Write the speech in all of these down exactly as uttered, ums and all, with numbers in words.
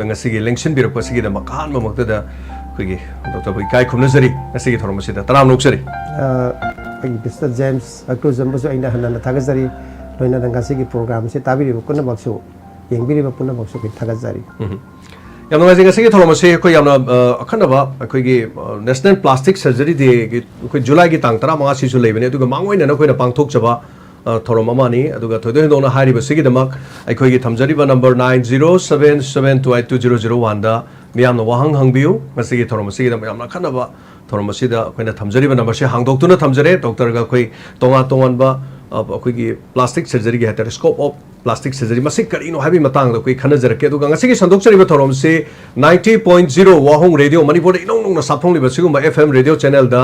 ꯉꯁꯤꯒꯤ ꯂꯦꯡꯁꯤꯟꯕꯤꯔꯛꯄ ꯑꯁꯤꯒꯤꯗꯃꯛ ꯑꯍꯥꯟꯕꯃꯛꯇꯗ ꯑꯩꯈꯣꯏꯒꯤ ꯗꯣꯛꯇꯔꯕꯨ ꯏꯀꯥꯏ ꯈꯨꯝꯅꯖꯔꯤ꯫ ꯉꯁꯤꯒꯤ ꯊꯧꯔꯝ ꯑꯁꯤꯗ ꯇꯔꯥꯝꯅ ꯑꯣꯛꯆꯔꯤ꯫ ꯑꯩꯈꯣꯏꯒꯤ ꯃꯤꯁꯇꯔ ꯖꯦꯝꯁ ꯑꯀ꯭ꯔꯨꯖꯝꯕꯨꯁꯨ ꯑꯩꯅ ꯍꯟꯅ ꯍꯟꯅ ꯊꯥꯒꯠꯆꯔꯤ꯫ ꯂꯣꯏꯅꯅ ꯉꯁꯤꯒꯤ ꯄ꯭ꯔꯣꯒ꯭ꯔꯥꯝꯁꯤ ꯇꯥꯕꯤꯔꯤꯕ ꯄꯨꯝꯅꯃꯛꯁꯨ, ꯌꯦꯡꯕꯤꯔꯤꯕ ꯄꯨꯝꯅꯃꯛꯁꯨ ꯑꯩꯈꯣꯏ ꯊꯥꯒꯠꯆꯔꯤ꯫ ꯌꯥꯝ ꯅꯨꯡꯉꯥꯏꯖꯩ꯫ ꯉꯁꯤꯒꯤ ꯊꯧꯔꯝ ꯑꯁꯤ ꯑꯩꯈꯣꯏ ꯌꯥꯝꯅ ꯑ, ꯑꯈꯟꯅꯕ ꯑꯩꯈꯣꯏꯒꯤ ꯅꯦꯁꯅꯦꯜ ꯄ꯭ꯂꯥꯁꯇꯤꯛ ꯁꯔꯖꯔꯤ ꯗꯦꯒꯤ ꯑꯩꯈꯣꯏ ꯖꯨꯂꯥꯏꯒꯤ ꯇꯥꯡ ꯇꯔꯥꯃꯉꯥꯁꯤꯁꯨ ꯂꯩꯕꯅꯤ꯫ ꯑꯗꯨꯒ ꯃꯥꯡꯑꯣꯏꯅꯅ ꯑꯩꯈꯣꯏꯅ ꯄꯥꯡꯊꯣꯛꯆꯕ ꯑ, ꯊꯧꯔꯝ ꯑꯃꯅꯤ꯫ ꯑꯗꯨꯒ ꯊꯣꯏꯗꯣꯛ ꯍꯦꯟꯗꯣꯛꯅ ꯍꯥꯏꯔꯤꯕꯁꯤꯒꯤꯗꯃꯛ ꯑꯩꯈꯣꯏꯒꯤ ꯊꯝꯖꯔꯤꯕ number nine zero seven seven two eight two zero zero ꯋꯥꯟꯗ ꯃꯤꯌꯥꯝꯅ ꯋꯥꯍꯪ ꯍꯪꯕꯤꯌꯨ꯫ ꯉꯁꯤꯒꯤ ꯊꯧꯔꯝ ꯑꯁꯤꯒꯤꯗꯃꯛ ꯌꯥꯝꯅ ꯑꯈꯟꯅꯕ ꯊꯧꯔꯝ ꯑꯁꯤꯗ ꯑꯩꯈꯣꯏꯅ ꯊꯝꯖꯔꯤꯕ ꯅꯝꯕꯔꯁꯤ ꯍꯥꯡꯗꯣꯛꯇꯨꯅ ꯊꯝꯖꯔꯦ꯫ ꯗꯣꯛꯇꯔꯒ ꯑꯩꯈꯣꯏ ꯇꯣꯉꯥꯟ ꯇꯣꯉꯥꯟꯕ ꯑ, ꯑꯩꯈꯣꯏꯒꯤ ꯄ꯭ꯂꯥꯁꯇꯤꯛ ꯁꯔꯖꯔꯤꯒꯤ ꯍꯥꯏꯇꯥꯔꯦ, ꯁ꯭ꯀꯣꯞ ꯑꯣꯐ ꯄ꯭ꯂꯥꯁꯇꯤꯛ ꯁꯔꯖꯔꯤ ꯃꯁꯤ ꯀꯔꯤꯅꯣ ꯍꯥꯏꯕꯒꯤ ꯃꯇꯥꯡꯗ ꯑꯩꯈꯣꯏ ꯈꯟꯅꯖꯔꯛꯀꯦ꯫ ꯑꯗꯨꯒ ꯉꯁꯤꯒꯤ ꯁꯟꯗꯣꯛꯆꯔꯤꯕ ꯊꯧꯔꯝꯁꯤ ꯅꯥꯏꯟꯇꯤ ꯄꯣꯏꯟ ꯖꯤꯔꯣ ꯋꯥꯍꯣꯡ ꯔꯦꯗꯤꯑꯣ ꯃꯅꯤꯄꯨꯔꯗ ꯏꯅꯧ ꯅꯧꯅ ꯁꯥꯐꯣꯡꯂꯤꯕ ꯁꯤꯒꯨꯝꯕ ꯑꯦꯐ ꯑꯦꯝ ꯔꯦꯗꯤꯑꯣ ꯆꯦꯅꯦꯜꯗ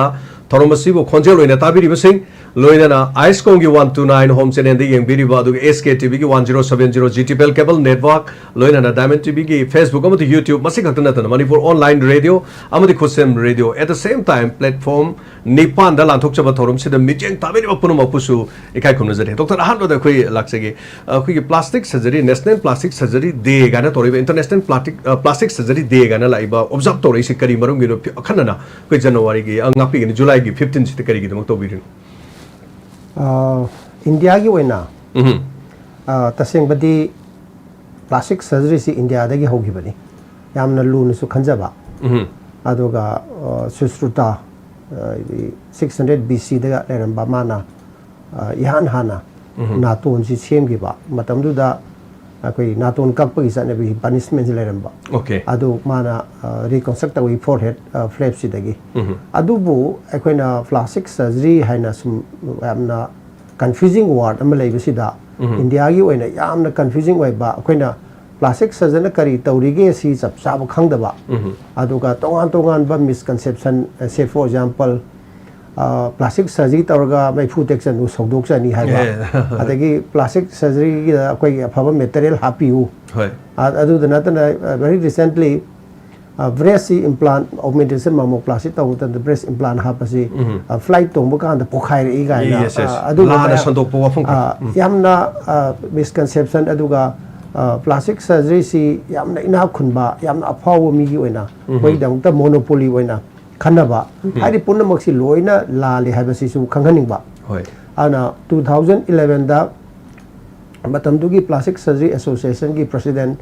ꯊꯧꯔꯝ ꯑꯁꯤꯕꯨ ꯈꯣꯟꯖꯦꯜ ꯑꯣꯏꯅ ꯇꯥꯕꯤꯔꯤꯕꯁꯤꯡ, ꯂꯣꯏꯅꯅ ꯑꯥꯏꯁꯀꯣꯝꯒꯤ ꯋꯥꯟ ꯇꯨ ꯅꯥꯏꯟ ꯍꯣꯝ ꯆꯦꯅꯦꯜꯗ ꯌꯦꯡꯕꯤꯔꯤꯕ, ꯑꯗꯨꯒ ꯑꯦꯁ ꯀꯦ ꯇꯤ ꯚꯤꯒꯤ one zero seven zero G T P L cable network, ꯂꯣꯏꯅꯅ ꯗꯥꯏꯃꯟ ꯇꯤ ꯚꯤꯒꯤ ꯐꯦꯁꯕꯨꯛ ꯑꯃꯗꯤ ꯌꯨꯇ꯭ꯌꯨꯕ, ꯃꯁꯤ ꯈꯛꯇ ꯅꯠꯇꯅ ꯃꯅꯤꯄꯨꯔ ꯑꯣꯟꯂꯥꯏꯟ ꯔꯦꯗꯤꯑꯣ ꯑꯃꯗꯤ ꯈꯨꯠꯁꯦꯝ radio, at the same time platform ꯅꯤꯄꯥꯟꯗ ꯂꯥꯟꯊꯣꯛꯆꯕ ꯊꯧꯔꯝꯁꯤꯗ ꯃꯤꯠꯌꯦꯡ ꯇꯥꯕꯤꯔꯤꯕ ꯄꯨꯝꯅꯃꯛꯄꯨꯁꯨ ꯏꯀꯥꯏ ꯈꯨꯝꯅꯖꯔꯤ꯫ ꯗꯣꯛꯇꯔ, ꯑꯍꯥꯟꯕꯗ ꯑꯩꯈꯣꯏ ꯂꯥꯛꯆꯒꯦ꯫ ꯑꯩꯈꯣꯏꯒꯤ plastic surgery, national plastic surgery day ꯀꯥꯏꯅ ꯇꯧꯔꯤꯕ, international plastic, uh, plastic surgery day ꯀꯥꯏꯅ ꯂꯥꯛꯏꯕ ꯑꯣꯕꯖꯥꯔꯕ ꯇꯧꯔꯛꯏꯁꯤ ꯀꯔꯤ ꯃꯔꯝꯒꯤꯅꯣ? ꯐꯤ-, ꯑꯈꯟꯅꯅ ꯑꯩꯈꯣꯏ ꯖꯅꯋꯥꯔꯤꯒꯤ, ꯑ, ꯉꯥꯛꯄꯤꯒꯅꯤ, ꯖꯨꯂꯥꯏꯒꯤ ꯐꯤꯐꯇꯤꯟꯁꯤꯗ ꯀꯔꯤꯒꯤꯗꯃꯛ ꯇꯧꯕꯤꯔꯤꯅꯣ? ꯑ, ꯏꯟꯗꯤꯌꯥꯒꯤ ꯑꯣꯏꯅ ꯎꯝ, ꯑ, ꯇꯁꯦꯡꯕꯗꯤ ꯄ꯭ꯂꯥꯁꯇꯤꯛ ꯁꯔꯖꯔꯤꯁꯤ ꯏꯟꯗꯤꯌꯥꯗꯒꯤ ꯍꯧꯈꯤꯕꯅꯤ꯫ ꯌꯥꯝꯅ ꯂꯨꯅꯁꯨ ꯈꯟꯖꯕ꯫ ꯎꯝ, ꯑꯗꯨꯒ ꯑ, ꯁꯨꯁ꯭ꯔꯨꯇꯥ, ꯑ, ꯍꯥꯏꯗꯤ ꯁꯤꯛꯁ ꯍꯟꯗ꯭ꯔꯦꯠ ꯕꯤ ꯁꯤꯗꯒ ꯂꯩꯔꯝꯕ ꯃꯥꯅ, ꯑ, ꯏꯍꯥꯟ ꯍꯥꯟꯅ ꯎꯝ, ꯅꯥꯇꯣꯟꯁꯤ ꯁꯦꯝꯈꯤꯕ ꯃꯇꯝꯗꯨꯗ ꯑꯩꯈꯣꯏ ꯅꯥꯇꯣꯟ ꯀꯛꯄꯒꯤ ꯆꯠꯅꯕꯤ, ꯄꯅꯤꯁꯃꯦꯟꯁꯤ ꯂꯩꯔꯝꯕ꯫ ꯑꯣꯀꯦ꯫ ꯑꯗꯨ ꯃꯥꯅ ꯔꯤꯀꯟꯁꯇ꯭ꯔꯛ ꯇꯧꯏ ꯐꯣꯔ ꯍꯦꯗ ꯐ꯭ꯂꯦꯞꯁꯤꯗꯒꯤ꯫ ꯎꯝ, ꯑꯗꯨꯕꯨ ꯑꯩꯈꯣꯏꯅ ꯄ꯭ꯂꯥꯁꯇꯤꯛ ꯁꯔꯖꯔꯤ ꯍꯥꯏꯅ ꯁꯨꯝ ꯌꯥꯝꯅ ꯀꯟꯐ꯭ꯌꯨꯖꯤꯡ ꯋꯥꯔꯗ ꯑꯃ ꯂꯩꯕꯁꯤꯗ, ꯎꯝ, ꯏꯟꯗꯤꯌꯥꯒꯤ ꯑꯣꯏꯅ ꯌꯥꯝꯅ ꯀꯟꯐ꯭ꯌꯨꯖꯤꯡ ꯑꯣꯏꯕ, ꯑꯩꯈꯣꯏꯅ ꯄ꯭ꯂꯥꯁꯇꯤꯛ ꯁꯔꯖꯟꯅ ꯀꯔꯤ ꯇꯧꯔꯤꯒꯦ ꯁꯤ ꯆꯞ ꯆꯥꯕ ꯈꯪꯗꯕ, ꯎꯝ, ꯑꯗꯨꯒ ꯇꯣꯉꯥꯟ ꯇꯣꯉꯥꯟꯕ ꯃꯤꯁꯀꯟꯁꯦꯞꯁꯟ, ꯁꯦ ꯐꯣꯔ ꯑꯦꯛꯖꯥꯝꯄꯜ, ꯄ꯭ꯂꯥꯁꯇꯤꯛ ꯁꯔꯖꯔꯤ ꯇꯧꯔꯒ ꯃꯩꯐꯨ ꯇꯦꯛꯆꯟꯗꯨ ꯁꯧꯗꯣꯛꯆꯅꯤ ꯍꯥꯏꯕ, ꯑꯦ꯫ ꯑꯗꯒꯤ ꯄ꯭ꯂꯥꯁꯇꯤꯛ ꯁꯔꯖꯔꯤꯒꯤꯗ ꯑꯩꯈꯣꯏꯒꯤ ꯑꯐꯕ ꯃꯦꯇꯔꯤꯌꯦꯜ ꯍꯥꯞꯄꯤꯌꯨ꯫ ꯍꯣꯏ꯫ ꯑ-, ꯑꯗꯨꯗ ꯅꯠꯇꯅ, ꯚꯦꯔꯤ ꯔꯤꯁꯦꯟꯠꯂꯤ ꯕ꯭ꯔꯦꯁꯁꯤ ꯏꯝꯄ꯭ꯂꯥꯟ ꯑꯣꯒꯃꯦꯟꯇꯦꯁꯟ ꯃꯥꯃꯣꯄ꯭ꯂꯥꯁꯇꯤ ꯇꯧꯕ ꯃꯇꯝꯗ ꯕ꯭ꯔꯦꯁ ꯏꯝꯄ꯭ꯂꯥꯟ ꯍꯥꯞꯄꯁꯤ, ꯎꯝ꯫ ꯑ, ꯐ꯭ꯂꯥꯏꯠ ꯇꯣꯡꯕ ꯀꯥꯟꯗ ꯄꯣꯈꯥꯏꯔꯛꯏ ꯀꯥꯏꯅ, Yes, yes. ꯑ, ꯑꯗꯨꯒꯨꯝꯕ ꯂꯥꯟꯅ ꯃꯌꯥꯝ, ꯁꯟꯗꯣꯛꯄ ꯋꯥꯐꯝ ꯈꯔ꯫ ꯑ, ꯎꯝ꯫ ꯌꯥꯝꯅ ꯃꯤꯁꯀꯟꯁꯦꯞꯁꯟ, ꯑꯗꯨꯒ ꯄ꯭ꯂꯥꯁꯇꯤꯛ ꯁꯔꯖꯔꯤꯁꯤ ꯌꯥꯝꯅ ꯏꯅꯥꯛ ꯈꯨꯟꯕ, ꯌꯥꯝꯅ ꯑꯐꯥꯎꯕ ꯃꯤꯒꯤ ꯑꯣꯏꯅ, ꯎꯝ꯫ ꯑꯩꯈꯣꯏꯒꯤꯗꯃꯛꯇ ꯃꯣꯅꯣꯄꯣꯂꯤ ꯑꯣꯏꯅ ꯈꯟꯅꯕ, ꯎꯝ꯫ ꯍꯥꯏꯔꯤꯕ ꯄꯨꯝꯅꯃꯛꯁꯤ ꯂꯣꯏꯅ ꯂꯥꯜꯂꯤ ꯍꯥꯏꯕꯁꯤꯁꯨ ꯈꯪꯍꯟꯅꯤꯡꯕ꯫ ꯍꯣꯏ꯫ ꯑꯗꯨꯅ two thousand elevenꯗ ꯃꯇꯝꯗꯨꯒꯤ ꯄ꯭ꯂꯥꯁꯇꯤꯛ ꯁꯔꯖꯔꯤ ꯑꯦꯁꯣꯁꯤꯌꯦꯁꯟꯒꯤ ꯄ꯭ꯔꯁꯤꯗꯦꯟ,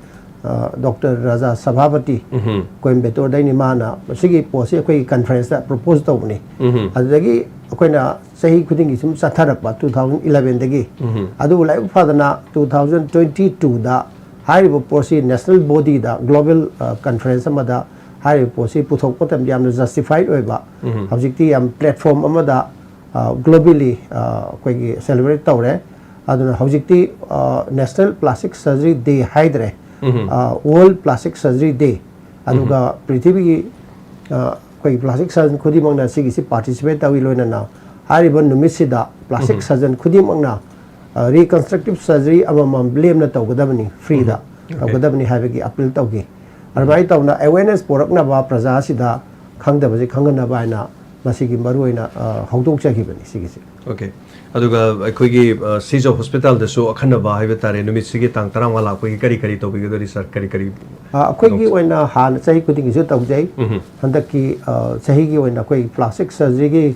ꯑ, ꯗꯣꯛꯇꯔ ꯔꯥꯖꯥ ꯁꯚꯥꯄꯇꯤ, ꯎꯝ꯫ ꯀꯣꯏꯝꯕꯦꯇꯣꯔꯗꯩꯅꯤ, ꯃꯥꯅ ꯃꯁꯤꯒꯤ ꯄꯣꯠꯁꯤ ꯑꯩꯈꯣꯏꯒꯤ ꯀꯟꯐ꯭ꯔꯦꯟꯁꯇ ꯄ꯭ꯔꯣꯄꯣꯖ ꯇꯧꯕꯅꯤ꯫ ꯎꯝ꯫ ꯑꯗꯨꯗꯒꯤ ꯑꯩꯈꯣꯏꯅ ꯆꯍꯤ ꯈꯨꯗꯤꯡꯒꯤ ꯁꯨꯝ ꯆꯠꯊꯔꯛꯄ two thousand elevenꯗꯒꯤ꯫ ꯎꯝ꯫ ꯑꯗꯨꯕꯨ ꯂꯥꯏꯕꯛ ꯐꯗꯅ two thousand twenty-twoꯗ ꯍꯥꯏꯔꯤꯕ ꯄꯣꯠꯁꯤ ꯅꯦꯁꯅꯦꯜ ꯕꯣꯗꯤꯗ, ꯒ꯭ꯂꯣꯕꯦꯜ, ꯑ, ꯀꯟꯐ꯭ꯔꯦꯟꯁ ꯑꯃꯗ ꯍꯥꯏꯔꯤꯕ ꯄꯣꯠꯁꯤ ꯄꯨꯊꯣꯛꯄ ꯃꯇꯝꯗ ꯌꯥꯝꯅ ꯖꯁꯇꯤꯐꯥꯏꯠ ꯑꯣꯏꯕ, ꯎꯝ꯫ ꯍꯧꯖꯤꯛꯇꯤ ꯌꯥꯝ ꯄ꯭ꯂꯦꯠꯐꯣꯝ ꯑꯃꯗ, ꯑ, ꯒ꯭ꯂꯣꯕꯦꯂꯤ, ꯑ, ꯑꯩꯈꯣꯏꯒꯤ ꯁꯦꯂꯦꯕ꯭ꯔꯦꯠ ꯇꯧꯔꯦ꯫ ꯑꯗꯨꯅ ꯍꯧꯖꯤꯛꯇꯤ, ꯑ, ꯅꯦꯁꯅꯦꯜ ꯄ꯭ꯂꯥꯁꯇꯤꯛ ꯁꯔꯖꯔꯤ ꯗꯦ ꯍꯥꯏꯗ꯭ꯔꯦ, ꯎꯝ꯫ ꯑ, ꯋꯥꯔꯜ ꯄ꯭ꯂꯥꯁꯇꯤꯛ ꯁꯔꯖꯔꯤ ꯗꯦ꯫ ꯑꯗꯨꯒ ꯎꯝ꯫ ꯄ꯭ꯔꯤꯊꯤꯕꯤꯒꯤ, ꯑ, ꯑꯩꯈꯣꯏꯒꯤ ꯄ꯭ꯂꯥꯁꯇꯤꯛ ꯁꯔꯖꯟ ꯈꯨꯗꯤꯡꯃꯛꯅ ꯁꯤꯒꯤꯁꯤ ꯄꯥꯔꯇꯤꯁꯤꯄꯦꯠ ꯇꯧꯏ, ꯂꯣꯏꯅꯅ ꯍꯥꯏꯔꯤꯕ ꯅꯨꯃꯤꯠꯁꯤꯗ ꯄ꯭ꯂꯥꯁꯇꯤꯛ ꯎꯝ꯫ ꯁꯔꯖꯟ ꯈꯨꯗꯤꯡꯃꯛꯅ, ꯑ, ꯔꯤꯀꯟꯁꯇ꯭ꯔꯛꯇꯤꯞ ꯁꯔꯖꯔꯤ ꯑꯃꯃꯝ ꯂꯦꯝꯅ ꯇꯧꯒꯗꯕꯅꯤ, ꯐ꯭ꯔꯤꯗ ꯎꯝ꯫ ꯑꯣꯀꯦ꯫ ꯇꯧꯒꯗꯕꯅꯤ ꯍꯥꯏꯕꯒꯤ ꯑꯄꯤꯜ ꯇꯧꯈꯤ꯫ ꯑꯗꯨꯃꯥꯏꯅ ꯇꯧꯅ ꯑꯦꯋꯦꯔꯅꯦꯁ ꯄꯨꯔꯛꯅꯕ, ꯄ꯭ꯔꯖꯥꯁꯤꯗ ꯈꯪꯗꯕꯁꯤ ꯈꯪꯍꯟꯅꯕ ꯍꯥꯏꯅ ꯃꯁꯤꯒꯤ ꯃꯔꯨꯑꯣꯏꯅ, ꯑ, ꯍꯧꯗꯣꯛꯆꯈꯤꯕꯅꯤ ꯁꯤꯒꯤꯁꯦ꯫ ꯑꯣꯀꯦ꯫ ꯑꯗꯨꯒ ꯑꯩꯈꯣꯏꯒꯤ, ꯑ, ꯁꯤꯖ ꯍꯣꯁꯄꯤꯇꯥꯜꯗꯁꯨ ꯑꯈꯟꯅꯕ ꯍꯥꯏꯕ ꯇꯥꯔꯦ, ꯅꯨꯃꯤꯠꯁꯤꯒꯤ ꯇꯥꯡ ꯇꯔꯥꯃꯉꯥ ꯂꯥꯛꯄꯒꯤ ꯀꯔꯤ ꯀꯔꯤ ꯇꯧꯕꯤꯒꯗꯧꯔꯤ, ꯁꯥꯔ? ꯀꯔꯤ ꯀꯔꯤ ꯑ, ꯑꯩꯈꯣꯏꯒꯤ ꯈꯨꯗꯣꯡ- ꯑꯣꯏꯅ ꯍꯥꯟꯅ ꯆꯍꯤ ꯈꯨꯗꯤꯡꯒꯤꯁꯨ ꯇꯧꯖꯩ꯫ ꯎꯝ꯫ ꯍꯟꯗꯛꯀꯤ, ꯑ, ꯆꯍꯤꯒꯤ ꯑꯣꯏꯅ ꯑꯩꯈꯣꯏ ꯄ꯭ꯂꯥꯁꯇꯤꯛ ꯁꯔꯖꯔꯤꯒꯤ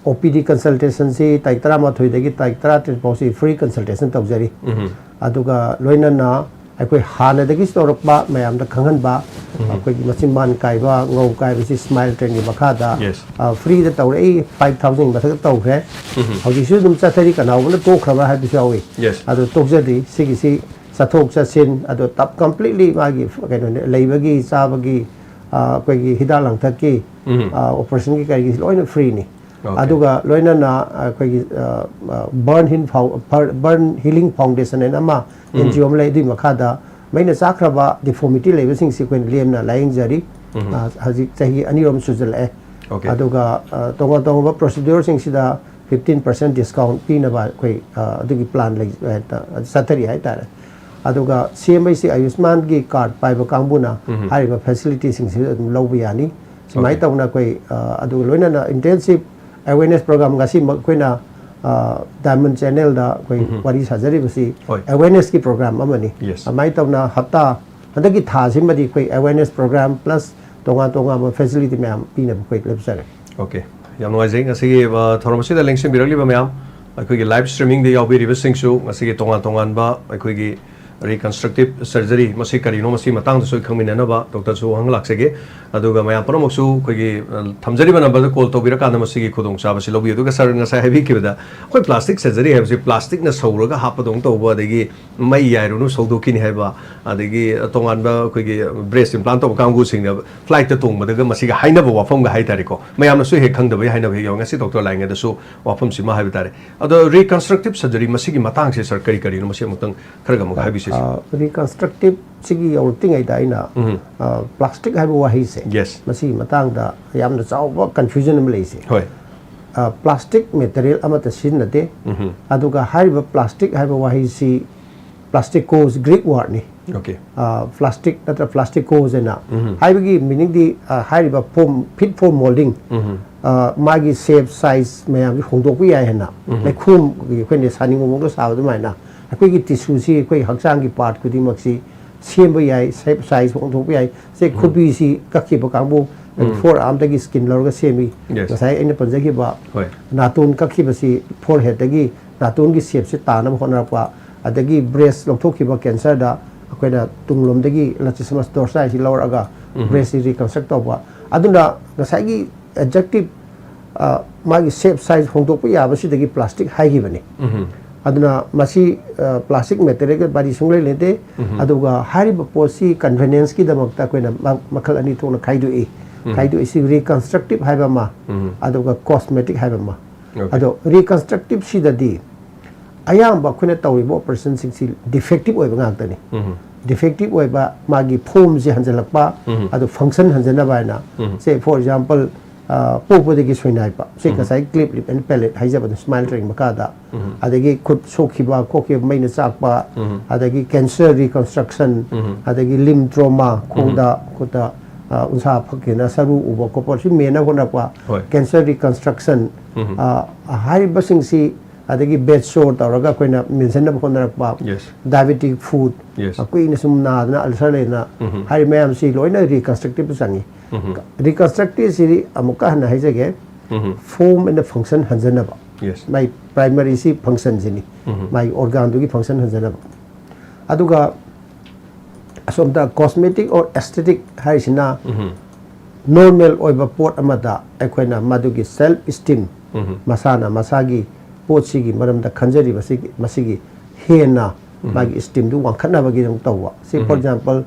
ꯑꯣ ꯄꯤ ꯗꯤ ꯀꯟꯁꯜꯇꯦꯁꯟꯁꯤ ꯇꯥꯔꯤꯛ ꯇꯔꯥꯃꯥꯊꯣꯏꯗꯒꯤ ꯇꯥꯔꯤꯛ ꯇꯔꯥꯇꯔꯦꯠ ꯐꯥꯎꯁꯤ ꯐ꯭ꯔꯤ ꯀꯟꯁꯜꯇꯦꯁꯟ ꯇꯧꯖꯔꯤ꯫ ꯎꯝ꯫ ꯑꯗꯨꯒ ꯂꯣꯏꯅꯅ ꯑꯩꯈꯣꯏ ꯍꯥꯟꯅꯗꯒꯤꯁꯨ ꯇꯧꯔꯛꯄ ꯃꯌꯥꯝꯗ ꯈꯪꯍꯟꯕ, ꯎꯝ꯫ ꯑꯩꯈꯣꯏꯒꯤ ꯃꯆꯤꯟꯕꯥꯟ ꯀꯥꯏꯕ, ꯉꯧ ꯀꯥꯏꯕꯁꯤ ꯁ꯭ꯃꯥꯏꯜ ꯇ꯭ꯔꯦꯟꯒꯤ ꯃꯈꯥꯗ, Yes. ꯑ, ꯐ꯭ꯔꯤꯗ ꯇꯧꯔꯛꯏ, five thousand ꯃꯊꯛꯇ ꯇꯧꯈ꯭ꯔꯦ꯫ ꯎꯝ꯫ ꯍꯧꯖꯤꯛꯁꯨ ꯑꯗꯨꯝ ꯆꯠꯊꯔꯤ, ꯀꯅꯥꯒꯨꯝꯕꯅ ꯇꯣꯛꯈ꯭ꯔꯕ ꯍꯥꯏꯕꯁꯨ ꯌꯥꯎꯏ꯫ Yes. ꯑꯗꯣ ꯇꯣꯛꯆꯗ꯭ꯔꯤ꯫ ꯁꯤꯒꯤꯁꯤ ꯆꯠꯊꯣꯛ ꯆꯠꯁꯤꯟ, ꯑꯗꯣ ꯇꯞ-, ꯀꯝꯄ꯭ꯂꯤꯠꯂꯤ ꯃꯥꯒꯤ ꯀꯩꯅꯣꯅꯦ, ꯂꯩꯕꯒꯤ, ꯆꯥꯕꯒꯤ, ꯑ, ꯑꯩꯈꯣꯏꯒꯤ ꯍꯤꯗꯥꯛ ꯂꯥꯡꯊꯛꯀꯤ, ꯎꯝ꯫ ꯑ, ꯑꯣꯄꯔꯦꯁꯟꯒꯤ ꯀꯔꯤꯒꯤ ꯂꯣꯏꯅ ꯐ꯭ꯔꯤꯅꯤ꯫ ꯑꯣꯀꯦ꯫ ꯑꯗꯨꯒ ꯂꯣꯏꯅꯅ ꯑꯩꯈꯣꯏꯒꯤ, ꯑ, ꯑ, ꯕꯔꯟ ꯍꯤꯜ ꯐꯥꯎ-, ꯕꯔ-, ꯕꯔꯟ ꯍꯤꯂꯤꯡ ꯐꯥꯎꯟꯗꯦꯁꯟ ꯍꯥꯏꯅ ꯑꯃ ꯎꯝ꯫ ꯑꯦꯟ ꯖꯤ ꯑꯣ ꯑꯃ ꯂꯩ, ꯑꯗꯨꯒꯤ ꯃꯈꯥꯗ ꯃꯩꯅ ꯆꯥꯛꯈ꯭ꯔꯕ ꯗꯤꯐꯣꯔꯃꯤꯇꯤ ꯂꯩꯕꯁꯤꯡꯁꯤ ꯑꯩꯈꯣꯏꯅ ꯂꯦꯝꯅ ꯂꯥꯌꯦꯡꯖꯔꯤ꯫ ꯎꯝ꯫ ꯑ, ꯍꯧꯖꯤꯛ ꯆꯍꯤ ꯑꯅꯤꯔꯣꯝ ꯁꯨꯖꯜꯂꯛꯑꯦ꯫ ꯑꯣꯀꯦ꯫ ꯑꯗꯨꯒ, ꯑ, ꯇꯣꯉꯥꯟ ꯇꯣꯉꯥꯟꯕ ꯄ꯭ꯔꯣꯁꯤꯗ꯭ꯌꯨꯔꯁꯤꯡꯁꯤꯗ fifteen percent discount ꯄꯤꯅꯕ ꯑꯩꯈꯣꯏ, ꯑ, ꯑꯗꯨꯒꯤ ꯄ꯭ꯂꯥꯟ ꯂꯩ, ꯑ, ꯆꯠꯊꯔꯤ ꯍꯥꯏꯇꯥꯔꯦ꯫ ꯑꯗꯨꯒ ꯁꯤ ꯑꯦꯝ ꯑꯩꯆ ꯁꯤ ꯑꯌꯨꯁꯃꯥꯟꯒꯤ ꯀꯥꯔꯗ ꯄꯥꯏꯕ ꯀꯥꯡꯕꯨꯅ ꯎꯝ꯫ ꯍꯥꯏꯔꯤꯕ ꯐꯦꯁꯤꯂꯤꯇꯤꯁꯤꯡꯁꯤ ꯑꯗꯨꯝ ꯂꯧꯕ ꯌꯥꯅꯤ꯫ ꯁꯨꯃꯥꯏꯅ ꯑꯣꯀꯦ꯫ ꯇꯧꯅ ꯑꯩꯈꯣꯏ, ꯑ, ꯑꯗꯨꯒ ꯂꯣꯏꯅꯅ ꯏꯟꯇꯦꯟꯁꯤꯞ ꯑꯦꯋꯦꯔꯅꯦꯁ ꯄ꯭ꯔꯣꯒ꯭ꯔꯥꯝ ꯉꯁꯤꯃꯛ ꯑꯩꯈꯣꯏꯅ, ꯗꯥꯏꯃꯟ ꯆꯦꯅꯦꯜꯗ ꯑꯩꯈꯣꯏ ꯋꯥꯔꯤ ꯁꯥꯖꯔꯤꯕꯁꯤ ꯍꯣꯏ꯫ ꯑꯦꯋꯦꯔꯅꯦꯁꯀꯤ ꯄ꯭ꯔꯣꯒ꯭ꯔꯥꯝ ꯑꯃꯅꯤ꯫ Yes. ꯑꯗꯨꯃꯥꯏꯅ ꯇꯧꯅ ꯍꯞꯇꯥ, ꯍꯟꯗꯛꯀꯤ ꯊꯥꯁꯤꯃꯗꯤ ꯑꯩꯈꯣꯏ ꯑꯦꯋꯦꯔꯅꯦꯁ ꯄ꯭ꯔꯣꯒ꯭ꯔꯥꯝ ꯄ꯭ꯂꯁ ꯇꯣꯉꯥꯟ ꯇꯣꯉꯥꯟꯕ ꯐꯦꯁꯤꯂꯤꯇꯤ ꯃꯌꯥꯝ ꯄꯤꯅꯕ ꯑꯩꯈꯣꯏ ꯂꯦꯞꯆꯔꯦ꯫ ꯑꯣꯀꯦ, ꯌꯥꯝ ꯅꯨꯡꯉꯥꯏꯖꯩ ꯉꯁꯤꯒꯤ ꯑ, ꯊꯧꯔꯝ ꯑꯁꯤꯗ ꯂꯦꯡꯁꯤꯟꯕꯤꯔꯛꯂꯤꯕ ꯃꯌꯥꯝ, ꯑꯩꯈꯣꯏꯒꯤ ꯂꯥꯏꯚ ꯁ꯭ꯇ꯭ꯔꯤꯃꯤꯡꯗ ꯌꯥꯎꯕꯤꯔꯤꯕꯁꯤꯡꯁꯨ ꯉꯁꯤꯒꯤ ꯇꯣꯉꯥꯟ ꯇꯣꯉꯥꯟꯕ ꯑꯩꯈꯣꯏꯒꯤ ꯔꯤꯀꯟꯁꯇ꯭ꯔꯛꯇꯤꯞ ꯁꯔꯖꯔꯤ ꯃꯁꯤ ꯀꯔꯤꯅꯣ, ꯃꯁꯤ ꯃꯇꯥꯡꯗꯁꯨ ꯑꯩ ꯈꯪꯃꯤꯟꯅꯅꯕ ꯗꯣꯛꯇꯔꯁꯨ ꯋꯥꯍꯪ ꯂꯥꯛꯆꯒꯦ꯫ ꯑꯗꯨꯒ ꯃꯌꯥꯝ ꯄꯨꯝꯅꯃꯛꯁꯨ ꯑꯩꯈꯣꯏꯒꯤ ꯑ, ꯊꯝꯖꯔꯤꯕ ꯅꯝꯕꯔꯗ ꯀꯣꯜ ꯇꯧꯕꯤꯔꯀꯥꯟꯗ ꯃꯁꯤꯒꯤ ꯈꯨꯗꯣꯡꯆꯥꯕꯁꯤ ꯂꯧꯕꯤꯌꯨ꯫ ꯑꯗꯨꯒ ꯁꯥꯔ ꯉꯁꯥꯏ ꯍꯥꯏꯕꯤꯈꯤꯕꯗ ꯑꯩꯈꯣꯏ ꯄ꯭ꯂꯥꯁꯇꯤꯛ ꯁꯔꯖꯔꯤ ꯍꯥꯏꯕꯁꯤ ꯄ꯭ꯂꯥꯁꯇꯤꯛꯅ ꯁꯧꯔꯒ ꯍꯥꯞꯄꯗꯧꯅ ꯇꯧꯕ, ꯑꯗꯒꯤ ꯃꯩ ꯌꯥꯏꯔꯨꯅꯨ ꯁꯧꯗꯣꯛꯈꯤꯅꯤ ꯍꯥꯏꯕ, ꯑꯗꯒꯤ ꯇꯣꯉꯥꯟꯕ ꯑꯩꯈꯣꯏꯒꯤ ꯕ꯭ꯔꯦꯁ ꯏꯝꯄ꯭ꯂꯥꯟ ꯇꯧꯕ ꯀꯥꯡꯕꯨꯁꯤꯡꯅ ꯐ꯭ꯂꯥꯏꯠꯇ ꯇꯣꯡꯕꯗꯒ ꯃꯁꯤꯒ ꯍꯥꯏꯅꯕ ꯋꯥꯐꯝꯒ ꯍꯥꯏꯇꯥꯔꯦꯀꯣ, ꯃꯌꯥꯝꯅꯁꯨ ꯍꯦꯛ ꯈꯪꯗꯕ ꯍꯦꯛ ꯍꯥꯏꯅꯕ ꯍꯦꯛ ꯌꯥꯎꯋꯦ꯫ ꯉꯁꯤ ꯗꯣꯛꯇꯔ ꯂꯥꯏꯉꯩꯗꯁꯨ ꯋꯥꯐꯝꯁꯤꯃ ꯍꯥꯏꯕ ꯇꯥꯔꯦ꯫ ꯑꯗꯣ ꯔꯤꯀꯟꯁꯇ꯭ꯔꯛꯇꯤꯞ ꯁꯔꯖꯔꯤ ꯃꯁꯤꯒꯤ ꯃꯇꯥꯡꯁꯦ ꯁꯥꯔ ꯀꯔꯤ ꯀꯔꯤꯅꯣ, ꯃꯁꯤ ꯑꯃꯨꯛꯇꯪ ꯈꯔꯒ ꯑꯃꯨꯛ ꯍꯥꯏꯕꯤꯁꯦ ꯁꯥꯔ꯫ ꯔꯤꯀꯟꯁꯇ꯭ꯔꯛꯇꯤꯞꯁꯤꯒꯤ ꯌꯧꯔꯛꯇ꯭ꯔꯤꯉꯩꯗ ꯑꯩꯅ ꯎꯝ꯫ ꯄ꯭ꯂꯥꯁꯇꯤꯛ ꯍꯥꯏꯕ ꯋꯥꯍꯩꯁꯦ Yes. ꯃꯁꯤꯒꯤ ꯃꯇꯥꯡꯗ ꯌꯥꯝꯅ ꯆꯥꯎꯕ ꯀꯟꯐ꯭ꯌꯨꯖꯟ ꯑꯃ ꯂꯩꯁꯦ꯫ ꯍꯣꯏ꯫ ꯄ꯭ꯂꯥꯁꯇꯤꯛ ꯃꯦꯇꯔꯤꯌꯦꯜ ꯑꯃꯠꯇ ꯁꯤꯖꯤꯟꯅꯗꯦ꯫ ꯎꯝ꯫ ꯑꯗꯨꯒ ꯍꯥꯏꯔꯤꯕ ꯄ꯭ꯂꯥꯁꯇꯤꯛ ꯍꯥꯏꯕ ꯋꯥꯍꯩꯁꯤ ꯄ꯭ꯂꯥꯁꯇꯤꯀꯣꯁ, ꯒ꯭ꯔꯤꯛ ꯋꯥꯔꯗꯅꯤ꯫ ꯑꯣꯀꯦ꯫ ꯄ꯭ꯂꯥꯁꯇꯤꯛ ꯅꯠꯇ꯭ꯔ ꯄ꯭ꯂꯥꯁꯇꯤꯀꯣꯁ ꯍꯥꯏꯅ ꯎꯝ꯫ ꯍꯥꯏꯕꯒꯤ ꯃꯤꯅꯤꯡꯗꯤ, ꯑ, ꯍꯥꯏꯔꯤꯕ ꯐꯣꯝ, ꯐꯤꯠ ꯐꯣꯝ ꯃꯣꯜꯗꯤꯡ, ꯎꯝ꯫ ꯃꯥꯒꯤ ꯁꯦꯞ ꯁꯥꯏꯖ ꯃꯌꯥꯝꯁꯤ ꯍꯣꯡꯗꯣꯛꯄ ꯌꯥꯏ ꯍꯥꯏꯅ, ꯎꯝ꯫ ꯂꯩꯈꯣꯝꯒꯤ ꯑꯩꯈꯣꯏꯅ ꯁꯥꯅꯤꯡꯕ ꯃꯑꯣꯡꯗ ꯁꯥꯕ ꯑꯗꯨꯃꯥꯏꯅ ꯑꯩꯈꯣꯏꯒꯤ ꯇꯤꯁꯨꯁꯤ, ꯑꯩꯈꯣꯏ ꯍꯛꯆꯥꯡꯒꯤ ꯄꯥꯔꯠ ꯈꯨꯗꯤꯡꯃꯛꯁꯤ ꯁꯦꯝꯕ ꯌꯥꯏ, ꯁꯦꯞ ꯁꯥꯏꯖ ꯍꯣꯡꯗꯣꯛꯄ ꯌꯥꯏ꯫ ꯁꯦ, ꯎꯝ꯫ ꯈꯨꯕꯤꯁꯤ ꯀꯛꯈꯤꯕ ꯀꯥꯡꯕꯨ, ꯎꯝ꯫ ꯐꯣꯔ ꯑꯥꯔꯝꯗꯒꯤ ꯁ꯭ꯀꯤꯟ ꯂꯧꯔꯒ ꯁꯦꯝꯃꯤ꯫ Yes. ꯉꯁꯥꯏ ꯑꯩꯅ ꯄꯟꯖꯈꯤꯕ ꯍꯣꯏ꯫ ꯅꯥꯇꯣꯟ ꯀꯛꯈꯤꯕꯁꯤ ꯐꯣꯔ ꯍꯦꯗꯇꯒꯤ ꯅꯥꯇꯣꯟꯒꯤ ꯁꯦꯞꯁꯤ ꯇꯥꯅꯕ ꯍꯣꯠꯅꯔꯛꯄ, ꯑꯗꯒꯤ ꯕ꯭ꯔꯦꯁ ꯂꯧꯊꯣꯛꯈꯤꯕ ꯀꯦꯟꯁꯔꯗ ꯑꯩꯈꯣꯏꯅ ꯇꯨꯡꯂꯣꯝꯗꯒꯤ ꯂꯥꯇꯤꯁꯃꯁ ꯗꯣꯔꯁꯥꯏꯁꯤ ꯂꯧꯔꯛꯑꯒ ꯎꯝ꯫ ꯕ꯭ꯔꯦꯁꯁꯤ ꯔꯤꯀꯟꯁꯇ꯭ꯔꯛ ꯇꯧꯕ꯫ ꯑꯗꯨꯅ ꯉꯁꯥꯏꯒꯤ ꯑꯦꯗꯖꯦꯛꯇꯤꯞ, ꯑ, ꯃꯥꯒꯤ ꯁꯦꯞ ꯁꯥꯏꯖ ꯍꯣꯡꯗꯣꯛꯄ ꯌꯥꯕꯁꯤꯗꯒꯤ ꯄ꯭ꯂꯥꯁꯇꯤꯛ ꯍꯥꯏꯈꯤꯕꯅꯤ꯫ ꯎꯝ꯫ ꯑꯗꯨꯅ ꯃꯁꯤ, ꯑ, ꯄ꯭ꯂꯥꯁꯇꯤꯛ ꯃꯦꯇꯔꯤꯌꯦꯜꯒ ꯃꯔꯤ ꯁꯨꯡꯂꯩ ꯂꯩꯅꯗꯦ꯫ ꯎꯝ꯫ ꯑꯗꯨꯒ ꯍꯥꯏꯔꯤꯕ ꯄꯣꯠꯁꯤ ꯀꯟꯚꯤꯅꯤꯌꯦꯟꯁꯀꯤꯗꯃꯛꯇ ꯑꯩꯈꯣꯏꯅ ꯃ-, ꯃꯈꯜ ꯑꯅꯤ ꯊꯣꯛꯅ ꯈꯥꯏꯗꯣꯛꯏ꯫ ꯎꯝ꯫ ꯈꯥꯏꯗꯣꯛꯏꯁꯤ ꯔꯤꯀꯟꯁꯇ꯭ꯔꯛꯇꯤꯞ ꯍꯥꯏꯕ ꯑꯃ, ꯎꯝ꯫ ꯑꯗꯨꯒ ꯀꯣꯁꯃꯦꯇꯤꯛ ꯍꯥꯏꯕ ꯑꯃ꯫ Okay. ꯑꯗꯣ ꯔꯤꯀꯟꯁꯇ꯭ꯔꯛꯇꯤꯞꯁꯤꯗꯗꯤ ꯑꯌꯥꯝꯕ ꯑꯩꯈꯣꯏꯅ ꯇꯧꯔꯤꯕ ꯑꯣꯄꯔꯦꯁꯟꯁꯤꯡꯁꯤ ꯗꯤꯐꯦꯛꯇꯤꯞ ꯑꯣꯏꯕ ꯉꯥꯛꯇꯅꯤ꯫ ꯎꯝ꯫ ꯗꯤꯐꯦꯛꯇꯤꯞ ꯑꯣꯏꯕ, ꯃꯥꯒꯤ ꯐꯣꯝꯁꯦ ꯍꯟꯖꯜꯂꯛꯄ, ꯎꯝ꯫ ꯑꯗꯨ ꯐꯪꯁꯟ ꯍꯟꯖꯅꯕ ꯍꯥꯏꯅ, ꯎꯝ꯫ say for example, ꯑ, ꯄꯣꯛꯄꯗꯒꯤ ꯁꯣꯏꯅꯥꯏꯕ, ꯁꯤ ꯎꯝ꯫ ꯉꯁꯥꯏ ꯀ꯭ꯂꯤꯞ ꯂꯤꯞ ꯑꯦꯟ ꯄꯦꯂꯦꯠ ꯍꯥꯏꯖꯕꯗꯣ, ꯁ꯭ꯃꯥꯏꯜ ꯇ꯭ꯔꯦꯡ ꯃꯈꯥꯗ, ꯎꯝ꯫ ꯑꯗꯒꯤ ꯈꯨꯠ ꯁꯣꯛꯈꯤꯕ ꯈꯣꯠꯈꯤꯕ, ꯃꯩꯅ ꯆꯥꯛꯄ, ꯎꯝ꯫ ꯑꯗꯒꯤ ꯀꯦꯟꯁꯔ ꯔꯤꯀꯟꯁꯇ꯭ꯔꯛꯁꯟ, ꯎꯝ꯫ ꯑꯗꯒꯤ ꯂꯤꯝ ꯇ꯭ꯔꯣꯃꯥ, ꯈꯣꯡꯗ ꯈꯨꯠꯇ ꯑ, ꯎꯟꯁꯥ ꯐꯛꯈꯤꯅ ꯁꯔꯨ ꯎꯕ ꯈꯣꯠꯄ ꯁꯤ ꯃꯦꯟꯅ ꯍꯣꯠꯅꯔꯛꯄ, ꯍꯣꯏ. Cancer reconstruction, ꯎꯝ. ꯑ, ꯍꯥꯏꯔꯤꯕꯁꯤꯡꯁꯤ, ꯑꯗꯒꯤ bed sore ꯇꯧꯔꯒ ꯑꯩꯈꯣꯏꯅ ꯃꯦꯟꯁꯤꯟꯅꯕ ꯍꯣꯠꯅꯔꯛꯄ, Yes. Diabetic foot, Yes. ꯑ, ꯀꯨꯏꯅ ꯁꯨꯝ ꯅꯥꯗꯅ ulcer ꯂꯩꯅ, ꯎꯝ. ꯍꯥꯏꯔꯤꯕ ꯃꯌꯥꯝꯁꯤ ꯂꯣꯏꯅ reconstructive ꯆꯪꯉꯤ꯫ ꯎꯝ. Reconstructive ꯁꯤꯗꯤ ꯑꯃꯨꯛꯀ ꯍꯟꯅ ꯍꯥꯏꯖꯒꯦ, ꯎꯝ. form and function ꯍꯟꯖꯅꯕ꯫ Yes. My primary ꯁꯤ function ꯁꯤꯅꯤ, ꯎꯝ. ꯃꯥꯒꯤ organ ꯗꯨꯒꯤ function ꯍꯟꯖꯅꯕ꯫ ꯑꯗꯨꯒ ꯑꯁꯣꯝꯗ cosmetic or aesthetic ꯍꯥꯏꯔꯤꯁꯤꯅ ꯎꯝ. normal ꯑꯣꯏꯕ ꯄꯣꯠ ꯑꯃꯗ ꯑꯩꯈꯣꯏꯅ ꯃꯗꯨꯒꯤ self esteem, ꯎꯝ. ꯃꯁꯥꯅ ꯃꯁꯥꯒꯤ ꯄꯣꯠꯁꯤꯒꯤ ꯃꯔꯝꯗ ꯈꯟꯖꯔꯤꯕꯁꯤꯒꯤ, ꯃꯁꯤꯒꯤ ꯍꯦꯟꯅ ꯎꯝ. ꯃꯥꯒꯤ esteem ꯗꯨ ꯋꯥꯡꯈꯠꯅꯕꯒꯤꯗꯃꯛ ꯇꯧꯕ꯫ ꯁꯤ, for ꯎꯝ. example,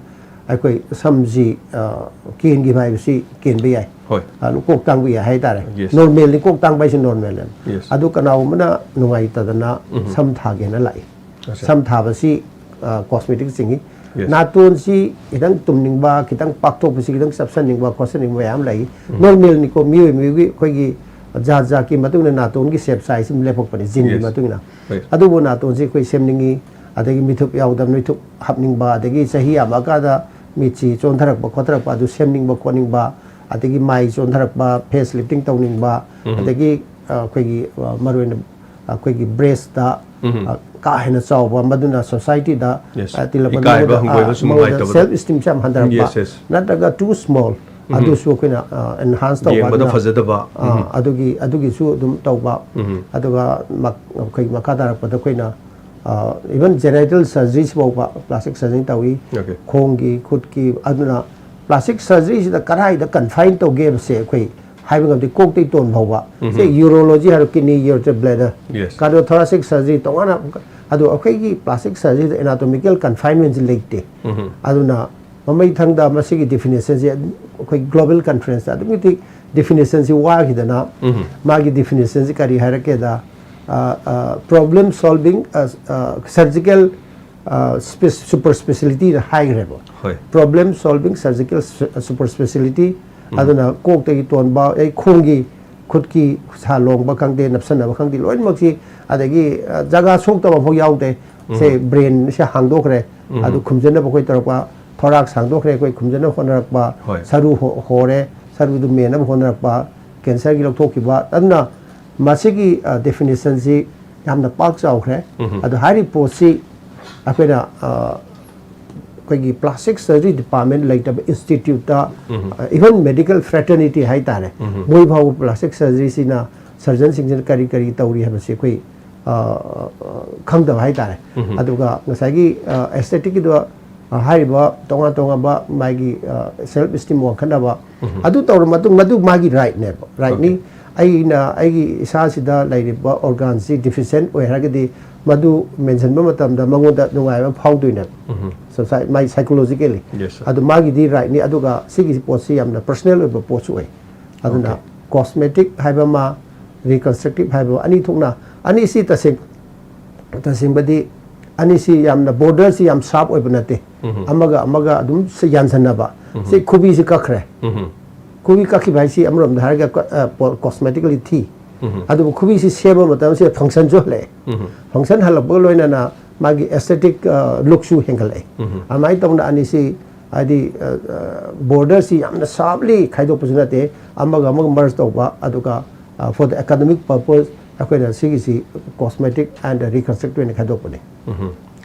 ꯑꯩꯈꯣꯏ ꯁꯝꯁꯤ, ꯑ, ꯀꯦꯟꯈꯤꯕ ꯍꯥꯏꯕꯁꯤ ꯀꯦꯟꯕ ꯌꯥꯏ꯫ ꯍꯣꯏ. ꯑ, ꯀꯣꯛ ꯇꯥꯡꯕ ꯌꯥꯏ ꯍꯥꯏꯇꯥꯔꯦ꯫ Yes. Normal ꯅꯤ, ꯀꯣꯛ ꯇꯥꯡꯕ ꯍꯥꯏꯁꯤ normal ꯅꯦ꯫ Yes. ꯑꯗꯨ ꯀꯅꯥꯒꯨꯝꯕꯅ ꯅꯨꯡꯉꯥꯏꯇꯗꯅ ꯎꯝ. ꯁꯝ ꯊꯥꯒꯦꯅ ꯂꯥꯛꯏ꯫ ꯑꯆꯥ. ꯁꯝ ꯊꯥꯕꯁꯤ, ꯑ, cosmetic ꯆꯤꯡꯏ꯫ Yes. ꯅꯥꯇꯣꯟꯁꯤ ꯈꯤꯇꯪ ꯇꯨꯝꯅꯤꯡꯕ, ꯈꯤꯇꯪ ꯄꯥꯛꯊꯣꯛꯄꯁꯤ, ꯈꯤꯇꯪ ꯆꯞꯁꯟꯅꯤꯡꯕ, ꯈꯣꯠꯆꯟꯅꯤꯡꯕ ꯃꯌꯥꯝ ꯂꯩ꯫ ꯎꯝ. Normal ꯅꯤꯀꯣ, ꯃꯤꯑꯣꯏ ꯃꯤꯑꯣꯏꯒꯤ ꯑꯩꯈꯣꯏꯒꯤ ꯖꯥꯠ ꯖꯥꯠꯀꯤ ꯃꯇꯨꯡ ꯏꯟꯅ ꯅꯥꯇꯣꯟꯒꯤ shape size ꯑꯃ ꯂꯦꯞꯄꯛꯄꯅꯤ, gene ꯒꯤ Yes. ꯃꯇꯨꯡ ꯏꯟꯅ꯫ Right. ꯑꯗꯨꯕꯨ ꯅꯥꯇꯣꯟꯁꯤ ꯑꯩꯈꯣꯏ ꯁꯦꯝꯅꯤꯡꯉꯤ, ꯑꯗꯒꯤ ꯃꯤꯊꯨꯞ ꯌꯥꯎꯗꯕ ꯃꯤꯊꯨꯞ ꯍꯥꯞꯅꯤꯡꯕ, ꯑꯗꯒꯤ ꯆꯍꯤ ꯌꯥꯝꯃꯛꯑꯀꯥꯟꯗ ꯃꯤꯠꯁꯤ ꯆꯣꯟꯊꯔꯛꯄ ꯈꯣꯠꯊꯔꯛꯄ ꯑꯗꯨ ꯁꯦꯝꯅꯤꯡꯕ ꯈꯣꯠꯅꯤꯡꯕ, ꯑꯗꯒꯤ ꯃꯥꯏ ꯆꯣꯟꯊꯔꯛꯄ, face lifting ꯇꯧꯅꯤꯡꯕ, ꯎꯝ. ꯑꯗꯒꯤ, ꯑ, ꯑꯩꯈꯣꯏꯒꯤ, ꯑ, ꯃꯔꯨꯑꯣꯏꯅ ꯑꯩꯈꯣꯏꯒꯤ breast ꯇ, ꯎꯝ. ꯑ, ꯀꯥ ꯍꯦꯟꯅ ꯆꯥꯎꯕ, ꯃꯗꯨꯅ society ꯗ, Yes. ꯑ, ꯇꯤꯜꯂꯛꯄ ꯏꯀꯥꯏꯕ, ꯃꯤꯉꯣꯟꯗ, ꯍꯪꯒꯣꯏꯕ ꯑ, ꯁꯨꯝ ꯃꯉꯣꯟꯗ ꯅꯨꯡꯉꯥꯏꯇꯕꯗꯣ. self esteem ꯁꯦ ꯌꯥꯝ ꯍꯟꯊꯔꯛꯄ, Yes, yes. ꯅꯠꯇ꯭ꯔꯒ too small, ꯎꯝ. ꯑꯗꯨꯁꯨ ꯑꯩꯈꯣꯏꯅ, ꯑ, enhance ꯇꯧꯕ ꯌꯦꯡꯕꯗ ꯑꯗꯨꯅ, ꯐꯖꯗꯕ. ꯑ, ꯎꯝ. ꯑꯗꯨꯒꯤ, ꯑꯗꯨꯒꯤꯁꯨ ꯑꯗꯨꯝ ꯇꯧꯕ꯫ ꯎꯝ. ꯑꯗꯨꯒ ꯃꯛ-, ꯑꯩꯈꯣꯏ ꯃꯈꯥ ꯇꯥꯔꯛꯄꯗ ꯑꯩꯈꯣꯏꯅ, ꯑ, even genital surgery ꯁꯤ ꯐꯥꯎꯕ plastic surgery ꯇꯧꯏ꯫ Okay. ꯈꯣꯡꯒꯤ, ꯈꯨꯠꯀꯤ, ꯑꯗꯨꯅ plastic surgery ꯁꯤꯗ ꯀꯗꯥꯏꯗ confine ꯇꯧꯒꯦ ꯍꯥꯏꯕꯁꯦ ꯑꯩꯈꯣꯏ ꯍꯥꯏꯕ ꯉꯝꯗꯦ꯫ ꯀꯣꯛꯇꯩ ꯇꯣꯟ ꯐꯥꯎꯕ꯫ ꯎꯝ. ꯁꯦ urology ꯍꯥꯏꯔꯣ, kidney, ureter, bladder, Yes. cardiothoracic surgery ꯇꯣꯉꯥꯟꯅ, ꯑꯗꯣ ꯑꯩꯈꯣꯏꯒꯤ plastic surgery ꯗ anatomical confinement ꯁꯤ ꯂꯩꯇꯦ꯫ ꯎꯝ. ꯑꯗꯨꯅ ꯃꯃꯩ ꯊꯪꯗ ꯃꯁꯤꯒꯤ definition ꯁꯦ ꯑꯩꯈꯣꯏ global conference ꯇ ꯑꯗꯨꯛꯀꯤ ꯃꯇꯤꯛ definition ꯁꯤ ꯋꯥꯈꯤꯗꯅ, ꯎꯝ. ꯃꯥꯒꯤ definition ꯁꯤ ꯀꯔꯤ ꯍꯥꯏꯔꯛꯀꯦꯗ, ꯑ, ꯑ, problem solving, ꯑ, ꯑ, surgical, ꯑ, spe-, super speciality ꯅ ꯍꯥꯏꯈ꯭ꯔꯦꯕ꯫ ꯍꯣꯏ. Problem solving surgical su-, super speciality꯫ ꯎꯝ. ꯑꯗꯨꯅ ꯀꯣꯛꯇꯒꯤ ꯇꯣꯟꯕ, ꯑꯩ ꯈꯣꯡꯒꯤ, ꯈꯨꯠꯀꯤ ꯁꯥ ꯂꯣꯡꯕ ꯈꯪꯗꯦ, ꯅꯞꯁꯟꯅꯕ ꯈꯪꯗꯦ, ꯂꯣꯏꯅꯃꯛꯁꯤ, ꯑꯗꯒꯤ, ꯑ, ꯖꯒꯥ ꯁꯣꯛꯇꯕ ꯑꯃꯐꯥꯎ ꯌꯥꯎꯗꯦ꯫ ꯁꯦ ꯎꯝ. brain ꯁꯦ ꯍꯥꯡꯗꯣꯛꯈ꯭ꯔꯦ꯫ ꯎꯝ. ꯑꯗꯨ ꯈꯨꯝꯖꯟꯅꯕ ꯑꯩꯈꯣꯏ ꯇꯧꯔꯛꯄ, ꯊꯣꯔꯥꯛ ꯁꯥꯡꯗꯣꯛꯈ꯭ꯔꯦ, ꯑꯩꯈꯣꯏ ꯈꯨꯝꯖꯟꯅꯕ ꯍꯣꯠꯅꯔꯛꯄ, ꯍꯣꯏ꯫ ꯁꯔꯨ ꯍꯣ- ꯍꯣꯔꯦ, ꯁꯔꯨꯗꯨ ꯃꯦꯟꯅꯕ ꯍꯣꯠꯅꯔꯛꯄ, ꯀꯦꯟꯁꯔꯒꯤ ꯂꯧꯊꯣꯛꯈꯤꯕ꯫ ꯑꯗꯨꯅ ꯃꯁꯤꯒꯤ ꯗꯦꯐꯤꯅꯤꯁꯟꯁꯤ ꯌꯥꯝꯅ ꯄꯥꯛ ꯆꯥꯎꯈ꯭ꯔꯦ꯫ ꯎꯝ꯫ ꯑꯗꯣ ꯍꯥꯏꯔꯤꯕ ꯄꯣꯠꯁꯤ ꯑꯩꯈꯣꯏꯅ ꯑ, ꯑꯩꯈꯣꯏꯒꯤ ꯄ꯭ꯂꯥꯁꯇꯤꯛ ꯁꯔꯖꯔꯤ ꯗꯤꯄꯥꯔꯠꯃꯦꯟ ꯂꯩꯇꯕ ꯏꯟꯁꯇꯤꯇ꯭ꯌꯨꯠꯇ, ꯎꯝ꯫ ꯏꯚꯟ ꯃꯦꯗꯤꯀꯦꯜ ꯐ꯭ꯔꯦꯇꯔꯅꯤꯇꯤ ꯍꯥꯏꯇꯥꯔꯦ, ꯎꯝ꯫ ꯃꯣꯏ ꯐꯥꯎꯕ ꯄ꯭ꯂꯥꯁꯇꯤꯛ ꯁꯔꯖꯔꯤꯁꯤꯅ ꯁꯔꯖꯟꯁꯤꯡꯁꯤꯅ ꯀꯔꯤ ꯀꯔꯤ ꯇꯧꯔꯤ ꯍꯥꯏꯕꯁꯤ ꯑꯩꯈꯣꯏ ꯑ, ꯑ, ꯈꯪꯗꯕ ꯍꯥꯏꯇꯥꯔꯦ꯫ ꯎꯝ꯫ ꯑꯗꯨꯒ ꯉꯁꯥꯏꯒꯤ ꯑꯦꯁꯊꯦꯇꯤꯛꯀꯤꯗꯣ, ꯑ, ꯍꯥꯏꯔꯤꯕ ꯇꯣꯉꯥꯟ ꯇꯣꯉꯥꯟꯕ ꯃꯥꯒꯤ ꯁꯦꯜꯐ ꯏꯁꯇꯤꯝ ꯋꯥꯡꯈꯠꯅꯕ, ꯎꯝ꯫ ꯑꯗꯨ ꯇꯧꯔ ꯃꯇꯨꯡ ꯃꯗꯨ ꯃꯥꯒꯤ ꯔꯥꯏꯠꯅꯦꯕ, ꯔꯥꯏꯠꯅꯤ꯫ Okay꯫ ꯑꯩꯅ ꯑꯩꯒꯤ ꯏꯁꯥꯁꯤꯗ ꯂꯩꯔꯤꯕ ꯑꯣꯔꯒꯥꯟꯁꯤ ꯗꯤꯐꯤꯁꯦꯟ ꯑꯣꯏ ꯍꯥꯏꯔꯒꯗꯤ ꯃꯗꯨ ꯃꯦꯟꯁꯤꯟꯕ ꯃꯇꯝꯗ ꯃꯉꯣꯟꯗ ꯅꯨꯡꯉꯥꯏꯕ ꯐꯥꯎꯗꯣꯏꯅꯦꯕ꯫ ꯎꯝ꯫ ꯁꯣꯁꯥꯏ- ꯃꯥꯏ ꯁꯥꯏꯀꯣꯂꯣꯖꯤꯀꯦꯂꯤ꯫ Yes, sir꯫ ꯑꯗꯨ ꯃꯥꯒꯤꯗꯤ ꯔꯥꯏꯠꯅꯤ꯫ ꯑꯗꯨꯒ ꯁꯤꯒꯤ ꯄꯣꯠꯁꯤ ꯌꯥꯝꯅ ꯄꯔꯁꯣꯅꯦꯜ ꯑꯣꯏꯕ ꯄꯣꯠꯁꯨ ꯑꯣꯏ꯫ ꯑꯗꯨꯅ Okay꯫ ꯀꯣꯁꯃꯦꯇꯤꯛ ꯍꯥꯏꯕ ꯑꯃ, ꯔꯤꯀꯟꯁꯇ꯭ꯔꯛꯇꯤꯞ ꯍꯥꯏꯕ ꯑꯃ, ꯑꯅꯤ ꯊꯣꯛꯅ, ꯑꯅꯤꯁꯤ ꯇꯁꯦꯡ ꯇꯁꯦꯡꯕꯗꯤ ꯑꯅꯤꯁꯤ ꯌꯥꯝꯅ ꯕꯣꯔꯗꯔꯁꯤ ꯌꯥꯝ ꯁꯥꯔꯞ ꯑꯣꯏꯕ ꯅꯠꯇꯦ꯫ ꯎꯝ꯫ ꯑꯃꯒ ꯑꯃꯒ ꯑꯗꯨꯝ ꯁꯤ ꯌꯥꯟꯁꯟꯅꯕ꯫ ꯎꯝ꯫ ꯁꯤ ꯈꯨꯕꯤꯁꯤ ꯀꯛꯈ꯭ꯔꯦ꯫ ꯎꯝ꯫ ꯈꯨꯕꯤ ꯀꯛꯈꯤꯕ ꯍꯥꯏꯁꯤ ꯑꯃꯔꯣꯝꯗ ꯍꯥꯏꯔꯒ ꯀꯣꯁꯃꯦꯇꯤꯀꯦꯂꯤ ꯊꯤ꯫ ꯎꯝ꯫ ꯑꯗꯨꯕꯨ ꯈꯨꯕꯤꯁꯤ ꯁꯦꯝꯕ ꯃꯇꯝꯁꯤꯗ ꯐꯪꯁꯟꯁꯨ ꯍꯜꯂꯛꯑꯦ꯫ ꯎꯝ꯫ ꯐꯪꯁꯟ ꯍꯜꯂꯛꯄꯒ ꯂꯣꯏꯅꯅ ꯃꯥꯒꯤ ꯑꯦꯁꯊꯦꯇꯤꯛ ꯂꯨꯛꯁꯨ ꯍꯦꯟꯒꯠꯂꯛꯑꯦ꯫ ꯎꯝ꯫ ꯑꯗꯨꯃꯥꯏꯅ ꯇꯧꯅ ꯑꯅꯤꯁꯤ ꯍꯥꯏꯗꯤ ꯕꯣꯔꯗꯔꯁꯤ ꯌꯥꯝꯅ ꯁꯥꯔꯞꯂꯤ ꯈꯥꯏꯗꯣꯛꯄꯁꯨ ꯅꯠꯇꯦ, ꯑꯃꯒ ꯑꯃꯒ ꯃꯔꯖ ꯇꯧꯕ, ꯑꯗꯨꯒ for the economic purpose ꯑꯩꯈꯣꯏꯅ ꯁꯤꯒꯤꯁꯤ cosmetic and reconstruct ꯑꯣꯏꯅ ꯈꯥꯏꯗꯣꯛꯄꯅꯦ꯫ ꯎꯝ꯫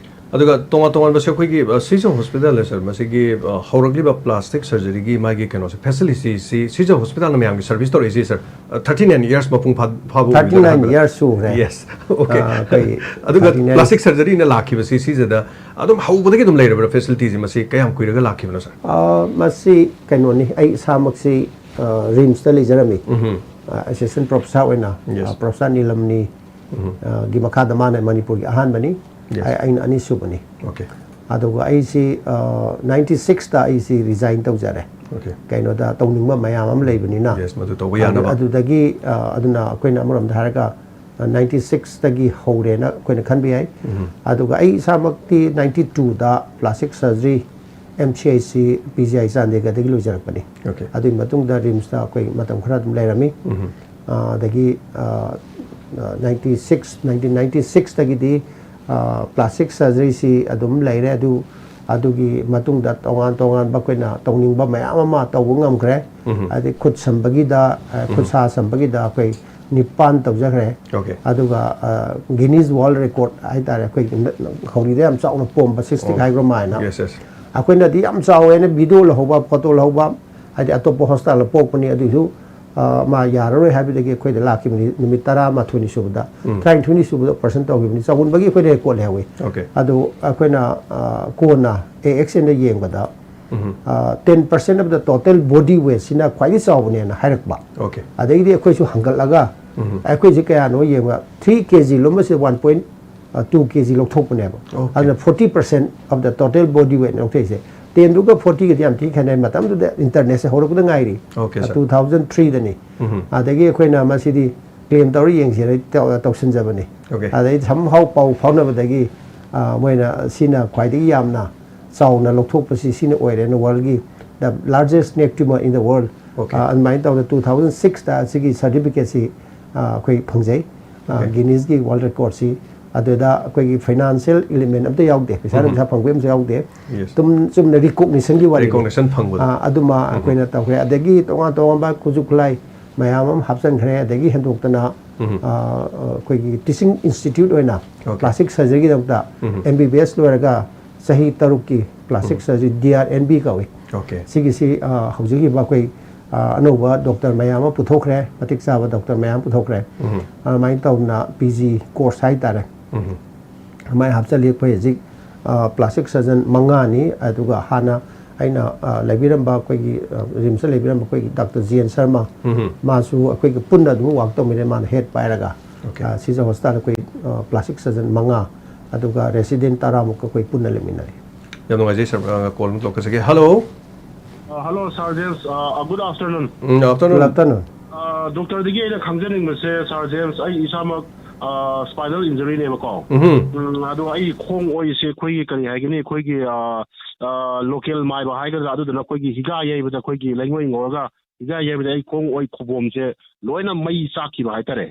ꯑꯗꯨꯒ ꯇꯣꯉꯥꯟ ꯇꯣꯉꯥꯟꯕꯁꯦ ꯑꯩꯈꯣꯏꯒꯤ ꯁꯤꯖ ꯍꯣꯁꯄꯤꯇꯥꯜꯗ, ꯁꯥꯔ, ꯃꯁꯤꯒꯤ ꯑ, ꯍꯧꯔꯛꯂꯤꯕ ꯄ꯭ꯂꯥꯁꯇꯤꯛ ꯁꯔꯖꯔꯤꯒꯤ ꯃꯥꯒꯤ ꯀꯩꯅꯣꯁꯦ, ꯐꯦꯁꯤꯂꯤꯇꯤꯁꯤ ꯁꯤꯖ ꯍꯣꯁꯄꯤꯇꯥꯜꯅ ꯃꯌꯥꯝꯒꯤ ꯁꯔꯚꯤꯁ ꯇꯧꯔꯛꯏꯁꯤ, ꯁꯥꯔ, ꯊꯥꯔꯇꯤ ꯅꯥꯏꯟ ꯏꯌꯔꯁ ꯃꯄꯨꯡ ꯐꯥ- ꯐꯥꯕ ꯑꯣꯏꯕꯤꯕ ꯊꯥꯔꯇꯤ ꯅꯥꯏꯟ ꯅꯠꯇ꯭ꯔꯥ? ꯏꯌꯔꯁ ꯁꯨꯈ꯭ꯔꯦ꯫ ꯌꯦꯁ꯫ ꯑꯣꯀꯦ꯫ ꯑ, ꯑꯩꯈꯣꯏ ꯑꯗꯨꯒ ꯊꯥꯔꯇꯤ ꯅꯥꯏꯟ ꯄ꯭ꯂꯥꯁꯇꯤꯛ ꯁꯔꯖꯔꯤꯅ ꯂꯥꯛꯈꯤꯕꯁꯤ ꯁꯤꯖꯗ ꯑꯗꯨꯝ ꯍꯧꯕꯗꯒꯤ ꯑꯗꯨꯝ ꯂꯩꯔꯕ꯭ꯔꯥ ꯐꯦꯁꯤꯂꯤꯇꯤꯁꯤ? ꯃꯁꯤ ꯀꯌꯥꯝ ꯀꯨꯏꯔꯒ ꯂꯥꯛꯈꯤꯕꯅꯣ, ꯁꯥꯔ? ꯑ, ꯃꯁꯤ ꯀꯩꯅꯣꯅꯤ, ꯑꯩ ꯏꯁꯥꯃꯛꯁꯤ, ꯑ, ꯔꯤꯝꯁꯇ ꯂꯩꯖꯔꯝꯃꯤ꯫ ꯎꯝ꯫ ꯑ, ꯑꯦꯁꯤꯁꯇꯦꯟ ꯄ꯭ꯔꯣꯐꯦꯁꯔ ꯑꯣꯏꯅ, ꯌꯦꯁ꯫ ꯑ, ꯄ꯭ꯔꯣꯐꯦꯁꯔ ꯅꯤꯂꯝꯅꯤ, ꯎꯝ꯫ ꯑ, ꯒꯤ ꯃꯈꯥꯗ ꯃꯥꯅ ꯃꯅꯤꯄꯨꯔꯒꯤ ꯑꯍꯥꯟꯕꯅꯤ꯫ ꯌꯦꯁ꯫ ꯑꯩ- ꯑꯩꯅ ꯑꯅꯤꯁꯨꯕꯅꯤ꯫ ꯑꯣꯀꯦ꯫ ꯑꯗꯨꯒ ꯑꯩꯁꯤ, ꯑ, ꯅꯥꯏꯟꯇꯤ ꯁꯤꯛꯁꯇ ꯑꯩꯁꯤ ꯔꯤꯖꯥꯏꯟ ꯇꯧꯖꯔꯦ꯫ ꯑꯣꯀꯦ꯫ ꯀꯩꯅꯣꯗ ꯇꯧꯅꯤꯡꯕ ꯃꯌꯥꯝ ꯑꯃ ꯂꯩꯕꯅꯤꯅ꯫ ꯌꯦꯁ, ꯃꯗꯨ ꯇꯧꯕ ꯌꯥꯅꯕ꯫ ꯑꯗꯨ- ꯑꯗꯨꯗꯒꯤ, ꯑ, ꯑꯗꯨꯅ ꯑꯩꯈꯣꯏꯅ ꯑꯃꯔꯣꯝꯗ ꯍꯥꯏꯔꯒ, ꯑ, ꯅꯥꯏꯟꯇꯤ ꯁꯤꯛꯁꯇꯒꯤ ꯍꯧꯔꯦꯅ ꯑꯩꯈꯣꯏꯅ ꯈꯟꯕ ꯌꯥꯏ꯫ ꯎꯝ꯫ ꯑꯗꯨꯒ ꯑꯩ ꯏꯁꯥꯃꯛꯇꯤ ꯅꯥꯏꯟꯇꯤ ꯇꯨꯗ plastic surgery, M C H C, P G ꯑꯥꯏ ꯆꯥꯟꯗꯤꯒꯔꯗꯒꯤ ꯂꯣꯏꯖꯔꯛꯄꯅꯤ꯫ ꯑꯣꯀꯦ꯫ ꯑꯗꯨꯒꯤ ꯃꯇꯨꯡꯗ ꯔꯤꯝꯁꯇ ꯑꯩꯈꯣꯏ ꯃꯇꯝ ꯈꯔ ꯑꯗꯨꯝ ꯂꯩꯔꯝꯃꯤ꯫ ꯎꯝ꯫ ꯑ, ꯑꯗꯒꯤ, ꯑ, ꯑ, ꯅꯥꯏꯟꯇꯤ ꯁꯤꯛꯁ, ꯅꯥꯏꯟꯇꯤꯟ ꯅꯥꯏꯟꯇꯤ ꯁꯤꯛꯁꯇꯒꯤꯗꯤ, ꯑ, ꯄ꯭ꯂꯥꯁꯇꯤꯛ ꯁꯔꯖꯔꯤꯁꯤ ꯑꯗꯨꯝ ꯂꯩꯔꯦ꯫ ꯑꯗꯨ ꯑꯗꯨꯒꯤ ꯃꯇꯨꯡꯗ ꯇꯣꯉꯥꯟ ꯇꯣꯉꯥꯟꯕ ꯑꯩꯈꯣꯏꯅ ꯇꯧꯅꯤꯡꯕ ꯃꯌꯥꯝ ꯑꯃ ꯇꯧꯕ ꯉꯝꯈ꯭ꯔꯦ꯫ ꯎꯝ꯫ ꯍꯥꯏꯗꯤ ꯈꯨꯠ ꯁꯝꯕꯒꯤꯗ, ꯑ, ꯎꯝ꯫ ꯈꯨꯠ ꯁꯥ ꯁꯝꯕꯒꯤꯗ ꯑꯩꯈꯣꯏ ꯅꯤꯄꯥꯟ ꯇꯧꯖꯈ꯭ꯔꯦ꯫ ꯑꯣꯀꯦ꯫ ꯑꯗꯨꯒ, ꯑ, Guinness World Record ꯍꯥꯏꯇꯥꯔꯦ, ꯑꯩꯈꯣꯏꯒꯤ ꯈꯧꯔꯤꯗ ꯌꯥꯝ ꯆꯥꯎꯅ ꯄꯣꯝꯕ cystic ꯑꯣ꯫ Hygroma ꯍꯥꯏꯅ꯫ Yes, yes꯫ ꯑꯩꯈꯣꯏꯅꯗꯤ ꯌꯥꯝ ꯆꯥꯎꯋꯦꯅ video ꯂꯧꯍꯧꯕ, photo ꯂꯧꯍꯧꯕ, ꯍꯥꯏꯗꯤ ꯑꯇꯣꯞꯄ hospital ꯄꯣꯛꯄꯅꯤ, ꯑꯗꯨꯏꯁꯨ, ꯑ, ꯃꯥ ꯌꯥꯔꯔꯣꯏ ꯍꯥꯏꯕꯗꯒꯤ ꯑꯩꯈꯣꯏꯗ ꯂꯥꯛꯈꯤꯕꯅꯤ꯫ ꯅꯨꯃꯤꯠ ꯇꯔꯥꯃꯥꯊꯣꯏꯅꯤ ꯁꯨꯕꯗ, ꯎꯝ꯫ ꯇꯔꯥꯅꯤꯊꯣꯏꯅꯤ ꯁꯨꯕꯗ operation ꯇꯧꯈꯤꯕꯅꯤ꯫ ꯆꯥꯎꯃꯟꯕꯒꯤ ꯑꯩꯈꯣꯏꯗ record ꯂꯩꯍꯧꯋꯤ꯫ ꯑꯣꯀꯦ꯫ ꯑꯗꯨ ꯑꯩꯈꯣꯏꯅ, ꯑ, ꯀꯣꯟꯅ A X N ꯗ ꯌꯦꯡꯕꯗ, ꯎꯝ꯫ ꯑ, ten percent of the total body weight ꯁꯤꯅ ꯈ꯭ꯋꯥꯏꯗꯒꯤ ꯆꯥꯎꯕꯅꯦꯅ ꯍꯥꯏꯔꯛꯄ꯫ ꯑꯣꯀꯦ꯫ ꯑꯗꯩꯗꯤ ꯑꯩꯈꯣꯏꯁꯨ ꯍꯪꯒꯠꯂꯒ, ꯎꯝ꯫ ꯑꯩꯈꯣꯏꯁꯦ ꯀꯌꯥꯅꯣ ꯌꯦꯡꯕ, three K G ꯂꯨꯝꯕꯁꯦ one point two K G ꯂꯧꯊꯣꯛꯄꯅꯦꯕ꯫ ꯑꯣꯀꯦ꯫ ꯑꯗꯨꯅ forty percent of the total body weight ꯂꯧꯊꯣꯛꯏꯁꯦ꯫ Ten ꯗꯨꯒ forty ꯒꯗꯤ ꯌꯥꯝ ꯊꯤ ꯈꯦꯠꯅꯩ꯫ ꯃꯇꯝꯗꯨꯗ internet ꯁꯦ ꯍꯧꯔꯛꯄꯗ ꯉꯥꯏꯔꯤ꯫ Okay, sir. Two thousand three ꯗꯅꯤ꯫ ꯎꯝ꯫ ꯑꯗꯒꯤ ꯑꯩꯈꯣꯏꯅ ꯃꯁꯤꯗꯤ claim ꯇꯧꯔ ꯌꯦꯡꯁꯦꯅ ꯇꯧ-, ꯇꯧꯁꯤꯟꯖꯕꯅꯤ꯫ ꯑꯣꯀꯦ, ꯁꯥꯔ꯫ ꯑꯗꯩ somehow ꯄꯥꯎ ꯐꯥꯎꯅꯕꯗꯒꯤ, ꯑ, ꯃꯣꯏꯅ ꯁꯤꯅ ꯈ꯭ꯋꯥꯏꯗꯒꯤ ꯌꯥꯝꯅ ꯆꯥꯎꯅ ꯂꯧꯊꯣꯛꯄꯁꯤ ꯁꯤꯅ ꯑꯣꯏꯔꯦꯅ, world ꯒꯤ the largest neck tumor in the world꯫ Okay. ꯑ, ꯑꯗꯨꯃꯥꯏꯅ ꯇꯧꯗꯅ two thousand six ꯇ ꯁꯤꯒꯤ certificate ꯁꯤ, ꯑ, ꯑꯩꯈꯣꯏ ꯐꯪꯖꯩ꯫ ꯑ, ꯑꯣꯀꯦ꯫ Guinness ꯀꯤ World Record ꯁꯤ꯫ ꯑꯗꯨꯗ ꯑꯩꯈꯣꯏꯒꯤ financial element ꯑꯝꯇ ꯌꯥꯎꯗꯦ, ꯄꯩꯁꯥ ꯎꯝ꯫ ꯅꯨꯡꯁꯥ ꯐꯪꯕꯒꯤ ꯑꯝꯇ ꯌꯥꯎꯗꯦ꯫ Yes꯫ ꯇꯨꯝ-, ꯆꯨꯝꯅ recognition ꯒꯤ ꯋꯥꯔꯤꯅꯤ꯫ Recognition ꯐꯪꯕꯗꯣ꯫ ꯑ, ꯑꯗꯨꯃ ꯎꯝ꯫ ꯑꯩꯈꯣꯏꯅ ꯇꯧꯈ꯭ꯔꯦ꯫ ꯑꯗꯒꯤ ꯇꯣꯉꯥꯟ ꯇꯣꯉꯥꯟꯕ ꯈꯨꯠꯁꯨ ꯈꯨꯠꯂꯥꯏ ꯃꯌꯥꯝ ꯑꯃ ꯍꯥꯞꯆꯤꯟꯈ꯭ꯔꯦ꯫ ꯑꯗꯒꯤ ꯍꯦꯟꯗꯣꯛꯇꯅ, ꯎꯝ꯫ ꯑ, ꯑꯩꯈꯣꯏꯒꯤ teaching institute ꯑꯣꯏꯅ ꯑꯣꯀꯦ꯫ Plastic surgery ꯒꯤꯗꯃꯛꯇ ꯎꯝ꯫ M B B S ꯂꯣꯏꯔꯒ ꯆꯍꯤ ꯇꯔꯨꯛꯀꯤ plastic ꯎꯝ꯫ surgery, D R N B ꯀꯧꯏ꯫ ꯑꯣꯀꯦ꯫ ꯁꯤꯒꯤꯁꯤ, ꯑ, ꯍꯧꯖꯤꯛ ꯑꯣꯏꯕ ꯑꯩꯈꯣꯏ, ꯑ, ꯑꯅꯧꯕ doctor ꯃꯌꯥꯝ ꯑꯃ ꯄꯨꯊꯣꯛꯈ꯭ꯔꯦ, ꯃꯇꯤꯛ ꯆꯥꯕ doctor ꯃꯌꯥꯝ ꯄꯨꯊꯣꯛꯈ꯭ꯔꯦ꯫ ꯎꯝ꯫ ꯑꯗꯨꯃꯥꯏꯅ ꯇꯧꯗꯅ P G course ꯍꯥꯏꯇꯥꯔꯦ꯫ ꯎꯝ꯫ ꯑꯗꯨꯃꯥꯏꯅ ꯍꯥꯞꯆꯜꯂꯤ꯫ ꯑꯩꯈꯣꯏ ꯍꯧꯖꯤꯛ, ꯑ, plastic surgeon ꯃꯉꯥꯅꯤ, ꯑꯗꯨꯒ ꯍꯥꯟꯅ ꯑꯩꯅ, ꯑ, ꯂꯩꯕꯤꯔꯝꯕ ꯑꯩꯈꯣꯏꯒꯤ, ꯑ, RIMS ꯇ ꯂꯩꯕꯤꯔꯝꯕ ꯑꯩꯈꯣꯏꯒꯤ doctor J N Sharma, ꯎꯝ꯫ ꯃꯥꯁꯨ ꯑꯩꯈꯣꯏꯒ ꯄꯨꯟꯅ ꯑꯗꯨꯝ work ꯇꯧꯃꯤꯟꯅꯩ, ꯃꯥꯅ head ꯄꯥꯏꯔꯒ꯫ ꯑꯣꯀꯦ꯫ ꯑ, ꯁꯤꯖ hospital ꯑꯩꯈꯣꯏ, ꯑ, plastic surgeon ꯃꯉꯥ, ꯑꯗꯨꯒ resident ꯇꯔꯥꯃꯨꯛ ꯑꯩꯈꯣꯏ ꯄꯨꯟꯅ ꯂꯩꯃꯤꯟꯅꯔꯤ꯫ ꯌꯥꯝ ꯅꯨꯡꯉꯥꯏꯖꯩ, ꯁꯥꯔ꯫ ꯑ, call ꯑꯃ ꯂꯧꯈꯠꯆꯒꯦ꯫ Hello꯫ ꯑ, hello, ꯁꯥꯔ ꯖꯦꯝꯁ꯫ ꯑ, good afternoon꯫ ꯎꯝ, afternoon꯫ Good afternoon꯫ ꯑ, doctor ꯗꯒꯤ ꯑꯩꯅ ꯈꯪꯖꯅꯤꯡꯕꯁꯦ, ꯁꯥꯔ ꯖꯦꯝꯁ, ꯑꯩ ꯏꯁꯥꯃꯛ, ꯑ, spinal injury ꯅꯦꯕꯀꯣ꯫ ꯎꯝ꯫ ꯎꯝ, ꯑꯗꯣ ꯑꯩ ꯈꯣꯡ ꯑꯣꯏꯁꯦ ꯑꯩꯈꯣꯏꯒꯤ ꯀꯔꯤ ꯍꯥꯏꯒꯅꯤ, ꯑꯩꯈꯣꯏꯒꯤ, ꯑ, ꯑ, local ꯃꯥꯏꯕ ꯍꯥꯏꯒꯗ꯭ꯔꯥ, ꯑꯗꯨꯗꯨꯅ ꯑꯩꯈꯣꯏꯒꯤ ꯍꯤꯒꯥ ꯌꯩꯕꯗ ꯑꯩꯈꯣꯏꯒꯤ ꯂꯩꯉꯣꯏ ꯉꯧꯔꯒ ꯍꯤꯒꯥ ꯌꯩꯕꯗ ꯑꯩ ꯈꯣꯡ ꯑꯣꯏ ꯈꯨꯕꯣꯝꯁꯦ ꯂꯣꯏꯅ ꯃꯩ ꯆꯥꯛꯈꯤꯕ ꯍꯥꯏꯇꯥꯔꯦ꯫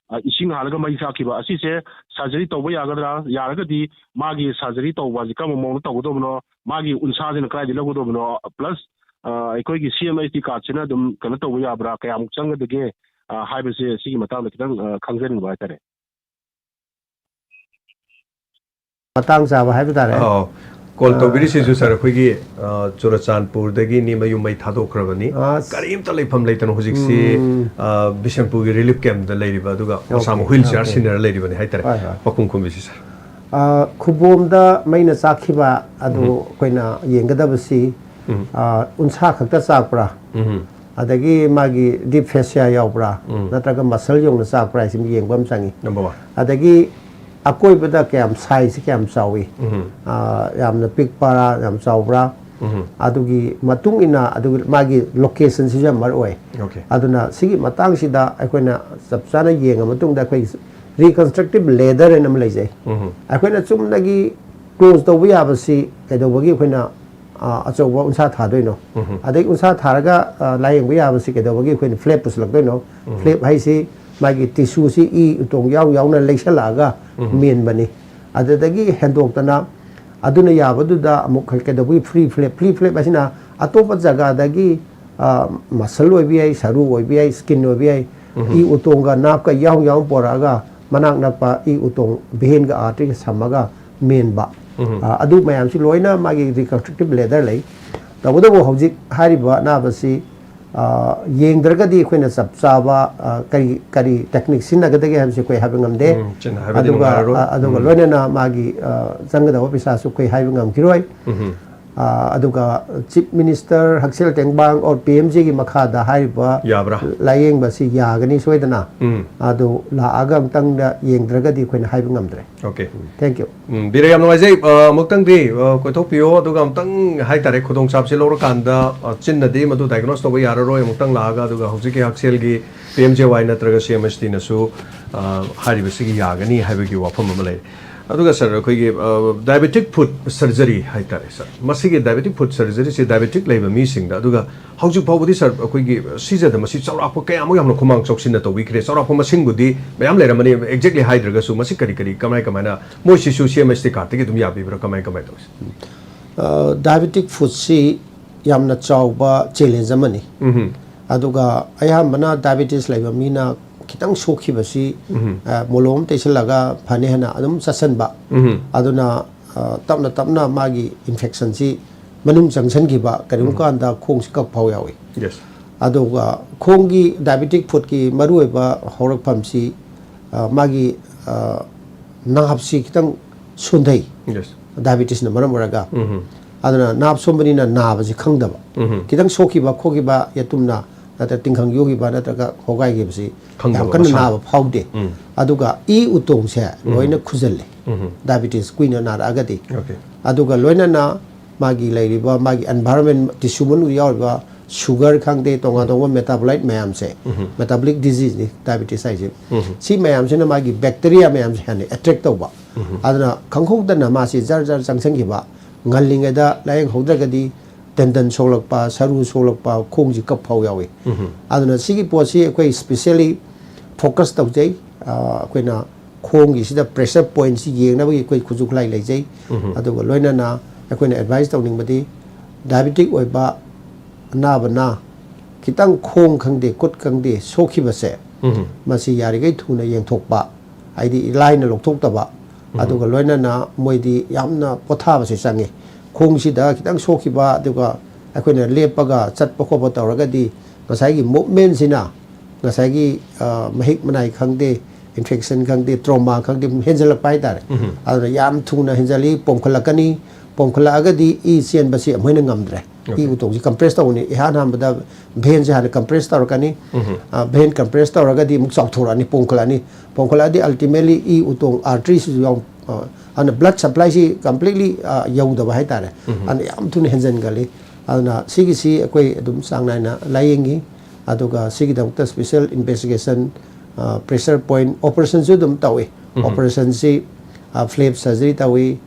ꯑ, ꯏꯁꯤꯡ ꯍꯥꯜꯂꯒ ꯃꯩ ꯆꯥꯛꯈꯤꯕ ꯑꯁꯤꯁꯦ ꯁꯔꯖꯔꯤ ꯇꯧꯕ ꯌꯥꯒꯗ꯭ꯔꯥ? ꯌꯥꯔꯒꯗꯤ ꯃꯥꯒꯤ ꯁꯔꯖꯔꯤ ꯇꯧꯕ ꯍꯥꯏꯁꯦ ꯀꯔꯝꯕ ꯃꯑꯣꯡꯗ ꯇꯧꯒꯗꯕꯅꯣ? ꯃꯥꯒꯤ ꯎꯟꯁꯥꯁꯤꯅ ꯀꯗꯥꯏꯗꯒꯤ ꯂꯧꯒꯗꯕꯅꯣ? ꯄ꯭ꯂꯁ, ꯑ, ꯑꯩꯈꯣꯏꯒꯤ ꯁꯤ ꯑꯦꯝ ꯑꯩꯆ ꯗꯤ ꯀꯥꯔꯗꯁꯤꯅ ꯑꯗꯨꯝ ꯀꯩꯅꯣ ꯇꯧꯕ ꯌꯥꯕ꯭ꯔꯥ? ꯀꯌꯥꯃꯨꯛ ꯆꯪꯒꯗꯒꯦ? ꯑ, ꯍꯥꯏꯕꯁꯦ ꯁꯤꯒꯤ ꯃꯇꯥꯡꯗ ꯈꯤꯇꯪ, ꯑ, ꯈꯪꯖꯅꯤꯡꯕ ꯍꯥꯏꯇꯥꯔꯦ꯫ ꯃꯇꯥꯡ ꯆꯥꯕ ꯍꯥꯏꯕ ꯇꯥꯔꯦ꯫ ꯑꯧ꯫ ꯀꯣꯜ ꯑꯥ꯫ ꯇꯧꯕꯤꯔꯤꯁꯤꯁꯨ ꯁꯥꯔ, ꯑꯩꯈꯣꯏꯒꯤ, ꯑ, ꯆꯨꯔꯆꯥꯟꯄꯨꯔꯗꯒꯤ ꯃꯌꯨꯝ ꯃꯩ ꯊꯥꯗꯣꯛꯈ꯭ꯔꯕꯅꯤ꯫ ꯑꯁ꯫ ꯀꯔꯤꯝꯇ ꯂꯩꯐꯝ ꯂꯩꯇꯅ ꯍꯧꯖꯤꯛꯁꯤ, ꯎꯝ꯫ ꯑ, ꯕꯤꯁꯦꯝꯄꯨꯔꯒꯤ ꯔꯤꯂꯤꯐ ꯀꯦꯝꯞꯇ ꯂꯩꯔꯤꯕ, ꯑꯗꯨꯒ ꯃꯁꯥ ꯑꯣꯀꯦ, ꯃꯈꯨ ꯋꯤꯜ ꯆꯤꯌꯥꯔ ꯑꯣꯀꯦ꯫ ꯁꯤꯟꯅꯔ ꯂꯩꯔꯤꯕꯅꯤ ꯍꯥꯏꯇꯥꯔꯦ꯫ ꯍꯣꯏ, ꯍꯣꯏ꯫ ꯄꯥꯎꯈꯨꯝ ꯈꯨꯝꯕꯤꯁꯤ ꯁꯥꯔ꯫ ꯑ, ꯈꯨꯕꯣꯝꯗ ꯃꯩꯅ ꯆꯥꯛꯈꯤꯕ ꯑꯗꯨ ꯎꯝ꯫ ꯑꯩꯈꯣꯏꯅ ꯌꯦꯡꯒꯗꯕꯁꯤ, ꯎꯝ꯫ ꯑ, ꯎꯟꯁꯥ ꯈꯛꯇ ꯆꯥꯛꯄ꯭ꯔꯥ? ꯎꯝ꯫ ꯑꯗꯒꯤ ꯃꯥꯒꯤ ꯗꯤꯞ ꯐꯦꯁꯤꯌꯥ ꯌꯥꯎꯕ꯭ꯔꯥ? ꯎꯝ꯫ ꯅꯠꯇ꯭ꯔꯒ ꯃꯁꯜ ꯌꯧꯅ ꯆꯥꯛꯄ꯭ꯔꯥ ꯍꯥꯏꯁꯤ ꯌꯦꯡꯕ ꯑꯃ ꯆꯪꯉꯤ꯫ Number one. ꯑꯗꯒꯤ ꯑꯀꯣꯏꯕꯗ ꯀꯌꯥꯝ ꯁꯥꯏꯖꯁꯤ ꯀꯌꯥꯝ ꯆꯥꯎꯏ? ꯎꯝ꯫ ꯑ, ꯌꯥꯝꯅ ꯄꯤꯛꯄ꯭ꯔꯥ, ꯌꯥꯝ ꯆꯥꯎꯕ꯭ꯔꯥ? ꯎꯝ꯫ ꯑꯗꯨꯒꯤ ꯃꯇꯨꯡ ꯏꯟꯅ ꯑꯗꯨꯒꯤ ꯃꯥꯒꯤ ꯂꯣꯀꯦꯁꯟꯁꯤꯁꯨ ꯌꯥꯝ ꯃꯔꯨ ꯑꯣꯏ꯫ ꯑꯣꯀꯦ꯫ ꯑꯗꯨꯅ ꯁꯤꯒꯤ ꯃꯇꯥꯡꯁꯤꯗ ꯑꯩꯈꯣꯏꯅ ꯆꯞ ꯆꯥꯅ ꯌꯦꯡꯉ ꯃꯇꯨꯡꯗ ꯑꯩꯈꯣꯏ ꯔꯤꯀꯟꯁꯇ꯭ꯔꯛꯇꯤꯞ ꯂꯦꯗꯔ ꯍꯥꯏꯅ ꯑꯃ ꯂꯩꯖꯩ꯫ ꯎꯝ꯫ ꯑꯩꯈꯣꯏꯅ ꯆꯨꯝꯅꯒꯤ ꯀ꯭ꯂꯣꯖ ꯇꯧꯕ ꯌꯥꯕꯁꯤ ꯀꯩꯗꯧꯕꯒꯤ ꯑꯩꯈꯣꯏꯅ, ꯑ, ꯑꯆꯧꯕ ꯎꯟꯁꯥ ꯊꯥꯗꯣꯏꯅꯣ? ꯎꯝ꯫ ꯑꯗꯩ ꯎꯟꯁꯥ ꯊꯥꯔꯒ, ꯑ, ꯂꯥꯌꯦꯡꯕ ꯌꯥꯕꯁꯤ ꯀꯩꯗꯧꯕꯒꯤ ꯑꯩꯈꯣꯏꯅ ꯐ꯭ꯂꯦꯞ ꯄꯨꯁꯤꯜꯂꯛꯇꯣꯏꯅꯣ? ꯎꯝ꯫ ꯐ꯭ꯂꯦꯞ ꯍꯥꯏꯁꯤ ꯃꯥꯒꯤ ꯇꯤꯁꯨꯁꯤ ꯏ ꯎꯇꯣꯡ ꯌꯥꯎ ꯌꯥꯎꯅ ꯂꯩꯁꯜꯂꯛꯑꯒ ꯎꯝ꯫ ꯃꯦꯟꯕꯅꯤ꯫ ꯑꯗꯨꯗꯒꯤ ꯍꯦꯟꯗꯣꯛꯇꯅ ꯑꯗꯨꯅ ꯌꯥꯕꯗꯨꯗ ꯑꯃꯨꯛ ꯀꯩꯗꯧꯕꯒꯤ ꯐ꯭ꯔꯤ ꯐ꯭ꯂꯦꯞ? ꯐ꯭ꯔꯤ ꯐ꯭ꯂꯦꯞ ꯑꯁꯤꯅ ꯑꯇꯣꯞꯄ ꯖꯒꯥꯗꯒꯤ, ꯑ, ꯃꯁꯜ ꯑꯣꯏꯕ ꯌꯥꯏ, ꯁꯔꯨ ꯑꯣꯏꯕ ꯌꯥꯏ, ꯁ꯭ꯀꯤꯟ ꯑꯣꯏꯕ ꯌꯥꯏ, ꯎꯝ꯫ ꯏ ꯎꯇꯣꯡꯒ ꯅꯥꯞꯀ ꯌꯥꯎ ꯌꯥꯎ ꯄꯣꯔꯛꯑꯒ ꯃꯅꯥꯛ ꯅꯛꯄ ꯏ ꯎꯇꯣꯡ ꯚꯦꯟꯒ ꯑꯥꯔꯇꯔꯤꯒ ꯁꯝꯃꯒ ꯃꯦꯟꯕ꯫ ꯎꯝ꯫ ꯑ, ꯑꯗꯨ ꯃꯌꯥꯝꯁꯤ ꯂꯣꯏꯅ ꯃꯥꯒꯤ ꯔꯤꯀꯟꯁꯇ꯭ꯔꯛꯇꯤꯞ ꯂꯦꯗꯔ ꯂꯩ꯫ ꯇꯧꯕꯇꯕꯨ ꯍꯧꯖꯤꯛ ꯍꯥꯏꯔꯤꯕ ꯑꯅꯥꯕꯁꯤ, ꯑ, ꯌꯦꯡꯗ꯭ꯔꯒꯗꯤ ꯑꯩꯈꯣꯏꯅ ꯆꯞ ꯆꯥꯕ, ꯑ, ꯀꯔꯤ, ꯀꯔꯤ ꯇꯦꯛꯅꯤꯛ ꯁꯤꯖꯤꯟꯅꯒꯗꯒꯦ ꯍꯥꯏꯕꯁꯤ ꯑꯩꯈꯣꯏ ꯍꯥꯏꯕ ꯉꯝꯗꯦ꯫ ꯎꯝ, ꯆꯨꯝꯅ ꯍꯥꯏꯕꯗꯤ ꯑꯗꯨꯒ, ꯅꯨꯡꯉꯥꯏꯔꯔꯣꯏ꯫ ꯑ, ꯑꯗꯨꯒ ꯎꯝ꯫ ꯂꯣꯏꯅꯅ ꯃꯥꯒꯤ, ꯑ, ꯆꯪꯒꯗꯕ ꯄꯩꯁꯥꯁꯨ ꯑꯩꯈꯣꯏ ꯍꯥꯏꯕ ꯉꯝꯈꯤꯔꯣꯏ꯫ ꯎꯝ꯫ ꯑ, ꯑꯗꯨꯒ ꯆꯤꯐ ꯃꯤꯅꯤꯁꯇꯔ ꯍꯛꯁꯦꯜ ꯇꯦꯡꯕꯥꯡ ꯑꯣꯔ ꯄꯤ ꯑꯦꯝ ꯖꯦꯒꯤ ꯃꯈꯥꯗ ꯍꯥꯏꯔꯤꯕ ꯌꯥꯕ꯭ꯔꯥ? ꯂꯥꯌꯦꯡꯕꯁꯤ ꯌꯥꯒꯅꯤ ꯁꯣꯏꯗꯅ꯫ ꯎꯝ꯫ ꯑꯗꯨ ꯂꯥꯛꯑꯒ ꯑꯃꯨꯛꯇꯪꯗ ꯌꯦꯡꯗ꯭ꯔꯒꯗꯤ ꯑꯩꯈꯣꯏꯅ ꯍꯥꯏꯕ ꯉꯝꯗ꯭ꯔꯦ꯫ ꯑꯣꯀꯦ꯫ Thank you꯫ ꯎꯝ, ꯕꯤꯔꯦ, ꯌꯥꯝ ꯅꯨꯡꯉꯥꯏꯖꯩ꯫ ꯑ, ꯑꯃꯨꯛꯇꯪꯗꯤ, ꯑ, ꯀꯣꯏꯊꯣꯛꯄꯤꯌꯣ, ꯑꯗꯨꯒ ꯑꯃꯨꯛꯇꯪ ꯍꯥꯏꯇꯥꯔꯦ, ꯈꯨꯗꯣꯡꯆꯥꯕꯁꯤ ꯂꯧꯔꯀꯥꯟꯗ, ꯑ, ꯆꯤꯟꯅꯗꯤ ꯃꯗꯨ ꯗꯥꯏꯒꯅꯣꯁ ꯇꯧꯕ ꯌꯥꯔꯔꯣꯏ, ꯑꯃꯨꯛꯇꯪ ꯂꯥꯛꯑꯒ, ꯑꯗꯨꯒ ꯍꯧꯖꯤꯛꯀꯤ ꯍꯛꯁꯦꯜꯒꯤ ꯄꯤ ꯑꯦꯝ ꯖꯦ ꯋꯥꯏ ꯅꯠꯇ꯭ꯔꯒ ꯁꯤ ꯑꯦꯝ ꯑꯩꯆ ꯇꯤꯅꯁꯨ, ꯑ, ꯍꯥꯏꯔꯤꯕꯁꯤꯒꯤ ꯌꯥꯒꯅꯤ ꯍꯥꯏꯕꯒꯤ ꯋꯥꯐꯝ ꯑꯃ ꯂꯩ꯫ ꯑꯗꯨꯒ ꯁꯥꯔ, ꯑꯩꯈꯣꯏꯒꯤ ꯗꯥꯏꯕꯦꯇꯤꯛ ꯐꯨꯠ ꯁꯔꯖꯔꯤ ꯍꯥꯏꯇꯥꯔꯦ ꯁꯥꯔ, ꯃꯁꯤꯒꯤ ꯗꯥꯏꯕꯦꯇꯤꯛ ꯐꯨꯠ ꯁꯔꯖꯔꯤꯁꯤ ꯗꯥꯏꯕꯦꯇꯤꯛ ꯂꯩꯕ ꯃꯤꯁꯤꯡꯗ, ꯑꯗꯨꯒ ꯍꯧꯖꯤꯛ ꯐꯥꯎꯕꯗꯤ ꯁꯥꯔ, ꯑꯩꯈꯣꯏꯒꯤ ꯁꯤꯖꯗ ꯃꯁꯤ ꯆꯥꯎꯔꯥꯛꯄ ꯀꯌꯥꯃꯨꯛ ꯌꯥꯝꯅ ꯈꯨꯃꯥꯡ ꯆꯥꯎꯁꯤꯟꯅ ꯇꯧꯕꯤꯈ꯭ꯔꯦ? ꯆꯥꯎꯔꯥꯛꯄ ꯃꯁꯤꯡꯕꯨꯗꯤ ꯃꯌꯥꯝ ꯂꯩꯔꯝꯃꯅꯤ, ꯑꯦꯛꯖꯦꯛꯂꯤ ꯍꯥꯏꯗ꯭ꯔꯒꯁꯨ, ꯃꯁꯤ ꯀꯔꯤ ꯀꯔꯤ, ꯀꯃꯥꯏ ꯀꯃꯥꯏꯅ, ꯃꯣꯏꯁꯤꯁꯨ ꯁꯤ ꯑꯦꯝ ꯑꯩꯆ ꯇꯤ ꯀꯥꯔꯠꯇꯒꯤ ꯑꯗꯨꯝ ꯌꯥꯕꯤꯕ꯭ꯔꯥ, ꯀꯃꯥꯏ ꯀꯃꯥꯏꯅ ꯇꯧꯏ? ꯗꯥꯏꯕꯦꯇꯤꯛ ꯐꯨꯠꯁꯤ ꯌꯥꯝꯅ ꯆꯥꯎꯕ ꯆꯦꯂꯦꯟꯖ ꯑꯃꯅꯤ꯫ ꯎꯝ ꯑꯗꯨꯒ ꯑꯌꯥꯝꯕꯅ ꯗꯥꯏꯕꯦꯇꯤꯁ ꯂꯩꯕ ꯃꯤꯅ ꯈꯤꯇꯪ ꯁꯣꯛꯈꯤꯕꯁꯤ, ꯎꯝ ꯑ, ꯃꯣꯂꯣꯝ ꯇꯩꯁꯜꯂꯒ ꯐꯅꯤ ꯍꯥꯏꯅ ꯑꯗꯨꯝ ꯆꯠꯁꯟꯕ꯫ ꯎꯝ ꯑꯗꯨꯅ ꯑ, ꯇꯞꯅ ꯇꯞꯅ ꯃꯥꯒꯤ ꯏꯟꯐꯦꯛꯁꯟꯁꯤ ꯃꯅꯨꯡ ꯆꯪꯁꯤꯟꯈꯤꯕ, ꯀꯔꯤꯒꯨꯝꯕ ꯀꯥꯟꯗ ꯈꯣꯡꯁꯤ ꯀꯛ ꯐꯥꯎ ꯌꯥꯎꯏ꯫ ꯌꯦꯁ ꯑꯗꯨꯒ ꯈꯣꯡꯒꯤ ꯗꯥꯏꯕꯦꯇꯤꯛ ꯐꯨꯠꯀꯤ ꯃꯔꯨꯑꯣꯏꯕ ꯍꯧꯔꯛꯐꯝꯁꯤ, ꯑ, ꯃꯥꯒꯤ, ꯑ, ꯅꯥꯞꯁꯤ ꯈꯤꯇꯪ ꯁꯣꯟꯊꯩ, ꯌꯦꯁ ꯗꯥꯏꯕꯦꯇꯤꯁꯅ ꯃꯔꯝ ꯑꯣꯏꯔꯒ꯫ ꯎꯝ ꯑꯗꯨꯅ ꯅꯥꯞ ꯁꯣꯟꯕꯅꯤꯅ ꯅꯥꯕꯁꯤ ꯈꯪꯗꯕ꯫ ꯎꯝ ꯈꯤꯇꯪ ꯁꯣꯛꯈꯤꯕ ꯈꯣꯠꯈꯤꯕ, ꯌꯦꯇꯨꯝꯅ ꯅꯠꯇ꯭ꯔꯒ ꯇꯤꯡꯈꯪ ꯌꯣꯈꯤꯕ ꯅꯠꯇ꯭ꯔꯒ ꯍꯣꯒꯥꯏꯈꯤꯕꯁꯤ ꯈꯪꯗꯕ, ꯌꯥꯝ ꯀꯟꯅ ꯃꯁꯥ꯫ ꯅꯥꯕ ꯐꯥꯎꯗꯦ꯫ ꯎꯝ ꯑꯗꯨꯒ ꯏ ꯎꯇꯣꯡꯁꯦ ꯂꯣꯏꯅ ꯈꯨꯖꯜꯂꯦ, ꯎꯝ ꯗꯥꯏꯕꯦꯇꯤꯁ ꯀꯨꯏꯅ ꯅꯥꯔꯛꯑꯒꯗꯤ꯫ ꯑꯣꯀꯦ ꯑꯗꯨꯒ ꯂꯣꯏꯅꯅ ꯃꯥꯒꯤ ꯂꯩꯔꯤꯕ ꯃꯥꯒꯤ ꯑꯦꯟꯚꯥꯏꯔꯣꯟꯃꯦꯟ, ꯇꯤꯁꯨ ꯃꯅꯨꯡꯗ ꯌꯥꯎꯔꯤꯕ ꯁꯨꯒꯔ ꯈꯪꯗꯦ, ꯇꯣꯉꯥꯟ ꯇꯣꯉꯥꯟꯕ ꯃꯦꯇꯥꯕꯣꯂꯥꯏꯠ ꯃꯌꯥꯝꯁꯦ, ꯎꯝ ꯃꯦꯇꯥꯕꯣꯂꯤꯛ ꯗꯤꯖꯤꯖꯅꯤ ꯗꯥꯏꯕꯦꯇꯤꯁ ꯍꯥꯏꯁꯦ꯫ ꯎꯝ ꯁꯤ ꯃꯌꯥꯝꯁꯤꯅ ꯃꯥꯒꯤ ꯕꯦꯛꯇꯤꯔꯤꯌꯥ ꯃꯌꯥꯝꯁꯦ ꯍꯦꯟꯅ ꯑꯦꯇ꯭ꯔꯦꯛ ꯇꯧꯕ꯫ ꯎꯝ ꯑꯗꯨꯅ ꯈꯪꯍꯧꯗꯅ ꯃꯥꯁꯤ ꯖꯔ ꯖꯔ ꯆꯪꯁꯤꯟꯈꯤꯕ, ꯉꯜꯂꯤꯉꯩꯗ ꯂꯥꯏꯌꯦꯡꯍꯧꯗ꯭ꯔꯒꯗꯤ ꯇꯦꯟꯗꯟ ꯁꯣꯛꯂꯛꯄ, ꯁꯔꯨ ꯁꯣꯛꯂꯛꯄ, ꯈꯣꯡꯁꯤ ꯀꯛ ꯐꯥꯎ ꯌꯥꯎꯏ꯫ ꯎꯝ ꯑꯗꯨꯅ ꯁꯤꯒꯤ ꯄꯣꯠꯁꯤ ꯑꯩꯈꯣꯏ ꯁ꯭ꯄꯤꯁꯦꯜꯂꯤ ꯐꯣꯀꯁ ꯇꯧꯖꯩ꯫ ꯑ, ꯑꯩꯈꯣꯏꯅ ꯈꯣꯡꯒꯤꯁꯤꯗ ꯄ꯭ꯔꯦꯁꯔ ꯄꯣꯏꯟꯠꯁꯤ ꯌꯦꯡꯅꯕꯒꯤ ꯑꯩꯈꯣꯏ ꯈꯨꯠꯁꯨ ꯈꯨꯠꯂꯥꯏ ꯂꯩꯖꯩ꯫ ꯎꯝ ꯑꯗꯨꯒ ꯂꯣꯏꯅꯅ ꯑꯩꯈꯣꯏꯅ ꯑꯦꯗꯚꯥꯏꯁ ꯇꯧꯅꯤꯡꯕꯗꯤ, ꯗꯥꯏꯕꯦꯇꯤꯛ ꯑꯣꯏꯕ ꯑꯅꯥꯕꯅ ꯈꯤꯇꯪ ꯈꯣꯡ ꯈꯪꯗꯦ, ꯈꯨꯠ ꯈꯪꯗꯦ ꯁꯣꯛꯈꯤꯕꯁꯦ, ꯎꯝ ꯃꯁꯤ ꯌꯥꯔꯤꯈꯩ ꯊꯨꯅ ꯌꯦꯡꯊꯣꯛꯄ, ꯍꯥꯏꯗꯤ ꯂꯥꯏꯅ ꯂꯧꯊꯣꯛꯇꯕ꯫ ꯑꯗꯨꯒ ꯂꯣꯏꯅꯅ ꯃꯣꯏꯗꯤ ꯌꯥꯝꯅ ꯄꯣꯊꯥꯕꯁꯦ ꯆꯪꯉꯤ꯫ ꯈꯣꯡꯁꯤꯗ ꯈꯤꯇꯪ ꯁꯣꯛꯈꯤꯕ, ꯑꯗꯨꯒ ꯑꯩꯈꯣꯏꯅ ꯂꯦꯞꯄꯒ ꯆꯠꯄ ꯈꯣꯠꯄ ꯇꯧꯔꯒꯗꯤ ꯉꯁꯥꯏꯒꯤ ꯃꯨꯞꯃꯦꯟꯁꯤꯅ ꯉꯁꯥꯏꯒꯤ, ꯑ, ꯃꯍꯤꯛ ꯃꯅꯥꯏ ꯈꯪꯗꯦ, ꯏꯟꯐꯦꯛꯁꯟ ꯈꯪꯗꯦ, ꯇ꯭ꯔꯣꯃꯥ ꯈꯪꯗꯦ, ꯍꯦꯟꯖꯜꯂꯛꯄ ꯍꯥꯏꯇꯥꯔꯦ꯫ ꯎꯝ ꯑꯗꯨꯅ ꯌꯥꯝ ꯊꯨꯅ ꯍꯦꯟꯖꯜꯂꯤ, ꯄꯣꯝꯈꯠꯂꯛꯀꯅꯤ꯫ ꯄꯣꯝꯈꯠꯂꯛꯑꯒꯗꯤ ꯏ ꯆꯦꯟꯕꯁꯤ ꯑꯃꯨꯛ ꯍꯦꯟꯅ ꯉꯝꯗ꯭ꯔꯦ꯫ E okay. ꯎꯇꯣꯡꯁꯤ ꯀꯝꯄ꯭ꯔꯦꯁ ꯇꯧꯕꯅꯤ꯫ ꯏꯍꯥꯟ ꯍꯥꯟꯕꯗ ꯚꯦꯟꯁꯦ ꯍꯥꯟꯅ ꯀꯝꯄ꯭ꯔꯦꯁ ꯇꯧꯔꯛꯀꯅꯤ꯫ ꯎꯝ ꯑ, ꯚꯦꯟ ꯀꯝꯄ꯭ꯔꯦꯁ ꯇꯧꯔꯒꯗꯤ ꯑꯃꯨꯛ ꯆꯥꯎꯊꯣꯔꯛꯑꯅꯤ, ꯄꯣꯝꯈꯠꯂꯛꯑꯅꯤ꯫ ꯄꯣꯝꯈꯠꯂꯛꯑꯗꯤ ꯑꯜꯇꯤꯃꯦꯠꯂꯤ ꯏ ꯎꯇꯣꯡ, ꯑꯥꯔꯇ꯭ꯔꯤꯁꯤꯁꯨ ꯌꯥꯎ-, ꯑ, ꯑꯗꯨꯅ ꯕ꯭ꯂꯗ ꯁꯄ꯭ꯂꯥꯏꯁꯤ ꯀꯝꯄ꯭ꯂꯤꯠꯂꯤ, ꯑ, ꯌꯧꯗꯕ ꯍꯥꯏꯇꯥꯔꯦ꯫ ꯎꯝ ꯑꯗꯨꯅ ꯌꯥꯝ ꯊꯨꯅ ꯍꯦꯟꯖꯟꯒꯜꯂꯤ꯫ ꯑꯗꯨꯅ ꯁꯤꯒꯤꯁꯤ ꯑꯩꯈꯣꯏ ꯑꯗꯨꯝ ꯆꯥꯡ ꯅꯥꯏꯅ ꯂꯥꯏꯌꯦꯡꯉꯤ꯫ ꯑꯗꯨꯒ ꯁꯤꯒꯤꯗꯃꯛꯇ ꯁ꯭ꯄꯤꯁꯦꯜ ꯏꯟꯚꯦꯁꯇꯤꯒꯦꯁꯟ, ꯑ, ꯄ꯭ꯔꯦꯁꯔ ꯄꯣꯏꯟꯠ ꯑꯣꯄꯔꯦꯁꯟꯁꯨ ꯑꯗꯨꯝ ꯇꯧꯏ꯫ ꯎꯝ ꯑꯣꯄꯔꯦꯁꯟꯁꯤ, ꯐ꯭ꯂꯦꯞ ꯁꯔꯖꯔꯤ ꯇꯧꯏ,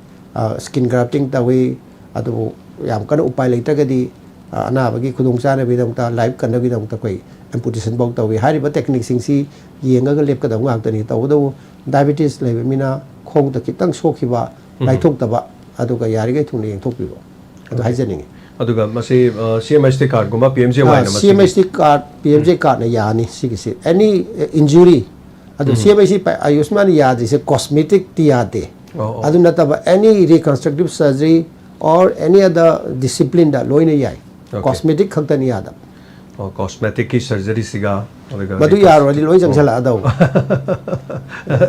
ꯁ꯭ꯀꯤꯟ ꯒ꯭ꯔꯥꯐꯇꯤꯡ ꯇꯧꯏ꯫ ꯑꯗꯨꯕꯨ ꯌꯥꯝ ꯀꯟꯅ ꯎꯄꯥꯏ ꯂꯩꯇ꯭ꯔꯒꯗꯤ, ꯑ, ꯑꯅꯥꯕꯒꯤ ꯈꯨꯗꯣꯡꯆꯥꯅꯕꯒꯤꯗꯃꯛꯇ, ꯂꯥꯏꯐ ꯀꯟꯅꯕꯒꯤꯗꯃꯛꯇ ꯑꯩꯈꯣꯏ ꯑꯦꯝꯄꯨꯇꯦꯁꯟ ꯐꯥꯎ ꯇꯧꯏ꯫ ꯍꯥꯏꯔꯤꯕ ꯇꯦꯛꯅꯤꯛꯁꯤꯡꯁꯤ ꯌꯦꯡꯉꯒ ꯂꯦꯞꯀꯗꯕ ꯉꯥꯛꯇꯅꯤ꯫ ꯇꯧꯕꯇꯕꯨ ꯗꯥꯏꯕꯦꯇꯤꯁ ꯂꯩꯕ ꯃꯤꯅ ꯈꯣꯡꯗ ꯈꯤꯇꯪ ꯁꯣꯛꯈꯤꯕ, ꯎꯝ꯫ ꯂꯥꯏꯊꯣꯛꯇꯕ, ꯑꯗꯨꯒ ꯌꯥꯔꯤꯈꯩ ꯊꯨꯅ ꯌꯦꯡꯊꯣꯛꯄꯤꯕ꯫ ꯑꯗꯨ ꯍꯥꯏꯖꯅꯤꯡꯉꯤ꯫ ꯑꯗꯨꯒ ꯃꯁꯤ, ꯑ, ꯁꯤ ꯑꯦꯝ ꯑꯩꯆ ꯇꯤ ꯀꯥꯔꯠꯀꯨꯝꯕ, ꯄꯤ ꯑꯦꯝ ꯖꯦ ꯋꯥꯏꯅ ꯃꯁꯤ C M H T card, P M J ꯀꯥꯔꯠꯅ ꯌꯥꯅꯤ ꯁꯤꯒꯤꯁꯤ꯫ ꯑꯦꯅꯤ, ꯑ, ꯏꯟꯖꯨꯔꯤ, ꯑꯗꯨ ꯎꯝ꯫ ꯁꯤ ꯑꯦꯝ ꯑꯩꯆ ꯇꯤ ꯄ-, ꯑꯌꯨꯁꯃꯥꯟ ꯌꯥꯗ꯭ꯔꯤꯁꯦ ꯀꯣꯁꯃꯦꯇꯤꯛꯇꯤ ꯌꯥꯗꯦ꯫ ꯑꯣ, ꯑꯣ꯫ ꯑꯗꯨ ꯅꯠꯇꯕ any reconstructive surgery or any other discipline ꯗ ꯂꯣꯏꯅ ꯌꯥꯏ꯫ ꯑꯣꯀꯦ꯫ ꯀꯣꯁꯃꯦꯇꯤꯛ ꯈꯛꯇꯅꯤ ꯌꯥꯗꯕ꯫ ꯑꯣ, ꯀꯣꯁꯃꯦꯇꯤꯛꯀꯤ ꯁꯔꯖꯔꯤꯁꯤꯒ ꯑꯗꯨꯒ ꯃꯗꯨ ꯔꯤꯀꯟꯁ-, ꯌꯥꯔꯨꯔꯗꯤ ꯂꯣꯏ ꯑꯣ꯫ ꯆꯪꯁꯜꯂꯛꯑꯗꯧꯕ꯫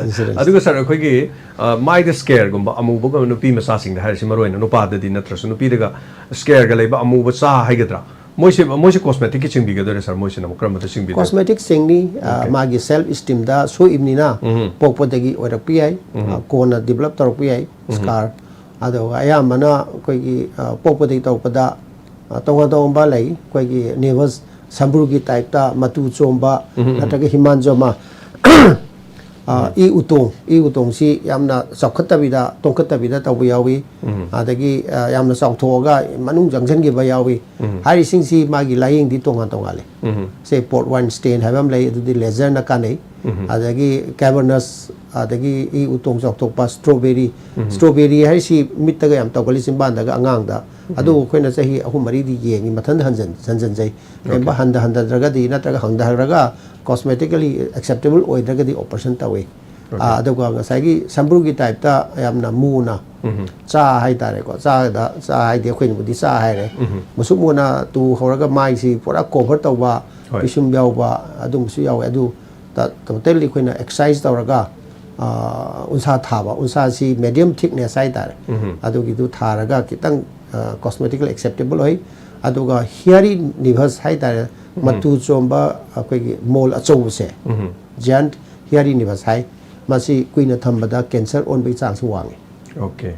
Insurance꯫ ꯑꯗꯨꯒ ꯁꯥꯔ, ꯑꯩꯈꯣꯏꯒꯤ, ꯑ, ꯃꯥꯏꯗ ꯁ꯭ꯀꯦꯔꯒꯨꯝꯕ ꯑꯃꯨꯕꯒꯨꯝꯕ, ꯅꯨꯄꯤ ꯃꯆꯥꯁꯤꯡꯗ ꯍꯥꯏꯔꯤꯁꯤ ꯃꯔꯨ ꯑꯣꯏꯅ, ꯅꯨꯄꯥꯗꯗꯤ ꯅꯠꯇ꯭ꯔꯁꯨ, ꯅꯨꯄꯤꯗꯒ ꯁ꯭ꯀꯦꯔꯒ ꯂꯩꯕ ꯑꯃꯨꯕ ꯆꯥ ꯍꯥꯏꯒꯗ꯭ꯔꯥ? ꯃꯣꯏꯁꯦ, ꯃꯣꯏꯁꯦ ꯀꯣꯁꯃꯦꯇꯤꯛꯀꯤ ꯆꯤꯡꯕꯤꯒꯗꯣꯏꯔꯥ ꯁꯥꯔ? ꯃꯣꯏꯁꯤꯅ ꯑꯃꯨꯛ ꯀꯔꯝꯕꯗ ꯆꯤꯡꯕꯤꯗꯣꯏꯅꯣ? ꯀꯣꯁꯃꯦꯇꯤꯛ ꯆꯤꯡꯅꯤ꯫ ꯑ, ꯑꯣꯀꯦ꯫ ꯃꯥꯒꯤ ꯁꯦꯜꯐ ꯏꯁꯇꯤꯝꯗ ꯁꯣꯛꯏꯕꯅꯤꯅ ꯎꯝ꯫ ꯄꯣꯛꯄꯗꯒꯤ ꯑꯣꯏꯔꯛꯄ ꯌꯥꯏ꯫ ꯎꯝ꯫ ꯑ, ꯀꯣꯟꯅ ꯗꯤꯕꯂꯞ ꯇꯧꯔꯛꯄ ꯌꯥꯏ, ꯎꯝ꯫ ꯁ꯭ꯀꯥꯔ꯫ ꯑꯗꯨꯒ ꯑꯌꯥꯝꯕꯅ ꯑꯩꯈꯣꯏꯒꯤ, ꯑ, ꯄꯣꯛꯄꯗꯒꯤ ꯇꯧꯔꯛꯄꯗ, ꯑ, ꯇꯣꯉꯥꯟ ꯇꯣꯉꯥꯟꯕ ꯂꯩ꯫ ꯑꯩꯈꯣꯏꯒꯤ ꯅꯦꯚꯁ ꯁꯝꯕ꯭ꯔꯨꯒꯤ ꯇꯥꯏꯞꯇ ꯃꯇꯨ ꯆꯣꯝꯕ, ꯎꯝ, ꯎꯝ, ꯎꯝ꯫ ꯅꯠꯇ꯭ꯔꯒ ꯍꯤꯃꯥꯟꯖꯣꯃꯥ꯫ ꯑ, ꯎꯝ꯫ ꯏ ꯎꯇꯣꯡ, ꯏ ꯎꯇꯣꯡꯁꯤ ꯌꯥꯝꯅ ꯆꯥꯎꯈꯠꯇꯕꯤꯗ, ꯇꯣꯡꯈꯠꯇꯕꯤꯗ ꯇꯧꯕ ꯌꯥꯎꯏ꯫ ꯎꯝ꯫ ꯑꯗꯒꯤ, ꯑ, ꯌꯥꯝꯅ ꯆꯥꯎꯊꯣꯛꯑꯒ ꯃꯅꯨꯡ ꯆꯪꯁꯤꯟꯈꯤꯕ ꯌꯥꯎꯏ꯫ ꯎꯝ꯫ ꯍꯥꯏꯔꯤꯁꯤꯡꯁꯤ ꯃꯥꯒꯤ ꯂꯥꯏꯌꯦꯡꯗꯤ ꯇꯣꯉꯥꯟ ꯇꯣꯉꯥꯟꯂꯦ꯫ ꯎꯝ꯫ ꯁꯦ, ꯄꯣꯔꯠ ꯋꯥꯏꯟ ꯁ꯭ꯇꯦꯟ ꯍꯥꯏꯕ ꯑꯃ ꯂꯩ, ꯑꯗꯨꯗꯤ ꯂꯦꯖꯔꯅ ꯀꯥꯟꯅꯩ꯫ ꯎꯝ꯫ ꯑꯗꯒꯤ ꯀꯦꯕꯔꯅꯁ, ꯑꯗꯒꯤ ꯏ ꯎꯇꯣꯡ ꯆꯥꯎꯊꯣꯛꯄ, ꯁ꯭ꯇ꯭ꯔꯣꯕꯦꯔꯤ꯫ ꯎꯝ꯫ ꯁ꯭ꯇ꯭ꯔꯣꯕꯦꯔꯤ ꯍꯥꯏꯔꯤꯁꯤ ꯃꯤꯠꯇꯒ ꯌꯥꯝ ꯇꯧꯒꯜꯂꯤ, ꯆꯤꯟꯕꯥꯟꯗꯒ, ꯑꯉꯥꯡꯗ꯫ ꯎꯝ꯫ ꯑꯗꯨ ꯑꯩꯈꯣꯏꯅ ꯆꯍꯤ ꯑꯍꯨꯝ ꯃꯔꯤꯗꯤ ꯌꯦꯡꯉꯤ, ꯃꯊꯟꯇ ꯍꯟꯖꯟ-, ꯍꯟꯖꯟꯖꯩ꯫ ꯀꯩꯒꯨꯝꯕ ꯑꯣꯀꯦ꯫ ꯍꯟꯊ-, ꯍꯟꯊꯗ꯭ꯔꯒꯗꯤ ꯅꯠꯇ꯭ꯔꯒ ꯍꯟꯊꯍꯜꯂꯒ ꯀꯣꯁꯃꯦꯇꯤꯀꯦꯜꯂꯤ ꯑꯦꯛꯁꯦꯞꯇꯦꯕꯜ ꯑꯣꯏꯗ꯭ꯔꯒꯗꯤ ꯑꯣꯄꯔꯦꯁꯟ ꯇꯧꯏ꯫ ꯑꯣꯀꯦ꯫ ꯑꯥ, ꯑꯗꯨꯒ ꯉꯁꯥꯏꯒꯤ ꯁꯝꯕ꯭ꯔꯨꯒꯤ ꯇꯥꯏꯞꯇ ꯌꯥꯝꯅ ꯃꯨꯅ ꯎꯝ꯫ ꯆꯥ ꯍꯥꯏꯇꯥꯔꯦꯀꯣ, ꯆꯥꯗ, ꯆꯥ ꯍꯥꯏꯗꯤ ꯑꯩꯈꯣꯏꯅꯕꯨꯗꯤ ꯆꯥ ꯍꯥꯏꯔꯦ꯫ ꯎꯝ꯫ ꯃꯨꯁꯨꯛ ꯃꯨꯅ ꯇꯨ ꯍꯧꯔꯒ ꯃꯥꯏꯁꯤ ꯄꯨꯔꯥ ꯀꯣꯚꯔ ꯇꯧꯕ, ꯍꯣꯏ꯫ ꯄꯤꯁꯨꯝ ꯌꯥꯎꯕ, ꯑꯗꯨꯝꯕꯁꯨ ꯌꯥꯎꯋꯦ꯫ ꯑꯗꯨ ꯇ-, ꯇꯣꯇꯦꯜꯂꯤ ꯑꯩꯈꯣꯏꯅ ꯑꯦꯛꯁꯔꯁꯥꯏꯁ ꯇꯧꯔꯒ, ꯑꯥ, ꯎꯟꯁꯥ ꯊꯥꯕ, ꯎꯟꯁꯥꯁꯤ ꯃꯦꯗꯤꯌꯝ ꯊꯤꯛꯅꯦꯁ ꯍꯥꯏꯇꯥꯔꯦ꯫ ꯎꯝ꯫ ꯑꯗꯨꯒꯤꯗꯨ ꯊꯥꯔꯒ ꯈꯤꯇꯪ, ꯑꯥ, ꯀꯣꯁꯃꯦꯇꯤꯀꯦꯜ ꯑꯦꯛꯁꯦꯞꯇꯦꯕꯜ ꯑꯣꯏ꯫ ꯑꯗꯨꯒ ꯍꯤꯌꯥꯔꯤ ꯅꯤꯚꯁ ꯍꯥꯏꯇꯥꯔꯦ, ꯎꯝ꯫ ꯃꯇꯨ ꯆꯣꯝꯕ ꯑꯩꯈꯣꯏꯒꯤ ꯃꯣꯜ ꯑꯆꯧꯕꯁꯦ, ꯎꯝ꯫ ꯖꯥꯏꯟꯠ ꯍꯤꯌꯥꯔꯤ ꯅꯤꯚꯁ ꯍꯥꯏ꯫ ꯃꯁꯤ ꯀꯨꯏꯅ ꯊꯝꯕꯗ ꯀꯦꯟꯁꯔ ꯑꯣꯟꯕꯒꯤ ꯆꯥꯟꯁꯁꯨ ꯋꯥꯡꯉꯤ꯫ ꯑꯣꯀꯦ꯫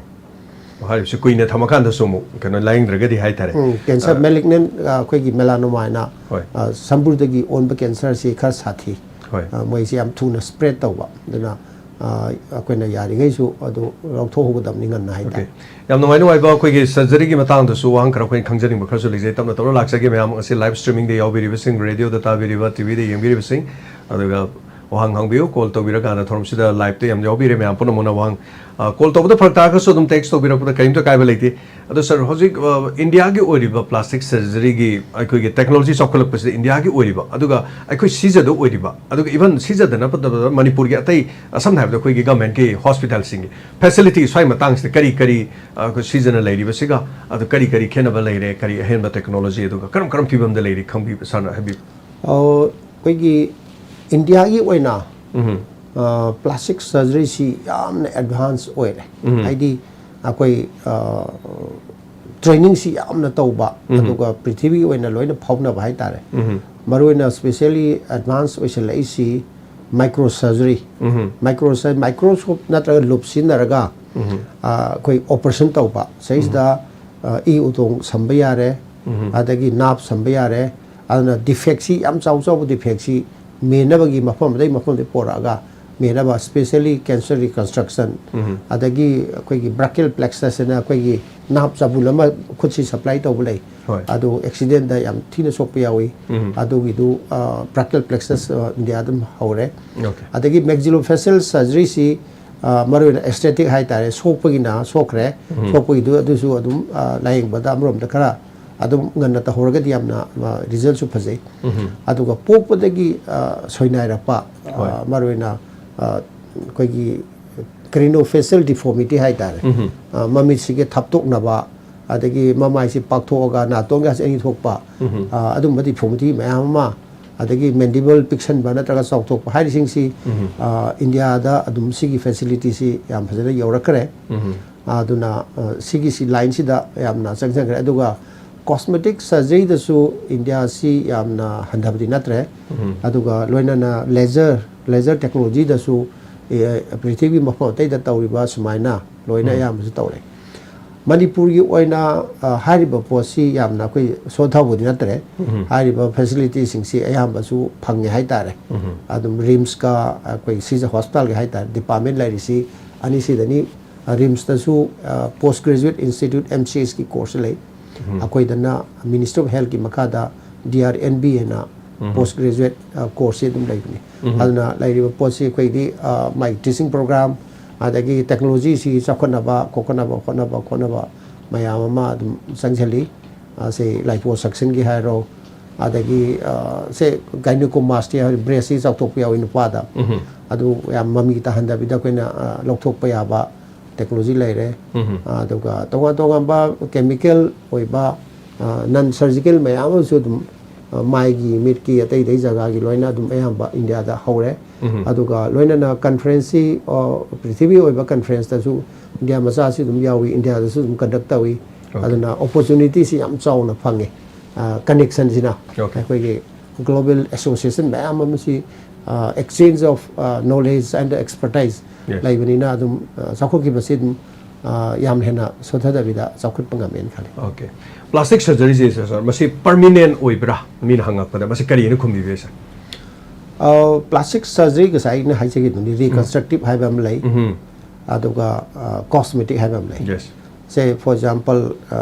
ꯍꯥꯏꯔꯤꯕꯁꯤ ꯀꯨꯏꯅ ꯊꯝꯃꯀꯥꯟꯗꯁꯨ ꯑꯃꯨꯛ ꯀꯩꯅꯣ ꯂꯥꯏꯌꯦꯡꯗ꯭ꯔꯒꯗꯤ ꯍꯥꯏꯇꯥꯔꯦ꯫ ꯎꯝ, ꯀꯦꯟꯁꯔ ꯑ, ꯃꯦꯂꯤꯒꯅꯦꯟ, ꯑ, ꯑꯩꯈꯣꯏꯒꯤ ꯃꯦꯂꯥꯅꯣꯃꯥ ꯍꯥꯏꯅ, ꯍꯣꯏ꯫ ꯑ, ꯁꯝꯕ꯭ꯔꯨꯗꯒꯤ ꯑꯣꯟꯕ ꯀꯦꯟꯁꯔꯁꯤ ꯈꯔ ꯁꯥꯊꯤ꯫ ꯍꯣꯏ꯫ ꯑ, ꯃꯣꯏꯁꯤ ꯌꯥꯝ ꯊꯨꯅ ꯁ꯭ꯄ꯭ꯔꯦꯗ ꯇꯧꯕ꯫ ꯑꯗꯨꯅ ꯑꯩꯈꯣꯏꯅ ꯌꯥꯔꯤꯈꯩꯁꯨ ꯑꯗꯨ ꯂꯧꯊꯣꯛꯍꯧꯒꯗꯕꯅꯤ ꯉꯟꯅ ꯍꯥꯏꯇꯥꯔꯦ꯫ ꯌꯥꯝ ꯅꯨꯡꯉꯥꯏ ꯅꯨꯡꯉꯥꯏꯕ ꯑꯩꯈꯣꯏꯒꯤ ꯁꯔꯖꯔꯤꯒꯤ ꯃꯇꯥꯡꯗꯁꯨ ꯋꯥꯍꯪ ꯈꯔ ꯑꯩꯈꯣꯏꯅ ꯈꯪꯖꯅꯤꯡꯕ ꯈꯔꯁꯨ ꯂꯩꯖꯩ꯫ ꯇꯞꯅ ꯇꯞꯅ ꯂꯥꯛꯆꯒꯦ꯫ ꯃꯌꯥꯝ ꯑꯁꯤ ꯂꯥꯏꯚ ꯁ꯭ꯇ꯭ꯔꯤꯃꯤꯡꯗ ꯌꯥꯎꯕꯤꯔꯤꯕꯁꯤꯡ, ꯔꯦꯗꯤꯑꯣꯗ ꯇꯥꯕꯤꯔꯤꯕ, ꯇꯤꯚꯤꯗ ꯌꯦꯡꯕꯤꯔꯤꯕꯁꯤꯡ, ꯑꯗꯨꯒ ꯋꯥꯍꯪ ꯍꯪꯕꯤꯌꯨ꯫ ꯀꯣꯜ ꯇꯧꯕꯤꯔꯀꯥꯟꯗ ꯊꯧꯔꯝꯁꯤꯗ ꯂꯥꯏꯚꯇ ꯌꯥꯝ ꯌꯥꯎꯕꯤꯔꯦ꯫ ꯃꯌꯥꯝ ꯄꯨꯝꯅꯃꯛꯅ ꯋꯥꯍꯪ, ꯑ, ꯀꯣꯜ ꯇꯧꯕꯗ ꯐꯔꯛ ꯇꯥꯔꯒꯁꯨ ꯑꯗꯨꯝ ꯇꯦꯛꯁ ꯇꯧꯕꯤꯔꯛꯄꯗ ꯀꯔꯤꯝꯇ ꯀꯥꯏꯕ ꯂꯩꯇꯦ꯫ ꯑꯗꯣ ꯁꯥꯔ, ꯍꯧꯖꯤꯛ, ꯑ, ꯏꯟꯗꯤꯌꯥꯒꯤ ꯑꯣꯏꯔꯤꯕ ꯄ꯭ꯂꯥꯁꯇꯤꯛ ꯁꯔꯖꯔꯤꯒꯤ ꯑꯩꯈꯣꯏꯒꯤ ꯇꯦꯛꯅꯣꯂꯣꯖꯤ ꯆꯥꯎꯈꯠꯂꯛꯄꯁꯤꯗ ꯏꯟꯗꯤꯌꯥꯒꯤ ꯑꯣꯏꯔꯤꯕ, ꯑꯗꯨꯒ ꯑꯩꯈꯣꯏ ꯁꯤꯖꯗ ꯑꯣꯏꯔꯤꯕ, ꯑꯗꯨꯒ ꯏꯚꯟ ꯁꯤꯖꯗ ꯅꯠꯇꯕ ꯃꯅꯤꯄꯨꯔꯒꯤ ꯑꯇꯩ, ꯑ, ꯁꯝꯅ ꯍꯥꯏꯔꯕꯗ ꯑꯩꯈꯣꯏꯒꯤ ꯒꯃꯦꯟꯠꯀꯤ ꯍꯣꯁꯄꯤꯇꯥꯜꯁꯤꯡꯒꯤ ꯐꯦꯁꯤꯂꯤꯇꯤ ꯁ꯭ꯋꯥꯏ ꯃꯇꯥꯡꯁꯤꯗ ꯀꯔꯤ ꯀꯔꯤ, ꯑ, ꯑꯩꯈꯣꯏ ꯁꯤꯖꯅ ꯂꯩꯔꯤꯕꯁꯤꯒ ꯑꯗꯨ ꯀꯔꯤ ꯀꯔꯤ ꯈꯦꯠꯅꯕ ꯂꯩꯔꯦ, ꯀꯔꯤ ꯑꯍꯦꯟꯕ ꯇꯦꯛꯅꯣꯂꯣꯖꯤ, ꯑꯗꯨꯒ ꯀꯔꯝ ꯀꯔꯝ ꯐꯤꯕꯝꯗ ꯂꯩꯔꯤ ꯈꯪꯕꯤꯕ ꯁꯥꯔꯅ ꯍꯥꯏꯕꯤꯌꯨ꯫ ꯑ, ꯑꯩꯈꯣꯏꯒꯤ ꯏꯟꯗꯤꯌꯥꯒꯤ ꯑꯣꯏꯅ ꯎꯝ꯫ ꯄ꯭ꯂꯥꯁꯇꯤꯛ ꯁꯔꯖꯔꯤꯁꯤ ꯌꯥꯝꯅ ꯑꯦꯗꯚꯥꯟꯁ ꯑꯣꯏꯔꯦ꯫ ꯎꯝ꯫ ꯍꯥꯏꯗꯤ ꯑꯩꯈꯣꯏ, ꯑ, ꯇ꯭ꯔꯦꯅꯤꯡꯁꯤ ꯌꯥꯝꯅ ꯇꯧꯕ, ꯎꯝ꯫ ꯑꯗꯨꯒ ꯄ꯭ꯔꯤꯊꯤꯕꯤꯒꯤ ꯑꯣꯏꯅ ꯂꯣꯏꯅ ꯐꯥꯎꯅꯕ ꯍꯥꯏꯇꯥꯔꯦ꯫ ꯎꯝ꯫ ꯃꯔꯨꯑꯣꯏꯅ ꯁ꯭ꯄꯦꯁꯦꯜꯂꯤ ꯑꯦꯗꯚꯥꯟꯁ ꯑꯣꯏꯁꯤꯜꯂꯛꯏꯁꯤ ꯃꯥꯏꯀ꯭ꯔꯣ ꯁꯔꯖꯔꯤ꯫ ꯎꯝ꯫ ꯃꯥꯏꯀ꯭ꯔꯣ ꯁꯔ-, ꯃꯥꯏꯀ꯭ꯔꯣꯁꯀꯣꯞ ꯅꯠꯇ꯭ꯔꯒ ꯂꯨꯞ ꯁꯤꯖꯤꯟꯅꯔꯒ, ꯎꯝ꯫ ꯑ, ꯑꯩꯈꯣꯏ ꯑꯣꯄꯔꯦꯁꯟ ꯇꯧꯕ꯫ ꯁꯤꯗꯩꯁꯤꯗ, ꯑ, ꯏ ꯎꯇꯣꯡ ꯁꯝꯕ ꯌꯥꯔꯦ, ꯎꯝ꯫ ꯑꯗꯒꯤ ꯅꯥꯞ ꯁꯝꯕ ꯌꯥꯔꯦ, ꯑꯗꯨꯅ ꯗꯤꯐꯦꯛꯁꯤ ꯌꯥꯝ ꯆꯥꯎ ꯆꯥꯎꯕ ꯗꯤꯐꯦꯛꯁꯤ ꯃꯦꯟꯅꯕꯒꯤ ꯃꯐꯝ ꯑꯗꯩ ꯃꯐꯝꯗꯒꯤ ꯄꯣꯔꯛꯑꯒ ꯃꯦꯟꯅꯕ, ꯁ꯭ꯄꯦꯁꯦꯜꯂꯤ ꯀꯦꯟꯁꯔ ꯔꯤꯀꯟꯁꯇ꯭ꯔꯛꯁꯟ, ꯎꯝ꯫ ꯑꯗꯒꯤ ꯑꯩꯈꯣꯏꯒꯤ ꯕ꯭ꯔꯥꯀꯤꯌꯦꯜ ꯄ꯭ꯂꯦꯛꯁꯁ ꯍꯥꯏꯅ ꯑꯩꯈꯣꯏꯒꯤ ꯅꯥꯞ ꯆꯥꯕꯨꯟ ꯑꯃ ꯈꯨꯠꯁꯤ ꯁꯄ꯭ꯂꯥꯏ ꯇꯧꯕ ꯂꯩ꯫ ꯍꯣꯏ꯫ ꯑꯗꯨ ꯑꯦꯛꯁꯤꯗꯦꯟꯗ ꯌꯥꯝ ꯊꯤꯅ ꯁꯣꯛꯄ ꯌꯥꯎꯏ꯫ ꯎꯝ꯫ ꯑꯗꯨꯒꯤꯗꯨ, ꯑ, ꯕ꯭ꯔꯥꯀꯤꯌꯦꯜ ꯄ꯭ꯂꯦꯛꯁꯁ, ꯑ, ꯏꯟꯗꯤꯌꯥ ꯑꯗꯨꯝ ꯍꯧꯔꯦ꯫ ꯑꯣꯀꯦ꯫ ꯑꯗꯒꯤ ꯃꯦꯛꯖꯤꯂꯣꯐꯦꯁꯤꯌꯦꯜ ꯁꯔꯖꯔꯤꯁꯤ, ꯑ, ꯃꯔꯨꯑꯣꯏꯅ ꯑꯦꯁꯊꯦꯇꯤꯛ ꯍꯥꯏꯇꯥꯔꯦ, ꯁꯣꯛꯄꯒꯤꯅ ꯁꯣꯛꯈ꯭ꯔꯦ, ꯎꯝ꯫ ꯁꯣꯛꯄꯒꯤꯗꯨ ꯑꯗꯨꯁꯨ ꯑꯗꯨꯝ, ꯑ, ꯂꯥꯌꯦꯡꯕꯗ ꯑꯃꯔꯣꯝꯗ ꯈꯔ ꯑꯗꯨꯝ ꯉꯟꯅ ꯇꯧꯍꯧꯔꯒꯗꯤ ꯌꯥꯝꯅ, ꯑ, ꯔꯤꯖꯜꯁꯨ ꯐꯖꯩ꯫ ꯎꯝ꯫ ꯑꯗꯨꯒ ꯄꯣꯛꯄꯗꯒꯤ, ꯑ, ꯁꯣꯏꯅꯥꯏꯔꯛꯄ, ꯑ, ꯍꯣꯏ꯫ ꯃꯔꯨꯑꯣꯏꯅ, ꯑ, ꯑꯩꯈꯣꯏꯒꯤ ꯀ꯭ꯔꯤꯅꯣꯐꯦꯁꯤꯌꯦꯜ ꯗꯤꯐꯣꯔꯃꯤꯇꯤ ꯍꯥꯏꯇꯥꯔꯦ꯫ ꯎꯝ꯫ ꯑ, ꯃꯃꯤꯠꯁꯤꯒꯤ ꯊꯥꯞꯇꯣꯛꯅꯕ, ꯑꯗꯒꯤ ꯃꯃꯥꯏꯁꯤ ꯄꯥꯛꯊꯣꯛꯑꯒ ꯅꯥꯇꯣꯟꯒꯁꯤ ꯑꯅꯤ ꯊꯣꯛꯄ, ꯎꯝ꯫ ꯑ, ꯑꯗꯨꯝꯕ ꯗꯤꯐꯣꯔꯃꯤꯇꯤ ꯃꯌꯥꯝ ꯑꯃ, ꯑꯗꯒꯤ ꯃꯦꯟꯗꯤꯕꯜ ꯄꯤꯛꯁꯟꯕ ꯅꯠꯇ꯭ꯔꯒ ꯆꯥꯎꯊꯣꯛꯄ ꯍꯥꯏꯔꯤꯁꯤꯡꯁꯤ, ꯎꯝ꯫ ꯑ, ꯏꯟꯗꯤꯌꯥꯗ ꯑꯗꯨꯝ ꯁꯤꯒꯤ ꯐꯦꯁꯤꯂꯤꯇꯤꯁꯤ ꯌꯥꯝ ꯐꯖꯅ ꯌꯧꯔꯛꯈ꯭ꯔꯦ꯫ ꯎꯝ꯫ ꯑꯗꯨꯅ, ꯑ, ꯁꯤꯒꯤꯁꯤ ꯂꯥꯏꯟꯁꯤꯗ ꯌꯥꯝꯅ ꯆꯪꯁꯤꯟꯈ꯭ꯔꯦ꯫ ꯑꯗꯨꯒ ꯀꯣꯁꯃꯦꯇꯤꯛ ꯁꯔꯖꯔꯤꯗꯁꯨ ꯏꯟꯗꯤꯌꯥꯁꯤ ꯌꯥꯝꯅ ꯍꯟꯊꯕꯗꯤ ꯅꯠꯇ꯭ꯔꯦ꯫ ꯎꯝ꯫ ꯑꯗꯨꯒ ꯂꯣꯏꯅꯅ ꯂꯦꯖꯔ, ꯂꯦꯖꯔ ꯇꯦꯛꯅꯣꯂꯣꯖꯤꯗꯁꯨ, ꯑꯦ, ꯄ꯭ꯔꯤꯊꯤꯕꯤ ꯃꯐꯝ ꯑꯇꯩꯗ ꯇꯧꯔꯤꯕ ꯁꯨꯃꯥꯏꯅ ꯂꯣꯏꯅ ꯎꯝ꯫ ꯑꯌꯥꯝꯕꯁꯨ ꯇꯧꯔꯦ꯫ ꯃꯅꯤꯄꯨꯔꯒꯤ ꯑꯣꯏꯅ, ꯑ, ꯍꯥꯏꯔꯤꯕ ꯄꯣꯠꯁꯤ ꯌꯥꯝꯅ ꯑꯩꯈꯣꯏ ꯁꯣꯟꯊꯕꯗꯤ ꯅꯠꯇ꯭ꯔꯦ꯫ ꯎꯝ꯫ ꯍꯥꯏꯔꯤꯕ ꯐꯦꯁꯤꯂꯤꯇꯤꯁꯤꯡꯁꯤ ꯑꯌꯥꯝꯕꯁꯨ ꯐꯪꯉꯦ ꯍꯥꯏꯇꯥꯔꯦ꯫ ꯎꯝ꯫ ꯑꯗꯨꯝ ꯔꯤꯝꯁꯀ ꯑꯩꯈꯣꯏ ꯁꯤꯖ ꯍꯣꯁꯄꯤꯇꯥꯜꯒꯤ ꯍꯥꯏꯇꯥꯔꯦ, ꯗꯤꯄꯥꯔꯠꯃꯦꯟ ꯂꯩꯔꯤꯁꯤ ꯑꯅꯤꯁꯤꯗꯅꯤ꯫ ꯑ, ꯔꯤꯝꯁꯇꯁꯨ, ꯑ, ꯄꯣꯁ graduate institute, M C ꯑꯦꯁꯀꯤ course ꯂꯩ꯫ ꯎꯝ꯫ ꯑꯩꯈꯣꯏꯗꯅ ꯃꯤꯅꯤꯁꯇ꯭ꯔꯤ ꯑꯣꯐ ꯍꯦꯜꯊꯀꯤ ꯃꯈꯥꯗ ꯗꯤ ꯑꯥꯔ ꯑꯦꯟ ꯕꯤ ꯍꯥꯏꯅ ꯎꯝ꯫ ꯄꯣꯁ ꯒ꯭ꯔꯦꯖꯨꯋꯦꯠ, ꯑ, ꯀꯣꯔꯁꯁꯤ ꯑꯗꯨꯝ ꯂꯩꯕꯅꯤ꯫ ꯎꯝ꯫ ꯑꯗꯨꯅ ꯂꯩꯔꯤꯕ ꯄꯣꯠꯁꯤ ꯑꯩꯈꯣꯏꯗꯤ, ꯑ, ꯃꯥꯒꯤ ꯇꯤꯆꯤꯡ ꯄ꯭ꯔꯣꯒ꯭ꯔꯥꯝ, ꯑꯗꯒꯤ ꯇꯦꯛꯅꯣꯂꯣꯖꯤꯁꯤ ꯆꯥꯎꯈꯠꯅꯕ, ꯈꯣꯀꯠꯅꯕ, ꯍꯣꯠꯅꯕ, ꯈꯣꯠꯅꯕ ꯃꯌꯥꯝ ꯑꯃ ꯑꯗꯨꯝ ꯆꯪꯁꯤꯜꯂꯤ꯫ ꯑ, ꯁꯤ ꯂꯥꯏꯄꯣꯁꯛꯁꯟꯒꯤ ꯍꯥꯏꯔꯣ, ꯑꯗꯒꯤ, ꯑ, ꯁꯦ ꯒꯥꯏꯅꯤꯀꯣꯃꯥꯁꯇꯤꯌꯥ ꯍꯥꯏꯔꯤ, ꯕ꯭ꯔꯦꯁꯁꯤ ꯆꯥꯎꯊꯣꯛꯄ ꯌꯥꯎꯏ ꯅꯨꯄꯥꯗ꯫ ꯎꯝ꯫ ꯑꯗꯨ ꯌꯥꯝ ꯃꯃꯤ ꯇꯥꯍꯟꯗꯕꯤꯗ ꯑꯩꯈꯣꯏꯅ, ꯑ, ꯂꯧꯊꯣꯛꯄ ꯌꯥꯕ ꯇꯦꯛꯅꯣꯂꯣꯖꯤ ꯂꯩꯔꯦ꯫ ꯎꯝ꯫ ꯑꯗꯨꯒ ꯇꯣꯉꯥꯟ ꯇꯣꯉꯥꯟꯕ ꯀꯦꯃꯤꯀꯦꯜ ꯑꯣꯏꯕ, ꯑ, ꯅꯟ ꯁꯔꯖꯤꯀꯦꯜ ꯃꯌꯥꯝ ꯑꯃꯁꯨ ꯑꯗꯨꯝ, ꯑ, ꯃꯥꯏꯒꯤ, ꯃꯤꯠꯀꯤ, ꯑꯇꯩ ꯑꯇꯩ ꯖꯒꯥꯒꯤ ꯂꯣꯏꯅ ꯑꯗꯨꯝ ꯑꯌꯥꯝꯕ ꯏꯟꯗꯤꯌꯥꯗ ꯍꯧꯔꯦ꯫ ꯎꯝ꯫ ꯑꯗꯨꯒ ꯂꯣꯏꯅꯅ ꯀꯟꯐ꯭ꯔꯦꯟꯁꯁꯤ, ꯑ, ꯄ꯭ꯔꯤꯊꯤꯕꯤ ꯑꯣꯏꯕ ꯀꯟꯐ꯭ꯔꯦꯟꯁꯇꯁꯨ ꯏꯟꯗꯤꯌꯥ ꯃꯆꯥꯁꯤ ꯑꯗꯨꯝ ꯌꯥꯎꯏ, ꯏꯟꯗꯤꯌꯥꯗꯁꯨ ꯑꯗꯨꯝ ꯀꯟꯗꯛ ꯇꯧꯏ꯫ ꯑꯣꯀꯦ꯫ ꯑꯗꯨꯅ ꯑꯣꯄꯣꯔꯆꯨꯅꯤꯇꯤꯁꯤ ꯌꯥꯝ ꯆꯥꯎꯅ ꯐꯪꯉꯦ꯫ ꯑ, ꯀꯅꯦꯛꯁꯟꯁꯤꯅ ꯑꯣꯀꯦ꯫ ꯑꯩꯈꯣꯏꯒꯤ ꯒ꯭ꯂꯣꯕꯦꯜ ꯑꯦꯁꯣꯁꯤꯌꯦꯁꯟ ꯃꯌꯥꯝ ꯑꯃꯁꯤ, ꯑ, exchange of, ꯑ, knowledge and expertise ꯌꯦꯁ꯫ ꯂꯩꯕꯅꯤꯅ ꯑꯗꯨꯝ, ꯑ, ꯆꯥꯎꯈꯠꯈꯤꯕꯁꯤ ꯑꯗꯨꯝ, ꯑ, ꯌꯥꯝ ꯍꯦꯟꯅ ꯁꯣꯟꯊꯗꯕꯤꯗ ꯆꯥꯎꯈꯠꯄ ꯉꯝꯃꯦꯅ ꯈꯜꯂꯤ꯫ ꯑꯣꯀꯦ꯫ ꯄ꯭ꯂꯥꯁꯇꯤꯛ ꯁꯔꯖꯔꯤꯁꯦ, ꯁꯥꯔ, ꯁꯥꯔ, ꯃꯁꯤ ꯄꯔꯃꯤꯅꯦꯟ ꯑꯣꯏꯕ꯭ꯔꯥ? ꯃꯤꯅ ꯍꯪꯉꯛꯄꯗ ꯃꯁꯤ ꯀꯔꯤꯅ ꯈꯨꯝꯕꯤꯕꯒꯦ, ꯁꯥꯔ? ꯑ, ꯄ꯭ꯂꯥꯁꯇꯤꯛ ꯁꯔꯖꯔꯤ ꯉꯁꯥꯏ ꯑꯩꯅ ꯍꯥꯏꯖꯈꯤꯗꯨꯅꯤ, ꯔꯤꯀꯟꯁꯇ꯭ꯔꯛꯇꯤꯞ ꯍꯥꯏꯕ ꯑꯃ ꯂꯩ, ꯎꯝ꯫ ꯑꯗꯨꯒ, ꯑ, ꯀꯣꯁꯃꯦꯇꯤꯛ ꯍꯥꯏꯕ ꯑꯃ ꯂꯩ꯫ ꯌꯦꯁ꯫ ꯁꯦ, ꯐꯣꯔ ꯑꯦꯛꯖꯥꯝꯄꯜ, ꯑ,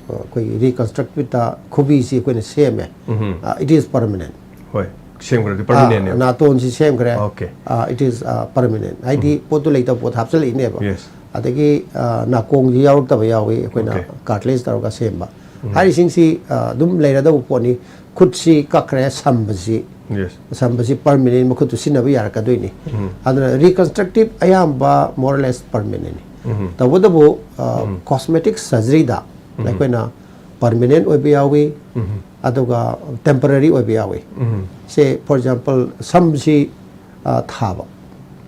ꯑꯩꯈꯣꯏꯒꯤ ꯔꯤꯀꯟꯁꯇ꯭ꯔꯛꯇꯤꯞꯇ ꯈꯨꯕꯤꯁꯤ ꯑꯩꯈꯣꯏꯅ ꯁꯦꯝꯃꯦ꯫ ꯎꯝ꯫ ꯑ, it is permanent꯫ ꯍꯣꯏ, ꯁꯦꯝꯈ꯭ꯔꯗꯤ ꯑ, ꯄꯔꯃꯤꯅꯦꯟꯅꯦꯕ꯫ ꯅꯥꯇꯣꯟꯁꯤ ꯁꯦꯝꯈ꯭ꯔꯦ꯫ ꯑꯣꯀꯦ꯫ ꯑ, it is, ꯑ, permanent꯫ ꯍꯥꯏꯗꯤ ꯎꯝ꯫ ꯄꯣꯠꯇꯨ ꯂꯩꯇꯕ ꯄꯣꯠ ꯍꯥꯞꯆꯤꯜꯂꯛꯏꯅꯦꯕ꯫ ꯌꯦꯁ꯫ ꯑꯗꯒꯤ, ꯑ, ꯅꯥꯀꯣꯡꯁꯤ ꯌꯥꯎꯔꯛꯇꯕ ꯌꯥꯎꯏ, ꯑꯩꯈꯣꯏꯅ ꯑꯣꯀꯦ꯫ ꯀꯥꯔꯇ꯭ꯂꯦꯖ ꯇꯧꯔꯒ ꯁꯦꯝꯕ꯫ ꯎꯝ꯫ ꯍꯥꯏꯔꯤꯁꯤꯡꯁꯤ, ꯑ, ꯑꯗꯨꯝ ꯂꯩꯔꯗꯧꯕ ꯄꯣꯠꯅꯤ꯫ ꯈꯨꯠꯁꯤ ꯀꯛꯈ꯭ꯔꯦ, ꯁꯝꯕꯁꯤ, ꯌꯦꯁ꯫ ꯁꯝꯕꯁꯤ ꯄꯔꯃꯤꯅꯦꯟ, ꯃꯈꯨꯠꯇꯨ ꯁꯤꯖꯤꯟꯅꯕ ꯌꯥꯔꯛꯀꯗꯣꯏꯅꯤ꯫ ꯎꯝ꯫ ꯑꯗꯨꯅ ꯔꯤꯀꯟꯁꯇ꯭ꯔꯛꯇꯤꯞ ꯑꯌꯥꯝꯕ more or less permanentꯅꯤ꯫ ꯎꯝ꯫ ꯇꯧꯕꯇꯕꯨ, ꯑ, ꯎꯝ꯫ ꯀꯣꯁꯃꯦꯇꯤꯛ ꯁꯔꯖꯔꯤꯗ ꯎꯝ꯫ ꯑꯩꯈꯣꯏꯅ ꯄꯔꯃꯤꯅꯦꯟ ꯑꯣꯏꯕ ꯌꯥꯎꯏ, ꯎꯝ꯫ ꯑꯗꯨꯒ ꯇꯦꯝꯄꯔꯔꯤ ꯑꯣꯏꯕ ꯌꯥꯎꯏ꯫ ꯎꯝ꯫ ꯁꯦ, ꯐꯣꯔ ꯑꯦꯛꯖꯥꯝꯄꯜ, ꯁꯝꯁꯤ, ꯑ, ꯊꯥꯕ꯫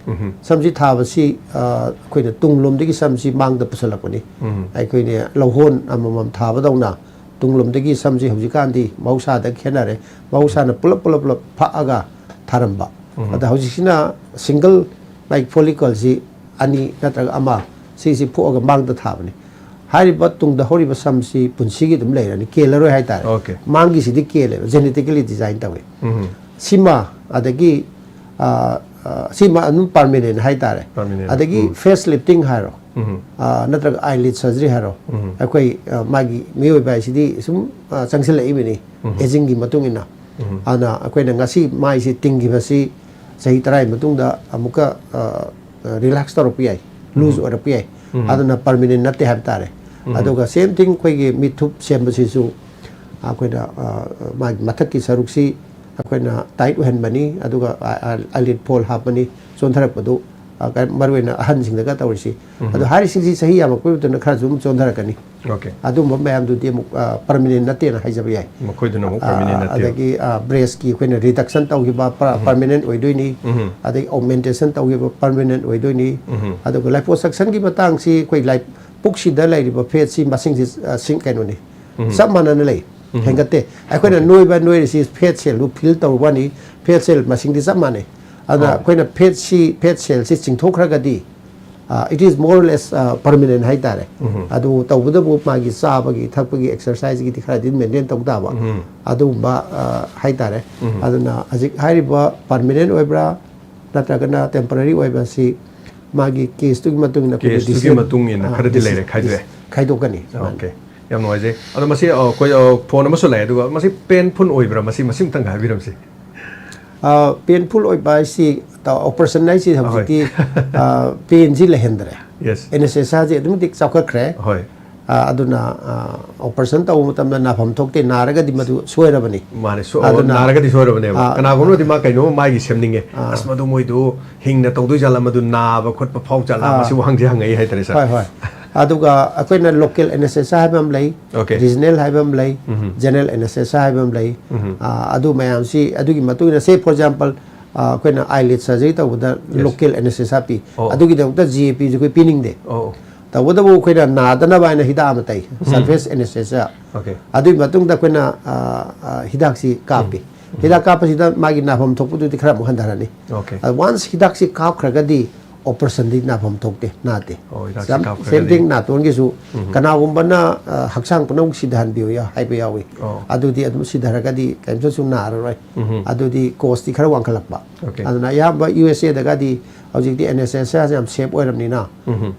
ꯎꯝ꯫ ꯁꯝꯁꯤ ꯊꯥꯕꯁꯤ, ꯑ, ꯑꯩꯈꯣꯏꯅ ꯇꯨꯡꯂꯣꯝꯗꯒꯤ ꯁꯝꯁꯤ ꯃꯥꯡꯗ ꯄꯨꯁꯜꯂꯛꯄꯅꯤ꯫ ꯎꯝ꯫ ꯑꯩꯈꯣꯏꯅ ꯂꯧꯍꯣꯟ ꯑꯃꯃꯝ ꯊꯥꯕꯗꯧꯅ ꯇꯨꯡꯂꯣꯝꯗꯒꯤ ꯁꯝꯁꯤ ꯍꯧꯖꯤꯛꯀꯥꯟꯗꯤ ꯃꯍꯧꯁꯥꯗ ꯈꯦꯠꯅꯔꯦ꯫ ꯃꯍꯧꯁꯥꯅ ꯄꯨꯂꯞ, ꯄꯨꯂꯞ, ꯄꯨꯂꯞ ꯐꯛꯑꯒ ꯊꯥꯔꯝꯕ꯫ ꯎꯝ꯫ ꯑꯗ ꯍꯧꯖꯤꯛꯁꯤꯅ ꯁꯤꯡꯒꯜ, ꯂꯥꯏꯛ, ꯐꯣꯂꯤꯀꯜꯁꯤ ꯑꯅꯤ ꯅꯠꯇ꯭ꯔꯒ ꯑꯃ, ꯁꯤꯁꯤ ꯐꯨꯛꯑꯒ ꯃꯥꯡꯗ ꯊꯥꯕꯅꯤ꯫ ꯍꯥꯏꯔꯤꯕ ꯇꯨꯡꯗ ꯍꯧꯔꯤꯕ ꯁꯝꯁꯤ ꯄꯨꯟꯁꯤꯒꯤ ꯑꯗꯨꯝ ꯂꯩꯔꯅꯤ, ꯀꯦꯜꯂꯔꯣꯏ ꯍꯥꯏꯇꯥꯔꯦ꯫ Okay. ꯃꯥꯡꯒꯤꯁꯤꯗꯤ ꯀꯦꯜꯂꯦꯕ, genetically design ꯇꯧꯋꯦ꯫ ꯎꯝ. ꯁꯤꯃ, ꯑꯗꯒꯤ, ꯑ, ꯑ, ꯁꯤꯃ ꯑꯗꯨꯝ permanent ꯍꯥꯏꯇꯥꯔꯦ꯫ Permanent. ꯑꯗꯒꯤ ꯎꯝ. Face lifting ꯍꯥꯏꯔꯣ, ꯎꯝ. ꯑ, ꯅꯠꯇ꯭ꯔꯒ eyelid surgery ꯍꯥꯏꯔꯣ, ꯎꯝ. ꯑꯩꯈꯣꯏ, ꯑ, ꯃꯥꯒꯤ ꯃꯤꯑꯣꯏꯕ ꯍꯥꯏꯁꯤꯗꯤ ꯁꯨꯝ, ꯑ, ꯆꯪꯁꯤꯜꯂꯛꯏꯕꯅꯤ, ꯎꯝ. aging ꯒꯤ ꯃꯇꯨꯡ ꯏꯟꯅ꯫ ꯎꯝ. ꯑꯗꯨꯅ ꯑꯩꯈꯣꯏꯅ ꯉꯁꯤ ꯃꯥꯏꯁꯤ ꯇꯤꯡꯈꯤꯕꯁꯤ ꯆꯍꯤ ꯇꯔꯥꯒꯤ ꯃꯇꯨꯡꯗ ꯑꯃꯨꯛꯀ, ꯑ, ꯑ, relax ꯇꯧꯔꯛꯄ ꯌꯥꯏ, loose ꯎꯝ. ꯑꯣꯏꯔꯛꯄ ꯌꯥꯏ꯫ ꯎꯝ. ꯑꯗꯨꯅ permanent ꯅꯠꯇꯦ ꯍꯥꯏꯕ ꯇꯥꯔꯦ꯫ ꯎꯝ. ꯑꯗꯨꯒ same thing ꯑꯩꯈꯣꯏꯒꯤ ꯃꯤꯠꯊꯨꯞ ꯁꯦꯝꯕꯁꯤꯁꯨ ꯑꯩꯈꯣꯏꯅ, ꯑ, ꯃꯥꯒꯤ ꯃꯊꯛꯀꯤ ꯁꯔꯨꯛꯁꯤ ꯑꯩꯈꯣꯏꯅ tight ꯑꯣꯏꯍꯟꯕꯅꯤ, ꯑꯗꯨꯒ, ꯑ, ꯑ, eyelid fold ꯍꯥꯞꯄꯅꯤ, ꯆꯣꯟꯊꯔꯛꯄꯗꯨ, ꯑ, ꯀ-, ꯃꯔꯨꯑꯣꯏꯅ ꯑꯍꯟꯁꯤꯡꯗꯒ ꯇꯧꯔꯤꯁꯤ꯫ ꯎꯝ. ꯑꯗꯣ ꯍꯥꯏꯔꯤꯁꯤꯡꯁꯤ ꯆꯍꯤ ꯌꯥꯝꯃꯛꯄꯒꯤ ꯃꯇꯨꯡꯗ ꯈꯔꯁꯨ ꯑꯗꯨꯝ ꯆꯣꯟꯊꯔꯛꯀꯅꯤ꯫ Okay. ꯑꯗꯨꯝꯕ ꯃꯌꯥꯝꯗꯨꯗꯤ ꯑꯃꯨꯛ, ꯑ, permanent ꯅꯠꯇꯦꯅ ꯍꯥꯏꯖꯕ ꯌꯥꯏ꯫ ꯃꯈꯣꯏꯗꯨꯅ ꯑꯃꯨꯛ ꯑ, permanent ꯅꯠꯇꯦ꯫ ꯑꯗꯒꯤ, ꯑ, breast ꯀꯤ ꯑꯩꯈꯣꯏꯅ reduction ꯇꯧꯈꯤꯕ ꯄ-, ꯎꯝ. Permanent ꯑꯣꯏꯗꯣꯏꯅꯤ꯫ ꯎꯝ. ꯑꯗꯒꯤ augmentation ꯇꯧꯈꯤꯕ permanent ꯑꯣꯏꯗꯣꯏꯅꯤ꯫ ꯎꯝ. ꯑꯗꯨꯒ liposuction ꯒꯤ ꯃꯇꯥꯡꯁꯤ ꯑꯩꯈꯣꯏ ꯂꯥꯏ-, ꯄꯨꯛꯁꯤꯗ ꯂꯩꯔꯤꯕ fat ꯁꯤ ꯃꯁꯤꯡꯁꯤ, ꯑ, ꯁꯤꯡ-, ꯀꯩꯅꯣꯅꯤ, ꯎꯝ. ꯆꯞ ꯃꯥꯟꯅꯅ ꯂꯩ, ꯎꯝ. ꯍꯦꯟꯒꯠꯇꯦ꯫ ꯑꯩꯈꯣꯏꯅ Okay. ꯅꯣꯏꯕ ꯅꯣꯏꯔꯤꯁꯤ fat cell ꯗꯨ fill ꯇꯧꯕꯅꯤ, fat cell ꯃꯁꯤꯡꯗꯤ ꯆꯞ ꯃꯥꯟꯅꯩ꯫ ꯑꯗꯨꯅ ꯑꯣ. ꯑꯩꯈꯣꯏꯅ fat ꯁꯤ, fat cell ꯁꯤ ꯆꯤꯡꯊꯣꯛꯈ꯭ꯔꯒꯗꯤ, ꯑ, it is more or less, ꯑ, permanent ꯍꯥꯏꯇꯥꯔꯦ꯫ ꯎꯝ. ꯑꯗꯨ ꯇꯧꯕꯇꯕꯨ ꯃꯥꯒꯤ ꯆꯥꯕꯒꯤ ꯊꯛꯄꯒꯤ exercise ꯀꯤꯗꯤ ꯈꯔꯗꯤ maintain ꯇꯧ ꯇꯥꯕ꯫ ꯎꯝ. ꯑꯗꯨꯒꯨꯝꯕ, ꯑ, ꯍꯥꯏꯇꯥꯔꯦ꯫ ꯎꯝ. ꯑꯗꯨꯅ ꯍꯧꯖꯤꯛ ꯍꯥꯏꯔꯤꯕ permanent ꯑꯣꯏꯕ꯭ꯔꯥ ꯅꯠꯇ꯭ꯔꯒꯅ temporary ꯑꯣꯏꯕ꯭ꯔꯥ ꯁꯤ ꯃꯥꯒꯤ case ꯇꯨꯒꯤ ꯃꯇꯨꯡ ꯏꯟꯅ ꯑꯩꯈꯣꯏꯒꯤ Case ꯇꯨꯒꯤ decision, ꯃꯇꯨꯡ ꯏꯟꯅ ꯑ, ꯈꯔꯗꯤ deci-, ꯂꯩꯔꯦ, ꯈꯥꯏꯗꯣꯛꯑꯦ꯫ ꯈꯥꯏꯗꯣꯛꯀꯅꯤ꯫ Okay. ꯌꯥꯝ ꯅꯨꯡꯉꯥꯏꯖꯩ꯫ ꯑꯗꯣ ꯃꯁꯤ, ꯑ, ꯑꯩꯈꯣꯏ, ꯑ, phone ꯑꯃꯁꯨ ꯂꯥꯛꯑꯦ, ꯑꯗꯨꯒ ꯃꯁꯤ painful ꯑꯣꯏꯕ꯭ꯔꯥ? ꯃꯁꯤ, ꯃꯁꯤ ꯑꯃꯨꯛꯇꯪ ꯍꯥꯏꯕꯤꯔꯝꯁꯤ꯫ ꯑ, painful ꯑꯣꯏꯕ ꯍꯥꯏꯁꯤ, ꯇ-, operation ꯍꯥꯏꯁꯤ ꯍꯣꯏ꯫ ꯍꯧꯖꯤꯛꯇꯤ, ꯑ, pain ꯁꯤ ꯂꯩꯍꯟꯗ꯭ꯔꯦ꯫ Yes. Anesthesia ꯁꯤ ꯑꯗꯨꯛꯀꯤ ꯃꯇꯤꯛ ꯆꯥꯎꯈꯠꯈ꯭ꯔꯦ꯫ ꯍꯣꯏ꯫ ꯑ, ꯑꯗꯨꯅ, ꯑ, operation ꯇꯧꯕ ꯃꯇꯝꯗ ꯅꯥꯐꯝ ꯊꯣꯛꯇꯦ, ꯅꯥꯔꯒꯗꯤ ꯃꯗꯨ ꯁꯣꯏꯔꯕꯅꯤ꯫ ꯃꯥꯅꯦ, ꯁꯣ-, ꯑꯗꯨꯅ, ꯅꯥꯔꯒꯗꯤ ꯁꯣꯏꯔꯕꯅꯦꯕ꯫ ꯑ, ꯀꯅꯥꯒꯨꯝꯕꯅꯗꯤ ꯃꯥ ꯀꯩꯅꯣꯝꯃ ꯃꯥꯒꯤ ꯁꯦꯝꯅꯤꯡꯉꯦ꯫ ꯑ꯫ "ꯑꯁ, ꯃꯗꯨ ꯃꯣꯏꯗꯨ ꯍꯤꯡꯅ ꯇꯧꯗꯣꯏ ꯖꯥꯠꯂꯥ, ꯃꯗꯨ ꯅꯥꯕ ꯈꯣꯠꯄ ꯐꯥꯎ ꯖꯥꯠꯂꯥ?" ꯑ꯫ ꯃꯁꯤ ꯋꯥꯍꯪꯁꯦ ꯍꯪꯉꯛꯏ ꯍꯥꯏꯇꯥꯔꯦ, sir꯫ ꯍꯣꯏ, ꯍꯣꯏ꯫ ꯑꯗꯨꯒ ꯑꯩꯈꯣꯏꯅ local anesthesia ꯍꯥꯏꯕ ꯑꯃ ꯂꯩ, Okay. regional ꯍꯥꯏꯕ ꯑꯃ ꯂꯩ, ꯎꯝ꯫ general anesthesia ꯍꯥꯏꯕ ꯑꯃ ꯂꯩ꯫ ꯎꯝ꯫ ꯑ, ꯑꯗꯨ ꯃꯌꯥꯝꯁꯤ, ꯑꯗꯨꯒꯤ ꯃꯇꯨꯡ ꯏꯟꯅ, say, for example, ꯑ, ꯑꯩꯈꯣꯏꯅ eyelid surgery ꯇꯧꯕꯗ Yes. local anesthesia ꯄꯤ꯫ ꯑꯣ꯫ ꯑꯗꯨꯒꯤꯗꯃꯛꯇ G A P ꯁꯨ ꯑꯩꯈꯣꯏ ꯄꯤꯅꯤꯡꯗꯦ꯫ ꯑꯣ꯫ ꯇꯧꯕꯇꯕꯨ ꯑꯩꯈꯣꯏꯅ ꯅꯥꯗꯅꯕ ꯍꯥꯏꯅ ꯍꯤꯗꯥꯛ ꯑꯃ ꯇꯩ, surface anesthesia꯫ Okay. ꯑꯗꯨꯒꯤ ꯃꯇꯨꯡꯗ ꯑꯩꯈꯣꯏꯅ, ꯑ, ꯑ, ꯍꯤꯗꯥꯛꯁꯤ ꯀꯥꯞꯄꯤ꯫ ꯍꯤꯗꯥꯛ ꯀꯥꯞꯄꯁꯤꯗ ꯃꯥꯒꯤ ꯅꯥꯐꯝ ꯊꯣꯛꯄꯗꯨꯗꯤ ꯈꯔ ꯑꯃꯨꯛ ꯍꯟꯊꯔꯅꯤ꯫ Okay. ꯑꯗ once ꯍꯤꯗꯥꯛꯁꯤ ꯀꯥꯞꯈ꯭ꯔꯒꯗꯤ ꯑꯣꯄꯔꯦꯁꯟꯗꯤ ꯅꯥꯐꯝ ꯊꯣꯛꯇꯦ, ꯅꯥꯗꯦ꯫ ꯑꯣ, ꯍꯤꯗꯥꯛꯁꯦ ꯌꯥꯝ ꯀꯥꯞꯈ꯭ꯔꯒꯗꯤ꯫ ꯁꯦꯝ ꯊꯤꯡ ꯅꯥꯇꯣꯟꯒꯤꯁꯨ ꯀꯅꯥꯒꯨꯝꯕꯅ ꯑ, ꯍꯛꯆꯥꯡ ꯄꯨꯝꯅꯃꯛ ꯁꯤꯊꯍꯟꯕꯤꯌꯨ ꯌꯥ- ꯍꯥꯏꯕ ꯌꯥꯎꯏ꯫ ꯑꯣ꯫ ꯑꯗꯨꯗꯤ ꯑꯗꯨꯝ ꯁꯤꯊꯔꯒꯗꯤ ꯀꯔꯤꯝꯇꯁꯨ ꯅꯥꯔꯔꯣꯏ꯫ ꯑꯗꯨꯗꯤ ꯀꯣꯁꯇꯤ ꯈꯔ ꯋꯥꯡꯈꯠꯂꯛꯄ꯫ Okay. ꯑꯗꯨꯅ ꯑꯌꯥꯝꯕ ꯌꯨ ꯑꯦꯁ ꯑꯦꯗꯒꯗꯤ ꯍꯧꯖꯤꯛꯇꯤ ꯑꯦꯟ ꯑꯦꯁ ꯑꯦꯁ ꯌꯥꯝ ꯁꯦꯐ ꯑꯣꯏꯔꯕꯅꯤꯅ,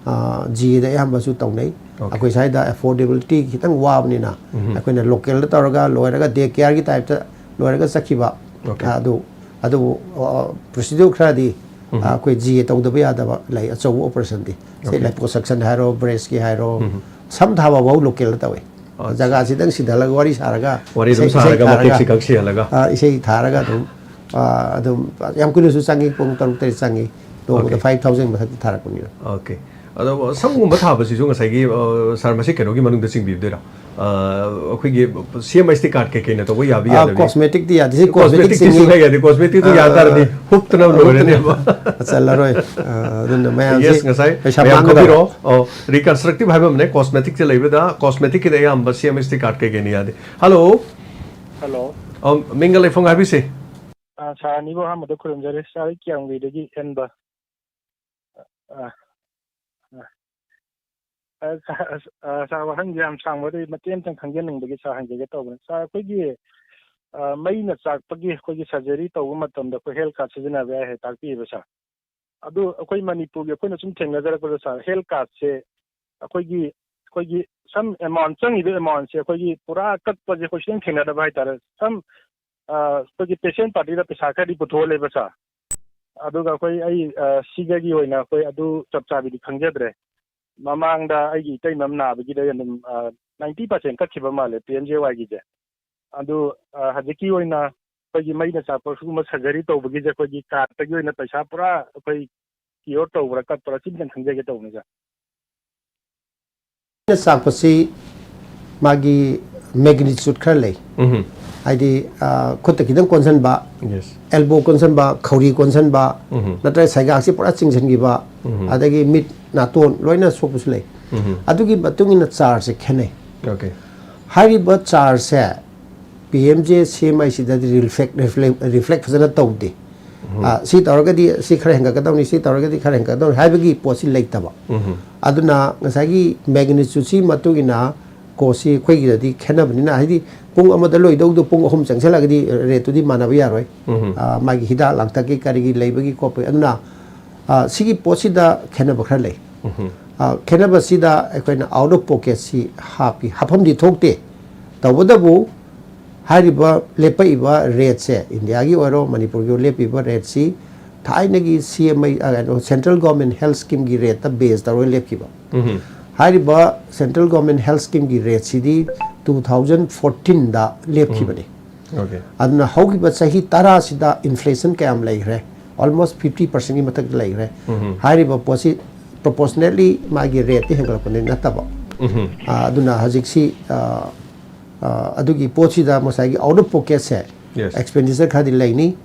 ꯖꯤꯗ ꯑꯌꯥꯝꯕꯁꯨ ꯇꯧꯅꯩ꯫ Okay. ꯑꯩꯈꯣꯏ ꯁ꯭ꯋꯥꯏꯗ ꯑꯦꯐꯣꯔꯗꯦꯕꯤꯂꯤꯇꯤ ꯈꯤꯇꯪ ꯋꯥꯕꯅꯤꯅ, ꯑꯩꯈꯣꯏꯅ ꯂꯣꯀꯦꯜꯗ ꯇꯧꯔꯒ ꯂꯣꯏꯔꯒ ꯗꯦ ꯀꯦꯌꯔꯒꯤ ꯇꯥꯏꯞꯇ ꯂꯣꯏꯔꯒ ꯆꯠꯈꯤꯕ꯫ Okay. ꯑꯗꯨ ꯑꯗꯨꯕꯨ ꯄ꯭ꯔꯣꯁꯤꯗ꯭ꯌꯨꯔ ꯈꯔꯗꯤ ꯑꯩꯈꯣꯏ ꯖꯤ ꯑꯦ ꯇꯧꯗꯕ ꯌꯥꯗꯕ ꯂꯩ, ꯑꯆꯧꯕ ꯑꯣꯄꯔꯦꯁꯟꯗꯤ꯫ ꯁꯤ Okay. ꯂꯥꯏꯄꯣꯁꯛꯁꯟ ꯍꯥꯏꯔꯣ, ꯕ꯭ꯔꯦꯁꯀꯤ ꯍꯥꯏꯔꯣ, ꯁꯝ ꯊꯥꯕ ꯐꯥꯎ ꯂꯣꯀꯦꯜꯗ ꯇꯧꯋꯤ꯫ ꯑꯠꯆꯥ꯫ ꯖꯒꯥꯁꯤꯗꯪ ꯁꯤꯗꯍꯜꯂꯒ ꯋꯥꯔꯤ ꯁꯥꯔꯒ, ꯋꯥꯔꯤ ꯑꯗꯨꯝ ꯏꯁꯩ- ꯏꯁꯩ ꯁꯥꯔꯒ ꯊꯥꯔꯒ, ꯃꯇꯦꯛꯁꯤ ꯈꯛ ꯁꯤꯍꯜꯂꯒ꯫ ꯑ, ꯏꯁꯩ ꯊꯥꯔꯒ ꯑꯗꯨꯝ, ꯑ, ꯑꯗꯨꯝ ꯌꯥꯝ ꯀꯨꯏꯅꯁꯨ ꯆꯪꯉꯤ, ꯄꯨꯡ ꯇꯔꯨꯛ ꯇꯔꯦꯠ ꯆꯪꯉꯤ꯫ ꯅꯣꯡꯃꯗ Okay. ꯐꯥꯏꯚ ꯊꯥꯎꯖꯟ ꯃꯊꯛꯇ ꯊꯥꯔꯛꯄꯅꯤꯅ꯫ Okay. ꯑꯗꯣ ꯁꯝꯒꯨꯝꯕ ꯊꯥꯕꯁꯤꯁꯨ ꯉꯁꯥꯏꯒꯤ, ꯑ, ꯁꯥꯔ, ꯃꯁꯤ ꯀꯩꯅꯣꯒꯤ ꯃꯅꯨꯡꯗ ꯆꯤꯡꯕꯤꯗꯣꯏꯔꯥ? ꯑ, ꯑꯩꯈꯣꯏꯒꯤ ꯁꯤ ꯑꯦꯝ ꯑꯩꯆ ꯇꯤ ꯀꯥꯔꯗ ꯀꯩꯀꯩꯅ ꯇꯧꯕ ꯌꯥꯕ ꯑ, ꯌꯥꯗꯕꯤ? ꯀꯣꯁꯃꯦꯇꯤꯛꯇꯤ ꯌꯥꯗꯦ꯫ ꯁꯤ ꯀꯣꯁꯃꯦꯇꯤꯛ ꯀꯣꯁꯃꯦꯇꯤꯛꯇꯤ ꯆꯤꯡꯉꯤ꯫ ꯁꯨꯡꯌꯥ ꯌꯥꯗꯦ꯫ ꯀꯣꯁꯃꯦꯇꯤꯛꯇꯨ ꯌꯥ ꯑ, ꯇꯥꯔꯗꯤ ꯍꯨꯞꯇꯅ ꯂꯣꯏꯔꯅꯦꯕ꯫ ꯆꯜꯂꯔꯣꯏ꯫ ꯑ, ꯑꯗꯨꯅ ꯃꯌꯥꯝꯁꯦ Yes, ꯉꯁꯥꯏ ꯄꯩꯁꯥ ꯃꯌꯥꯝ ꯃꯥꯡꯒꯗꯕ꯫ ꯈꯪꯕꯤꯔꯣ꯫ ꯑꯣ, ꯔꯤꯀꯟꯁꯇ꯭ꯔꯛꯇꯤꯚ ꯍꯥꯏꯕ ꯑꯃꯅꯦ, ꯀꯣꯁꯃꯦꯇꯤꯛꯁꯦ ꯂꯩꯕꯗ ꯀꯣꯁꯃꯦꯇꯤꯛꯀꯤꯗ ꯑꯌꯥꯝꯕ ꯁꯤ ꯑꯦꯝ ꯑꯩꯆ ꯇꯤ ꯀꯥꯔꯗ ꯀꯩꯀꯩꯅ ꯌꯥꯗꯦ꯫ ꯍꯜꯂꯣ꯫ ꯍꯜꯂꯣ꯫ ꯑꯣ, ꯃꯤꯡꯒ ꯂꯩꯐꯝ ꯍꯥꯏꯕꯤꯁꯦ꯫ ꯑ, ꯁꯥꯔ ꯑꯅꯤꯕꯨ ꯑꯍꯥꯟꯕꯗ ꯈꯨꯔꯨꯝꯖꯔꯤ꯫ ꯁꯥꯔ, ꯑꯩ ꯀꯤꯌꯥꯝꯒꯩꯗꯒꯤ ꯑꯦꯟꯕ꯫ ꯑ, ꯑ, ꯑ, ꯁꯥꯔ, ꯑ, ꯁꯥꯔ, ꯋꯥꯍꯪꯁꯦ ꯌꯥꯝ ꯁꯥꯡꯕ ꯑꯗꯨꯒꯤ ꯃꯇꯦꯛ ꯑꯃꯇꯪ ꯈꯪꯖꯅꯤꯡꯕꯒꯤ ꯁꯥꯔ ꯍꯪꯖꯒꯦ ꯇꯧꯕꯅꯦ꯫ ꯁꯥꯔ, ꯑꯩꯈꯣꯏꯒꯤ, ꯑ, ꯃꯩꯅ ꯆꯥꯛꯄꯒꯤ ꯑꯩꯈꯣꯏꯒꯤ ꯁꯔꯖꯔꯤ ꯇꯧꯕ ꯃꯇꯝꯗ ꯑꯩꯈꯣꯏ ꯍꯦꯜꯊ ꯀꯥꯔꯗ ꯁꯤꯖꯤꯟꯅꯕ ꯌꯥꯏ ꯍꯥꯏ ꯇꯥꯛꯄꯤꯌꯦꯕ ꯁꯥꯔ꯫ ꯑꯗꯨ ꯑꯩꯈꯣꯏ ꯃꯅꯤꯄꯨꯔꯒꯤ ꯑꯩꯈꯣꯏꯅ ꯁꯨꯝ ꯊꯦꯡꯅꯖꯔꯛꯄꯗ ꯁꯥꯔ, ꯍꯦꯜꯊ ꯀꯥꯔꯗꯁꯦ ꯑꯩꯈꯣꯏꯒꯤ, ꯑꯩꯈꯣꯏꯒꯤ ꯁꯝ ꯑꯦꯃꯥꯎꯟ, ꯆꯪꯉꯤꯕ ꯑꯦꯃꯥꯎꯟꯁꯦ ꯑꯩꯈꯣꯏꯒꯤ ꯄꯨꯔꯥ ꯀꯛꯄꯁꯦ ꯑꯩꯈꯣꯏ ꯁꯨꯡꯊꯦꯡ ꯊꯦꯡꯅꯗꯕ ꯍꯥꯏꯇꯥꯔꯦ꯫ ꯁꯝ, ꯑ, ꯑꯩꯈꯣꯏꯒꯤ ꯄꯦꯁꯦꯟ ꯄꯥꯔꯇꯤꯗ ꯄꯩꯁꯥ ꯈꯔꯗꯤ ꯄꯨꯊꯣꯛꯍꯜꯂꯦꯕ ꯁꯥꯔ꯫ ꯑꯗꯨꯒ ꯑꯩꯈꯣꯏ, ꯑꯩ, ꯑ, ꯁꯤꯒꯒꯤ ꯑꯣꯏꯅ ꯑꯩꯈꯣꯏ ꯑꯗꯨ ꯆꯞ ꯆꯥꯕꯤꯗꯤ ꯈꯪꯖꯗ꯭ꯔꯦ꯫ ꯃꯃꯥꯡꯗ ꯑꯩꯒꯤ ꯏꯇꯩꯃ ꯑꯃ ꯅꯥꯕꯒꯤꯗ ꯑꯩ ꯑꯗꯨꯝ, ꯑ, ꯅꯥꯏꯟꯇꯤ ꯄꯥꯔꯁꯦꯟ ꯀꯛꯈꯤꯕ ꯃꯥꯜꯂꯦ ꯄꯤ ꯑꯦꯝ ꯖꯦ ꯋꯥꯏꯒꯤꯁꯦ꯫ ꯑꯗꯨ, ꯑ, ꯍꯧꯖꯤꯛꯀꯤ ꯑꯣꯏꯅ ꯑꯩꯈꯣꯏꯒꯤ ꯃꯩꯅ ꯆꯥꯛꯄ ꯁꯤꯒꯨꯝꯕ ꯁꯔꯖꯔꯤ ꯇꯧꯕꯒꯤꯁꯦ ꯑꯩꯈꯣꯏꯒꯤ ꯀꯥꯔꯗꯇꯒꯤ ꯑꯣꯏꯅ ꯄꯩꯁꯥ ꯄꯨꯔꯥ ꯑꯩꯈꯣꯏ ꯀꯤꯌꯣꯔ ꯇꯧꯕ꯭ꯔꯥ ꯀꯛꯄ꯭ꯔꯥ ꯁꯤꯝꯇꯪ ꯈꯪꯖꯒꯦ ꯇꯧꯕꯅꯤ ꯁꯥꯔ꯫ ꯃꯩꯅ ꯆꯥꯛꯄꯁꯤ ꯃꯥꯒꯤ ꯃꯦꯒꯅꯤꯆꯨꯠ ꯈꯔ ꯂꯩ꯫ ꯎꯝ꯫ ꯍꯥꯏꯗꯤ, ꯑ, ꯈꯨꯠꯇ ꯈꯤꯇꯪ ꯀꯣꯟꯁꯤꯟꯕ, Yes. ꯑꯦꯜꯕꯣ ꯀꯣꯟꯁꯤꯟꯕ, ꯈꯧꯔꯤ ꯀꯣꯟꯁꯤꯟꯕ, ꯎꯝ꯫ ꯅꯠꯇ꯭ꯔꯒ ꯁꯩꯒꯥꯛꯁꯤ ꯄꯨꯔꯥ ꯆꯤꯡꯁꯤꯟꯈꯤꯕ, ꯎꯝ꯫ ꯑꯗꯒꯤ ꯃꯤꯠ ꯅꯥꯇꯣꯟ ꯂꯣꯏꯅ ꯁꯣꯛꯄꯁꯨ ꯂꯩ꯫ ꯎꯝ꯫ ꯑꯗꯨꯒꯤ ꯃꯇꯨꯡ ꯏꯟꯅ ꯆꯥꯔꯖꯁꯦ ꯈꯦꯠꯅꯩ꯫ Okay. ꯍꯥꯏꯔꯤꯕ ꯆꯥꯔꯖꯁꯦ ꯄꯤ ꯑꯦꯝ ꯖꯦ ꯁꯤ ꯑꯦꯝ ꯑꯥꯏ ꯁꯤꯗꯗꯤ ꯔꯤꯐ꯭ꯂꯦꯛ, ꯔꯤꯐ꯭ꯂꯦꯛ, ꯔꯤꯐ꯭ꯂꯦꯛ ꯐꯖꯅ ꯇꯧꯗꯦ꯫ ꯑ, ꯁꯤ ꯇꯧꯔꯒꯗꯤ ꯁꯤ ꯈꯔ ꯍꯦꯟꯒꯠꯀꯗꯧꯅꯤ, ꯁꯤ ꯇꯧꯔꯒꯗꯤ ꯈꯔ ꯍꯦꯟꯒꯠꯀꯗꯧꯅꯤ ꯍꯥꯏꯕꯒꯤ ꯄꯣꯠꯁꯤ ꯂꯩꯇꯕ꯫ ꯑꯗꯨꯅ ꯉꯁꯥꯏꯒꯤ magnitude ꯁꯤ ꯃꯇꯨꯡ ꯏꯟꯅ cost ꯁꯤ ꯑꯩꯈꯣꯏꯒꯤꯗꯗꯤ ꯈꯦꯠꯅꯕꯅꯤꯅ, ꯍꯥꯏꯗꯤ ꯄꯨꯡ ꯑꯃꯗ ꯂꯣꯏꯗꯧꯗꯣ ꯄꯨꯡ ꯑꯍꯨꯝ ꯆꯪꯁꯤꯜꯂꯛꯑꯒꯗꯤ rate ꯇꯨꯗꯤ ꯃꯥꯟꯅꯕ ꯌꯥꯔꯣꯏ꯫ ꯑ, ꯃꯥꯒꯤ ꯍꯤꯗꯥꯛ ꯂꯥꯡꯊꯛꯀꯤ ꯀꯔꯤꯒꯤ ꯂꯩꯕꯒꯤ ꯈꯣꯠꯄꯒꯤ꯫ ꯑꯗꯨꯅ, ꯑ, ꯁꯤꯒꯤ ꯄꯣꯠꯁꯤꯗ ꯈꯦꯠꯅꯕ ꯈꯔ ꯂꯩ꯫ ꯑ, ꯈꯦꯠꯅꯕꯁꯤꯗ ꯑꯩꯈꯣꯏꯅ out of pocket ꯁꯤ ꯍꯥꯞꯄꯤ, ꯍꯥꯞꯐꯝꯗꯤ ꯊꯣꯛꯇꯦ꯫ ꯇꯧꯕꯇꯕꯨ ꯍꯥꯏꯔꯤꯕ ꯂꯦꯞꯄꯛꯏꯕ rate ꯁꯦ, ꯏꯟꯗꯤꯌꯥꯒꯤ ꯑꯣꯏꯔꯣ ꯃꯅꯤꯄꯨꯔꯒꯤ ꯑꯣꯏꯔꯣ ꯂꯦꯞꯄꯤꯕ rate ꯁꯤ ꯊꯥꯏꯅꯒꯤ C M I, ꯑ, ꯀꯩꯅꯣ, Central Government Health Scheme ꯒꯤ rate ꯇ base ꯇꯧꯔꯒ ꯂꯦꯞꯈꯤꯕ꯫ ꯍꯥꯏꯔꯤꯕ Central Government Health Scheme ꯒꯤ rate ꯁꯤꯗꯤ two thousand fourteen ꯗ ꯂꯦꯞꯈꯤꯕꯅꯤ꯫ Okay. ꯑꯗꯨꯅ ꯍꯧꯈꯤꯕ ꯆꯍꯤ ꯇꯔꯥꯁꯤꯗ inflation ꯀꯌꯥꯝ ꯂꯩꯈ꯭ꯔꯦ? Almost fifty percent ꯀꯤ ꯃꯊꯛꯇ ꯂꯩꯈ꯭ꯔꯦ꯫ ꯍꯥꯏꯔꯤꯕ ꯄꯣꯠꯁꯤ proportionately ꯃꯥꯒꯤ rate ꯇꯤ ꯍꯦꯟꯒꯠꯂꯛꯄꯅꯤ ꯅꯠꯇꯕ꯫ ꯑ, ꯑꯗꯨꯅ ꯍꯧꯖꯤꯛꯁꯤ, ꯑ, ꯑ, ꯑꯗꯨꯒꯤ ꯄꯣꯠꯁꯤꯗ ꯉꯁꯥꯏꯒꯤ out of pocket say, Yes. expenditure ꯈꯔꯗꯤ ꯂꯩꯅꯤ꯫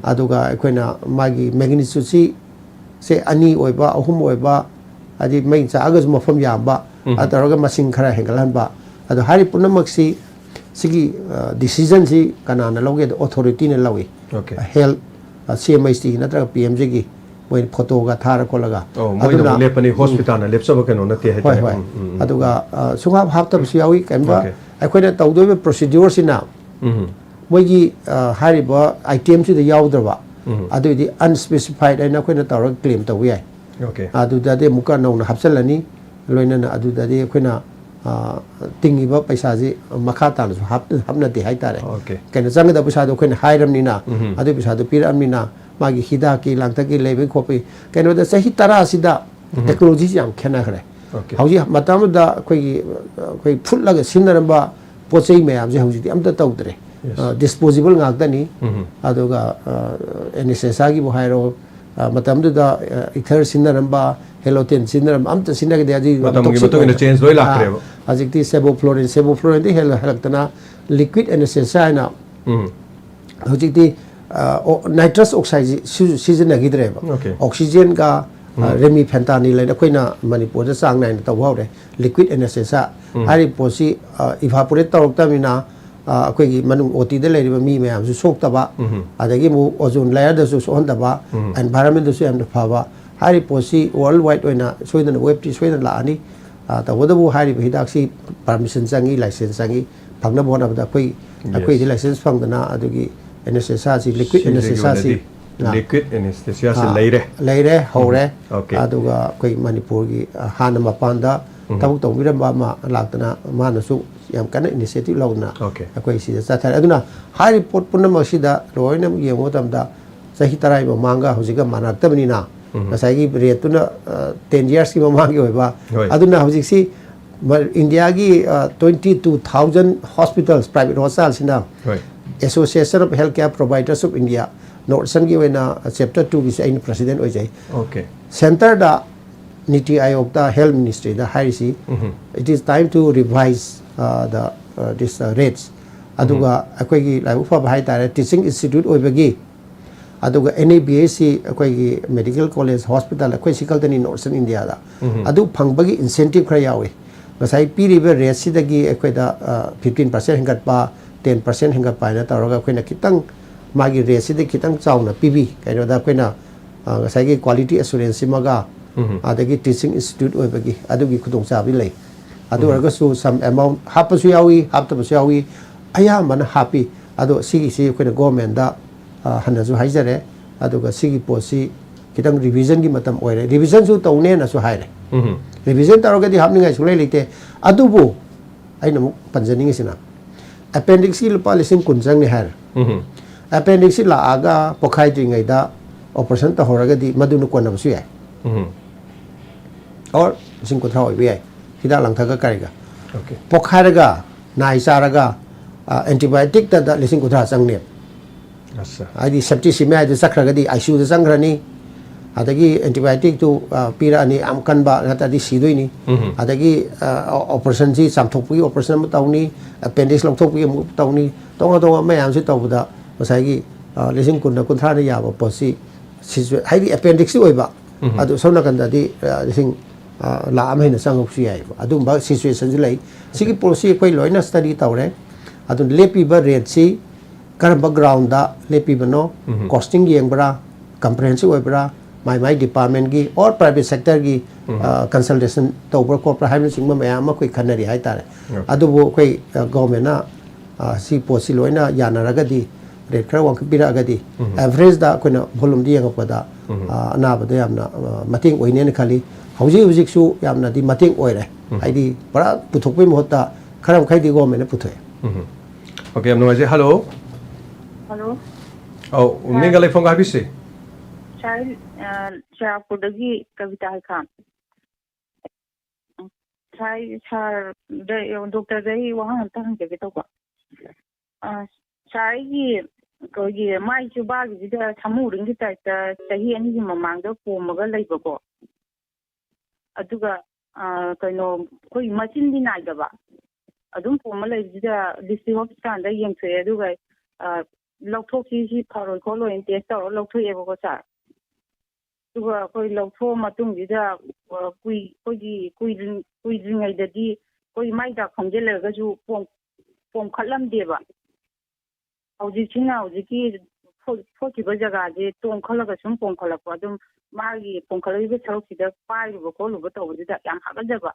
ꯑꯗꯨꯒ ꯑꯩꯈꯣꯏꯅ ꯃꯥꯒꯤ magnitude ꯁꯤ, ꯁꯦ, ꯑꯅꯤ ꯑꯣꯏꯕ, ꯑꯍꯨꯝ ꯑꯣꯏꯕ, ꯍꯥꯏꯗꯤ ꯃꯩ ꯆꯥꯛꯑꯒꯁꯨ ꯃꯐꯝ ꯌꯥꯝꯕ, ꯑꯗꯨ ꯇꯧꯔꯒ ꯃꯁꯤꯡ ꯈꯔ ꯍꯦꯟꯒꯠꯍꯟꯕ꯫ ꯑꯗꯣ ꯍꯥꯏꯔꯤꯕ ꯄꯨꯝꯅꯃꯛꯁꯤ ꯁꯤꯒꯤ, ꯑ, decision ꯁꯤ ꯀꯅꯥꯅ ꯂꯧꯒꯦꯗ authority ꯅ ꯂꯧꯏ꯫ Okay. Health, ꯑ, C M H T ꯒꯤ ꯅꯠꯇ꯭ꯔꯒ P M J ꯒꯤ ꯃꯣꯏ photo ꯒ ꯊꯥꯔ ꯈꯣꯠꯂꯒ꯫ ꯑꯣ, ꯃꯣꯏꯅ ꯑꯃꯨꯛ ꯂꯦꯞꯄꯅꯤ, hospital ꯅ ꯂꯦꯞꯆꯕ ꯀꯩꯅꯣ ꯅꯠꯇꯦ ꯍꯣꯏ, ꯍꯥꯏꯇꯥꯔꯦ꯫ ꯍꯣꯏ꯫ ꯎꯝ, ꯎꯝ, ꯎꯝ꯫ ꯑꯗꯨꯒ, ꯑ, ꯁꯨꯡꯍꯥꯞ ꯍꯥꯞꯇꯕꯁꯨ ꯌꯥꯎꯏ꯫ ꯀꯩꯝꯇ Okay. ꯑꯩꯈꯣꯏꯅ ꯇꯧꯗꯣꯏꯕ procedure ꯁꯤꯅ ꯎꯝ, ꯃꯣꯏꯒꯤ, ꯑ, ꯍꯥꯏꯔꯤꯕ item ꯁꯤꯗ ꯌꯥꯎꯗ꯭ꯔꯕ, ꯎꯝ꯫ ꯑꯗꯨꯏꯗꯤ unspecified ꯍꯥꯏꯅ ꯑꯩꯈꯣꯏꯅ ꯇꯧꯔꯒ claim ꯇꯧꯕ ꯌꯥꯏ꯫ Okay. ꯑꯗꯨꯗꯗꯤ ꯑꯃꯨꯛꯀ ꯅꯧꯅ ꯍꯥꯞꯆꯤꯜꯂꯅꯤ꯫ ꯂꯣꯏꯅꯅ ꯑꯗꯨꯗꯗꯤ ꯑꯩꯈꯣꯏꯅ, ꯑ, ꯇꯤꯡꯉꯤꯕ ꯄꯩꯁꯥꯁꯤ ꯃꯈꯥ ꯇꯥꯅꯁꯨ ꯍꯥꯞ-, ꯍꯥꯞꯅꯗꯦ ꯍꯥꯏꯇꯥꯔꯦ꯫ Okay. ꯀꯩꯅꯣ, ꯆꯪꯒꯗꯕ ꯄꯩꯁꯥꯗꯣ ꯑꯩꯈꯣꯏꯅ ꯍꯥꯏꯔꯕꯅꯤꯅ, ꯎꯝ꯫ ꯑꯗꯨꯒꯤ ꯄꯩꯁꯥꯗꯣ ꯄꯤꯔꯛꯑꯕꯅꯤꯅ, ꯃꯥꯒꯤ ꯍꯤꯗꯥꯛꯀꯤ ꯂꯥꯡꯊꯛꯀꯤ ꯂꯩꯕꯒꯤ ꯈꯣꯠꯄꯒꯤ ꯀꯩꯅꯣꯗ ꯆꯍꯤ ꯇꯔꯥꯁꯤꯗ technology ꯁꯤ ꯌꯥꯝ ꯈꯦꯠꯅꯈ꯭ꯔꯦ꯫ Okay. ꯍꯧꯖꯤꯛ ꯃꯇꯝ ꯑꯃꯗ ꯑꯩꯈꯣꯏꯒꯤ, ꯑꯩꯈꯣꯏ ꯐꯨꯠꯂꯒ ꯁꯤꯖꯤꯟꯅꯔꯝꯕ ꯄꯣꯠ ꯆꯩ ꯃꯌꯥꯝꯁꯦ ꯍꯧꯖꯤꯛꯇꯤ ꯑꯝꯇ ꯇꯧꯗ꯭ꯔꯦ꯫ Yes. ꯑ, disposable ꯉꯥꯛꯇꯅꯤ꯫ ꯎꯝ꯫ ꯑꯗꯨꯒ, ꯑ, anesthesia ꯒꯤꯕꯨ ꯍꯥꯏꯔꯣ, ꯑ, ꯃꯇꯝꯗꯨꯗ, ꯑ, ether ꯁꯤꯖꯤꯟꯅꯔꯝꯕ, halothane ꯁꯤꯖꯤꯟꯅꯔꯝꯕ, ꯑꯝꯇ ꯁꯤꯖꯤꯟꯅꯈꯤꯗꯦ꯫ ꯍꯧꯖꯤꯛ ꯃꯇꯝꯒꯤ toxic ꯃꯇꯨꯡ ꯏꯟꯅ ꯑꯣꯏꯕ꯫ change ꯂꯣꯏ ꯑ, ꯂꯥꯛꯈ꯭ꯔꯦꯕ꯫ ꯍꯧꯖꯤꯛꯇꯤ sevoflurane, sevoflurane ꯗꯤ ꯍꯦꯜ-, ꯍꯦꯜꯂꯛꯇꯅ liquid anesthesia ꯍꯥꯏꯅ ꯎꯝ꯫ ꯍꯧꯖꯤꯛꯇꯤ, ꯑ, ꯑꯣ-, nitrous oxide ꯁꯤ-, ꯁꯤ-, ꯁꯤꯖꯤꯟꯅꯈꯤꯗ꯭ꯔꯦꯕ꯫ Okay. Oxygen ꯒ, ꯑ, remipentane ꯍꯥꯏꯅ ꯑꯩꯈꯣꯏꯅ ꯃꯅꯤꯄꯨꯔꯗ ꯆꯥꯡ ꯅꯥꯏꯅ ꯇꯧꯕ ꯍꯧꯔꯦ꯫ Liquid anesthesia ꯍꯥꯏꯔꯤꯕ ꯄꯣꯠꯁꯤ, ꯑ, evaporate ꯇꯧꯔꯛꯇꯕꯅꯤꯅ, ꯑ, ꯑꯩꯈꯣꯏꯒꯤ ꯃꯅꯨꯡ ꯑꯣ ꯇꯤꯗ ꯂꯩꯔꯤꯕ ꯃꯤ ꯃꯌꯥꯝꯁꯨ ꯁꯣꯛꯇꯕ, ꯑꯗꯒꯤ ꯑꯃꯨꯛ ozone layerꯗꯁꯨ ꯁꯣꯛꯍꯟꯗꯕ, environmentꯗꯁꯨ ꯌꯥꯝꯅ ꯐꯕ꯫ ꯍꯥꯏꯔꯤꯕ ꯄꯣꯠꯁꯤ world wide ꯑꯣꯏꯅ ꯁꯣꯏꯗꯅ ꯋꯦꯕꯇꯤ ꯁꯣꯏꯗꯅ ꯂꯥꯛꯑꯅꯤ꯫ ꯑ, ꯇꯧꯕꯇꯕꯨ ꯍꯥꯏꯔꯤꯕ ꯍꯤꯗꯥꯛꯁꯤ permission ꯆꯪꯉꯤ, license ꯆꯪꯉꯤ, ꯐꯪꯅꯕ ꯍꯣꯠꯅꯕꯗ ꯑꯩꯈꯣꯏ, Yes. ꯑꯩꯈꯣꯏꯗꯤ license ꯐꯪꯗꯅ ꯑꯗꯨꯒꯤ anesthesiaꯁꯤ, liquid anesthesiaꯁꯤ, ꯑꯣꯏꯅꯗꯤ ꯑ, liquid anesthesiaꯁꯤ ꯑ, ꯂꯩꯔꯦ꯫ ꯂꯩꯔꯦ, ꯍꯧꯔꯦ꯫ Okay. ꯑꯗꯨꯒ ꯑꯩꯈꯣꯏ ꯃꯅꯤꯄꯨꯔꯒꯤ, ꯑ, ꯍꯥꯟꯅ ꯃꯄꯥꯟꯗ ꯊꯕꯛ ꯇꯧꯕꯤꯔꯝꯕ ꯑꯃ ꯂꯥꯛꯇꯅ ꯃꯥꯅꯁꯨ ꯌꯥꯝ ꯀꯟꯅ initiative ꯂꯧꯗꯅ Okay. ꯑꯩꯈꯣꯏ ꯁꯤꯗ ꯆꯠꯊꯔꯦ꯫ ꯑꯗꯨꯅ ꯍꯥꯏꯔꯤꯕ ꯄꯣꯠ ꯄꯨꯝꯅꯃꯛꯁꯤꯗ ꯂꯣꯏꯅ ꯌꯦꯡꯕ ꯃꯇꯝꯗ ꯆꯍꯤ ꯇꯔꯥꯒꯤ ꯃꯃꯥꯡꯒ ꯍꯧꯖꯤꯛꯀ ꯃꯥꯟꯅꯔꯛꯇꯕꯅꯤꯅ ꯉꯁꯥꯏꯒꯤ rateꯇꯨꯅ, ꯑ, ten yearsꯀꯤ ꯃꯃꯥꯡꯒꯤ ꯑꯣꯏꯕ꯫ ꯍꯣꯏ꯫ ꯑꯗꯨꯅ ꯍꯧꯖꯤꯛꯁꯤ ꯃ-, ꯏꯟꯗꯤꯌꯥꯒꯤ, ꯑ, twenty two thousand hospitals, private hospitalꯁꯤꯅ ꯍꯣꯏ꯫ Association of Healthcare Providers of India, North Easternꯒꯤ ꯑꯣꯏꯅ, ꯑ, chapter twoꯒꯤꯁꯦ ꯑꯩꯅ president ꯑꯣꯏꯖꯩ꯫ Okay. Centreꯗ ꯅꯤꯇꯤ ꯑꯥꯌꯣꯒꯇ, health ministryꯗ ꯍꯥꯏꯔꯤꯁꯤ, It is time to revise, uh, the, uh, this, uh, rates꯫ ꯑꯗꯨꯒ ꯑꯩꯈꯣꯏꯒꯤ ꯂꯥꯏꯕꯛ ꯐꯕ ꯍꯥꯏꯇꯥꯔꯦ, teaching institute ꯑꯣꯏꯕꯒꯤ, ꯑꯗꯨꯒ NABHC ꯑꯩꯈꯣꯏꯒꯤ medical college hospital ꯑꯩꯈꯣꯏ ꯁꯤ ꯈꯛꯇꯅꯤ North Eastern Indiaꯗ꯫ ꯑꯗꯨ ꯐꯪꯕꯒꯤ incentive ꯈꯔ ꯌꯥꯎꯏ꯫ ꯉꯁꯥꯏ ꯄꯤꯔꯤꯕ rateꯁꯤꯗꯒꯤ ꯑꯩꯈꯣꯏꯗ, ꯑ, fifteen percent ꯍꯦꯟꯒꯠꯄ, ten percent ꯍꯦꯟꯒꯠꯄ ꯍꯥꯏꯅ ꯇꯧꯔꯒ ꯑꯩꯈꯣꯏꯅ ꯈꯤꯇꯪ ꯃꯥꯒꯤ rateꯁꯤꯗꯒꯤ ꯈꯤꯇꯪ ꯆꯥꯎꯅ ꯄꯤꯕꯤ꯫ ꯀꯩꯅꯣꯗ ꯑꯩꯈꯣꯏꯅ, ꯑ, ꯉꯁꯥꯏꯒꯤ quality assuranceꯁꯤꯃꯒ, ꯑꯗꯒꯤ teaching institute ꯑꯣꯏꯕꯒꯤ ꯑꯗꯨꯒꯤ ꯈꯨꯗꯣꯡꯆꯥꯕꯗꯤ ꯂꯩ꯫ ꯑꯗꯨ ꯑꯣꯏꯔꯒꯁꯨ some amount ꯍꯥꯞꯄꯁꯨ ꯌꯥꯎꯏ, ꯍꯥꯞꯇꯕꯁꯨ ꯌꯥꯎꯏ꯫ ꯑꯌꯥꯝꯕꯅ ꯍꯥꯞꯄꯤ꯫ ꯑꯗꯣ ꯁꯤꯒꯤꯁꯤ ꯑꯩꯈꯣꯏꯅ governmentꯗ, ꯑ, ꯍꯟꯅꯁꯨ ꯍꯥꯏꯖꯔꯦ꯫ ꯑꯗꯨꯒ ꯁꯤꯒꯤ ꯄꯣꯠꯁꯤ ꯈꯤꯇꯪ revisionꯒꯤ ꯃꯇꯝ ꯑꯣꯏꯔꯦ꯫ Revisionꯁꯨ ꯇꯧꯅꯦꯅꯁꯨ ꯍꯥꯏꯔꯦ꯫ Revision ꯇꯧꯔꯒꯗꯤ ꯍꯥꯞꯅꯤꯡꯉꯥꯏ ꯁꯨꯡꯂꯩ ꯂꯩꯇꯦ꯫ ꯑꯗꯨꯕꯨ ꯑꯩꯅ ꯑꯃꯨꯛ ꯄꯟꯖꯅꯤꯡꯉꯤꯁꯤꯅ, appendixꯀꯤ ꯂꯨꯄꯥ ꯂꯤꯁꯤꯡ ꯀꯨꯟ ꯆꯪꯅꯤ ꯍꯥꯏꯔꯦ꯫ Appendixꯁꯤ ꯂꯥꯛꯑꯒ ꯄꯣꯛꯈꯥꯏꯗ꯭ꯔꯤꯉꯩꯗ operation ꯇꯧꯍꯧꯔꯒꯗꯤ ꯃꯗꯨꯅ ꯀꯣꯟꯅꯕꯁꯨ ꯌꯥꯏ꯫ Or ꯂꯤꯁꯤꯡ ꯀꯨꯟꯊ꯭ꯔꯥ ꯑꯣꯏꯕ ꯌꯥꯏ, ꯍꯤꯗꯥꯛ ꯂꯥꯡꯊꯛꯀ ꯀꯔꯤꯒ꯫ Okay. ꯄꯣꯛꯈꯥꯏꯔꯒ, ꯅꯥꯏ ꯆꯥꯔꯒ, ꯑ, antibioticꯇꯗ ꯂꯤꯁꯤꯡ ꯀꯨꯟꯊ꯭ꯔꯥ ꯆꯪꯅꯦꯕ꯫ ꯑꯠꯆꯥ꯫ ꯍꯥꯏꯗꯤ septicemia ꯍꯥꯏꯗꯨ ꯆꯠꯈ꯭ꯔꯒꯗꯤ ICUꯗ ꯆꯪꯈ꯭ꯔꯅꯤ, ꯑꯗꯒꯤ antibioticꯇꯨ, ꯑ, ꯄꯤꯔꯛꯑꯅꯤ, ꯌꯥꯝ ꯀꯟꯕ ꯅꯠꯇ꯭ꯔꯗꯤ ꯁꯤꯗꯣꯏꯅꯤ꯫ ꯑꯗꯒꯤ, ꯑ, operationꯁꯤ ꯆꯥꯝꯊꯣꯛꯄꯒꯤ operation ꯑꯃ ꯇꯧꯅꯤ, appendix ꯂꯧꯊꯣꯛꯄꯒꯤ ꯑꯃꯨꯛ ꯇꯧꯅꯤ, ꯇꯣꯉꯥꯟ ꯇꯣꯉꯥꯟꯕ ꯃꯌꯥꯝꯁꯤ ꯇꯧꯕꯗ ꯉꯁꯥꯏꯒꯤ, ꯑ, ꯂꯤꯁꯤꯡ ꯀꯨꯟꯅ ꯀꯨꯟꯊ꯭ꯔꯥꯅ ꯌꯥꯕ ꯄꯣꯠꯁꯤ ꯁꯤꯁꯨ ꯍꯥꯏꯗꯤ appendixꯁꯤ ꯑꯣꯏꯕ, ꯑꯗꯨ ꯁꯣꯝ ꯅꯥꯀꯟꯗꯗꯤ, ꯑ, ꯂꯤꯁꯤꯡ, ꯑ, ꯂꯥꯈ ꯑꯃ ꯍꯦꯟꯅ ꯆꯪꯉꯛꯄꯁꯨ ꯌꯥꯏꯑꯕ꯫ ꯑꯗꯨꯝꯕ situationꯁꯨ ꯂꯩ꯫ ꯁꯤꯒꯤ ꯄꯣꯠꯁꯤ ꯑꯩꯈꯣꯏ ꯂꯣꯏꯅ study ꯇꯧꯔꯦ꯫ ꯑꯗꯨꯅ ꯂꯦꯞꯄꯤꯕ ꯔꯦꯠꯁꯤ ꯀꯔꯝꯕ ꯒ꯭ꯔꯥꯎꯟꯗ ꯂꯦꯞꯄꯤꯕꯅꯣ, ꯎꯝ꯫ ꯀꯣꯁꯇꯤꯡ ꯌꯦꯡꯕ꯭ꯔꯥ, ꯀꯝꯄ꯭ꯔꯦꯍꯦꯟꯁꯤꯞ ꯑꯣꯏꯕ꯭ꯔꯥ, ꯃꯥꯏ ꯃꯥꯏ ꯗꯤꯄꯥꯔꯠꯃꯦꯟꯒꯤ ꯑꯣꯔ ꯄ꯭ꯔꯥꯏꯚꯦꯠ ꯁꯦꯛꯇꯔꯒꯤ, ꯎꯝ꯫ ꯑ, ꯀꯟꯁꯜꯇꯦꯁꯟ ꯇꯧꯕ꯭ꯔꯥ ꯈꯣꯠꯄ꯭ꯔꯥ ꯍꯥꯏꯕꯅꯆꯤꯡꯕ ꯃꯌꯥꯝ ꯑꯃ ꯑꯩꯈꯣꯏ ꯈꯟꯅꯔꯤ ꯍꯥꯏꯇꯥꯔꯦ꯫ ꯎꯝ꯫ ꯑꯗꯨꯕꯨ ꯑꯩꯈꯣꯏ, ꯑ, ꯒꯣꯔꯃꯦꯟꯅ, ꯑ, ꯁꯤ ꯄꯣꯠꯁꯤ ꯂꯣꯏꯅ ꯌꯥꯅꯔꯒꯗꯤ, ꯔꯦꯠ ꯈꯔ ꯋꯥꯡꯈꯠꯄꯤꯔꯛꯑꯒꯗꯤ, ꯎꯝ꯫ ꯑꯦꯚꯔꯦꯖꯇ ꯑꯩꯈꯣꯏꯅ ꯚꯣꯂꯨꯝꯗ ꯌꯦꯡꯉꯛꯄꯗ, ꯎꯝ꯫ ꯑ, ꯑꯅꯥꯕꯗ ꯌꯥꯝꯅ, ꯑ, ꯃꯇꯦꯡ ꯑꯣꯏꯅꯦꯅ ꯈꯜꯂꯤ꯫ ꯍꯧꯖꯤꯛ ꯍꯧꯖꯤꯛꯁꯨ ꯌꯥꯝꯅꯗꯤ ꯃꯇꯦꯡ ꯑꯣꯏꯔꯦ꯫ ꯎꯝ꯫ ꯍꯥꯏꯗꯤ ꯄꯨꯔꯥ ꯄꯨꯊꯣꯛꯄꯒꯤ ꯃꯍꯨꯠꯇ ꯈꯔ ꯃꯈꯩꯗꯤ ꯒꯣꯔꯃꯦꯟꯅ ꯄꯨꯊꯣꯛꯑꯦ꯫ ꯎꯝ꯫ ꯑꯣꯀꯦ, ꯌꯥꯝ ꯅꯨꯡꯉꯥꯏꯖꯩ꯫ ꯍꯜꯂꯣ꯫ ꯍꯜꯂꯣ꯫ ꯑꯧ, ꯁꯥꯔ꯫ ꯃꯤꯡꯒ ꯂꯩꯐꯝꯒ ꯍꯥꯏꯕꯤꯁꯤ꯫ ꯁꯥꯔ, ꯑ, ꯆꯨꯔꯥꯆꯥꯟꯄꯨꯔꯗꯒꯤ ꯀꯕꯤꯇꯥ ꯍꯩꯈꯥꯝ꯫ ꯁꯥꯔ, ꯁꯥꯔꯗ, ꯗꯣꯛꯇꯔꯗ ꯑꯩ ꯋꯥꯍꯪ ꯑꯝꯇ ꯍꯪꯖꯒꯦ ꯇꯧꯕ꯫ ꯑ, ꯁꯥꯔ, ꯑꯩꯒꯤ, ꯑꯩꯈꯣꯏꯒꯤ ꯃꯥꯏ ꯆꯨꯕꯥꯒꯤꯁꯤꯗ ꯁꯥꯃꯨ ꯎꯔꯤꯡꯒꯤ ꯇꯥꯏꯞꯇ ꯆꯍꯤ ꯑꯅꯤꯒꯤ ꯃꯃꯥꯡꯗ ꯄꯣꯝꯃꯒ ꯂꯩꯕꯀꯣ꯫ ꯑꯗꯨꯒ, ꯑ, ꯀꯩꯅꯣ, ꯑꯩꯈꯣꯏ ꯃꯆꯤꯟꯗꯤ ꯅꯥꯏꯗꯕ꯫ ꯑꯗꯨꯝ ꯄꯣꯝꯃ ꯂꯩꯕꯁꯤꯗ ꯗꯤꯁꯇ꯭ꯔꯤꯛ ꯍꯣꯁꯄꯤꯇꯥꯜꯗ ꯌꯦꯡꯊꯣꯛꯑꯦ꯫ ꯑꯗꯨꯒ, ꯑ, ꯂꯧꯊꯣꯛꯁꯤ, ꯁꯤ ꯐꯔꯣꯏ ꯈꯣꯠꯂꯣꯏꯅ ꯇꯦꯁ ꯇꯧꯔ ꯂꯧꯊꯣꯛꯑꯦꯕꯀꯣ, ꯁꯥꯔ꯫ ꯑꯗꯨꯒ ꯑꯩꯈꯣꯏ ꯂꯧꯊꯣꯛꯑ ꯃꯇꯨꯡꯁꯤꯗ, ꯑ, ꯀꯨꯏ-, ꯑꯩꯈꯣꯏꯒꯤ ꯀꯨꯏꯗ꯭ꯔꯤ-, ꯀꯨꯏꯗ꯭ꯔꯤꯉꯩꯗꯗꯤ ꯑꯩꯈꯣꯏ ꯃꯥꯏ ꯗꯥꯛ ꯐꯝꯖꯤꯜꯂꯒꯁꯨ ꯄꯣꯝ-, ꯄꯣꯝꯈꯠꯂꯝꯗꯦꯕ꯫ ꯍꯧꯖꯤꯛꯁꯤꯅ ꯍꯧꯖꯤꯛꯀꯤ ꯐꯣ-, ꯐꯣꯠꯈꯤꯕ ꯖꯒꯥꯁꯦ ꯇꯣꯡꯈꯠꯂꯒ ꯁꯨꯝ ꯄꯣꯝꯈꯠꯂꯛꯄ, ꯑꯗꯨꯝ ꯃꯥꯒꯤ ꯄꯣꯝꯈꯠꯂꯛꯏꯕ ꯁꯔꯨꯛꯁꯤꯗ ꯄꯥꯏꯔꯨꯕ ꯈꯣꯠꯂꯨꯕ ꯇꯧꯕꯁꯤꯗ ꯌꯥꯝ ꯍꯥꯀꯠꯖꯕ꯫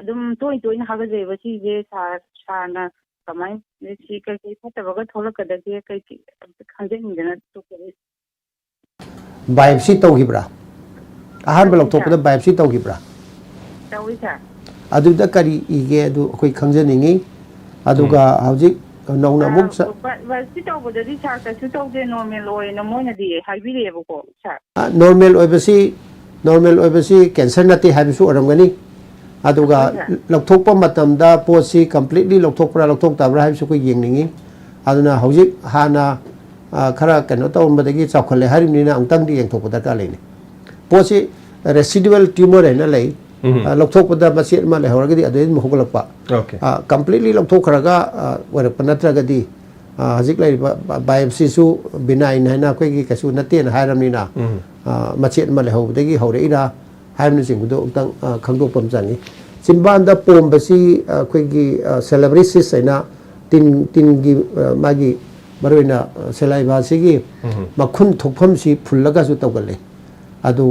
ꯑꯗꯨꯝ ꯇꯣꯏ ꯇꯣꯏꯅ ꯍꯥꯒꯠꯆꯩꯕ꯫ ꯁꯤꯁꯦ ꯁꯥꯔ, ꯁꯥꯔꯅ ꯀꯃꯥꯏꯅ, ꯁꯤ ꯀꯩꯀꯩ ꯐꯠꯇꯕꯒ ꯊꯣꯛꯂꯛꯀꯗꯒꯦ, ꯀꯩꯀꯩ ꯑꯝꯇ ꯈꯪꯖꯅꯤꯡꯗꯅ ꯇꯧꯖꯔꯛꯏ꯫ ꯕꯥꯏꯑꯣꯞꯁꯤ ꯇꯧꯈꯤꯕ꯭ꯔꯥ? ꯑꯍꯥꯟꯕ ꯇꯧꯈꯤ, ꯂꯧꯊꯣꯛꯄꯗ ꯁꯥꯔ꯫ ꯕꯥꯏꯑꯣꯞꯁꯤ ꯇꯧꯈꯤꯕ꯭ꯔꯥ? ꯇꯧꯏ, ꯁꯥꯔ꯫ ꯑꯗꯨꯗ ꯀꯔꯤ ꯏꯒꯦ, ꯑꯗꯨ ꯑꯩꯈꯣꯏ ꯈꯪꯖꯅꯤꯡꯉꯤ꯫ ꯑꯗꯨꯒ ꯎꯝ꯫ ꯍꯧꯖꯤꯛ ꯅꯧꯅ ꯑꯃꯨꯛ ꯑꯥ, ꯆ- ꯕꯥꯏ-, ꯕꯥꯏꯑꯣꯞꯁꯤ ꯇꯧꯕꯗꯗꯤ, ꯁꯥꯔ, ꯀꯩꯁꯨ ꯇꯧꯗꯦ, ꯅꯣꯔꯃꯦꯜ ꯑꯣꯏꯅ ꯃꯣꯏꯅꯗꯤ ꯍꯥꯏꯕꯤꯔꯛꯑꯦꯕꯀꯣ, ꯁꯥꯔ꯫ ꯑ, ꯅꯣꯔꯃꯦꯜ ꯑꯣꯏꯕꯁꯤ, ꯅꯣꯔꯃꯦꯜ ꯑꯣꯏꯕꯁꯤ ꯀꯦꯟꯁꯔ ꯅꯠꯇꯦ ꯍꯥꯏꯕꯁꯨ ꯑꯣꯏꯔꯝꯒꯅꯤ꯫ ꯑꯗꯨꯒ ꯍꯣꯏ, ꯁꯥꯔ꯫ ꯂꯧꯊꯣꯛꯄ ꯃꯇꯝꯗ ꯄꯣꯠꯁꯤ ꯀꯝꯄ꯭ꯂꯤꯠꯂꯤ ꯂꯧꯊꯣꯛꯄ꯭ꯔꯥ ꯂꯧꯊꯣꯛꯇꯕ꯭ꯔꯥ ꯍꯥꯏꯕꯁꯨ ꯑꯩꯈꯣꯏ ꯌꯦꯡꯅꯤꯡꯉꯤ꯫ ꯑꯗꯨꯅ ꯍꯧꯖꯤꯛ ꯍꯥꯟꯅ, ꯑ, ꯈꯔ ꯀꯩꯅꯣ ꯇꯧꯔꯝꯕꯗꯒꯤ ꯆꯥꯎꯈꯠꯂꯦ ꯍꯥꯏꯔꯤꯕꯅꯤꯅ ꯑꯃꯨꯛꯇꯪꯗꯤ ꯌꯦꯡꯊꯣꯛꯄ ꯗꯔꯀꯥꯔ ꯂꯩꯅꯤ꯫ ꯄꯣꯠꯁꯤ ꯔꯦꯁꯤꯗꯨꯋꯦꯜ ꯇ꯭ꯌꯨꯃꯔ ꯍꯥꯏꯅ ꯂꯩ꯫ ꯎꯝ꯫ ꯑ, ꯂꯧꯊꯣꯛꯄꯗ ꯃꯆꯦꯠ ꯑꯃ ꯂꯩꯍꯧꯔꯒꯗꯤ ꯑꯗꯨꯗꯩ ꯑꯗꯨꯝ ꯍꯧꯒꯠꯂꯛꯄ꯫ ꯑꯣꯀꯦ꯫ ꯑ, ꯀꯝꯄ꯭ꯂꯤꯠꯂꯤ ꯂꯧꯊꯣꯛꯈ꯭ꯔꯒ, ꯑ, ꯑꯣꯏꯔꯛꯄ ꯅꯠꯇ꯭ꯔꯒꯗꯤ, ꯑ, ꯍꯧꯖꯤꯛ ꯂꯩꯔꯤꯕ ꯕꯥ-, ꯕꯥꯏꯑꯣꯞꯁꯤꯁꯨ ꯕꯤꯅꯥꯏꯟ ꯍꯥꯏꯅ ꯑꯩꯈꯣꯏꯒꯤ ꯀꯩꯁꯨ ꯅꯠꯇꯦꯅ ꯍꯥꯏꯔꯕꯅꯤꯅ, ꯎꯝ꯫ ꯑ, ꯃꯆꯦꯠ ꯑꯃ ꯂꯩꯍꯧꯕꯗꯒꯤ ꯍꯧꯔꯛꯏꯔꯥ ꯍꯥꯏꯕꯅꯆꯤꯡꯕꯗꯣ ꯑꯃꯨꯛꯇꯪ, ꯑ, ꯈꯪꯗꯣꯛꯄ ꯑꯃ ꯆꯪꯉꯤ꯫ ꯆꯤꯟꯕꯥꯟꯗ ꯄꯣꯝꯕꯁꯤ ꯑꯩꯈꯣꯏꯒꯤ ꯁꯦꯂꯦꯕ꯭ꯔꯤꯁꯤꯁ ꯍꯥꯏꯅ ꯇꯤꯟ ꯇꯤꯟꯒꯤ ꯃꯥꯒꯤ ꯃꯔꯨꯑꯣꯏꯅ ꯁꯦꯂꯥꯏꯚꯥꯁꯤꯒꯤ ꯃꯈꯨꯟ ꯊꯣꯛꯐꯝꯁꯤ ꯐꯨꯜꯂꯒꯁꯨ ꯇꯧꯒꯜꯂꯤ꯫ ꯑꯗꯨ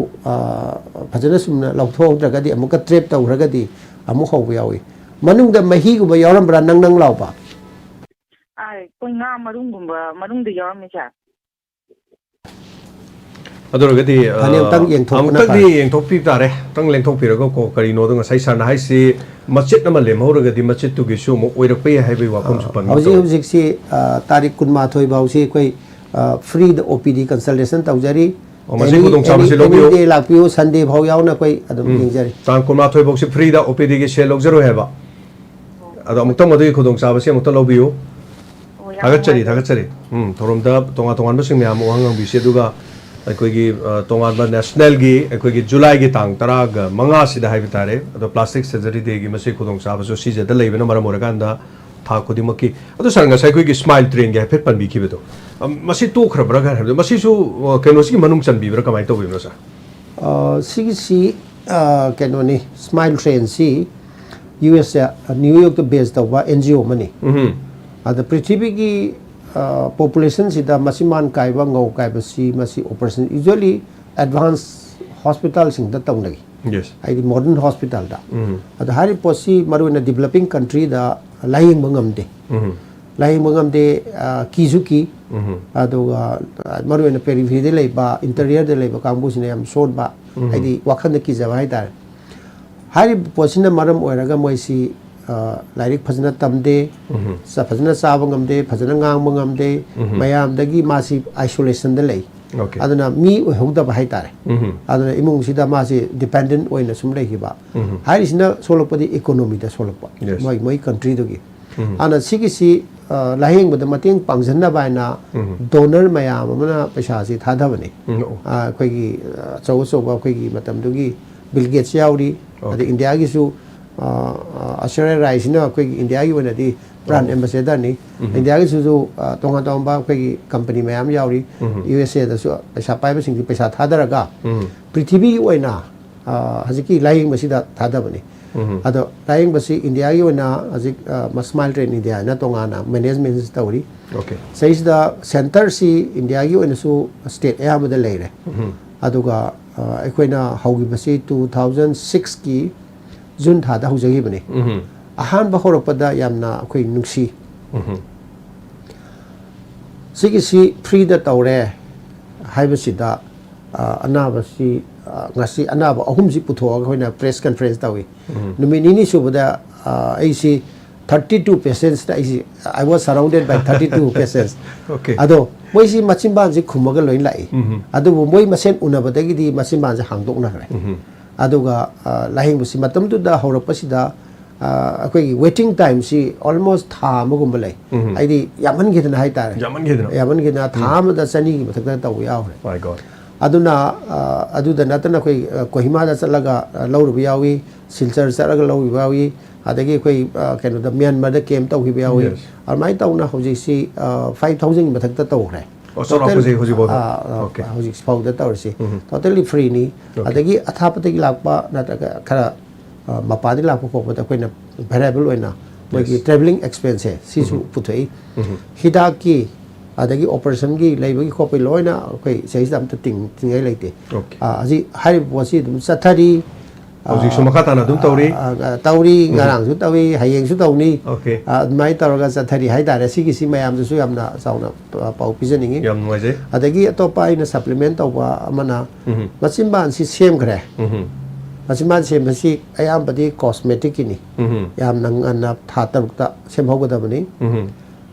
ꯐꯖꯅ ꯆꯨꯝꯅ ꯂꯧꯊꯣꯛꯍꯧꯗ꯭ꯔꯒꯗꯤ ꯑꯃꯨꯛꯀ ꯇ꯭ꯔꯦꯞ ꯇꯧꯈ꯭ꯔꯒꯗꯤ ꯑꯃꯨꯛ ꯍꯧꯕ ꯌꯥꯎꯏ꯫ ꯃꯅꯨꯡꯗ ꯃꯍꯤꯒꯨꯝꯕ ꯌꯥꯎꯔꯝꯕ꯭ꯔꯥ, ꯅꯪ ꯅꯪ ꯂꯥꯎꯕ? ꯑꯩꯈꯣꯏ ꯉꯥ ꯃꯔꯨꯝꯒꯨꯝꯕ ꯃꯅꯨꯡꯗ ꯌꯥꯎꯔꯝꯃꯤ ꯁꯥꯔ꯫ ꯑꯗꯨ ꯑꯣꯏꯔꯒꯗꯤ ꯑ, ꯐꯅꯤ, ꯑꯃꯨꯛꯇꯪ ꯌꯦꯡꯊꯣꯛꯄꯅ ꯑꯃꯨꯛꯇꯪꯗꯤ ꯐꯔꯦ꯫ ꯌꯦꯡꯊꯣꯛꯄꯤ ꯇꯥꯔꯦ꯫ ꯑꯃꯨꯛꯇꯪ ꯂꯦꯡꯊꯣꯛꯄꯤꯔꯒꯀꯣ, ꯀꯔꯤꯅꯣꯗꯣ ꯉꯁꯥꯏ ꯁꯥꯔꯅ ꯍꯥꯏꯁꯤ ꯃꯆꯦꯠ ꯑꯃ ꯂꯦꯝꯍꯧꯔꯒꯗꯤ ꯃꯆꯦꯠꯇꯨꯒꯤꯁꯨ ꯑꯃꯨꯛ ꯑꯣꯏꯔꯛꯄ ꯌꯥꯏ ꯍꯥꯏꯕꯒꯤ ꯋꯥꯐꯝꯁꯨ ꯄꯟꯕ ꯍꯧꯖꯤꯛ ꯇꯧꯋꯤ꯫ ꯍꯧꯖꯤꯛꯁꯤ ꯑ, ꯇꯥꯔꯤꯛ ꯀꯨꯟꯃꯥꯊꯣꯏ ꯐꯥꯎꯁꯤ ꯑꯩꯈꯣꯏ ꯐ꯭ꯔꯤꯗ ꯑꯣ ꯄꯤ ꯗꯤ ꯀꯟꯁꯜꯇꯦꯁꯟ ꯇꯧꯖꯔꯤ꯫ ꯑꯣ, ꯃꯁꯤ ꯈꯨꯗꯣꯡꯆꯥꯕꯁꯤ ꯑꯦꯅꯤ ꯂꯧꯕꯤꯌꯨ꯫ ꯗꯦ ꯂꯥꯛꯄꯤꯌꯨ, ꯁꯟꯗꯦ ꯐꯥꯎ ꯌꯥꯎꯅ ꯑꯩꯈꯣꯏ ꯑꯗꯨꯝ ꯌꯦꯡꯖꯔꯤ꯫ ꯇꯥꯡ ꯀꯨꯟꯃꯥꯊꯣꯏ ꯐꯥꯎꯁꯤ ꯐ꯭ꯔꯤꯗ ꯑꯣ ꯄꯤ ꯗꯤꯒꯤ ꯁꯦꯜ ꯂꯧꯖꯔꯣꯏ ꯍꯥꯏꯕ꯫ ꯑꯗꯣ ꯑꯃꯨꯛꯇꯪ ꯃꯗꯨꯒꯤ ꯈꯨꯗꯣꯡꯆꯥꯕꯁꯤ ꯑꯃꯨꯛꯇꯪ ꯂꯧꯕꯤꯌꯨ꯫ ꯑꯣ, ꯌꯥꯝ ꯊꯥꯒꯠꯆꯔꯤ, ꯅꯨꯡꯉꯥꯏꯖꯔꯦ꯫ ꯊꯥꯒꯠꯆꯔꯤ꯫ ꯎꯝ, ꯊꯧꯔꯝꯗ ꯇꯣꯉꯥꯟ ꯇꯣꯉꯥꯟꯕꯁꯤꯡ ꯃꯌꯥꯝ ꯑꯃ ꯋꯥꯍꯪ ꯍꯪꯕꯤꯁꯤ꯫ ꯑꯗꯨꯒ ꯑꯩꯈꯣꯏꯒꯤ ꯑ, ꯇꯣꯉꯥꯟꯕ ꯅꯦꯁꯅꯦꯜꯒꯤ ꯑꯩꯈꯣꯏꯒꯤ ꯖꯨꯂꯥꯏꯒꯤ ꯇꯥꯡ ꯇꯔꯥꯒ ꯃꯉꯥꯁꯤꯗ ꯍꯥꯏꯕ ꯇꯥꯔꯦ, ꯑꯗꯣ ꯄ꯭ꯂꯥꯁꯇꯤꯛ ꯁꯔꯖꯔꯤ ꯗꯦꯒꯤ ꯃꯁꯤ ꯈꯨꯗꯣꯡꯆꯥꯕꯁꯨ ꯁꯤꯖꯗ ꯂꯩꯕꯅ ꯃꯔꯝ ꯑꯣꯏꯔꯀꯥꯟꯗ ꯊꯥ ꯈꯨꯗꯤꯡꯃꯛꯀꯤ, ꯑꯗꯣ ꯁꯥꯔ, ꯉꯁꯥꯏ ꯑꯩꯈꯣꯏꯒꯤ ꯁ꯭ꯃꯥꯏꯜ ꯇ꯭ꯔꯦꯟꯒꯤ ꯍꯥꯏꯐꯦꯠ ꯄꯟꯕꯤꯈꯤꯕꯗꯣ, ꯑ, ꯃꯁꯤ ꯇꯣꯛꯈ꯭ꯔꯕ꯭ꯔꯥ ꯀꯥꯏꯅ ꯍꯥꯏꯕꯗꯣ, ꯃꯁꯤꯁꯨ ꯑ, ꯀꯩꯅꯣꯁꯤꯒꯤ ꯃꯅꯨꯡ ꯆꯟꯕꯤꯕ꯭ꯔꯥ, ꯀꯃꯥꯏꯅ ꯇꯧꯕꯤꯕꯅꯣ ꯁꯥꯔ? ꯑ, ꯁꯤꯒꯤꯁꯤ ꯑ, ꯀꯩꯅꯣꯅꯤ, ꯁ꯭ꯃꯥꯏꯜ ꯇ꯭ꯔꯦꯟꯁꯤ ꯌꯨ ꯑꯦꯁ ꯑꯦ ꯅ꯭ꯌꯨ ꯌꯣꯔꯛꯇ ꯕꯦꯖ ꯇꯧꯕ ꯑꯦꯟ ꯖꯤ ꯑꯣ ꯑꯃꯅꯤ꯫ ꯎꯝ꯫ ꯑꯗ ꯄ꯭ꯔꯤꯊꯤꯕꯤꯒꯤ ꯄꯣꯄꯨꯂꯦꯁꯟꯁꯤꯗ ꯃꯆꯤꯟꯕꯥꯟ ꯀꯥꯏꯕ, ꯉꯧ ꯀꯥꯏꯕꯁꯤ ꯃꯁꯤ ꯑꯣꯄꯔꯦꯁꯟ ꯌꯨꯖ꯭ꯋꯦꯂꯤ ꯑꯦꯗꯚꯥꯟꯁ ꯍꯣꯁꯄꯤꯇꯥꯜꯁꯤꯡꯗ ꯇꯧꯅꯩ, ꯌꯦꯁ꯫ ꯍꯥꯏꯗꯤ ꯃꯣꯗꯔꯟ ꯍꯣꯁꯄꯤꯇꯥꯜꯗ꯫ ꯎꯝ꯫ ꯑꯗ ꯍꯥꯏꯔꯤꯕ ꯄꯣꯠꯁꯤ ꯃꯔꯨꯑꯣꯏꯅ ꯗꯤꯕꯂꯞꯄꯤꯡ ꯀꯟꯇ꯭ꯔꯤꯗ ꯂꯥꯌꯦꯡꯕ ꯉꯝꯗꯦ꯫ ꯎꯝ꯫ ꯂꯥꯌꯦꯡꯕ ꯉꯝꯗꯦ, ꯑ, ꯀꯤꯁꯨ ꯀꯤ꯫ ꯎꯝ꯫ ꯑꯗꯨꯒ ꯑ, ꯃꯔꯨꯑꯣꯏꯅ ꯄꯦꯔꯤꯐꯦꯔꯤꯗ ꯂꯩꯕ, ꯏꯟꯇꯔꯤꯌꯔꯗ ꯂꯩꯕ ꯀꯥꯡꯕꯨꯁꯤꯅ ꯌꯥꯝ ꯁꯣꯟꯕ, ꯎꯝ꯫ ꯍꯥꯏꯗꯤ ꯋꯥꯈꯜꯗ ꯀꯤꯖꯕ ꯍꯥꯏꯇꯥꯔꯦ꯫ ꯍꯥꯏꯔꯤꯕ ꯄꯣꯠꯁꯤꯅ ꯃꯔꯝ ꯑꯣꯏꯔꯒ ꯃꯣꯏꯁꯤ ꯑ, ꯂꯥꯏꯔꯤꯛ ꯐꯖꯅ ꯇꯝꯗꯦ, ꯎꯝ꯫ ꯆ-, ꯐꯖꯅ ꯆꯥꯕ ꯉꯝꯗꯦ, ꯐꯖꯅ ꯉꯥꯡꯕ ꯉꯝꯗꯦ, ꯎꯝ꯫ ꯃꯌꯥꯝꯗꯒꯤ ꯃꯥꯁꯤ ꯑꯥꯏꯁꯣꯂꯦꯁꯟꯗ ꯂꯩ꯫ ꯑꯣꯀꯦ꯫ ꯑꯗꯨꯅ ꯃꯤ ꯑꯣꯏꯍꯧꯗꯕ ꯍꯥꯏꯇꯥꯔꯦ꯫ ꯎꯝ꯫ ꯑꯗꯨꯅ ꯏꯃꯨꯡꯁꯤꯗ ꯃꯥꯁꯤ ꯗꯤꯄꯦꯟꯗꯦꯟ ꯑꯣꯏꯅ ꯁꯨꯝ ꯂꯩꯈꯤꯕ꯫ ꯎꯝ꯫ ꯍꯥꯏꯔꯤꯁꯤꯅ ꯁꯣꯛꯂꯛꯄꯗꯤ ꯏꯀꯣꯅꯣꯃꯤꯗ ꯁꯣꯛꯂꯛꯄ, Yes. ꯃꯣꯏ, ꯃꯣꯏ ꯀꯟꯇ꯭ꯔꯤꯗꯨꯒꯤ꯫ ꯎꯝ꯫ ꯑꯗꯨꯅ ꯁꯤꯒꯤꯁꯤ ꯑ, ꯂꯥꯌꯦꯡꯕꯗ ꯃꯇꯦꯡ ꯄꯥꯡꯁꯤꯟꯅꯕ ꯍꯥꯏꯅ ꯎꯝ꯫ ꯗꯣꯅꯔ ꯃꯌꯥꯝ ꯑꯃꯅ ꯄꯩꯁꯥꯁꯤ ꯊꯥꯗꯕꯅꯤ꯫ ꯎꯝ, ꯑꯣ꯫ ꯑ, ꯑꯩꯈꯣꯏꯒꯤ ꯑ, ꯑꯆꯧ ꯑꯆꯧꯕ ꯑꯩꯈꯣꯏꯒꯤ ꯃꯇꯝꯗꯨꯒꯤ ꯕꯤꯜ ꯒꯦꯠꯁ ꯌꯥꯎꯔꯤ꯫ ꯑꯣꯀꯦ꯫ ꯑꯗꯩ ꯏꯟꯗꯤꯌꯥꯒꯤꯁꯨ ꯑ, ꯑ, ꯑꯥꯏꯁꯣꯔꯤꯌꯥ ꯔꯥꯏꯁꯤꯅ ꯑꯩꯈꯣꯏꯒꯤ ꯏꯟꯗꯤꯌꯥꯒꯤ ꯑꯣꯏꯅꯗꯤ ꯕ꯭ꯔꯥꯟ ꯑꯣ꯫ ꯑꯦꯝꯕꯦꯁꯦꯗꯔꯅꯤ꯫ ꯎꯝ꯫ ꯏꯟꯗꯤꯌꯥꯒꯤꯁꯨ ꯑ, ꯇꯣꯉꯥꯟ ꯇꯣꯉꯥꯟꯕ ꯑꯩꯈꯣꯏꯒꯤ ꯀꯝꯄꯅꯤ ꯃꯌꯥꯝ ꯌꯥꯎꯔꯤ꯫ ꯎꯝ꯫ ꯌꯨ ꯑꯦꯁ ꯑꯦꯗꯁꯨ ꯄꯩꯁꯥ ꯄꯥꯏꯕꯁꯤꯡꯒꯤ ꯄꯩꯁꯥ ꯊꯥꯗꯔꯒ ꯎꯝ꯫ ꯄ꯭ꯔꯤꯊꯤꯕꯤꯒꯤ ꯑꯣꯏꯅ ꯑ, ꯍꯧꯖꯤꯛꯀꯤ ꯂꯥꯌꯦꯡꯕꯁꯤꯗ ꯊꯥꯗꯕꯅꯤ꯫ ꯑꯗꯣ ꯂꯥꯌꯦꯡꯕꯁꯤ ꯏꯟꯗꯤꯌꯥꯒꯤ ꯑꯣꯏꯅ ꯍꯧꯖꯤꯛ ꯁ꯭ꯃꯥꯏꯜ ꯇ꯭ꯔꯦꯟ ꯏꯟꯗꯤꯌꯥ ꯍꯥꯏꯅ ꯇꯣꯉꯥꯟꯅ ꯃꯦꯅꯦꯖꯃꯦꯟꯁꯤ ꯇꯧꯔꯤ꯫ ꯑꯣꯀꯦ꯫ ꯁꯤꯗꯩꯁꯤꯗ ꯁꯦꯟꯇꯔꯁꯤ ꯏꯟꯗꯤꯌꯥꯒꯤ ꯑꯣꯏꯅꯁꯨ ꯁ꯭ꯇꯦꯠ ꯑꯌꯥꯝꯕꯗ ꯂꯩꯔꯦ꯫ ꯑꯗꯨꯒ ꯑ, ꯑꯩꯈꯣꯏꯅ ꯍꯧꯈꯤꯕꯁꯤ ꯇꯨ ꯊꯥꯎꯖꯟ ꯁꯤꯛꯁꯀꯤ ꯖꯨꯟ ꯊꯥꯗ ꯍꯧꯖꯈꯤꯕꯅꯤ꯫ ꯑꯍꯥꯟꯕ ꯍꯧꯔꯛꯄꯗ ꯌꯥꯝꯅ ꯑꯩꯈꯣꯏ ꯅꯨꯡꯁꯤ꯫ ꯁꯤꯒꯤꯁꯤ ꯐ꯭ꯔꯤꯗ ꯇꯧꯔꯦ ꯍꯥꯏꯕꯁꯤꯗ ꯑ, ꯑꯅꯥꯕꯁꯤ ꯑ, ꯉꯁꯤ ꯑꯅꯥꯕ ꯑꯍꯨꯝꯁꯤ ꯄꯨꯊꯣꯛꯑꯒ ꯑꯩꯈꯣꯏꯅ ꯄ꯭ꯔꯦꯁ ꯀꯟꯐ꯭ꯔꯦꯟꯁ ꯇꯧꯏ꯫ ꯅꯨꯃꯤꯠ ꯅꯤꯅꯤ ꯁꯨꯕꯗ ꯑ, ꯑꯩꯁꯤ ꯊꯥꯔꯇꯤ ꯇꯨ ꯄꯦꯁꯦꯟꯁꯇ ꯑꯩꯁꯤ I was surrounded by thirty two patients꯫ Okay꯫ ꯑꯗꯣ ꯃꯣꯏꯁꯤ ꯃꯆꯤꯟꯕꯥꯟꯁꯤ ꯈꯨꯝꯃꯒ ꯂꯣꯏ ꯂꯥꯛꯏ꯫ ꯑꯗꯨꯕꯨ ꯃꯣꯏ ꯃꯁꯦꯟ ꯎꯅꯕꯗꯒꯤꯗꯤ ꯃꯆꯤꯟꯕꯥꯟꯁꯦ ꯍꯥꯡꯗꯣꯛꯅꯈ꯭ꯔꯦ꯫ ꯑꯗꯨꯒ ꯑ, ꯂꯥꯌꯦꯡꯕꯁꯤ ꯃꯇꯝꯗꯨꯗ ꯍꯧꯔꯛꯄꯁꯤꯗ ꯑ, ꯑꯩꯈꯣꯏꯒꯤ ꯋꯦꯇꯤꯡ ꯇꯥꯏꯝꯁꯤ ꯑꯣꯜꯃꯣꯁ ꯊꯥ ꯑꯃꯒꯨꯝꯕ ꯂꯩ꯫ ꯍꯥꯏꯗꯤ ꯌꯥꯝꯃꯟꯈꯤꯗꯅ ꯍꯥꯏꯇꯥꯔꯦ꯫ ꯌꯥꯝꯃꯟꯈꯤꯗꯅ꯫ ꯌꯥꯝꯃꯟꯈꯤꯗꯅ ꯊꯥ ꯑꯃꯗ ꯆꯅꯤꯒꯤ ꯃꯊꯛꯇ ꯇꯧꯕ ꯌꯥꯎꯈ꯭ꯔꯦ꯫ My God꯫ ꯑꯗꯨꯅ ꯑ, ꯑꯗꯨꯗ ꯅꯠꯇꯅ ꯑꯩꯈꯣꯏ ꯑ, ꯀꯣꯍꯤꯃꯥꯗ ꯆꯠꯂꯒ ꯑ, ꯂꯧꯔꯨꯕ ꯌꯥꯎꯏ, ꯁꯤꯜꯆꯔ ꯆꯠꯂꯒ ꯂꯧꯔꯨꯕ ꯌꯥꯎꯏ, ꯑꯗꯒꯤ ꯑꯩꯈꯣꯏ ꯑ, ꯀꯩꯅꯣꯗ ꯃ꯭ꯌꯥꯟꯃꯥꯔꯗ ꯀꯦꯝ ꯇꯧꯈꯤꯕ ꯌꯥꯎꯏ꯫ Yes꯫ ꯑꯗꯨꯃꯥꯏꯅ ꯇꯧꯅ ꯍꯧꯖꯤꯛꯁꯤ ꯐꯥꯏꯚ ꯊꯥꯎꯖꯟꯒꯤ ꯃꯊꯛꯇ ꯇꯧꯈ꯭ꯔꯦ꯫ ꯑꯣ, ꯆꯥꯎꯔꯥꯛꯄꯁꯦ ꯍꯧꯖꯤꯛ ꯐꯥꯎꯗ? ꯑ, ꯑ, Okay꯫ ꯍꯧꯖꯤꯛ ꯐꯥꯎꯗ ꯇꯧꯔꯤꯁꯤ ꯇꯣꯇꯦꯜꯂꯤ ꯐ꯭ꯔꯤꯅꯤ꯫ Okay꯫ ꯑꯗꯒꯤ ꯑꯊꯥꯞꯄꯗꯒꯤ ꯂꯥꯛꯄ ꯅꯠꯇ꯭ꯔꯒ ꯈꯔ ꯑ, ꯃꯄꯥꯟꯗꯒꯤ ꯂꯥꯛꯄ ꯈꯣꯠꯄꯗ ꯑꯩꯈꯣꯏꯅ ꯚꯦꯔꯤꯌꯦꯕꯜ ꯑꯣꯏꯅ ꯃꯣꯏꯒꯤ Yes꯫ ꯇ꯭ꯔꯦꯚꯦꯂꯤꯡ ꯑꯦꯛꯁꯄꯦꯟꯁꯁꯦ ꯁꯤꯁꯨ ꯄꯨꯊꯣꯛꯏ꯫ ꯍꯤꯗꯥꯛꯀꯤ ꯑꯗꯒꯤ ꯑꯣꯄꯔꯦꯁꯟꯒꯤ ꯂꯩꯕꯒꯤ ꯈꯣꯠꯄꯒꯤ ꯂꯣꯏꯅ ꯑꯩꯈꯣꯏ ꯁꯤꯗꯩꯁꯤꯗ ꯑꯝꯇ ꯇꯤꯡ-, ꯇꯤꯡꯉꯥꯏ ꯂꯩꯇꯦ꯫ Okay꯫ ꯑ, ꯍꯧꯖꯤꯛ ꯍꯥꯏꯔꯤꯕ ꯄꯣꯠꯁꯤ ꯑꯗꯨꯝ ꯆꯠꯊꯔꯤ꯫ ꯑ, ꯍꯧꯖꯤꯛꯁꯨ ꯃꯈꯥ ꯇꯥꯅ ꯑꯗꯨꯝ ꯇꯧꯔꯤ? ꯑ, ꯑ, ꯇꯧꯔꯤ, ꯉꯔꯥꯡꯁꯨ ꯇꯧꯔꯤ, ꯍꯌꯦꯡꯁꯨ ꯇꯧꯅꯤ꯫ Okay꯫ ꯑ, ꯑꯗꯨꯃꯥꯏꯅ ꯇꯧꯔꯒ ꯆꯠꯊꯔꯤ ꯍꯥꯏꯇꯥꯔꯦ꯫ ꯁꯤꯒꯤꯁꯤ ꯃꯌꯥꯝꯗꯁꯨ ꯌꯥꯝꯅ ꯆꯥꯎꯅ ꯄ-, ꯄꯥꯎ ꯄꯤꯖꯅꯤꯡꯉꯤ꯫ ꯌꯥꯝ ꯅꯨꯡꯉꯥꯏꯖꯩ꯫ ꯑꯗꯒꯤ ꯑꯇꯣꯞꯄ ꯑꯩꯅ ꯁꯄ꯭ꯂꯤꯃꯦꯟ ꯇꯧꯕ ꯑꯃꯅ ꯃꯆꯤꯟꯕꯥꯟꯁꯤ ꯁꯦꯝꯈ꯭ꯔꯦ꯫ ꯃꯆꯤꯟꯕꯥꯟ ꯁꯦꯝꯕꯁꯤ ꯑꯌꯥꯝꯕꯗꯤ ꯀꯣꯁꯃꯦꯇꯤꯛꯀꯤꯅꯤ꯫ ꯌꯥꯝꯅ ꯉꯟꯅ ꯊꯥ ꯇꯔꯨꯛꯇ ꯁꯦꯝꯍꯧꯒꯗꯕꯅꯤ꯫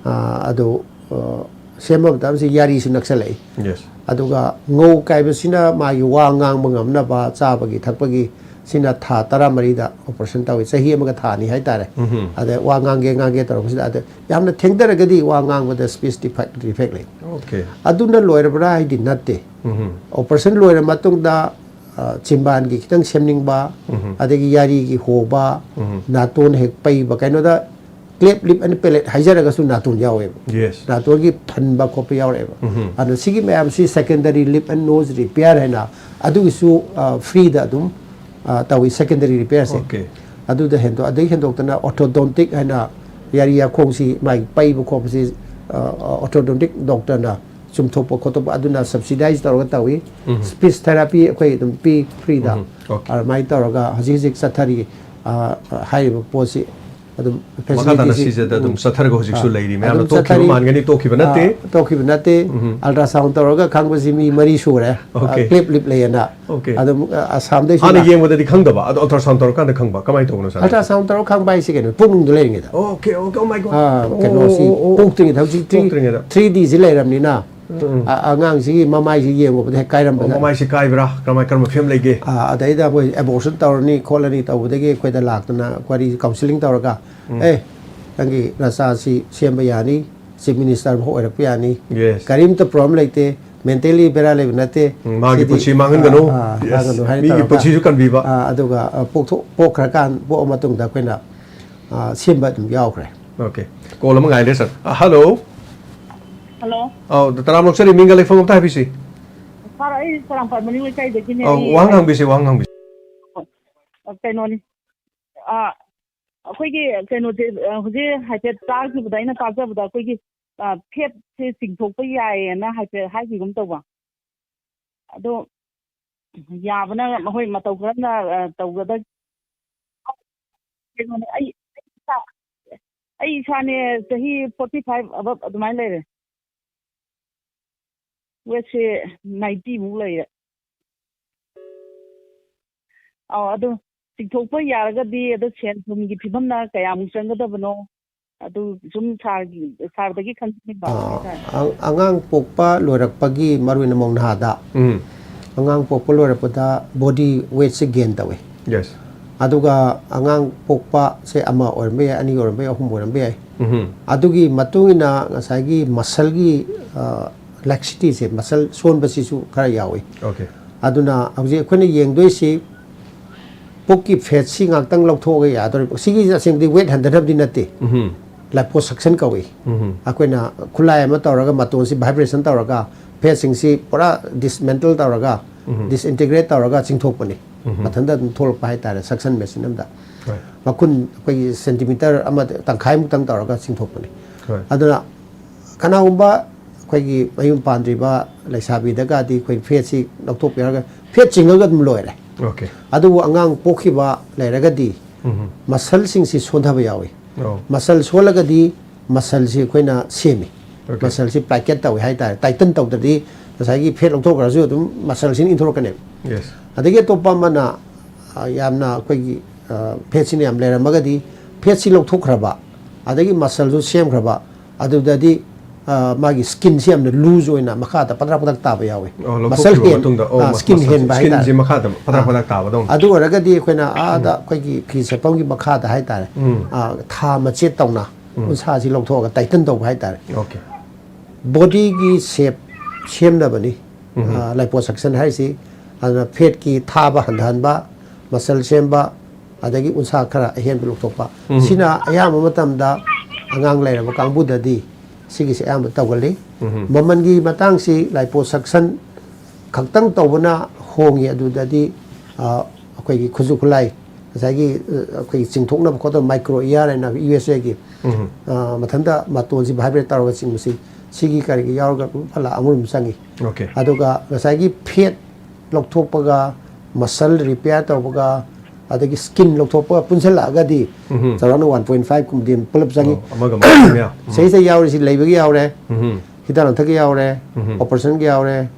ꯑ, ꯑꯗꯨ, ꯑ, ꯁꯦꯝꯕ ꯃꯇꯝꯁꯤ ꯌꯥꯔꯤꯁꯨ ꯅꯛꯁꯜꯂꯛꯏ꯫ Yes꯫ ꯑꯗꯨꯒ ꯉꯧ ꯀꯥꯏꯕꯁꯤꯅ ꯃꯥꯒꯤ ꯋꯥ ꯉꯥꯡꯕ ꯉꯝꯅꯕ, ꯆꯥꯕꯒꯤ ꯊꯛꯄꯒꯤ, ꯁꯤꯅ ꯊꯥ ꯇꯔꯥꯃꯔꯤꯗ ꯑꯣꯄꯔꯦꯁꯟ ꯇꯧꯏ, ꯆꯍꯤ ꯑꯃꯒ ꯊꯥ ꯑꯅꯤ ꯍꯥꯏꯇꯥꯔꯦ꯫ ꯑꯗ ꯋꯥ ꯉꯥꯡꯒꯦ ꯉꯥꯡꯒꯦ ꯇꯧꯔꯛꯄꯁꯤꯗ, ꯑꯗ ꯌꯥꯝꯅ ꯊꯦꯡꯊꯔꯒꯗꯤ ꯋꯥ ꯉꯥꯡꯕꯗ ꯁ꯭ꯄꯤꯁ ꯗꯤꯐꯦꯛ, ꯗꯤꯐꯦꯛ ꯂꯩ꯫ Okay꯫ ꯑꯗꯨꯅ ꯂꯣꯏꯔꯕ꯭ꯔꯥ ꯍꯥꯏꯗꯤ ꯅꯠꯇꯦ꯫ ꯑꯣꯄꯔꯦꯁꯟ ꯂꯣꯏꯔ ꯃꯇꯨꯡꯗ, ꯑ, ꯆꯤꯝꯕꯥꯟꯒꯤ ꯈꯤꯇꯪ ꯁꯦꯝꯅꯤꯡꯕ, ꯑꯗꯒꯤ ꯌꯥꯔꯤꯒꯤ ꯍꯣꯕ, ꯅꯥꯇꯣꯟ ꯍꯦꯛ ꯄꯩꯕ, ꯀꯩꯅꯣꯗ cleft lip and palate ꯍꯥꯏꯖꯔꯒꯁꯨ ꯅꯥꯇꯣꯟ ꯌꯥꯎꯋꯦꯕ꯫ Yes꯫ ꯅꯥꯇꯣꯟꯒꯤ ꯐꯟꯕ ꯈꯣꯠꯄ ꯌꯥꯎꯔꯛꯑꯦꯕ꯫ ꯑꯗꯣ ꯁꯤꯒꯤ ꯃꯌꯥꯝꯁꯤ secondary lip and nose repair ꯍꯥꯏꯅ ꯑꯗꯨꯒꯤꯁꯨ, ꯑ, ꯐ꯭ꯔꯤꯗ ꯑꯗꯨꯝ, ꯑ, ꯇꯧꯏ, secondary repairꯁꯦ꯫ Okay꯫ ꯑꯗꯨꯗ ꯍꯦꯟꯗꯣꯛ ꯑꯗꯩ ꯍꯦꯟꯗꯣꯛꯇꯅ ꯑꯣꯔꯊꯣꯗꯣꯟꯇꯤꯛ ꯍꯥꯏꯅ ꯌꯥꯔꯤ ꯌꯥꯈꯣꯡꯁꯤ ꯃꯥꯒꯤ ꯄꯩꯕ ꯈꯣꯠꯄꯁꯤ ꯑꯣꯔꯊꯣꯗꯣꯟꯇꯤꯛ ꯗꯣꯛꯇꯔꯅ ꯆꯨꯝꯊꯣꯛꯄ ꯈꯣꯠꯇꯣꯛꯄ ꯑꯗꯨꯅ ꯁꯕꯁꯤꯗꯥꯏꯁ ꯇꯧꯔꯒ ꯇꯧꯏ꯫ ꯎꯝ꯫ ꯁ꯭ꯄꯤꯁ ꯊꯦꯔꯥꯄꯤ ꯑꯩꯈꯣꯏ ꯑꯗꯨꯝ ꯄꯤ ꯐ꯭ꯔꯤꯗ꯫ ꯎꯝ꯫ ꯑꯣꯀꯦ꯫ ꯑꯗꯨꯃꯥꯏꯅ ꯇꯧꯔꯒ ꯍꯧꯖꯤꯛ ꯍꯧꯖꯤꯛ ꯆꯠꯊꯔꯤ꯫ ꯑ, ꯍꯥꯏꯔꯤꯕ ꯄꯣꯠꯁꯤ ꯑꯗꯨꯝ ꯃꯈꯥ ꯇꯥꯅ ꯐꯦꯁꯤꯂꯤꯇꯤꯁꯤ, ꯁꯤꯁꯤꯗ ꯑꯗꯨꯝ ꯎꯝ꯫ ꯆꯠꯊꯔꯒ ꯍꯧꯖꯤꯛꯁꯨ ꯑꯥ, ꯂꯩꯔꯤ ꯃꯌꯥꯝ꯫ ꯑꯗꯨꯝ ꯇꯣꯛꯈꯤꯕ ꯆꯠꯊꯔꯤ꯫ ꯃꯥꯟꯒꯅꯤ, ꯇꯣꯛꯈꯤꯕ ꯅꯠꯇꯦ꯫ ꯑꯥ, ꯇꯣꯛꯈꯤꯕ ꯅꯠꯇꯦ꯫ ꯎꯝ꯫ ꯑꯜꯇ꯭ꯔꯥꯁꯥꯎꯟ ꯇꯧꯔꯒ ꯈꯪꯕꯁꯤ ꯃꯤ ꯃꯔꯤ ꯁꯨꯔꯦ꯫ ꯑꯣꯀꯦ꯫ ꯀ꯭ꯂꯤꯞ ꯂꯤꯞ ꯂꯩꯌꯦꯅ꯫ ꯑꯣꯀꯦ꯫ ꯑꯗꯨꯝ, ꯑ, ꯑꯁꯥꯝꯗꯩꯁꯨ ꯍꯥꯟꯅ ꯂꯥꯛ- ꯌꯦꯡꯕꯗꯗꯤ ꯈꯪꯗꯕ, ꯑꯗꯣ ꯑꯜꯇ꯭ꯔꯥꯁꯥꯎꯟ ꯇꯧꯔꯀꯥꯟꯗ ꯈꯪꯕ꯫ ꯀꯃꯥꯏꯅ ꯇꯧꯕꯅꯣ, ꯁꯥꯔ? ꯑꯜꯇ꯭ꯔꯥꯁꯥꯎꯟ ꯇꯧꯔ ꯈꯪꯕ ꯍꯥꯏꯁꯦ ꯀꯩꯅꯣ? ꯄꯨꯛꯅꯨꯡꯗ ꯂꯩꯔꯤꯉꯩꯗ꯫ ꯑꯣꯀꯦ, ꯑꯣꯀꯦ, ꯑꯣ ꯃꯥꯏ ꯒꯣꯗ꯫ ꯑꯥ, ꯑꯣ, ꯀꯩꯅꯣꯁꯤ ꯑꯣ, ꯑꯣ, ꯑꯣ꯫ ꯄꯣꯛꯇ꯭ꯔꯤꯉꯩꯗ, ꯍꯧꯖꯤꯛ ꯊ꯭ꯔꯤ-, ꯄꯣꯛꯇ꯭ꯔꯤꯉꯩꯗ꯫ ꯊ꯭ꯔꯤ ꯗꯤꯁꯤ ꯂꯩꯔꯕꯅꯤꯅ, ꯎꯝ, ꯎꯝ꯫ ꯑ-, ꯑꯉꯥꯡꯁꯤꯒꯤ ꯃꯃꯥꯏꯁꯤ ꯌꯦꯡꯉꯨꯕꯗ ꯍꯦꯛ ꯀꯥꯏꯔꯝꯕꯗ꯫ ꯑꯣ, ꯃꯃꯥꯏꯁꯤ ꯀꯥꯏꯕ꯭ꯔꯥ? ꯀꯔꯝꯍꯥꯏ-, ꯀꯔꯝꯕ ꯐꯤꯕꯝ ꯂꯩꯒꯦ? ꯑꯥ, ꯑꯗꯩꯗ ꯃꯣꯏ ꯑꯦꯕꯣꯔꯁꯟ ꯇꯧꯔꯅꯤ ꯈꯣꯠꯂꯅꯤ ꯇꯧꯕꯗꯒꯤ ꯑꯩꯈꯣꯏꯗ ꯂꯥꯛꯇꯅ ꯋꯥꯔꯤ ꯀꯥꯎꯟꯁꯤꯂꯤꯡ ꯇꯧꯔꯒ, ꯎꯝ꯫ "ꯑꯦ, ꯅꯪꯒꯤ ꯅꯆꯥꯁꯤ ꯁꯦꯝꯕ ꯌꯥꯅꯤ, ꯆꯤꯐ ꯃꯤꯅꯤꯁꯇꯔ ꯑꯃ ꯑꯣꯏꯔꯛꯄ ꯌꯥꯅꯤ꯫ ꯌꯦꯁ꯫ ꯀꯔꯤꯝꯇ ꯄ꯭ꯔꯣꯕ꯭ꯂꯦꯝ ꯂꯩꯇꯦ, ꯃꯦꯟꯇꯦꯜꯂꯤ ꯕꯦꯔꯥ ꯂꯩꯕ ꯅꯠꯇꯦ꯫ ꯎꯝ, ꯃꯥꯒꯤ ꯁꯤꯗꯤ, ꯄꯨꯟꯁꯤ ꯃꯥꯡꯍꯟꯒꯅꯨ꯫ ꯑꯥ, ꯑꯥ, ꯌꯦꯁ꯫ ꯃꯥꯡꯍꯟꯒꯅꯨ" ꯍꯥꯏꯅ ꯃꯤꯒꯤ ꯇꯧꯔꯒ, ꯄꯨꯟꯁꯤꯁꯨ ꯀꯟꯕꯤꯕ꯫ ꯑꯥ, ꯑꯗꯨꯒ, ꯑ, ꯄꯣꯛꯊꯣꯛ-, ꯄꯣꯛꯈ꯭ꯔꯀꯥꯟ, ꯄꯣꯛꯑ ꯃꯇꯨꯡꯗ ꯑꯩꯈꯣꯏꯅ, ꯑ, ꯁꯦꯝꯕ ꯑꯗꯨꯝ ꯌꯥꯎꯈ꯭ꯔꯦ꯫ ꯑꯣꯀꯦ꯫ ꯀꯣꯜ ꯑꯃ ꯉꯥꯏꯔꯦ, ꯁꯥꯔ꯫ ꯑ, ꯍꯜꯂꯣ꯫ ꯍꯜꯂꯣ꯫ ꯑꯧ, ꯇꯔꯥꯝ ꯑꯣꯛꯆꯔꯤ, ꯃꯤꯡꯒ ꯂꯩꯐꯝ ꯑꯝꯇ ꯍꯥꯏꯕꯤꯁꯤ꯫ ꯁꯥꯔ, ꯑꯩ ꯁꯥꯔꯥꯝꯄꯥꯠ ꯃꯅꯤꯡ ꯂꯩꯀꯥꯏꯗꯒꯤꯅꯦ꯫ ꯑꯧ, ꯑꯩ ꯋꯥꯍꯪ ꯍꯥꯏ-, ꯍꯪꯕꯤꯁꯤ, ꯋꯥꯍꯪ ꯍꯪꯕꯤꯁꯤ꯫ ꯑ, ꯀꯩꯅꯣꯅꯤ꯫ ꯑ, ꯑꯩꯈꯣꯏꯒꯤ ꯀꯩꯅꯣꯁꯦ, ꯑ, ꯍꯧꯖꯤꯛ ꯍꯥꯏꯐꯦꯠ ꯇꯥꯈꯤꯕꯗ, ꯑꯩꯅ ꯇꯥꯖꯕꯗ ꯑꯩꯈꯣꯏꯒꯤ, ꯑ, ꯐꯦꯠꯁꯦ ꯆꯤꯡꯊꯣꯛꯄ ꯌꯥꯏꯌꯦꯅ ꯍꯥꯏꯐꯦꯠ ꯍꯥꯏꯈꯤꯒꯨꯝ ꯇꯧꯕ꯫ ꯑꯗꯣ ꯌꯥꯕꯅ, ꯍꯣꯏ, ꯃꯇꯧ ꯀꯔꯝꯅ, ꯑ, ꯇꯧꯒꯗꯒꯦ? ꯀꯩꯅꯣꯅꯦ, ꯑꯩ, ꯑꯩ ꯏꯁꯥ-, ꯑꯩ ꯏꯁꯥꯅꯦ ꯆꯍꯤ forty five above ꯑꯗꯨꯃꯥꯏꯅ ꯂꯩꯔꯦ꯫ ꯋꯦꯠꯁꯦ ninety ꯃꯨꯛ ꯂꯩꯔꯦ꯫ ꯑꯧ, ꯑꯗꯨ ꯆꯤꯡꯊꯣꯛꯄ ꯌꯥꯔꯒꯗꯤ, ꯑꯗꯣ ꯁꯦꯟ ꯊꯨꯝꯒꯤ ꯐꯤꯕꯝꯅ ꯀꯌꯥꯃꯨꯛ ꯆꯪꯒꯗꯕꯅꯣ? ꯑꯗꯨ ꯁꯨꯝ ꯁꯥꯔꯒꯤ, ꯁꯥꯔꯗꯒꯤ ꯈꯪꯖꯅꯤꯡꯕ ꯑꯥ, ꯍꯥꯏꯇꯥꯔꯦ꯫ ꯑ-, ꯑꯉꯥꯡ ꯄꯣꯛꯄ ꯂꯣꯏꯔꯛꯄꯒꯤ, ꯃꯔꯨꯑꯣꯏꯅ ꯃꯧ ꯅꯍꯥꯗ, ꯎꯝ꯫ ꯑꯉꯥꯡ ꯄꯣꯛꯄ ꯂꯣꯏꯔꯛꯄꯗ ꯕꯣꯗꯤ ꯋꯦꯠꯁꯦ ꯒꯦꯟ ꯇꯧꯋꯦ꯫ ꯌꯦꯁ꯫ ꯑꯗꯨꯒ ꯑꯉꯥꯡ ꯄꯣꯛꯄꯁꯦ ꯑꯃ ꯑꯣꯏꯔꯝꯕ ꯌꯥꯏ, ꯑꯅꯤ ꯑꯣꯏꯔꯝꯕ ꯌꯥꯏ, ꯑꯍꯨꯝ ꯑꯣꯏꯔꯝꯕ ꯌꯥꯏ꯫ ꯎꯝꯍꯨꯝ꯫ ꯑꯗꯨꯒꯤ ꯃꯇꯨꯡ ꯏꯟꯅ ꯉꯁꯥꯏꯒꯤ ꯃꯁꯜꯒꯤ, ꯑ, ꯂꯦꯛꯁꯤꯇꯤꯁꯦ, ꯃꯁꯜ ꯁꯣꯟꯕꯁꯤꯁꯨ ꯈꯔ ꯌꯥꯎꯏ꯫ ꯑꯣꯀꯦ꯫ ꯑꯗꯨꯅ ꯍꯧꯖꯤꯛ ꯑꯩꯈꯣꯏꯅ ꯌꯦꯡꯗꯣꯏꯁꯤ ꯄꯨꯛꯀꯤ ꯐꯦꯠꯁꯤ ꯉꯥꯛꯇꯪ ꯂꯧꯊꯣꯛꯑꯒ ꯌꯥꯗꯣꯔꯤꯕ꯫ ꯁꯤꯒꯤ ꯇꯁꯦꯡꯕꯗꯤ ꯋꯦꯠ ꯍꯟꯊꯅꯕꯗꯤ ꯅꯠꯇꯦ꯫ ꯎꯝꯍꯨꯝ꯫ ꯂꯥꯏꯄꯣꯁꯛꯁꯟ ꯀꯧꯏ꯫ ꯎꯝꯍꯨꯝ꯫ ꯑꯩꯈꯣꯏꯅ ꯈꯨꯠꯂꯥꯏ ꯑꯃ ꯇꯧꯔꯒ ꯃꯇꯣꯟꯁꯤ ꯚꯥꯏꯕ꯭ꯔꯦꯁꯟ ꯇꯧꯔꯒ ꯐꯦꯠꯁꯤꯡꯁꯤ ꯄꯨꯔꯥ ꯗꯤꯁꯃꯦꯟꯇꯜ ꯇꯧꯔꯒ, ꯎꯝꯍꯨꯝ꯫ ꯗꯤꯁꯏꯟꯇꯤꯒ꯭ꯔꯦꯠ ꯇꯧꯔꯒ ꯆꯤꯡꯊꯣꯛꯄꯅꯤ꯫ ꯎꯝꯍꯨꯝ꯫ ꯃꯊꯟꯇ ꯑꯗꯨꯝ ꯊꯣꯛꯂꯛꯄ ꯍꯥꯏꯇꯥꯔꯦ, ꯁꯛꯁꯟ ꯃꯦꯆꯤꯟ ꯑꯃꯗ꯫ ꯃꯈꯨꯟ ꯑꯩꯈꯣꯏꯒꯤ ꯁꯦꯟꯇꯤꯃꯤꯇꯔ ꯑꯃ ꯇꯪꯈꯥꯏꯃꯨꯛꯇꯪ ꯇꯧꯔꯒ ꯆꯤꯡꯊꯣꯛꯄꯅꯤ꯫ ꯑꯗꯨꯅ ꯀꯅꯥꯒꯨꯝꯕ ꯑꯩꯈꯣꯏꯒꯤ ꯃꯌꯨꯝ ꯄꯥꯟꯗ꯭ꯔꯤꯕ ꯂꯩꯁꯥꯕꯤꯗꯒꯗꯤ ꯑꯩꯈꯣꯏ ꯐꯦꯠꯁꯤ ꯂꯧꯊꯣꯛꯄꯤꯔꯒ ꯐꯦꯠ ꯆꯤꯡꯉꯒ ꯑꯗꯨꯝ ꯂꯣꯏꯔꯦ꯫ ꯑꯣꯀꯦ꯫ ꯑꯗꯨꯕꯨ ꯑꯉꯥꯡ ꯄꯣꯛꯈꯤꯕ ꯂꯩꯔꯒꯗꯤ ꯎꯝ꯫ ꯃꯁꯜꯁꯤꯡꯁꯤ ꯁꯣꯟꯊꯕ ꯌꯥꯎꯏ꯫ ꯑꯣ꯫ ꯃꯁꯜ ꯁꯣꯜꯂꯒꯗꯤ ꯃꯁꯜꯁꯤ ꯑꯩꯈꯣꯏꯅ ꯁꯦꯝꯃꯤ꯫ ꯑꯣꯀꯦ꯫ ꯃꯁꯜꯁꯤ ꯄ꯭ꯂꯥꯏꯀꯦꯠ ꯇꯧꯏ ꯍꯥꯏꯇꯥꯔꯦ, ꯇꯥꯏꯇꯟ ꯇꯧꯗ꯭ꯔꯗꯤ ꯉꯁꯥꯏꯒꯤ ꯐꯦꯠ ꯂꯧꯊꯣꯛꯈ꯭ꯔꯁꯨ ꯑꯗꯨꯝ ꯃꯁꯜꯁꯤꯅ ꯏꯟꯊꯣꯔꯛꯀꯅꯦꯕ꯫ ꯌꯦꯁ꯫ ꯑꯗꯒꯤ ꯑꯇꯣꯞꯄ ꯑꯃꯅ, ꯑ, ꯌꯥꯝꯅ ꯑꯩꯈꯣꯏꯒꯤ, ꯑ, ꯐꯦꯠꯁꯤꯅ ꯌꯥꯝ ꯂꯩꯔꯝꯃꯒꯗꯤ ꯐꯦꯠꯁꯤ ꯂꯧꯊꯣꯛꯈ꯭ꯔꯕ, ꯑꯗꯒꯤ ꯃꯁꯜꯁꯨ ꯁꯦꯝꯈ꯭ꯔꯕ, ꯑꯗꯨꯗꯗꯤ, ꯑ, ꯃꯥꯒꯤ ꯁ꯭ꯀꯤꯟꯁꯤ ꯌꯥꯝꯅ ꯂꯨꯖ ꯑꯣꯏꯅ ꯃꯈꯥꯗ ꯄꯗ꯭ꯔꯥꯛ ꯄꯗ꯭ꯔꯥꯛ ꯇꯥꯕ ꯌꯥꯎꯋꯤ꯫ ꯑꯣ, ꯃꯁꯜ ꯂꯧꯊꯣꯛꯈꯤꯕ ꯍꯦꯟ-, ꯃꯇꯨꯡꯗ, ꯑꯣ, ꯑ, ꯃꯁ-, ꯁ꯭ꯀꯤꯟ ꯃꯁꯜ, ꯍꯦꯟꯕ ꯁ꯭ꯀꯤꯟꯁꯦ ꯍꯥꯏꯇꯥꯔꯦ꯫ ꯃꯈꯥꯗ ꯄꯗ꯭ꯔꯥꯛ ꯑ, ꯄꯗ꯭ꯔꯥꯛ ꯇꯥꯕꯗꯧꯅ꯫ ꯑꯗꯨ ꯑꯣꯏꯔꯒꯗꯤ ꯑꯩꯈꯣꯏꯅ ꯑꯥꯗ ꯎꯝ꯫ ꯑꯩꯈꯣꯏꯒꯤ ꯐꯤ ꯆꯠꯐꯝꯒꯤ ꯃꯈꯥꯗ ꯍꯥꯏꯇꯥꯔꯦ, ꯎꯝ꯫ ꯑ, ꯊꯥ ꯃꯆꯦꯠ ꯇꯧꯅ ꯎꯝ꯫ ꯎꯟꯁꯥꯁꯤ ꯂꯧꯊꯣꯛꯑꯒ ꯇꯥꯏꯇꯟ ꯇꯧꯕ ꯍꯥꯏꯇꯥꯔꯦ꯫ ꯑꯣꯀꯦ꯫ ꯕꯣꯗꯤꯒꯤ ꯁꯦꯞ ꯁꯦꯝꯅꯕꯅꯤ꯫ ꯎꯝ꯫ ꯑ, ꯂꯥꯏꯄꯣꯁꯛꯁꯟ ꯍꯥꯏꯔꯤꯁꯤ꯫ ꯑꯗꯨꯅ ꯐꯦꯠꯀꯤ ꯊꯥꯕ ꯍꯟꯊꯍꯟꯕ, ꯃꯁꯜ ꯁꯦꯝꯕ, ꯑꯗꯒꯤ ꯎꯟꯁꯥ ꯈꯔ ꯑꯍꯦꯟꯕ ꯂꯧꯊꯣꯛꯄ꯫ ꯎꯝ꯫ ꯁꯤꯅ ꯑꯌꯥꯝꯕ ꯃꯇꯝꯗ ꯑꯉꯥꯡ ꯂꯩꯔꯕ ꯀꯥꯡꯕꯨꯗꯗꯤ ꯁꯤꯒꯤꯁꯦ ꯑꯌꯥꯝꯕ ꯇꯧꯒꯜꯂꯤ꯫ ꯎꯝ꯫ ꯃꯃꯜꯒꯤ ꯃꯇꯥꯡꯁꯤ ꯂꯥꯏꯄꯣꯁꯛꯁꯟ ꯈꯛꯇꯪ ꯇꯧꯕꯅ ꯍꯣꯡꯉꯤ꯫ ꯑꯗꯨꯗꯗꯤ, ꯑ, ꯑꯩꯈꯣꯏꯒꯤ ꯈꯨꯠꯁꯨ ꯈꯨꯠꯂꯥꯏ, ꯉꯁꯥꯏꯒꯤ, ꯑ, ꯑꯩꯈꯣꯏꯒꯤ ꯆꯤꯡꯊꯣꯛꯅꯕ ꯈꯣꯠꯇꯅꯕ ꯃꯥꯏꯀ꯭ꯔꯣ ꯏꯌꯥꯔ ꯍꯥꯏꯅ ꯌꯨ ꯑꯦꯁ ꯑꯦꯒꯤ, ꯎꯝ꯫ ꯑ, ꯃꯊꯟꯇ ꯃꯇꯣꯟꯁꯤ ꯚꯥꯏꯕ꯭ꯔꯦꯠ ꯇꯧꯔꯒ ꯆꯤꯡꯕꯁꯤ, ꯁꯤꯒꯤ ꯀꯔꯤꯒꯤ ꯌꯥꯎꯔꯒ ꯂꯨꯄꯥ ꯂꯥꯈ ꯑꯃꯔꯣꯝ ꯆꯪꯉꯤ꯫ ꯑꯣꯀꯦ꯫ ꯑꯗꯨꯒ ꯉꯁꯥꯏꯒꯤ ꯐꯦꯠ ꯂꯧꯊꯣꯛꯄꯒ, ꯃꯁꯜ ꯔꯤꯄꯤꯌꯥꯔ ꯇꯧꯕꯒ, ꯑꯗꯒꯤ ꯁ꯭ꯀꯤꯟ ꯂꯧꯊꯣꯛꯄꯒ ꯄꯨꯟꯁꯤꯜꯂꯛꯑꯒꯗꯤ ꯎꯝ꯫ ꯆꯥꯎꯔꯥꯛꯅ ꯋꯥꯟ ꯄꯣꯏꯟ ꯐꯥꯏꯚ ꯀꯨꯝꯕꯗꯤ ꯄꯨꯂꯞ ꯆꯪꯉꯤ꯫ ꯑꯣ, ꯑꯃꯒ ꯑꯃꯒ ꯃꯌꯥꯝ꯫ ꯎꯝ꯫ ꯁꯤꯗꯩꯁꯤꯗ ꯌꯥꯎꯔꯤꯁꯤ ꯂꯩꯕꯒꯤ ꯌꯥꯎꯔꯦ, ꯎꯝ꯫ ꯍꯤꯗꯥꯛ ꯂꯥꯡꯊꯛꯀꯤ ꯌꯥꯎꯔꯦ, ꯎꯝ꯫ ꯑꯣꯄꯔꯦꯁꯟꯒꯤ ꯌꯥꯎꯔꯦ,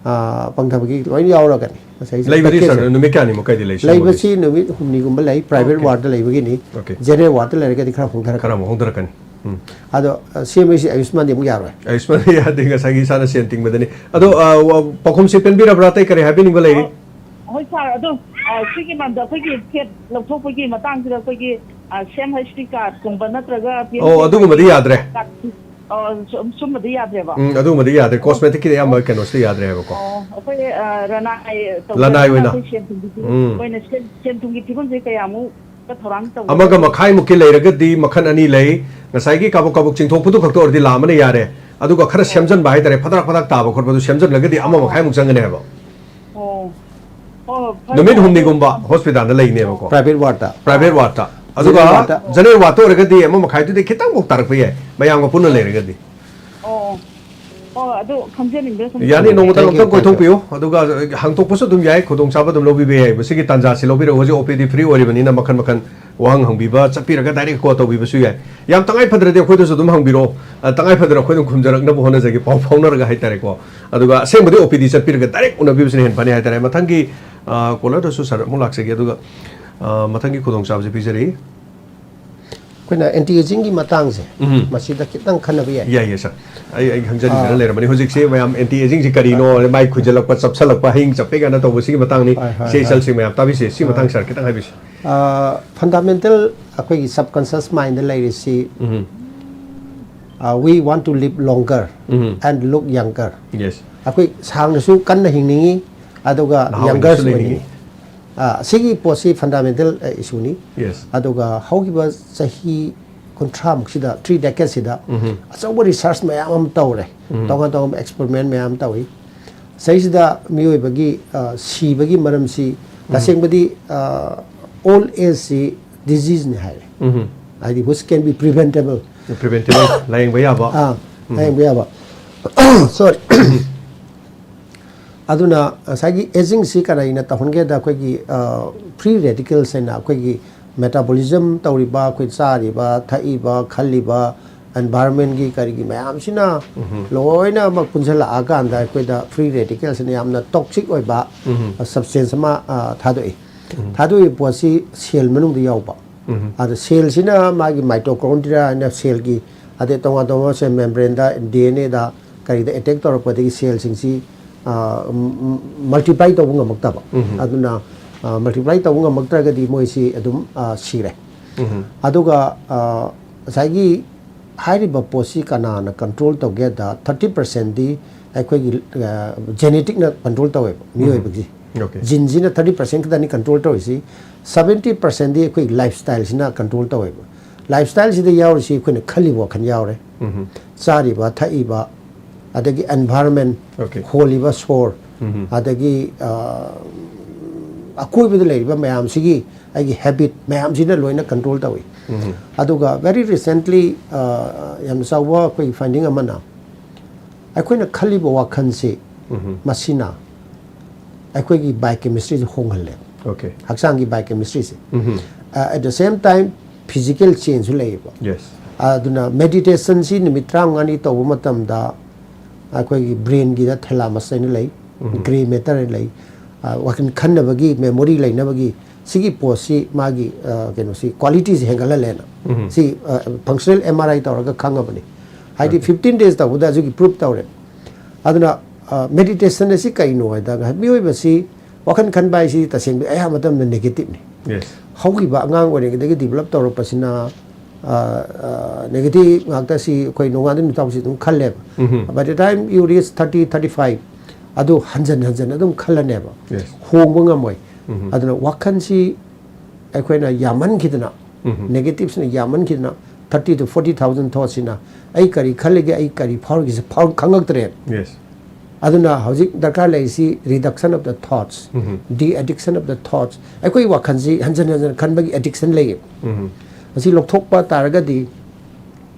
ꯑ, ꯄꯪꯊꯕꯒꯤ ꯂꯣꯏꯅ ꯌꯥꯎꯔꯒꯅꯤ꯫ ꯉꯁꯥꯏꯒꯤ ꯂꯩꯕꯗꯤ package ꯁꯥꯔ, ꯅꯨꯃꯤꯠ ꯀꯌꯥꯅꯤꯃꯨꯛ ꯀꯩꯗꯤ ꯂꯩ, ꯁꯤꯒꯨꯝꯕꯗꯤ? ꯂꯩꯕꯁꯤ ꯅꯨꯃꯤꯠ ꯍꯨꯝꯅꯤꯒꯨꯝꯕ ꯂꯩ, ꯄ꯭ꯔꯥꯏꯚꯦꯠ ꯑꯣꯀꯦ꯫ ꯋꯥꯔꯗ ꯂꯩꯕꯒꯤꯅꯤ꯫ ꯑꯣꯀꯦ꯫ ꯖꯦꯅꯔꯦꯜ ꯋꯥꯔꯗ ꯂꯩꯔꯒꯗꯤ ꯈꯔ ꯍꯣꯡꯊꯔꯛꯀꯅꯤ꯫ ꯈꯔ ꯑꯃꯨꯛ ꯍꯣꯡꯊꯔꯛꯀꯅꯤ꯫ ꯎꯝ꯫ ꯑꯗꯣ, ꯑ, ꯁꯤ ꯑꯦꯝ ꯑꯩꯆ ꯑꯥꯌꯨꯁꯃꯥꯟꯗꯤ ꯑꯃꯨꯛ ꯌꯥꯔꯣꯏ꯫ ꯑꯥꯌꯨꯁꯃꯥꯟ ꯌꯥꯗꯦ, ꯉꯁꯥꯏꯒꯤ ꯏꯁꯥꯅ ꯁꯦꯟ ꯇꯤꯡꯕꯗꯅꯤ꯫ ꯑꯗꯣ, ꯑ, ꯋꯥ-, ꯄꯥꯎꯈꯨꯝꯁꯤ ꯄꯦꯟꯕꯤꯔꯕ꯭ꯔꯥ? ꯑꯇꯩ ꯀꯔꯤ ꯍꯥꯏꯕꯤꯅꯤꯡꯕ ꯂꯩꯔꯤ? ꯑꯣ, ꯍꯣꯏ ꯁꯥꯔ, ꯑꯗꯣ, ꯑ, ꯁꯤꯒꯤ ꯃꯔꯝꯗ ꯑꯩꯈꯣꯏꯒꯤ ꯐꯦꯠ ꯂꯧꯊꯣꯛꯄꯒꯤ ꯃꯇꯥꯡꯁꯤꯗ ꯑꯩꯈꯣꯏꯒꯤ, ꯑ, ꯁꯦꯝ ꯍꯩꯁ ꯗꯤ ꯀꯥꯔꯠꯀꯨꯝꯕ ꯅꯠꯇ꯭ꯔꯒ ꯄꯤ ꯑꯦꯝ ꯑꯣ, ꯁꯦꯝ ꯑꯗꯨꯒꯨꯝꯕꯗꯤ ꯍꯩꯁ ꯗꯤ ꯌꯥꯗ꯭ꯔꯦ꯫ ꯀꯥꯔꯠ ꯑꯣ, ꯁꯨꯝ-, ꯁꯨꯝꯕꯗꯤ ꯌꯥꯗ꯭ꯔꯦꯕ? ꯎꯝ, ꯑꯗꯨꯒꯨꯝꯕꯗꯤ ꯌꯥꯗ꯭ꯔꯦ꯫ ꯑꯣ꯫ ꯀꯣꯁꯃꯦꯇꯤꯛꯀꯤꯗꯤ ꯑꯌꯥꯝꯕ ꯀꯩꯅꯣꯁꯤꯗ ꯌꯥꯗ꯭ꯔꯦ ꯍꯥꯏꯕꯀꯣ꯫ ꯑꯣ, ꯑꯩꯈꯣꯏ, ꯑ, ꯔꯅꯥꯏ ꯇꯧꯖꯔꯒꯅ ꯂꯅꯥꯏ ꯑꯣꯏꯅ꯫ ꯑꯩꯈꯣꯏ ꯁꯦꯟ ꯊꯨꯝꯒꯤ ꯐꯤꯕꯝ, ꯎꯝ꯫ ꯑꯩꯈꯣꯏꯅ ꯁꯦꯟ, ꯁꯦꯟ ꯊꯨꯝꯒꯤ ꯐꯤꯕꯝꯁꯦ ꯀꯌꯥꯃꯨꯛꯀ ꯊꯧꯔꯥꯡ ꯇꯧꯒꯗꯕ? ꯑꯃꯒ ꯃꯈꯥꯏꯃꯨꯛꯀꯤ ꯂꯩꯔꯒꯗꯤ ꯃꯈꯜ ꯑꯅꯤ ꯂꯩ꯫ ꯉꯁꯥꯏꯒꯤ ꯀꯥꯕꯛ ꯀꯥꯕꯛ ꯆꯤꯡꯊꯣꯛꯄꯗꯨ ꯈꯛꯇ ꯑꯣꯏꯔꯗꯤ ꯂꯥ ꯑꯃꯅ ꯌꯥꯔꯦ꯫ ꯑꯗꯨꯒ ꯈꯔ ꯑꯣ꯫ ꯁꯦꯝꯖꯟꯕ ꯍꯥꯏꯇꯥꯔꯦ, ꯐꯗꯥꯛ ꯐꯗꯥꯛ ꯇꯥꯕ ꯈꯣꯠꯄꯗꯨ ꯁꯦꯝꯖꯜꯂꯒꯗꯤ ꯑꯃ ꯑꯣ꯫ ꯃꯈꯥꯏꯃꯨꯛ ꯆꯪꯒꯅꯤ ꯍꯥꯏꯕ꯫ ꯑꯣ꯫ ꯑꯣ, ꯐꯔꯦ, ꯅꯨꯃꯤꯠ ꯐꯔꯦ꯫ ꯍꯨꯝꯅꯤꯒꯨꯝꯕ ꯍꯣꯁꯄꯤꯇꯥꯜꯗ ꯂꯩꯅꯦꯕꯀꯣ꯫ Private ward ꯇ꯫ Private ward ꯇ꯫ ꯑꯗꯨꯒ general ward ꯇ꯫ General ward ꯇ ꯑꯣꯏꯔꯒꯗꯤ ꯑꯃ ꯃꯈꯥꯏꯗꯨꯗꯤ ꯈꯤꯇꯪꯐꯥꯎ ꯇꯥꯔꯛꯄ ꯌꯥꯏ, ꯃꯌꯥꯝꯒ ꯄꯨꯟꯅ ꯂꯩꯔꯒꯗꯤ꯫ ꯑꯣ, ꯑꯣ, ꯑꯗꯨ ꯈꯪꯖꯅꯤꯡꯗꯅ ꯁꯨꯝ ꯌꯥꯅꯤ, ꯅꯣꯡꯃꯇꯪ ꯇꯧꯖꯔꯛꯄꯅꯦ꯫ Thank you, ꯑꯝꯇꯪ thank you꯫ ꯀꯣꯏꯊꯣꯛꯄꯤꯌꯨ, ꯑꯗꯨꯒ ꯍꯪꯗꯣꯛꯄꯁꯨ ꯑꯗꯨꯝ ꯌꯥꯏ, ꯈꯨꯗꯣꯡꯆꯥꯕ ꯑꯗꯨꯝ ꯂꯧꯕꯤꯕ ꯌꯥꯏ꯫ ꯃꯁꯤꯒꯤ ꯇꯥꯟꯖꯥꯁꯤ ꯂꯧꯕꯤꯔꯒ ꯍꯧꯖꯤꯛ O P D free ꯑꯣꯏꯔꯤꯕꯅꯤꯅ ꯃꯈꯜ ꯃꯈꯜ ꯋꯥꯍꯪ ꯍꯪꯕꯤꯕ, ꯆꯠꯄꯤꯔꯒ direct call ꯇꯧꯕꯤꯕꯁꯨ ꯌꯥꯏ꯫ ꯌꯥꯝ ꯇꯉꯥꯏ ꯐꯗ꯭ꯔꯗꯤ ꯑꯩꯈꯣꯏꯗꯁꯨ ꯑꯗꯨꯝ ꯍꯪꯕꯤꯔꯛꯑꯣ꯫ ꯑ, ꯇꯉꯥꯏ ꯐꯗ꯭ꯔ ꯑꯩꯈꯣꯏ ꯑꯗꯨꯝ ꯈꯨꯝꯖꯔꯛꯅꯕ ꯍꯣꯠꯅꯖꯒꯦ, ꯄꯥꯎ ꯐꯥꯎꯅꯔꯒ ꯍꯥꯏꯇꯥꯔꯦꯀꯣ꯫ ꯑꯗꯨꯒ ꯑꯁꯦꯡꯕꯗꯤ O P D ꯆꯠꯄꯤꯔꯒ direct ꯎꯅꯕꯤꯕꯁꯤꯅ ꯍꯦꯟꯅ ꯐꯅꯤ ꯍꯥꯏꯇꯥꯔꯦ꯫ ꯃꯊꯪꯒꯤ, ꯑ, caller ꯗꯁꯨ sir ꯑꯃꯨꯛ ꯂꯥꯛꯆꯒꯦ, ꯑꯗꯨꯒ, ꯑ, ꯃꯊꯪꯒꯤ ꯈꯨꯗꯣꯡꯆꯥꯕꯁꯦ ꯄꯤꯖꯔꯤ꯫ ꯑꯩꯈꯣꯏꯅ anti aging ꯒꯤ ꯃꯇꯥꯡꯁꯦ, ꯎꯝ꯫ ꯃꯁꯤꯗ ꯈꯤꯇꯪ ꯈꯟꯅꯕ ꯌꯥꯏ꯫ ꯌꯥꯏ, ꯌꯥꯏ, sir꯫ ꯑꯩ, ꯑꯩ ꯈꯪꯖꯅꯤꯡꯗꯅ ꯑꯥ꯫ ꯂꯩꯔꯝꯕꯅꯤ꯫ ꯍꯧꯖꯤꯛꯁꯦ ꯃꯌꯥꯝ anti aging ꯁꯤ ꯀꯔꯤꯅꯣ, ꯃꯥꯏ ꯈꯨꯏꯖꯜꯂꯛꯄ, ꯆꯞꯁꯜꯂꯛꯄ, ꯍꯌꯤꯡ ꯆꯞꯄꯦ ꯀꯥꯏꯅ ꯇꯧꯕ, ꯁꯤꯒꯤ ꯃꯇꯥꯡꯅꯤ꯫ ꯍꯣꯏ, ꯍꯣꯏ, ꯏꯆꯦ ꯍꯣꯏ꯫ ꯏꯆꯜꯁꯤꯡ ꯃꯌꯥꯝ ꯇꯥꯕꯤꯁꯦ, ꯁꯤ ꯃꯇꯥꯡ ꯑꯥ꯫ Sir ꯈꯤꯇꯪ ꯍꯥꯏꯕꯤꯁꯦ꯫ ꯑꯥ, fundamental ꯑꯩꯈꯣꯏꯒꯤ subconscious mind ꯗ ꯂꯩꯔꯤꯁꯤ, ꯎꯝ꯫ ꯑꯥ, we want to live longer um. And look younger꯫ Yes꯫ ꯑꯩꯈꯣꯏ ꯁꯥꯡꯅꯁꯨ ꯀꯟꯅ ꯍꯤꯡꯅꯤꯡꯉꯤ, ꯑꯗꯨꯒ ꯅꯍꯥ young ꯁꯨ ꯁꯨ ꯂꯩꯅꯤꯡꯉꯤ꯫ ꯑꯣꯏꯅꯤꯡꯉꯤ꯫ ꯑꯥ, ꯁꯤꯒꯤ ꯄꯣꯠꯁꯤ fundamental, ꯑ, issue ꯅꯤ꯫ Yes꯫ ꯑꯗꯨꯒ ꯍꯧꯈꯤꯕ ꯆꯍꯤ ꯀꯨꯟꯊ꯭ꯔꯥ ꯃꯨꯛꯁꯤꯗ, three decade ꯁꯤꯗ ꯎꯝ꯫ ꯑꯆꯧꯕ research ꯃꯌꯥꯝ ꯑꯃ ꯇꯧꯔꯦ꯫ ꯎꯝ꯫ ꯇꯣꯉꯥꯟ ꯇꯣꯉꯥꯟꯕ experiment ꯃꯌꯥꯝ ꯇꯧꯏ꯫ ꯁꯤꯁꯤꯗ ꯃꯤꯑꯣꯏꯕꯒꯤ, ꯑ, ꯁꯤꯕꯒꯤ ꯃꯔꯝꯁꯤ ꯎꯝ꯫ ꯇꯁꯦꯡꯕꯗꯤ, ꯑ, old age ꯁꯤ disease ꯅꯤ ꯍꯥꯏꯔꯦ꯫ ꯎꯝ꯫ ꯍꯥꯏꯗꯤ which can be preventable꯫ Preventable, ꯂꯥꯌꯦꯡꯕ ꯌꯥꯕ꯫ ꯑꯥ, ꯎꯝ꯫ ꯂꯥꯌꯦꯡꯕ ꯌꯥꯕ꯫ Sorry꯫ ꯑꯗꯨꯅ ꯉꯁꯥꯏꯒꯤ aging ꯁꯤ ꯀꯔꯤꯅ ꯇꯧꯍꯟꯒꯦꯗ, ꯑꯩꯈꯣꯏꯒꯤ, ꯑ, free radical ꯁ ꯍꯥꯏꯅ ꯑꯩꯈꯣꯏꯒꯤ metabolism ꯇꯧꯔꯤꯕ, ꯑꯩꯈꯣꯏ ꯆꯥꯔꯤꯕ, ꯊꯛꯏꯕ, ꯈꯜꯂꯤꯕ, environment ꯀꯤ ꯀꯔꯤꯒꯤ ꯃꯌꯥꯝꯁꯤꯅ ꯎꯝ꯫ ꯂꯣꯏꯅꯃꯛ ꯄꯨꯟꯁꯤꯜꯂꯛꯑꯀꯥꯟꯗ ꯑꯩꯈꯣꯏꯗ free radical ꯁꯤꯅ ꯌꯥꯝꯅ toxic ꯑꯣꯏꯕ, ꯎꯝ꯫ ꯑ, substance ꯑꯃ, ꯑ, ꯊꯥꯗꯣꯛꯏ꯫ ꯎꯝ꯫ ꯊꯥꯗꯣꯛꯏꯕ ꯄꯣꯠꯁꯤ cell ꯃꯅꯨꯡꯗ ꯌꯥꯎꯕ꯫ ꯎꯝ꯫ ꯑꯗ cell ꯁꯤꯅ ꯃꯥꯒꯤ mitochondria ꯍꯥꯏꯅ cell ꯒꯤ, ꯑꯗꯩ ꯇꯣꯉꯥꯟ ꯇꯣꯉꯥꯟꯕ cell membrane the, D N A ꯗ, ꯀꯔꯤꯗ attack ꯇꯧꯔꯛꯄꯗꯒꯤ cell ꯁꯤꯡꯁꯤ, ꯑ, ꯎꯝ, ꯎꯝ, multiply ꯇꯧꯕ ꯉꯝꯃꯛꯇꯕ꯫ ꯎꯝ꯫ ꯑꯗꯨꯅ, ꯑ, multiply ꯇꯧꯕ ꯉꯝꯃꯛꯇ꯭ꯔꯒꯗꯤ ꯃꯣꯏꯁꯤ ꯑꯗꯨꯝ, ꯑ, ꯁꯤꯔꯦ꯫ ꯎꯝ꯫ ꯑꯗꯨꯒ, ꯑ, ꯉꯁꯥꯏꯒꯤ ꯍꯥꯏꯔꯤꯕ ꯄꯣꯠꯁꯤ ꯀꯅꯥꯅ control ꯇꯧꯒꯦꯗ, thirty percent ꯗꯤ ꯑꯩꯈꯣꯏꯒꯤ, ꯑ, genetic ꯅ control ꯇꯧꯋꯦꯕ, ꯎꯝ꯫ ꯃꯤꯑꯣꯏꯕꯒꯤ꯫ Okay꯫ Gene ꯁꯤꯅ thirty percent ꯈꯛꯇꯅꯤ control ꯇꯧꯔꯤꯁꯤ, seventy percent ꯗꯤ ꯑꯩꯈꯣꯏꯒꯤ lifestyle ꯁꯤꯅ control ꯇꯧꯋꯦꯕ꯫ Lifestyle ꯁꯤꯗ ꯌꯥꯎꯔꯤꯁꯤ ꯑꯩꯈꯣꯏꯅ ꯈꯜꯂꯤꯕ ꯋꯥꯈꯜ ꯌꯥꯎꯔꯦ, ꯎꯝ꯫ ꯆꯥꯔꯤꯕ, ꯊꯛꯏꯕ, ꯑꯗꯒꯤ environment, Okay꯫ ꯍꯣꯜꯂꯤꯕ ꯁꯣꯔ, ꯎꯝ꯫ ꯑꯗꯒꯤ, ꯑ, ꯑꯀꯣꯏꯕꯗ ꯂꯩꯔꯤꯕ ꯃꯌꯥꯝꯁꯤꯒꯤ, ꯑꯩꯒꯤ ꯍꯦꯕꯤꯠ ꯃꯌꯥꯝꯁꯤꯅ ꯂꯣꯏꯅ ꯀꯟꯇ꯭ꯔꯣꯜ ꯇꯧꯏ꯫ ꯑꯗꯨꯒ very recently, ꯑ, ꯌꯥꯝꯅ ꯆꯥꯎꯕ ꯑꯩꯈꯣꯏꯒꯤ ꯐꯥꯏꯟꯗꯤꯡ ꯑꯃꯅ, ꯑꯩꯈꯣꯏꯅ ꯈꯜꯂꯤꯕ ꯋꯥꯈꯜꯁꯤ, ꯃꯁꯤꯅ ꯑꯩꯈꯣꯏꯒꯤ ꯕꯥꯏꯑꯣꯀꯦꯃꯤꯁꯇ꯭ꯔꯤꯁꯦ ꯍꯣꯡꯍꯜꯂꯦ꯫ Okay. ꯍꯛꯆꯥꯡꯒꯤ ꯕꯥꯏꯑꯣꯀꯦꯃꯤꯁꯇ꯭ꯔꯤꯁꯦ꯫ At the same time, physical changeꯁꯨ ꯂꯩꯌꯦꯕ꯫ Yes. ꯑꯗꯨꯅ ꯃꯦꯗꯤꯇꯦꯁꯟꯁꯤ ꯅꯨꯃꯤꯠ ꯇꯔꯥꯃꯉꯥꯅꯤ ꯇꯧꯕ ꯃꯇꯝꯗ ꯑꯩꯈꯣꯏꯒꯤ ꯕ꯭ꯔꯦꯟꯒꯤꯗ ꯊꯦꯂꯥꯃꯁ ꯍꯥꯏꯅ ꯂꯩ, ꯒ꯭ꯔꯦ ꯃꯦꯇꯔ ꯍꯥꯏꯅ ꯂꯩ, ꯑ, ꯋꯥꯈꯜ ꯈꯟꯅꯕꯒꯤ, ꯃꯦꯃꯣꯔꯤ ꯂꯩꯅꯕꯒꯤ, ꯁꯤꯒꯤ ꯄꯣꯠꯁꯤ ꯃꯥꯒꯤ, ꯑ, ꯀꯩꯅꯣꯁꯤ, ꯀ꯭ꯋꯥꯂꯤꯇꯤꯁꯤ ꯍꯦꯟꯒꯠꯍꯜꯂꯦꯅ꯫ ꯁꯤ, ꯑ, ꯐꯪꯁꯅꯦꯜ ꯑꯦꯝ ꯑꯥꯔ ꯑꯥꯏ ꯇꯧꯔꯒ ꯈꯪꯉꯕꯅꯤ꯫ ꯍꯥꯏꯗꯤ, ꯐꯤꯐꯇꯤꯟ ꯗꯦꯖ ꯇꯧꯕꯗ ꯑꯗꯨꯒꯤ ꯄ꯭ꯔꯨꯞ ꯇꯧꯔꯦ꯫ ꯑꯗꯨꯅ, ꯑ, ꯃꯦꯗꯤꯇꯦꯁꯟ ꯑꯁꯤ ꯀꯩꯅꯣ ꯍꯥꯏꯗ, ꯃꯤꯑꯣꯏꯕꯁꯤ ꯋꯥꯈꯜ ꯈꯟꯕ ꯍꯥꯏꯁꯤ ꯇꯁꯦꯡꯕ ꯑꯌꯥꯝꯕ ꯃꯇꯝꯗ ꯅꯦꯒꯦꯇꯤꯞꯅꯤ꯫ Yes. ꯍꯧꯈꯤꯕ ꯑꯉꯥꯡ ꯑꯣꯏꯔꯤꯉꯩꯗꯒꯤ ꯗꯤꯕꯂꯞ ꯇꯧꯔꯛꯄꯁꯤꯅ, ꯑ, ꯑ, ꯅꯦꯒꯦꯇꯤꯞ ꯉꯥꯛꯇ ꯁꯤ ꯑꯩꯈꯣꯏ ꯅꯣꯡꯉꯥꯟꯗ ꯅꯨꯃꯤꯠ ꯇꯥꯕꯁꯤ ꯑꯗꯨꯝ ꯈꯜꯂꯦꯕ꯫ By the time you reach thirty, thirty-five, ꯑꯗꯨ ꯍꯟꯖꯟ ꯍꯟꯖꯟ ꯑꯗꯨꯝ ꯈꯜꯂꯅꯦꯕ꯫ Yes. ꯍꯣꯡꯕ ꯉꯝꯃꯣꯏ꯫ ꯑꯗꯨꯅ ꯋꯥꯈꯜꯁꯤ ꯑꯩꯈꯣꯏꯅ ꯌꯥꯝꯃꯟꯈꯤꯗꯅ, ꯅꯦꯒꯦꯇꯤꯞꯁꯤꯅ ꯌꯥꯝꯃꯟꯈꯤꯗꯅ, thirty to forty thousand ꯊꯣꯠꯁꯤꯅ ꯑꯩ ꯀꯔꯤ ꯈꯜꯂꯤꯒꯦ, ꯑꯩ ꯀꯔꯤ ꯐꯥꯎꯔꯤꯒꯦꯁꯦ ꯐꯥꯎ-, ꯈꯪꯉꯛꯇ꯭ꯔꯦ꯫ Yes. ꯑꯗꯨꯅ ꯍꯧꯖꯤꯛ ꯗꯔꯀꯥꯔ ꯂꯩꯔꯤꯁꯤ reduction of the thoughts, the addiction of the thoughts꯫ ꯑꯩꯈꯣꯏ ꯋꯥꯈꯜꯁꯤ ꯍꯟꯖꯟ ꯍꯟꯖꯟ ꯈꯟꯕꯒꯤ ꯑꯦꯗꯤꯛꯁꯟ ꯂꯩꯌꯦꯕ꯫ ꯃꯁꯤ ꯂꯧꯊꯣꯛꯄ ꯇꯥꯔꯒꯗꯤ,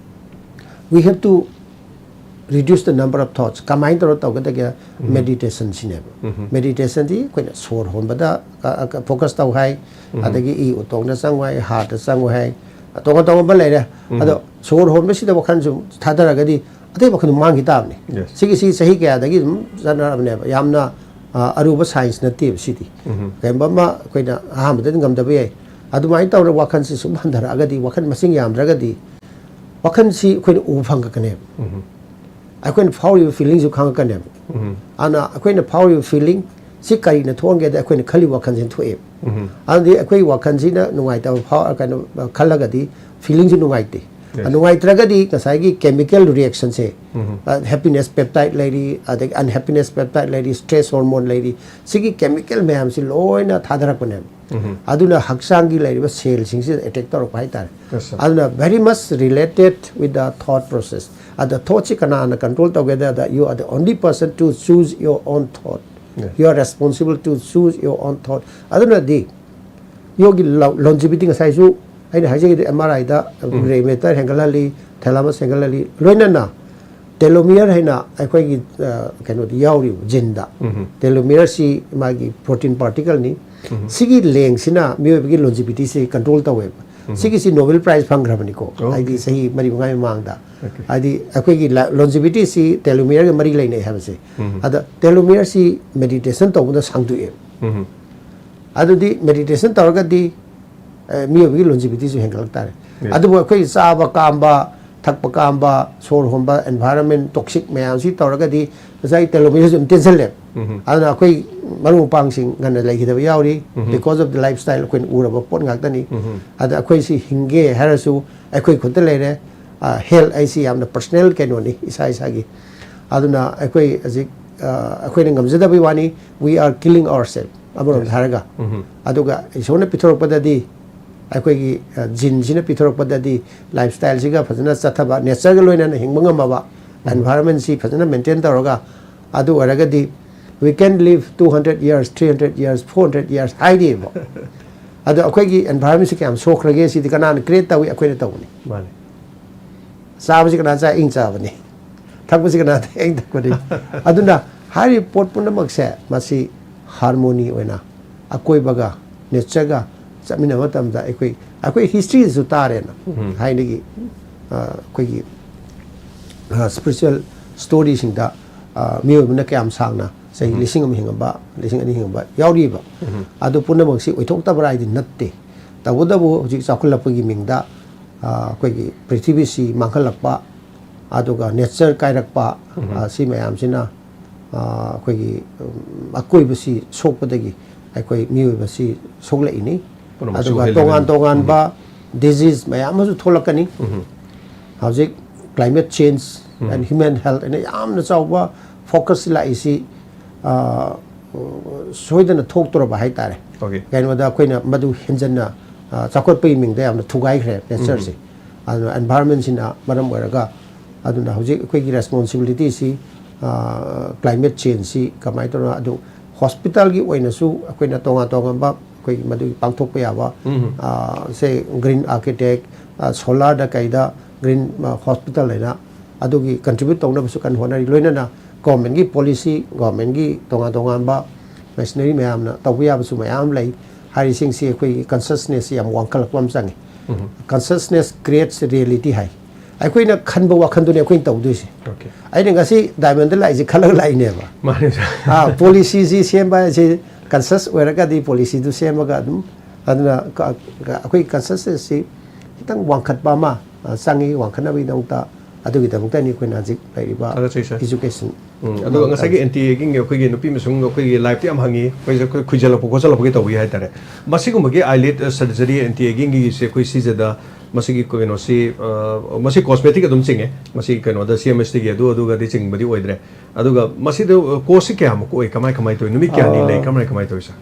we have to reduce the number of thoughts꯫ ꯀꯃꯥꯏꯅ ꯇꯧꯔ ꯇꯧꯒꯗꯒꯦ? ꯃꯦꯗꯤꯇꯦꯁꯟꯁꯤꯅꯦꯕ꯫ ꯃꯦꯗꯤꯇꯦꯁꯟꯗꯤ ꯑꯩꯈꯣꯏꯅ ꯁꯣꯔ ꯍꯣꯟꯕꯗ, ꯑ, ꯑ, ꯐꯣꯀꯁ ꯇꯧ ꯍꯥꯏ, ꯑꯗꯒꯤ ꯏ ꯎꯇꯣꯡꯗ ꯆꯪꯉꯨ ꯍꯥꯏ, ꯍꯥꯔꯠꯇ ꯆꯪꯉꯨ ꯍꯥꯏ, ꯇꯣꯉꯥꯟ ꯇꯣꯉꯥꯟꯕ ꯂꯩꯔꯦ꯫ ꯑꯗꯣ ꯁꯣꯔ ꯍꯣꯟꯕꯁꯤꯗ ꯋꯥꯈꯜꯁꯨ ꯊꯥꯗꯔꯒꯗꯤ ꯑꯇꯩ ꯋꯥꯈꯜꯗꯣ ꯃꯥꯡꯈꯤ ꯇꯥꯕꯅꯤ꯫ Yes. ꯁꯤꯒꯤꯁꯤ ꯆꯍꯤ ꯀꯌꯥꯗꯒꯤ ꯑꯗꯨꯝ ꯆꯠꯅꯔꯕꯅꯦꯕ꯫ ꯌꯥꯝꯅ, ꯑ, ꯑꯔꯨꯕ ꯁꯥꯏꯟꯁ ꯅꯠꯇꯦꯕ ꯁꯤꯗꯤ꯫ ꯀꯔꯤꯒꯨꯝꯕ ꯑꯃ ꯑꯩꯈꯣꯏꯅ ꯑꯍꯥꯟꯕꯗꯗꯤ ꯉꯝꯗꯕ ꯌꯥꯏ꯫ ꯑꯗꯨꯃꯥꯏꯅ ꯇꯧꯔꯒ ꯋꯥꯈꯜꯁꯤ ꯁꯨꯝ ꯍꯟꯊꯔꯛꯑꯒꯗꯤ, ꯋꯥꯈꯜ ꯃꯁꯤꯡ ꯌꯥꯝꯗ꯭ꯔꯒꯗꯤ, ꯋꯥꯈꯜꯁꯤ ꯑꯩꯈꯣꯏꯅ ꯎꯕ ꯐꯪꯉꯛꯀꯅꯦꯕ꯫ ꯑꯩꯈꯣꯏꯅ ꯐꯥꯎꯔꯤꯕ ꯐꯤꯂꯤꯡꯁꯨ ꯈꯪꯉꯛꯀꯅꯦꯕ꯫ ꯑꯗꯨꯅ ꯑꯩꯈꯣꯏꯅ ꯐꯥꯎꯔꯤꯕ ꯐꯤꯂꯤꯡ ꯁꯤ ꯀꯔꯤꯅ ꯊꯣꯛꯍꯟꯒꯦꯗ, ꯑꯩꯈꯣꯏꯅ ꯈꯜꯂꯤꯕ ꯋꯥꯈꯜꯁꯤꯅ ꯊꯣꯛꯑꯦꯕ꯫ ꯑꯗꯨꯗꯤ ꯑꯩꯈꯣꯏ ꯋꯥꯈꯜꯁꯤꯅ ꯅꯨꯡꯉꯥꯏꯇꯕ ꯐꯥꯎ-, ꯀꯩꯅꯣ, ꯈꯜꯂꯒꯗꯤ ꯐꯤꯂꯤꯡꯁꯨ ꯅꯨꯡꯉꯥꯏꯇꯦ꯫ Yes. ꯅꯨꯡꯉꯥꯏꯇ꯭ꯔꯒꯗꯤ ꯉꯁꯥꯏꯒꯤ ꯀꯦꯃꯤꯀꯦꯜ ꯔꯤꯌꯦꯛꯁꯟꯁꯦ, ꯍꯦꯄꯤꯅꯦꯁ ꯄꯦꯞꯇꯥꯏꯠ ꯂꯩꯔꯤ, ꯑꯗꯒꯤ ꯑꯟꯍꯦꯄꯤꯅꯦꯁ ꯄꯦꯞꯇꯥꯏꯠ ꯂꯩꯔꯤ, ꯁ꯭ꯇ꯭ꯔꯦꯁ ꯍꯣꯔꯃꯣꯟ ꯂꯩꯔꯤ, ꯁꯤꯒꯤ ꯀꯦꯃꯤꯀꯦꯜ ꯃꯌꯥꯝꯁꯤ ꯂꯣꯏꯅ ꯊꯥꯗꯔꯛꯄꯅꯦꯕ꯫ ꯑꯗꯨꯅ ꯍꯛꯆꯥꯡꯒꯤ ꯂꯩꯔꯤꯕ ꯁꯦꯜꯁꯤꯡꯁꯤꯗ ꯑꯦꯇꯦꯛ ꯇꯧꯔꯛꯄ ꯍꯥꯏꯇꯥꯔꯦ꯫ Yes, sir. ꯑꯗꯨꯅ very much related with the thought process꯫ ꯑꯗ ꯊꯣꯠꯁꯤ ꯀꯅꯥꯅ ꯀꯟꯇ꯭ꯔꯣꯜ ꯇꯧꯒꯦꯗ, you are the only person to choose your own thought꯫ You are responsible to choose your own thought. ꯑꯗꯨꯅꯗꯤ ꯃꯤꯑꯣꯏꯒꯤ ꯂꯣꯟꯖꯤꯕꯤꯇꯤ, ꯉꯁꯥꯏꯁꯨ ꯑꯩꯅ ꯍꯥꯏꯖꯈꯤꯗ, ꯑꯦꯝ ꯑꯥꯔ ꯑꯥꯏꯗ ꯔꯦ ꯃꯦꯇꯔ ꯍꯦꯟꯒꯠꯍꯜꯂꯤ, ꯊꯦꯂꯥꯃꯁ ꯍꯦꯟꯒꯠꯍꯜꯂꯤ, ꯂꯣꯏꯅꯅ ꯇꯦꯂꯣꯃꯤꯌꯔ ꯍꯥꯏꯅ ꯑꯩꯈꯣꯏꯒꯤ ꯀꯩꯅꯣꯗꯤ ꯌꯥꯎꯔꯤꯕ ꯖꯤꯟꯗ꯫ ꯇꯦꯂꯣꯃꯤꯌꯔꯁꯤ ꯃꯥꯒꯤ ꯄ꯭ꯔꯣꯇꯤꯟ ꯄꯥꯔꯇꯤꯀꯜꯅꯤ꯫ ꯁꯤꯒꯤ ꯂꯦꯡꯁꯤꯅ ꯃꯤꯑꯣꯏꯕꯒꯤ ꯂꯣꯟꯖꯤꯕꯤꯇꯤꯁꯤ ꯀꯟꯇ꯭ꯔꯣꯜ ꯇꯧꯋꯦꯕ꯫ ꯁꯤꯒꯤꯁꯤ ꯅꯣꯕꯦꯜ ꯄ꯭ꯔꯥꯏꯖ ꯐꯪꯈ꯭ꯔꯕꯅꯤꯀꯣ, ꯍꯥꯏꯗꯤ ꯆꯍꯤ ꯃꯔꯤ ꯃꯉꯥꯒꯤ ꯃꯃꯥꯡꯗ꯫ ꯍꯥꯏꯗꯤ ꯑꯩꯈꯣꯏꯒꯤ ꯂꯣꯟꯖꯤꯕꯤꯇꯤꯁꯤ ꯇꯦꯂꯣꯃꯤꯌꯔꯒ ꯃꯔꯤ ꯂꯩꯅꯩ ꯍꯥꯏꯕꯁꯦ꯫ ꯑꯗ ꯇꯦꯂꯣꯃꯤꯌꯔꯁꯤ ꯃꯦꯗꯤꯇꯦꯁꯟ ꯇꯧꯕꯗ ꯁꯥꯡꯗꯣꯛꯑꯦꯕ꯫ ꯑꯗꯨꯗꯤ ꯃꯦꯗꯤꯇꯦꯁꯟ ꯇꯧꯔꯒꯗꯤ ꯃꯤꯑꯣꯏꯕꯒꯤ ꯂꯣꯟꯖꯤꯕꯤꯇꯤꯁꯨ ꯍꯦꯟꯒꯠꯂꯛ ꯇꯥꯔꯦ꯫ ꯑꯗꯨꯕꯨ ꯑꯩꯈꯣꯏ ꯆꯥꯕ ꯀꯥꯝꯕ, ꯊꯛꯄ ꯀꯥꯝꯕ, ꯁꯣꯔ ꯍꯣꯟꯕ, ꯑꯦꯟꯚꯥꯏꯔꯟꯃꯦꯟ ꯇꯣꯛꯁꯤꯛ ꯃꯌꯥꯝꯁꯤ ꯇꯧꯔꯒꯗꯤ ꯉꯁꯥꯏ ꯇꯦꯂꯣꯃꯤꯌꯔꯁꯨ ꯑꯗꯨꯝ ꯇꯦꯟꯁꯤꯜꯂꯦ꯫ ꯑꯗꯨꯅ ꯑꯩꯈꯣꯏ ꯃꯔꯨꯞ ꯃꯄꯥꯡꯁꯤꯡ ꯉꯟꯅ ꯂꯩꯈꯤꯗꯕ ꯌꯥꯎꯔꯤ, because of the lifestyle, ꯑꯩꯈꯣꯏꯅ ꯎꯔꯕ ꯄꯣꯠ ꯉꯥꯛꯇꯅꯤ꯫ ꯑꯗ ꯑꯩꯈꯣꯏ ꯁꯤ ꯍꯤꯡꯒꯦ ꯍꯥꯏꯔꯁꯨ ꯑꯩꯈꯣꯏ ꯈꯨꯠꯇ ꯂꯩꯔꯦ꯫ ꯍꯦꯜꯊ ꯍꯥꯏꯁꯤ ꯌꯥꯝꯅ ꯄꯔꯁꯅꯦꯜ ꯀꯩꯅꯣꯅꯤ, ꯏꯁꯥ ꯏꯁꯥꯒꯤ꯫ ꯑꯗꯨꯅ ꯑꯩꯈꯣꯏ ꯍꯧꯖꯤꯛ ꯑꯩꯈꯣꯏꯅ ꯉꯝꯖꯗꯕꯩ ꯋꯥꯅꯤ, we are killing ourselves ꯑꯃꯔꯣꯝꯗ ꯍꯥꯏꯔꯒ꯫ ꯑꯗꯨꯒ ꯏꯁꯣꯔꯅ ꯄꯤꯊꯣꯔꯛꯄꯗꯗꯤ, ꯑꯩꯈꯣꯏꯒꯤ ꯖꯤꯟꯁꯤꯅ ꯄꯤꯊꯣꯔꯛꯄꯗꯗꯤ, ꯂꯥꯏꯐ ꯁ꯭ꯇꯥꯏꯜꯁꯤꯒ ꯐꯖꯅ ꯆꯠꯊꯕ, ꯅꯦꯆꯔꯒ ꯂꯣꯏꯅꯅ ꯍꯤꯡꯕ ꯉꯝꯃꯕ, ꯑꯦꯟꯚꯥꯏꯔꯟꯃꯦꯟꯁꯤ ꯐꯖꯅ ꯃꯦꯟꯇꯦꯟ ꯇꯧꯔꯒ, ꯑꯗꯨ ꯑꯣꯏꯔꯒꯗꯤ we can live two hundred years, three hundred years, four hundred years ꯍꯥꯏꯔꯤꯑꯕ꯫ ꯑꯗꯣ ꯑꯩꯈꯣꯏꯒꯤ ꯑꯦꯟꯚꯥꯏꯔꯟꯃꯦꯟꯁꯤ ꯀꯌꯥꯝ ꯁꯣꯛꯈ꯭ꯔꯒꯦ, ꯁꯤꯗꯤ ꯀꯅꯥꯅ ꯀ꯭ꯔꯤꯌꯦꯠ ꯇꯧꯏ? ꯑꯩꯈꯣꯏꯅ ꯇꯧꯕꯅꯤ꯫ ꯃꯥꯅꯤ꯫ ꯆꯥꯕꯁꯤ ꯀꯅꯥ ꯆꯥꯏ? ꯑꯩꯅ ꯆꯥꯕꯅꯤ꯫ ꯊꯛꯄꯁꯤ ꯀꯅꯥ ꯊꯛꯏ? ꯑꯩꯅ ꯊꯛꯄꯅꯤ꯫ ꯑꯗꯨꯅ ꯍꯥꯏꯔꯤꯕ ꯄꯣꯠ ꯄꯨꯝꯅꯃꯛꯁꯦ ꯃꯁꯤ ꯍꯥꯔꯃꯣꯅꯤ ꯑꯣꯏꯅ ꯑꯀꯣꯏꯕꯒ, ꯅꯦꯆꯔꯒ ꯆꯠꯃꯤꯟꯅꯕ ꯃꯇꯝꯗ ꯑꯩꯈꯣꯏ, ꯑꯩꯈꯣꯏ ꯍꯤꯁꯇ꯭ꯔꯤꯗꯁꯨ ꯇꯥꯔꯦꯅ꯫ ꯊꯥꯏꯅꯒꯤ ꯑꯩꯈꯣꯏꯒꯤ ꯁ꯭ꯄꯤꯔꯤꯆꯨꯋꯦꯜ ꯁ꯭ꯇꯣꯔꯤꯁꯤꯡꯗ ꯃꯤꯑꯣꯏꯕꯅ ꯀꯌꯥꯝ ꯁꯥꯡꯅ ꯆꯍꯤ ꯂꯤꯁꯤꯡ ꯑꯃ ꯍꯤꯡꯉꯝꯕ, ꯂꯤꯁꯤꯡ ꯑꯅꯤ ꯍꯤꯡꯉꯝꯕ ꯌꯥꯎꯔꯤꯕ꯫ ꯑꯗꯨ ꯄꯨꯝꯅꯃꯛꯁꯤ ꯑꯣꯏꯊꯣꯛꯇꯕ꯭ꯔꯥ ꯍꯥꯏꯗꯤ ꯅꯠꯇꯦ꯫ ꯇꯧꯕꯇꯕꯨ ꯍꯧꯖꯤꯛ ꯆꯥꯎꯈꯠꯂꯛꯄꯒꯤ ꯃꯤꯡꯗ ꯑꯩꯈꯣꯏꯒꯤ ꯄ꯭ꯔꯤꯊꯤꯕꯤꯁꯤ ꯃꯥꯡꯍꯜꯂꯛꯄ, ꯑꯗꯨꯒ ꯅꯦꯆꯔ ꯀꯥꯏꯔꯛꯄ, ꯁꯤ ꯃꯌꯥꯝꯁꯤꯅ ꯑꯩꯈꯣꯏꯒꯤ ꯑꯀꯣꯏꯕꯁꯤ ꯁꯣꯛꯄꯗꯒꯤ ꯑꯩꯈꯣꯏ ꯃꯤꯑꯣꯏꯕꯁꯤ ꯁꯣꯛꯂꯛꯏꯅꯤ꯫ ꯑꯗꯨꯒ ꯇꯣꯉꯥꯟ ꯇꯣꯉꯥꯟꯕ ꯗꯤꯖꯤꯁ ꯃꯌꯥꯝ ꯑꯃꯁꯨ ꯊꯣꯛꯂꯛꯀꯅꯤ꯫ ꯍꯧꯖꯤꯛ climate change and human health ꯍꯥꯏꯅ ꯌꯥꯝꯅ ꯆꯥꯎꯕ ꯐꯣꯀꯁ ꯂꯥꯛꯏꯁꯤ ꯁꯣꯏꯗꯅ ꯊꯣꯛꯇꯣꯔꯕ ꯍꯥꯏꯇꯥꯔꯦ꯫ ꯀꯩꯅꯣꯗ ꯑꯩꯈꯣꯏꯅ ꯃꯗꯨ ꯍꯦꯟꯖꯟꯅ ꯆꯥꯎꯈꯠꯄꯒꯤ ꯃꯤꯡꯗ ꯌꯥꯝꯅ ꯊꯨꯒꯥꯏꯈ꯭ꯔꯦ ꯅꯦꯆꯔꯁꯦ꯫ ꯑꯗꯨꯅ ꯑꯦꯟꯚꯥꯏꯔꯟꯃꯦꯟꯁꯤꯅ ꯃꯔꯝ ꯑꯣꯏꯔꯒ, ꯑꯗꯨꯅ ꯍꯧꯖꯤꯛ ꯑꯩꯈꯣꯏꯒꯤ ꯔꯦꯁꯄꯣꯟꯁꯤꯕꯤꯂꯤꯇꯤꯁꯤ ꯀ꯭ꯂꯥꯏꯃꯦꯠ ꯆꯦꯟꯖꯁꯤ ꯀꯃꯥꯏꯅ ꯇꯧꯔ ꯑꯗꯨ ꯍꯣꯁꯄꯤꯇꯥꯜꯒꯤ ꯑꯣꯏꯅꯁꯨ ꯑꯩꯈꯣꯏꯅ ꯇꯣꯉꯥꯟ ꯇꯣꯉꯥꯟꯕ ꯑꯩꯈꯣꯏꯒꯤ ꯃꯗꯨꯒꯤ ꯄꯥꯡꯊꯣꯛꯄ ꯌꯥꯕ, ꯎꯝ꯫ ꯁꯦ, ꯒ꯭ꯔꯤꯟ ꯑꯥꯔꯀꯤꯇꯦꯛ, ꯁꯣꯂꯥꯔꯗ ꯀꯩꯗ ꯒ꯭ꯔꯤꯟ ꯍꯣꯁꯄꯤꯇꯥꯜ ꯍꯥꯏꯅ ꯑꯗꯨꯒꯤ ꯀꯟꯇ꯭ꯔꯤꯕ꯭ꯌꯨꯠ ꯇꯧꯅꯕꯁꯨ ꯀꯟꯅ ꯍꯣꯠꯅꯔꯤ꯫ ꯂꯣꯏꯅꯅ ꯒꯣꯔꯃꯦꯟꯒꯤ ꯄꯣꯂꯤꯁꯤ, ꯒꯣꯔꯃꯦꯟꯒꯤ ꯇꯣꯉꯥꯟ ꯇꯣꯉꯥꯟꯕ ꯃꯦꯁꯤꯅꯔꯤ ꯃꯌꯥꯝꯅ ꯇꯧꯕ ꯌꯥꯕꯁꯨ ꯃꯌꯥꯝ ꯂꯩ꯫ ꯍꯥꯏꯔꯤꯁꯤꯡꯁꯤ ꯑꯩꯈꯣꯏꯒꯤ ꯀꯟꯁꯁꯅꯦꯁꯁꯤ ꯌꯥꯝ ꯋꯥꯡꯈꯠꯂꯛꯄ ꯑꯃ ꯆꯪꯉꯤ꯫ ꯎꯝ꯫ Consciousness creates reality ꯍꯥꯏ꯫ ꯑꯩꯈꯣꯏꯅ ꯈꯟꯕ ꯋꯥꯈꯜꯗꯨꯅꯤ ꯑꯩꯈꯣꯏꯅ ꯇꯧꯗꯣꯏꯁꯦ꯫ ꯑꯣꯀꯦ꯫ ꯑꯩꯅ ꯉꯁꯤ ꯗꯥꯏꯃꯟꯗ ꯂꯥꯛꯏꯁꯦ ꯈꯜꯂꯒ ꯂꯥꯛꯏꯅꯦꯕ꯫ ꯃꯥꯅꯦ, ꯁꯥꯔ꯫ ꯑꯥ, ꯄꯣꯂꯤꯁꯤꯁꯤ ꯁꯦꯝꯕ ꯍꯥꯏꯁꯦ ꯀꯟꯁꯁ ꯑꯣꯏꯔꯒꯗꯤ ꯄꯣꯂꯤꯁꯤꯗꯨ ꯁꯦꯝꯃꯒ ꯑꯗꯨꯝ, ꯑꯗꯨꯅ ꯀ-, ꯀ-, ꯑꯩꯈꯣꯏ ꯀꯟꯁꯁꯅꯦꯁꯁꯤ ꯈꯤꯇꯪ ꯋꯥꯡꯈꯠꯄ ꯑꯃ, ꯑ, ꯆꯪꯉꯤ꯫ ꯋꯥꯡꯈꯠꯅꯕꯒꯤꯗꯃꯛꯇ, ꯑꯗꯨꯒꯤꯗꯃꯛꯇꯅꯤ ꯑꯩꯈꯣꯏꯅ ꯍꯧꯖꯤꯛ ꯂꯩꯔꯤꯕ ꯊꯥꯒꯠꯆꯔꯤ, ꯁꯥꯔ꯫ Education ꯎꯝ, ꯑꯗꯨꯒ ꯉꯁꯥꯏꯒꯤ ꯇꯧꯔꯤꯁꯦ꯫ ꯑꯦꯟꯇꯤ ꯑꯦꯒꯤꯡꯒꯤ ꯑꯩꯈꯣꯏꯒꯤ ꯅꯨꯄꯤ ꯑꯃꯁꯨꯡ ꯑꯩꯈꯣꯏꯒꯤ ꯂꯥꯏꯐꯇ ꯌꯥꯝ ꯍꯪꯉꯤ, ꯑꯩꯈꯣꯏꯁꯦ ꯑꯩꯈꯣꯏ ꯈꯨꯏꯖꯜꯂꯛꯄ ꯈꯣꯠꯆꯜꯂꯛꯄꯒꯤ ꯇꯧꯏ ꯍꯥꯏꯇꯥꯔꯦ꯫ ꯃꯁꯤꯒꯨꯝꯕꯒꯤ eyelid surgery, ꯑꯦꯟꯇꯤ ꯑꯦꯒꯤꯡꯒꯤꯁꯦ ꯑꯩꯈꯣꯏ ꯁꯤꯁꯤꯗ ꯃꯁꯤꯒꯤ ꯀꯩꯅꯣꯁꯤ, ꯑ, ꯃꯁꯤ cosmetic ꯑꯗꯨꯝ ꯆꯤꯡꯉꯦ, ꯃꯁꯤ ꯀꯩꯅꯣꯗ ꯁꯤ ꯑꯦꯝ ꯑꯦꯁ ꯇꯤꯒꯤ ꯑꯗꯨ ꯑꯗꯨꯒꯗꯤ ꯆꯤꯡꯕꯗꯤ ꯑꯣꯏꯗ꯭ꯔꯦ꯫ ꯑꯗꯨꯒ ꯃꯁꯤꯗ, ꯑ, ꯀꯣꯔꯁꯁꯤ ꯀꯌꯥꯃꯨꯛ ꯑꯣꯏ, ꯀꯃꯥꯏ ꯀꯃꯥꯏ ꯇꯧꯏ, ꯅꯨꯃꯤꯠ ꯀꯌꯥꯅꯤ ꯂꯩ, ꯑ, ꯀꯃꯥꯏ ꯀꯃꯥꯏ ꯇꯧꯏ, ꯁꯥꯔ?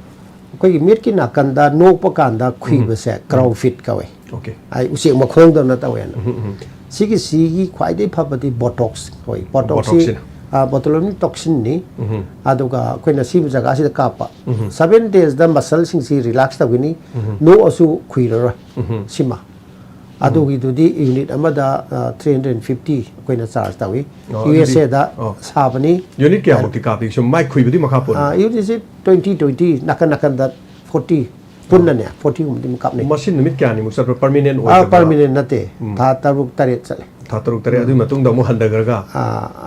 ꯑꯩꯈꯣꯏꯒꯤ ꯃꯤꯠꯀꯤ ꯅꯥꯀꯟꯗ ꯅꯣꯛꯄ ꯀꯥꯟꯗ ꯈꯨꯏꯕꯁꯦ ꯎꯝ꯫ Crow feet ꯀꯧꯋꯦ꯫ ꯑꯣꯀꯦ꯫ ꯑꯩ ꯎꯆꯦꯛ ꯃꯈꯣꯡꯗꯧꯅ ꯇꯧꯋꯦꯅ꯫ ꯎꯝ, ꯎꯝ꯫ ꯁꯤꯒꯤ, ꯁꯤꯒꯤ ꯈ꯭ꯋꯥꯏꯗꯒꯤ ꯐꯕꯗꯤ Botox ꯀꯧꯋꯦ꯫ Botox ꯁꯤ, Botox ꯁꯤꯅ? ꯑ, botulinum toxin ꯅꯤ꯫ ꯎꯝ꯫ ꯑꯗꯨꯒ ꯑꯩꯈꯣꯏꯅ ꯁꯤꯕ ꯖꯒꯥꯁꯤꯗ ꯀꯥꯞꯄ꯫ ꯎꯝ꯫ Seven days ꯗ muscle ꯁꯤꯡꯁꯤ relax ꯇꯧꯒꯅꯤ꯫ ꯎꯝ꯫ ꯅꯣꯛꯑꯁꯨ ꯈꯨꯏꯔꯔꯣꯏ꯫ ꯎꯝ꯫ ꯁꯤꯃ꯫ ꯎꯝ꯫ ꯑꯗꯨꯒꯤꯗꯨꯗꯤ unit ꯑꯃꯗ, ꯑ, three hundred fifty ꯑꯩꯈꯣꯏꯅ charge ꯇꯧꯏ꯫ ꯑꯣ, ꯑꯗꯨꯗꯤ, ꯌꯨ ꯑꯦꯁ ꯑꯦꯗ ꯑꯣ꯫ ꯁꯥꯕꯅꯤ꯫ Unit ꯀꯌꯥꯃꯨꯛꯇꯤ ꯀꯥꯞꯄꯤ? ꯁꯨꯝ ꯃꯥꯏ ꯈꯨꯏꯕꯗꯤ ꯃꯈꯥ ꯄꯣꯜꯂꯦ꯫ ꯑ, unit ꯁꯤ twenty, twenty, ꯅꯥꯀꯟ ꯅꯥꯀꯟꯗ forty, ꯄꯨꯟꯅꯅꯦ, forty ꯒꯨꯝꯕꯗꯤ ꯑꯗꯨꯝ ꯀꯥꯞꯅꯩ꯫ ꯃꯁꯤ ꯅꯨꯃꯤꯠ ꯀꯌꯥꯅꯤꯃꯨꯛ ꯆꯠꯄ꯭ꯔꯥ? Permanent ꯑ, ꯑꯣꯏꯗꯕ꯭ꯔꯥ? Permanent ꯅꯠꯇꯦ꯫ ꯎꯝ꯫ ꯊꯥ ꯇꯔꯨꯛ, ꯇꯔꯦꯠ ꯆꯠꯂꯦ꯫ ꯊꯥ ꯇꯔꯨꯛ, ꯇꯔꯦꯠ, ꯎꯝ꯫ ꯑꯗꯨꯒꯤ ꯃꯇꯨꯡꯗ ꯑꯃꯨꯛ ꯍꯟꯊꯈ꯭ꯔꯒ? ꯑ,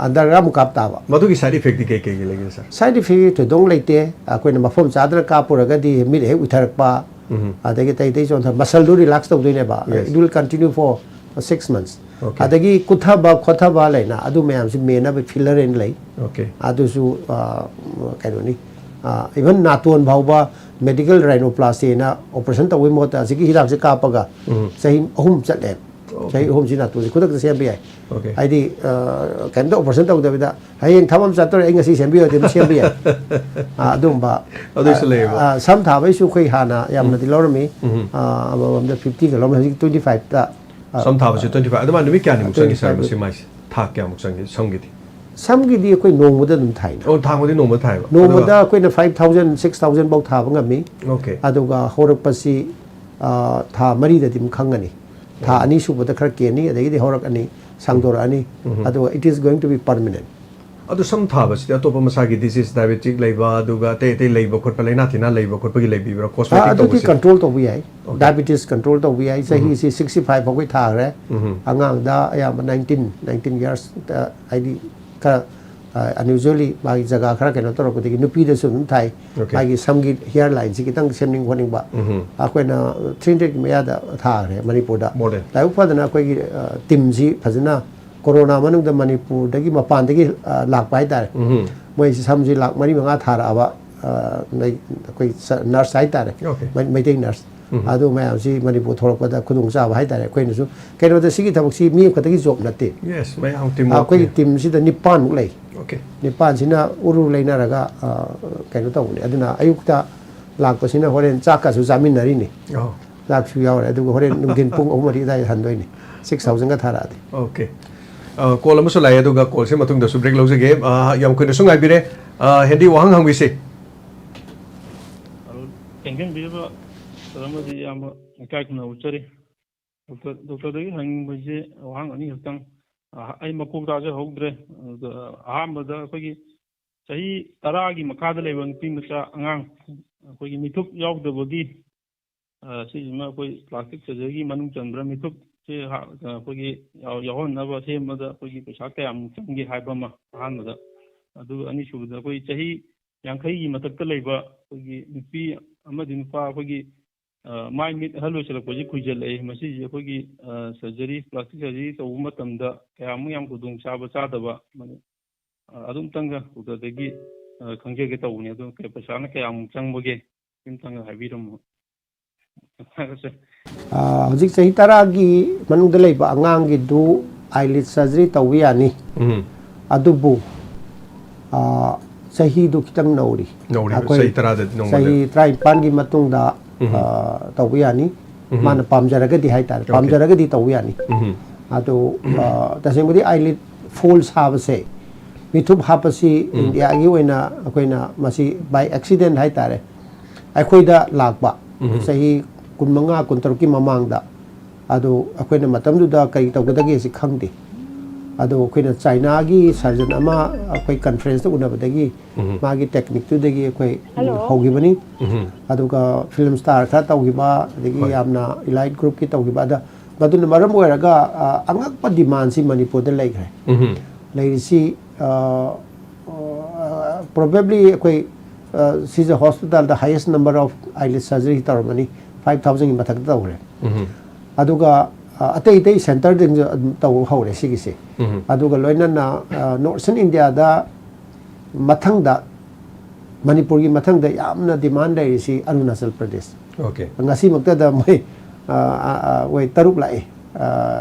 ꯍꯟꯊꯔꯒ ꯑꯃꯨꯛ ꯀꯥꯞ ꯇꯥꯕ꯫ ꯃꯗꯨꯒꯤ side effect ꯇꯤ ꯀꯩ ꯀꯩꯒꯤ ꯂꯩꯒꯦ, ꯁꯥꯔ? Side effect ꯊꯣꯏꯗꯣꯛ ꯂꯩꯇꯦ꯫ ꯑꯩꯈꯣꯏꯅ ꯃꯐꯝ ꯆꯥꯗꯅ ꯀꯥꯞꯄꯨꯔꯒꯗꯤ ꯃꯤꯠ ꯍꯦꯛ ꯎꯏꯊꯔꯛꯄ, ꯎꯝ꯫ ꯑꯗꯒꯤ ꯑꯇꯩ ꯑꯇꯩ ꯆꯣꯟꯊ-, muscle ꯗꯨ relax ꯇꯧꯗꯣꯏꯅꯦꯕ꯫ Yes꯫ It will continue for six months꯫ Okay. ꯑꯗꯒꯤ ꯀꯨꯠꯊꯕ ꯈꯣꯠꯊꯕ ꯂꯩꯅ ꯑꯗꯨ ꯃꯌꯥꯝꯁꯤ ꯃꯦꯟꯅꯕ filler ꯑꯅ ꯂꯩ꯫ ꯑꯣꯀꯦ꯫ ꯑꯗꯨꯁꯨ, ꯑ, ꯀꯩꯅꯣꯅꯤ꯫ ꯑ, even ꯅꯥꯇꯣꯟ ꯐꯥꯎꯕ medial rhinoplasty ꯅ operation ꯇꯧꯕꯒꯤ ꯃꯍꯨꯠꯇ ꯑꯁꯤꯒꯤ ꯍꯤꯗꯥꯛꯁꯦ ꯀꯥꯞꯄꯒ ꯎꯝ꯫ ꯆꯍꯤ ꯑꯍꯨꯝ ꯆꯠꯂꯦ꯫ ꯑꯣꯀꯦ꯫ ꯆꯍꯤ ꯑꯍꯨꯝꯁꯤ ꯅꯥꯇꯣꯟꯁꯦ ꯈꯨꯗꯛꯇ ꯁꯦꯝꯕ ꯌꯥꯏ꯫ ꯑꯣꯀꯦ꯫ ꯍꯥꯏꯗꯤ, ꯑ, ꯀꯩꯝꯇ operation ꯇꯧꯗꯕꯤꯗ ꯍꯌꯦꯡ ꯊꯕꯛ ꯑꯃ ꯆꯠꯇꯣꯔꯦ, ꯑꯩ ꯉꯁꯤ ꯁꯦꯝꯕꯤꯌꯨ ꯍꯥꯏꯗꯤ ꯑꯗꯨꯝ ꯁꯦꯝꯕ ꯌꯥꯏ꯫ ꯑ, ꯑꯗꯨꯝꯕ, ꯑꯗꯨꯁꯨ ꯑ, ꯂꯩꯌꯦꯕ꯫ ꯑ, ꯁꯝ ꯊꯥꯕꯩꯁꯨ ꯑꯩꯈꯣꯏ ꯍꯥꯟꯅ ꯌꯥꯝꯅꯗꯤ ꯎꯝ꯫ ꯂꯧꯔꯝꯃꯤ꯫ ꯎꯝ꯫ ꯑ, ꯑꯃꯃꯝꯗ fifty ꯒ ꯂꯧꯔꯝꯃꯤ꯫ ꯍꯧꯖꯤꯛ twenty five ꯇ, ꯑ, ꯁꯝ ꯊꯥꯕꯁꯤ twenty five꯫ ꯑꯗꯨꯃꯥꯏꯅ ꯅꯨꯃꯤꯠ ꯀꯌꯥꯅꯤꯃꯨꯛ ꯆꯪꯉꯤ, ꯁꯥꯔ, twenty five ꯃꯁꯤ ꯃꯥꯏꯁꯦ? ꯊꯥ ꯀꯌꯥꯃꯨꯛ ꯆꯪꯒꯦ, ꯁꯝꯒꯤꯗꯤ? ꯁꯝꯒꯤꯗꯤ ꯑꯩꯈꯣꯏ ꯅꯣꯡꯃꯗ ꯑꯗꯨꯝ ꯊꯥꯏꯅ꯫ ꯑꯣ, ꯊꯥꯡꯕꯗꯤ ꯅꯣꯡꯃ ꯊꯥꯏꯕ꯫ ꯅꯣꯡꯃꯗ ꯑꯩꯈꯣꯏꯅ ꯐꯥꯏꯚ ꯊꯥꯎꯖꯟ, ꯁꯤꯛꯁ ꯊꯥꯎꯖꯟ ꯐꯥꯎ ꯊꯥꯕ ꯉꯝꯃꯤ꯫ ꯑꯣꯀꯦ꯫ ꯑꯗꯨꯒ ꯍꯧꯔꯛꯄꯁꯤ, ꯑ, ꯊꯥ ꯃꯔꯤꯗꯗꯤ ꯑꯗꯨꯝ ꯈꯪꯒꯅꯤ꯫ ꯊꯥ ꯑꯅꯤ ꯁꯨꯕꯗ ꯈꯔ ꯀꯦꯅꯤ, ꯑꯗꯒꯤꯗꯤ ꯍꯧꯔꯛꯑꯅꯤ, ꯁꯥꯡꯗꯣꯔꯛꯑꯅꯤ꯫ ꯑꯗꯨꯒ it is going to be permanent. ꯑꯗꯨ ꯁꯝ ꯊꯥꯕꯁꯤꯗꯤ ꯑꯇꯣꯞꯄ ꯃꯁꯥꯒꯤ disease, diabetic ꯂꯩꯕ, ꯑꯗꯨꯒ ꯑꯇꯩ ꯑꯇꯩ ꯂꯩꯕ ꯈꯣꯠꯄ, ꯂꯥꯏꯅꯥ ꯇꯤꯟꯅꯥ ꯂꯩꯕ ꯈꯣꯠꯄꯒꯤ ꯂꯩꯕꯤꯕ꯭ꯔꯥ, ꯑ, cosmetic ꯑꯗꯨꯗꯤ ꯇꯧꯕꯁꯦ? ꯀꯟꯇ꯭ꯔꯣꯜ ꯇꯧꯕ ꯌꯥꯏ꯫ ꯑꯣꯀꯦ꯫ ꯗꯥꯏꯕꯤꯇꯤꯁ ꯀꯟꯇ꯭ꯔꯣꯜ ꯇꯧꯕ ꯌꯥꯏ꯫ ꯆꯍꯤꯁꯤ ꯁꯤꯛꯁꯇꯤ ꯐꯥꯏꯚ ꯐꯥꯎꯕꯒꯤ ꯊꯥꯈ꯭ꯔꯦ꯫ ꯑꯉꯥꯡꯗ ꯑꯌꯥꯝꯕ ꯅꯥꯏꯟꯇꯤꯟ, ꯅꯥꯏꯟꯇꯤꯟ ꯏꯌꯥꯔꯁꯇ, ꯍꯥꯏꯗꯤ ꯈꯔ, ꯑ, unusually ꯃꯥꯒꯤ ꯖꯒꯥ ꯈꯔ ꯀꯩꯅꯣ ꯇꯧꯔꯛꯄꯗꯒꯤ ꯅꯨꯄꯤꯗꯁꯨ ꯑꯗꯨꯝ ꯊꯥꯏ꯫ ꯑꯣꯀꯦ꯫ ꯃꯥꯒꯤ ꯁꯝꯒꯤ ꯍꯤꯌꯔ ꯂꯥꯏꯟꯁꯤ ꯈꯤꯇꯪ ꯁꯦꯝꯅꯤꯡ ꯈꯣꯠꯅꯤꯡꯕ꯫ ꯑꯩꯈꯣꯏꯅ ꯊ꯭ꯔꯤ ꯍꯟꯗ꯭ꯔꯦꯠꯀꯤ ꯃꯌꯥꯗ ꯊꯥꯈ꯭ꯔꯦ ꯃꯅꯤꯄꯨꯔꯗ꯫ More than. ꯂꯥꯏꯕꯛ ꯐꯗꯅ ꯑꯩꯈꯣꯏꯒꯤ, ꯑ, ꯇꯤꯝꯁꯤ ꯐꯖꯅ ꯀꯣꯔꯣꯅꯥ ꯃꯅꯨꯡꯗ ꯃꯅꯤꯄꯨꯔꯗꯒꯤ ꯃꯄꯥꯟꯗꯒꯤ, ꯑ, ꯂꯥꯛꯄ ꯍꯥꯏꯇꯥꯔꯦ꯫ ꯃꯣꯏꯁꯤ ꯁꯝꯁꯤ ꯂꯥꯛ ꯃꯔꯤ ꯃꯉꯥ ꯊꯥꯔꯛꯑꯕ, ꯑ, ꯃꯩ-, ꯑꯩꯈꯣꯏ ꯁ-, ꯅꯔꯁ ꯍꯥꯏꯇꯥꯔꯦ꯫ ꯑꯣꯀꯦ꯫ ꯃꯩ-, ꯃꯩꯇꯩ ꯅꯔꯁ꯫ ꯑꯗꯨ ꯃꯌꯥꯝꯁꯤ ꯃꯅꯤꯄꯨꯔ ꯊꯣꯛꯂꯛꯄꯗ ꯈꯨꯗꯣꯡꯆꯥꯕ ꯍꯥꯏꯇꯥꯔꯦ꯫ ꯑꯩꯈꯣꯏꯅꯁꯨ ꯀꯩꯅꯣꯗ ꯁꯤꯒꯤ ꯊꯕꯛꯁꯤ ꯃꯤ ꯑꯃꯈꯛꯇꯒꯤ ꯖꯣꯕ ꯅꯠꯇꯦ꯫ Yes, ꯃꯌꯥꯝ team work ꯑꯩꯈꯣꯏꯒꯤ ꯅꯤ꯫ ꯇꯤꯝꯁꯤꯗ ꯅꯤꯄꯥꯟꯃꯨꯛ ꯂꯩ꯫ ꯑꯣꯀꯦ꯫ ꯅꯤꯄꯥꯟꯁꯤꯅ ꯎꯔꯨ ꯂꯩꯅꯔꯒ, ꯑ, ꯀꯩꯅꯣ ꯇꯧꯕꯅꯦ꯫ ꯑꯗꯨꯅ ꯑꯌꯨꯛꯇ ꯂꯥꯛꯄꯁꯤꯅ ꯍꯣꯔꯦꯟ ꯆꯥꯛꯀꯁꯨ ꯆꯥꯃꯤꯟꯅꯔꯤꯅꯤ꯫ ꯑꯣ꯫ ꯆꯥꯛꯁꯨ ꯌꯥꯎꯔꯦ꯫ ꯑꯗꯨꯒ ꯍꯣꯔꯦꯟ ꯅꯨꯡꯊꯤꯟ ꯄꯨꯡ ꯑꯍꯨꯝ ꯃꯔꯤ ꯑꯗꯨꯋꯥꯏꯗ ꯍꯟꯗꯣꯏꯅꯤ, ꯁꯤꯛꯁ ꯊꯥꯎꯖꯟꯒ ꯊꯥꯔꯛꯑꯗꯤ꯫ ꯑꯣꯀꯦ꯫ ꯑ, ꯀꯣꯜ ꯑꯃꯁꯨ ꯂꯥꯛꯑꯦ, ꯑꯗꯨꯒ ꯀꯣꯜꯁꯤ ꯃꯇꯨꯡꯗꯁꯨ ꯕ꯭ꯔꯦꯛ ꯂꯧꯖꯒꯦ꯫ ꯑ, ꯌꯥꯝ ꯀꯨꯏꯅꯁꯨ ꯉꯥꯏꯕꯤꯔꯦ꯫ ꯑ, ꯍꯦꯟꯗꯤ, ꯋꯥꯍꯪ ꯍꯪꯕꯤꯁꯤ꯫ ꯑꯗꯨ ꯊꯦꯡꯖꯤꯟꯕꯤꯔꯤꯕ ꯁꯥꯔ ꯑꯃꯗꯤ ꯏꯌꯥꯝꯕ ꯏꯀꯥꯏ ꯈꯨꯝꯅꯕ ꯎꯠꯆꯔꯤ꯫ ꯗꯣꯛꯇꯔ, ꯗꯣꯛꯇꯔꯗꯒꯤ ꯍꯪꯅꯤꯡꯕꯁꯦ ꯋꯥꯍꯪ ꯑꯅꯤ ꯈꯛꯇꯪ꯫ ꯑ, ꯑꯩ ꯃꯀꯣꯛ ꯇꯥꯖꯍꯧꯗ꯭ꯔꯦ꯫ ꯑꯗ ꯑꯍꯥꯟꯕꯗ ꯑꯩꯈꯣꯏꯒꯤ ꯆꯍꯤ ꯇꯔꯥꯒꯤ ꯃꯈꯥꯗ ꯂꯩꯕ ꯅꯨꯄꯤ ꯃꯆꯥ ꯑꯉꯥꯡ ꯑꯩꯈꯣꯏꯒꯤ ꯃꯤꯊꯨꯞ ꯌꯥꯎꯗꯕꯒꯤ, ꯑ, ꯁꯤꯁꯤꯃ ꯑꯩꯈꯣꯏ ꯄ꯭ꯂꯥꯁꯇꯤꯛ ꯁꯔꯖꯔꯤꯒꯤ ꯃꯅꯨꯡ ꯆꯟꯕ꯭ꯔꯥ? ꯃꯤꯊꯨꯞꯁꯦ ꯍꯥ-, ꯑꯩꯈꯣꯏꯒꯤ ꯌꯥꯎ-, ꯌꯥꯎꯍꯟꯅꯕ ꯁꯦꯝꯕꯗ ꯑꯩꯈꯣꯏꯒꯤ ꯄꯩꯁꯥ ꯀꯌꯥꯃꯨꯛ ꯆꯪꯒꯦ ꯍꯥꯏꯕ ꯑꯃ ꯑꯍꯥꯟꯕꯗ꯫ ꯑꯗꯨꯒ ꯑꯅꯤꯁꯨꯕꯗ ꯑꯩꯈꯣꯏ ꯆꯍꯤ ꯌꯥꯡꯈꯩꯒꯤ ꯃꯊꯛꯇ ꯂꯩꯕ ꯑꯩꯈꯣꯏꯒꯤ ꯅꯨꯄꯤ ꯑꯃꯗꯤ ꯅꯨꯄꯥ ꯑꯩꯈꯣꯏꯒꯤ, ꯑ, ꯃꯥꯏ ꯃꯤꯠ ꯑꯍꯜ ꯑꯣꯏꯁꯜꯂꯛꯄꯁꯤ ꯀꯨꯏꯖꯜꯂꯛꯑꯦ꯫ ꯃꯁꯤꯁꯦ ꯑꯩꯈꯣꯏꯒꯤ, ꯑ, ꯁꯔꯖꯔꯤ, ꯄ꯭ꯂꯥꯁꯇꯤꯛ ꯁꯔꯖꯔꯤ ꯇꯧꯕ ꯃꯇꯝꯗ ꯀꯌꯥꯃꯨꯛ ꯌꯥꯝ ꯈꯨꯗꯣꯡꯆꯥꯕ ꯆꯥꯗꯕ, ꯑ, ꯑꯗꯨꯝꯇꯪꯒ ꯗꯣꯛꯇꯔꯗꯒꯤ, ꯑ, ꯈꯪꯖꯒꯦ ꯇꯧꯕꯅꯦ꯫ ꯑꯗꯣ ꯀ-, ꯄꯩꯁꯥꯅ ꯀꯌꯥꯃꯨꯛ ꯆꯪꯕꯒꯦ? ꯑꯗꯨꯝꯇꯪꯒ ꯍꯥꯏꯕꯤꯔꯝꯃꯣ꯫ ꯑ, ꯍꯧꯖꯤꯛ ꯆꯍꯤ ꯇꯔꯥꯒꯤ ꯃꯅꯨꯡꯗ ꯂꯩꯕ ꯑꯉꯥꯡꯒꯤꯗꯨ eyelid surgery ꯇꯧꯕ ꯌꯥꯅꯤ꯫ ꯎꯝ꯫ ꯑꯗꯨꯕꯨ, ꯑ, ꯆꯍꯤꯗꯨ ꯈꯤꯇꯪ ꯅꯧꯔꯤ꯫ ꯅꯧꯔꯤ, ꯑꯩꯈꯣꯏ ꯆꯍꯤ ꯇꯔꯥꯗꯗꯤ ꯅꯧꯃꯜꯂꯦ꯫ ꯆꯍꯤ ꯇꯔꯥꯅꯤꯄꯥꯟꯒꯤ ꯃꯇꯨꯡꯗ, ꯎꯝ꯫ ꯑ, ꯇꯧꯕ ꯌꯥꯅꯤ꯫ ꯎꯝ꯫ ꯃꯥꯅ ꯄꯥꯝꯖꯔꯒꯗꯤ ꯍꯥꯏꯇꯥꯔꯦ꯫ Okay. ꯄꯥꯝꯖꯔꯒꯗꯤ ꯇꯧꯕ ꯌꯥꯅꯤ꯫ ꯎꯝ꯫ ꯑꯗꯣ, ꯑ, ꯇꯁꯦꯡꯕꯗꯤ eyelid fold ꯁꯥꯕꯁꯦ ꯃꯤꯊꯨꯞ ꯍꯥꯞꯄꯁꯤ ꯏꯟꯗꯤꯌꯥꯒꯤ ꯑꯣꯏꯅ ꯑꯩꯈꯣꯏꯅ ꯃꯁꯤ by accident ꯍꯥꯏꯇꯥꯔꯦ, ꯑꯩꯈꯣꯏꯗ ꯂꯥꯛꯄ ꯆꯍꯤ ꯀꯨꯟꯃꯉꯥ, ꯀꯨꯟꯇꯔꯨꯛꯀꯤ ꯃꯃꯥꯡꯗ꯫ ꯑꯗꯨ ꯑꯩꯈꯣꯏꯅ ꯃꯇꯝꯗꯨꯗ ꯀꯔꯤ ꯇꯧꯒꯗꯒꯦ ꯁꯤ ꯈꯪꯗꯦ꯫ ꯑꯗꯨ ꯑꯩꯈꯣꯏꯅ ꯆꯥꯏꯅꯥꯒꯤ surgeon ꯑꯃ ꯑꯩꯈꯣꯏ conferenceꯇ ꯎꯅꯕꯗꯒꯤ ꯃꯥꯒꯤ techniqueꯇꯨꯗꯒꯤ ꯑꯩꯈꯣꯏ ꯍꯧꯈꯤꯕꯅꯤ꯫ ꯑꯗꯨꯒ film star ꯈꯔ ꯇꯧꯈꯤꯕ, ꯑꯗꯒꯤ ꯌꯥꯝꯅ elite groupꯀꯤ ꯇꯧꯈꯤꯕ, ꯑꯗ ꯃꯗꯨꯅ ꯃꯔꯝ ꯑꯣꯏꯔꯒ, ꯑ, ꯑꯉꯛꯄ demandꯁꯤ ꯃꯅꯤꯄꯨꯔꯗ ꯂꯩꯈ꯭ꯔꯦ꯫ ꯂꯩꯔꯤꯁꯤ, ꯑ, ꯑ, probably ꯑꯩꯈꯣꯏ, ꯑ, ꯁꯤꯖ hospitalꯗ highest number of eyelid surgery ꯇꯧꯔꯝꯃꯅꯤ, five thousandꯒꯤ ꯃꯊꯛꯇ ꯇꯧꯈ꯭ꯔꯦ꯫ ꯑꯗꯨꯒ, ꯑ, ꯑꯇꯩ ꯑꯇꯩ centreꯁꯤꯡꯁꯨ ꯑꯗꯨꯝ ꯇꯧꯕ ꯍꯧꯔꯦ ꯁꯤꯒꯤꯁꯦ꯫ ꯑꯗꯨꯒ ꯂꯣꯏꯅꯅ, ꯑ, Northern Indiaꯗ ꯃꯊꯪꯗ, ꯃꯅꯤꯄꯨꯔꯒꯤ ꯃꯊꯪꯗ ꯌꯥꯝꯅ demand ꯂꯩꯔꯤꯁꯤ ꯑꯔꯨꯅꯥꯆꯜ ꯄ꯭ꯔꯗꯦꯁ꯫ Okay. ꯉꯁꯤꯃꯛꯇꯗ ꯃꯣꯏ, ꯑ, ꯑ, ꯑ, ꯃꯣꯏ ꯇꯔꯨꯛ ꯂꯥꯛꯑꯦ꯫ ꯑ,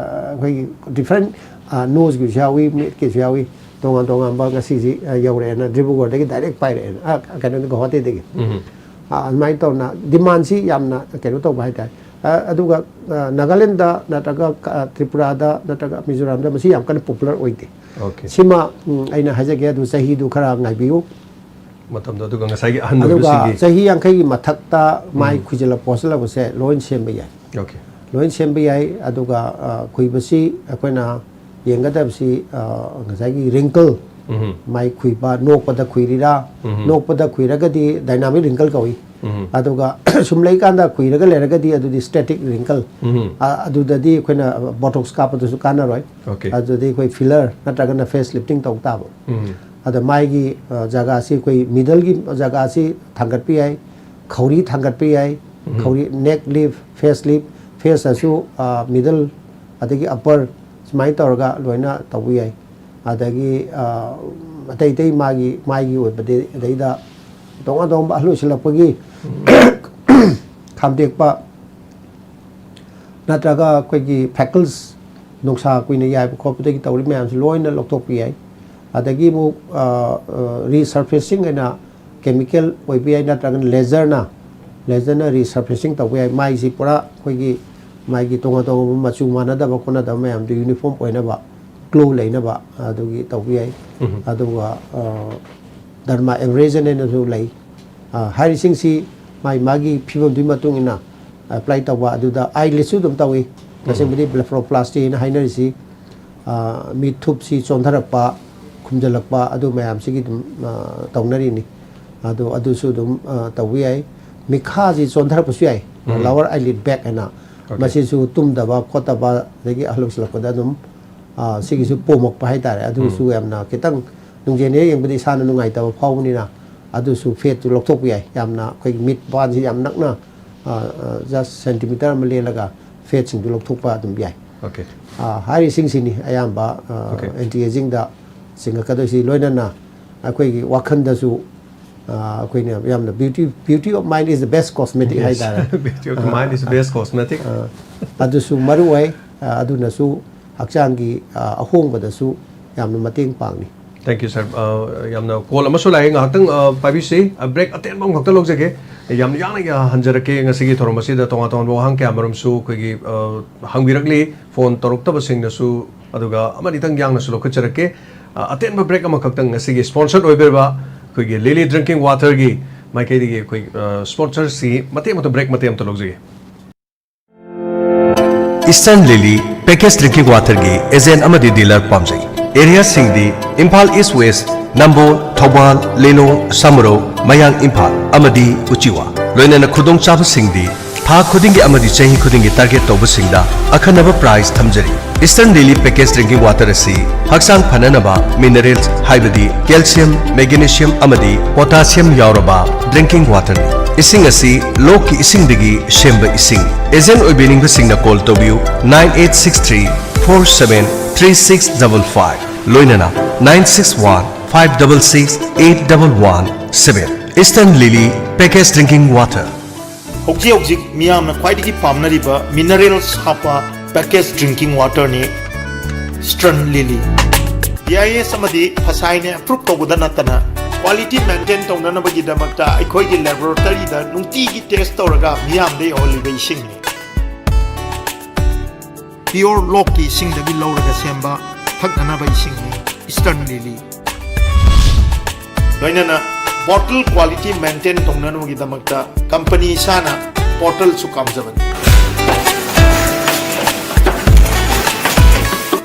ꯑꯩꯈꯣꯏꯒꯤ different, ꯑ, noseꯀꯤꯁꯨ ꯌꯥꯎꯏ, ꯃꯤꯠꯀꯤꯁꯨ ꯌꯥꯎꯏ, ꯇꯣꯉꯥꯟ ꯇꯣꯉꯥꯟꯕ ꯉꯁꯤꯁꯤ, ꯑ, ꯌꯧꯔꯛꯑꯦꯅ ꯗꯤꯕ꯭ꯔꯨꯒꯔꯗꯒꯤ direct ꯄꯥꯏꯔꯛꯑꯦꯅ, ꯑ, ꯀꯩꯅꯣꯗ ꯒꯨꯋꯥꯍꯥꯇꯤꯗꯒꯤ꯫ ꯑ, ꯑꯗꯨꯃꯥꯏꯅ ꯇꯧꯅ demandꯁꯤ ꯌꯥꯝꯅ ꯀꯩꯅꯣ ꯇꯧꯕ ꯍꯥꯏꯇꯥꯔꯦ꯫ ꯑ, ꯑꯗꯨꯒ, ꯑ, ꯅꯥꯒꯥꯂꯦꯟꯗ ꯅꯠꯇ꯭ꯔꯒ, ꯑ, ꯇ꯭ꯔꯤꯄꯨꯔꯥꯗ ꯅꯠꯇ꯭ꯔꯒ ꯃꯤꯖꯣꯔꯥꯝꯗ ꯃꯁꯤ ꯌꯥꯝ ꯀꯟꯅ popular ꯑꯣꯏꯗꯦ꯫ Okay. ꯁꯤꯃ, ꯎꯝ, ꯑꯩꯅ ꯍꯥꯏꯖꯒꯦ, ꯑꯗꯨ ꯆꯍꯤꯗꯨ ꯈꯔ ꯉꯥꯏꯕꯤꯌꯨ꯫ ꯃꯇꯝꯗꯣ, ꯑꯗꯨꯒ ꯉꯁꯥꯏꯒꯤ ꯑꯍꯟ ꯑꯗꯨꯒ ꯑꯣꯏꯕꯁꯤꯡꯒꯤ ꯆꯍꯤ ꯌꯥꯡꯈꯩꯒꯤ ꯃꯊꯛꯇ ꯃꯥꯏ ꯈꯨꯏꯖꯤꯜꯂꯛꯄ ꯄꯣꯁꯤꯜꯂꯛꯄꯁꯦ ꯂꯣꯏ ꯁꯦꯝꯕ ꯌꯥꯏ꯫ Okay. ꯂꯣꯏ ꯁꯦꯝꯕ ꯌꯥꯏ꯫ ꯑꯗꯨꯒ, ꯑ, ꯈꯨꯏꯕꯁꯤ ꯑꯩꯈꯣꯏꯅ ꯌꯦꯡꯒꯗꯕꯁꯤ, ꯑ, ꯉꯁꯥꯏꯒꯤ wrinkle, ꯃꯥꯏ ꯈꯨꯏꯕ, ꯅꯣꯛꯄꯗ ꯈꯨꯏꯔꯤꯔꯥ, ꯅꯣꯛꯄꯗ ꯈꯨꯏꯔꯒꯗꯤ dynamic wrinkle ꯀꯧꯏ꯫ ꯑꯗꯨꯒ ꯁꯨꯝ ꯂꯩꯀꯥꯟꯗ ꯈꯨꯏꯔꯒ ꯂꯩꯔꯒꯗꯤ ꯑꯗꯨꯗꯤ static wrinkle꯫ ꯑ, ꯑꯗꯨꯗꯗꯤ ꯑꯩꯈꯣꯏꯅ Botox ꯀꯥꯞꯄꯗꯁꯨ ꯀꯥꯟꯅꯔꯣꯏ꯫ Okay. ꯑꯗꯨꯗꯤ ꯑꯩꯈꯣꯏ filler ꯅꯠꯇ꯭ꯔꯒꯅ face lifting ꯇꯧ ꯇꯥꯕ꯫ ꯑꯗ ꯃꯥꯏꯒꯤ, ꯑ, ꯖꯒꯥꯁꯤ ꯑꯩꯈꯣꯏ middleꯒꯤ ꯖꯒꯥꯁꯤ ꯊꯥꯡꯒꯠꯄ ꯌꯥꯏ, ꯈꯧꯔꯤ ꯊꯥꯡꯒꯠꯄ ꯌꯥꯏ, ꯈꯧꯔꯤ, neck lift, face lift, faceꯇꯁꯨ, ꯑ, middle ꯑꯗꯒꯤ upper ꯁꯨꯃꯥꯏꯅ ꯇꯧꯔꯒ ꯂꯣꯏꯅ ꯇꯧꯕ ꯌꯥꯏ꯫ ꯑꯗꯒꯤ, ꯑ, ꯑꯇꯩ ꯑꯇꯩ ꯃꯥꯒꯤ, ꯃꯥꯏꯒꯤ ꯑꯣꯏꯕꯗꯤ ꯑꯗꯩꯗ ꯇꯣꯉꯥꯟ ꯇꯣꯉꯥꯟꯕ ꯑꯍꯜ ꯑꯣꯏꯁꯤꯜꯂꯛꯄꯒꯤ ꯈꯥꯝꯗꯦꯛꯄ ꯅꯠꯇ꯭ꯔꯒ ꯑꯩꯈꯣꯏꯒꯤ freckles, ꯅꯨꯡꯁꯥ ꯀꯨꯏꯅ ꯌꯥꯏꯕ ꯈꯣꯠꯄꯗꯒꯤ ꯇꯧꯔꯤ ꯃꯌꯥꯝꯁꯤ ꯂꯣꯏꯅ ꯂꯧꯊꯣꯛꯄ ꯌꯥꯏ꯫ ꯑꯗꯒꯤ ꯑꯃꯨꯛ, ꯑ, ꯑ, resurfacing ꯍꯥꯏꯅ chemical ꯑꯣꯏꯕ ꯌꯥꯏ, ꯅꯠꯇ꯭ꯔꯒꯅ laserꯅ, laserꯅ resurfacing ꯇꯧꯕ ꯌꯥꯏ꯫ ꯃꯥꯏꯁꯤ ꯄꯨꯔꯥ ꯑꯩꯈꯣꯏꯒꯤ ꯃꯥꯒꯤ ꯇꯣꯉꯥꯟ ꯇꯣꯉꯥꯟꯕ ꯃꯆꯨ ꯃꯥꯟꯅꯗꯕ ꯈꯣꯠꯅꯗꯕ ꯃꯌꯥꯝꯗꯨ uniform ꯑꯣꯏꯅꯕ꯫ ꯒ꯭ꯂꯣ ꯂꯩꯅꯕ ꯑꯗꯨꯒꯤ ꯇꯧꯕ ꯌꯥꯏ꯫ ꯑꯗꯨꯒ ꯗꯔꯃꯥ ꯑꯦꯕꯔꯦꯖꯟ ꯍꯥꯏꯅꯁꯨ ꯂꯩ꯫ ꯑ, ꯍꯥꯏꯔꯤꯁꯤꯡꯁꯤ ꯃꯥꯒꯤ ꯃꯥꯒꯤ ꯐꯤꯕꯝꯗꯨꯒꯤ ꯃꯇꯨꯡ ꯏꯟꯅ ꯑꯦꯄ꯭ꯂꯥꯏ ꯇꯧꯕ꯫ ꯑꯗꯨꯗ ꯑꯥꯏꯂꯤꯠꯁꯨ ꯑꯗꯨꯝ ꯇꯧꯏ꯫ ꯇꯁꯦꯡꯕꯗꯤ ꯕ꯭ꯂꯦꯐꯔꯣꯄ꯭ꯂꯥꯁꯇꯤ ꯍꯥꯏꯅ ꯍꯥꯏꯅꯔꯤꯁꯤ, ꯑ, ꯃꯤꯠꯊꯨꯞꯁꯤ ꯆꯣꯟꯊꯔꯛꯄ, ꯈꯨꯝꯖꯤꯜꯂꯛꯄ, ꯑꯗꯨ ꯃꯌꯥꯝꯁꯤꯒꯤ ꯑꯗꯨꯝ, ꯑ, ꯇꯧꯅꯔꯤꯅꯤ꯫ ꯑꯗꯣ ꯑꯗꯨꯁꯨ ꯑꯗꯨꯝ, ꯑ, ꯇꯧꯕ ꯌꯥꯏ꯫ ꯃꯤꯈꯥꯁꯤ ꯆꯣꯟꯊꯔꯛꯄꯁꯨ ꯌꯥꯏ, ꯂꯋꯔ ꯑꯥꯏꯂꯤꯠ ꯕꯦꯛ ꯍꯥꯏꯅ꯫ ꯃꯁꯤꯁꯨ ꯇꯨꯝꯗꯕ ꯈꯣꯠꯇꯕ, ꯑꯗꯒꯤ ꯑꯍꯜ ꯑꯣꯏꯁꯤꯜꯂꯛꯄꯗ ꯑꯗꯨꯝ, ꯑ, ꯁꯤꯒꯤꯁꯨ ꯄꯣꯝꯃꯛꯄ ꯍꯥꯏꯇꯥꯔꯦ꯫ ꯑꯗꯨꯁꯨ ꯌꯥꯝꯅ ꯈꯤꯇꯪ ꯅꯨꯡꯖꯦꯟ ꯍꯦꯛ ꯌꯦꯡꯕꯗ ꯏꯁꯥꯅ ꯅꯨꯡꯉꯥꯏꯇꯕ ꯐꯥꯎꯕꯅꯤꯅ, ꯑꯗꯨꯁꯨ ꯐꯦꯠꯇꯨ ꯂꯧꯊꯣꯛꯄ ꯌꯥꯏ꯫ ꯌꯥꯝꯅ ꯑꯩꯈꯣꯏꯒꯤ ꯃꯤꯠ ꯄꯥꯟꯁꯤ ꯌꯥꯝ ꯅꯛꯅ, ꯑ, ꯑ, ꯖꯁ ꯁꯦꯟꯇꯤꯃꯤꯇꯔ ꯑꯃ ꯂꯦꯜꯂꯒ ꯐꯦꯠꯁꯤꯡꯗꯨ ꯂꯧꯊꯣꯛꯄ ꯑꯗꯨꯝ ꯌꯥꯏ꯫ ꯑ, ꯍꯥꯏꯔꯤꯁꯤꯡꯁꯤꯅꯤ ꯑꯌꯥꯝꯕ, ꯑ, ꯑꯦꯟꯇꯤ ꯑꯦꯖꯤꯡꯗ ꯆꯤꯡꯉꯛꯀꯗꯣꯏꯁꯤ꯫ ꯂꯣꯏꯅꯅ ꯑꯩꯈꯣꯏꯒꯤ ꯋꯥꯈꯜꯗꯁꯨ, ꯑ, ꯑꯩꯈꯣꯏꯅ ꯌꯥꯝꯅ beauty, beauty of mind is the best cosmetic ꯍꯥꯏꯇꯥꯔꯦ꯫ Beauty of the mind is the best cosmetic. ꯑ, ꯑꯗꯨꯁꯨ ꯃꯔꯨ ꯑꯣꯏ꯫ ꯑ, ꯑꯗꯨꯅꯁꯨ ꯍꯛꯆꯥꯡꯒꯤ, ꯑ, ꯑꯍꯣꯡꯕꯗꯁꯨ ꯌꯥꯝꯅ ꯃꯇꯦꯡ ꯄꯥꯡꯉꯤ꯫ Thank you, sir. ꯑ, ꯌꯥꯝꯅ ꯀꯣꯜ ꯑꯃꯁꯨ ꯂꯥꯛꯑꯦ, ꯉꯥꯏꯍꯥꯛꯇꯪ, ꯑ, ꯄꯥꯏꯕꯤꯁꯤ꯫ ꯑ, ꯕ꯭ꯔꯦꯛ ꯑꯇꯦꯟꯕ ꯑꯃꯈꯛꯇ ꯂꯧꯖꯒꯦ꯫ ꯌꯥꯝꯅ ꯌꯥꯡꯅ, ꯑ, ꯍꯟꯖꯔꯛꯀꯦ꯫ ꯉꯁꯤꯒꯤ ꯊꯧꯔꯝ ꯑꯁꯤꯗ ꯇꯣꯉꯥꯟ ꯇꯣꯉꯥꯟꯕ ꯋꯥꯍꯪ ꯀꯌꯥ ꯃꯔꯨꯝꯁꯨ ꯑꯩꯈꯣꯏꯒꯤ, ꯑ, ꯍꯪꯕꯤꯔꯛꯂꯤ, ꯐꯣꯟ ꯇꯧꯔꯛꯇꯕꯁꯤꯡꯅꯁꯨ꯫ ꯑꯗꯨꯒ ꯑꯃꯅꯤꯇꯪ ꯌꯥꯡꯅꯁꯨ ꯂꯧꯈꯠꯆꯔꯛꯀꯦ꯫ ꯑ, ꯑꯇꯦꯟꯕ ꯕ꯭ꯔꯦꯛ ꯑꯃꯈꯛꯇꯪ ꯉꯁꯤꯒꯤ ꯁ꯭ꯄꯣꯟꯁꯔ ꯑꯣꯏꯕꯤꯔꯕ ꯑꯩꯈꯣꯏꯒꯤ ꯂꯤꯂꯤ ꯗ꯭ꯔꯤꯡꯀꯤꯡ ꯋꯥꯇꯔꯒꯤ ꯃꯥꯏꯀꯩꯗꯒꯤ ꯑꯩꯈꯣꯏ, ꯑ, ꯁ꯭ꯄꯣꯟꯁꯔꯁꯤ ꯃꯇꯦꯛ ꯑꯃꯇ, ꯕ꯭ꯔꯦꯛ ꯃꯇꯦꯛ ꯑꯃꯇ ꯂꯧꯖꯒꯦ꯫ Eastern Lily package drinking ꯋꯥꯇꯔꯒꯤ agent ꯑꯃꯗꯤ ꯗꯤꯂꯔ ꯄꯥꯝꯖꯩ꯫ ꯑꯦꯔꯤꯌꯥꯁꯤꯡꯗꯤ ꯏꯝꯐꯥꯜ ꯏꯁ ꯋꯦꯁ, ꯅꯝꯕꯣꯜ, ꯊꯧꯕꯥꯜ, ꯂꯤꯂꯣꯡ, ꯁꯃꯨꯔꯧ, ꯃꯌꯥꯡ ꯏꯝꯐꯥꯜ ꯑꯃꯗꯤ ꯎꯆꯤꯋꯥ꯫ ꯂꯣꯏꯅꯅ ꯈꯨꯗꯣꯡꯆꯥꯕꯁꯤꯡꯗꯤ ꯊꯥ ꯈꯨꯗꯤꯡꯒꯤ ꯑꯃꯗꯤ ꯆꯍꯤ ꯈꯨꯗꯤꯡꯒꯤ ꯇꯥꯔꯒꯦꯠ ꯇꯧꯕꯁꯤꯡꯗ ꯑꯈꯟꯅꯕ ꯄ꯭ꯔꯥꯏꯖ ꯊꯝꯖꯔꯤ꯫ Eastern Lily package drinking water ꯑꯁꯤ ꯍꯛꯆꯥꯡ ꯐꯅꯅꯕ ꯃꯤꯅꯔꯦꯜꯁ ꯍꯥꯏꯕꯗꯤ ꯀꯦꯜꯁꯤꯌꯝ, ꯃꯦꯒꯅꯦꯁꯤꯌꯝ ꯑꯃꯗꯤ ꯄꯣꯇꯥꯁꯤꯌꯝ ꯌꯥꯎꯔꯕ ꯗ꯭ꯔꯤꯡꯀꯤꯡ ꯋꯥꯇꯔꯅꯤ꯫ ꯏꯁꯤꯡ ꯑꯁꯤ ꯂꯣꯛꯀꯤ ꯏꯁꯤꯡꯗꯒꯤ ꯁꯦꯝꯕ ꯏꯁꯤꯡ꯫ ꯑꯦꯖꯦꯟ ꯑꯣꯏꯕꯤꯅꯤꯡꯕꯁꯤꯡꯅ ꯀꯣꯜ ꯇꯧꯕꯤꯌꯨ, nine eight six three four seven three six double five, ꯂꯣꯏꯅꯅ nine six one five double six eight double one seven꯫ Eastern Lily package drinking water. ꯍꯧꯖꯤꯛ ꯍꯧꯖꯤꯛ ꯃꯤꯌꯥꯝꯅ ꯈ꯭ꯋꯥꯏꯗꯒꯤ ꯄꯥꯝꯅꯔꯤꯕ ꯃꯤꯅꯔꯦꯜꯁ ꯍꯥꯞꯄ ꯄꯦꯀꯦꯖ ꯗ꯭ꯔꯤꯡꯀꯤꯡ ꯋꯥꯇꯔꯅꯤ eastern Lily. B I S ꯑꯃꯗꯤ ꯐꯁꯥꯏꯅ ꯑꯦꯄ꯭ꯔꯨꯞ ꯇꯧꯕꯗ ꯅꯠꯇꯅ ꯀ꯭ꯋꯥꯂꯤꯇꯤ ꯃꯦꯟꯇꯦꯟ ꯇꯧꯅꯅꯕꯒꯤꯗꯃꯛꯇ ꯑꯩꯈꯣꯏꯒꯤ ꯂꯦꯕꯣꯔꯦꯇꯔꯤꯗ ꯅꯨꯡꯇꯤꯒꯤ ꯇꯦꯁ ꯇꯧꯔꯒ ꯃꯤꯌꯥꯝꯗ ꯌꯧꯍꯜꯂꯤꯕ ꯏꯁꯤꯡꯅꯤ꯫ ꯄꯤꯌꯣꯔ ꯂꯣꯛꯀꯤ ꯏꯁꯤꯡꯗꯒꯤ ꯂꯧꯔꯒ ꯁꯦꯝꯕ ꯊꯛꯅꯅꯕ ꯏꯁꯤꯡꯅꯤ ꯏꯁꯇꯔꯟ ꯂꯤꯂꯤ꯫ ꯂꯣꯏꯅꯅ ꯕꯣꯇꯜ ꯀ꯭ꯋꯥꯂꯤꯇꯤ ꯃꯦꯟꯇꯦꯟ ꯇꯧꯅꯅꯕꯒꯤꯗꯃꯛꯇ ꯀꯝꯄꯅꯤ ꯏꯁꯥꯅ ꯕꯣꯇꯜꯁꯨ ꯀꯥꯝꯖꯕꯅꯤ꯫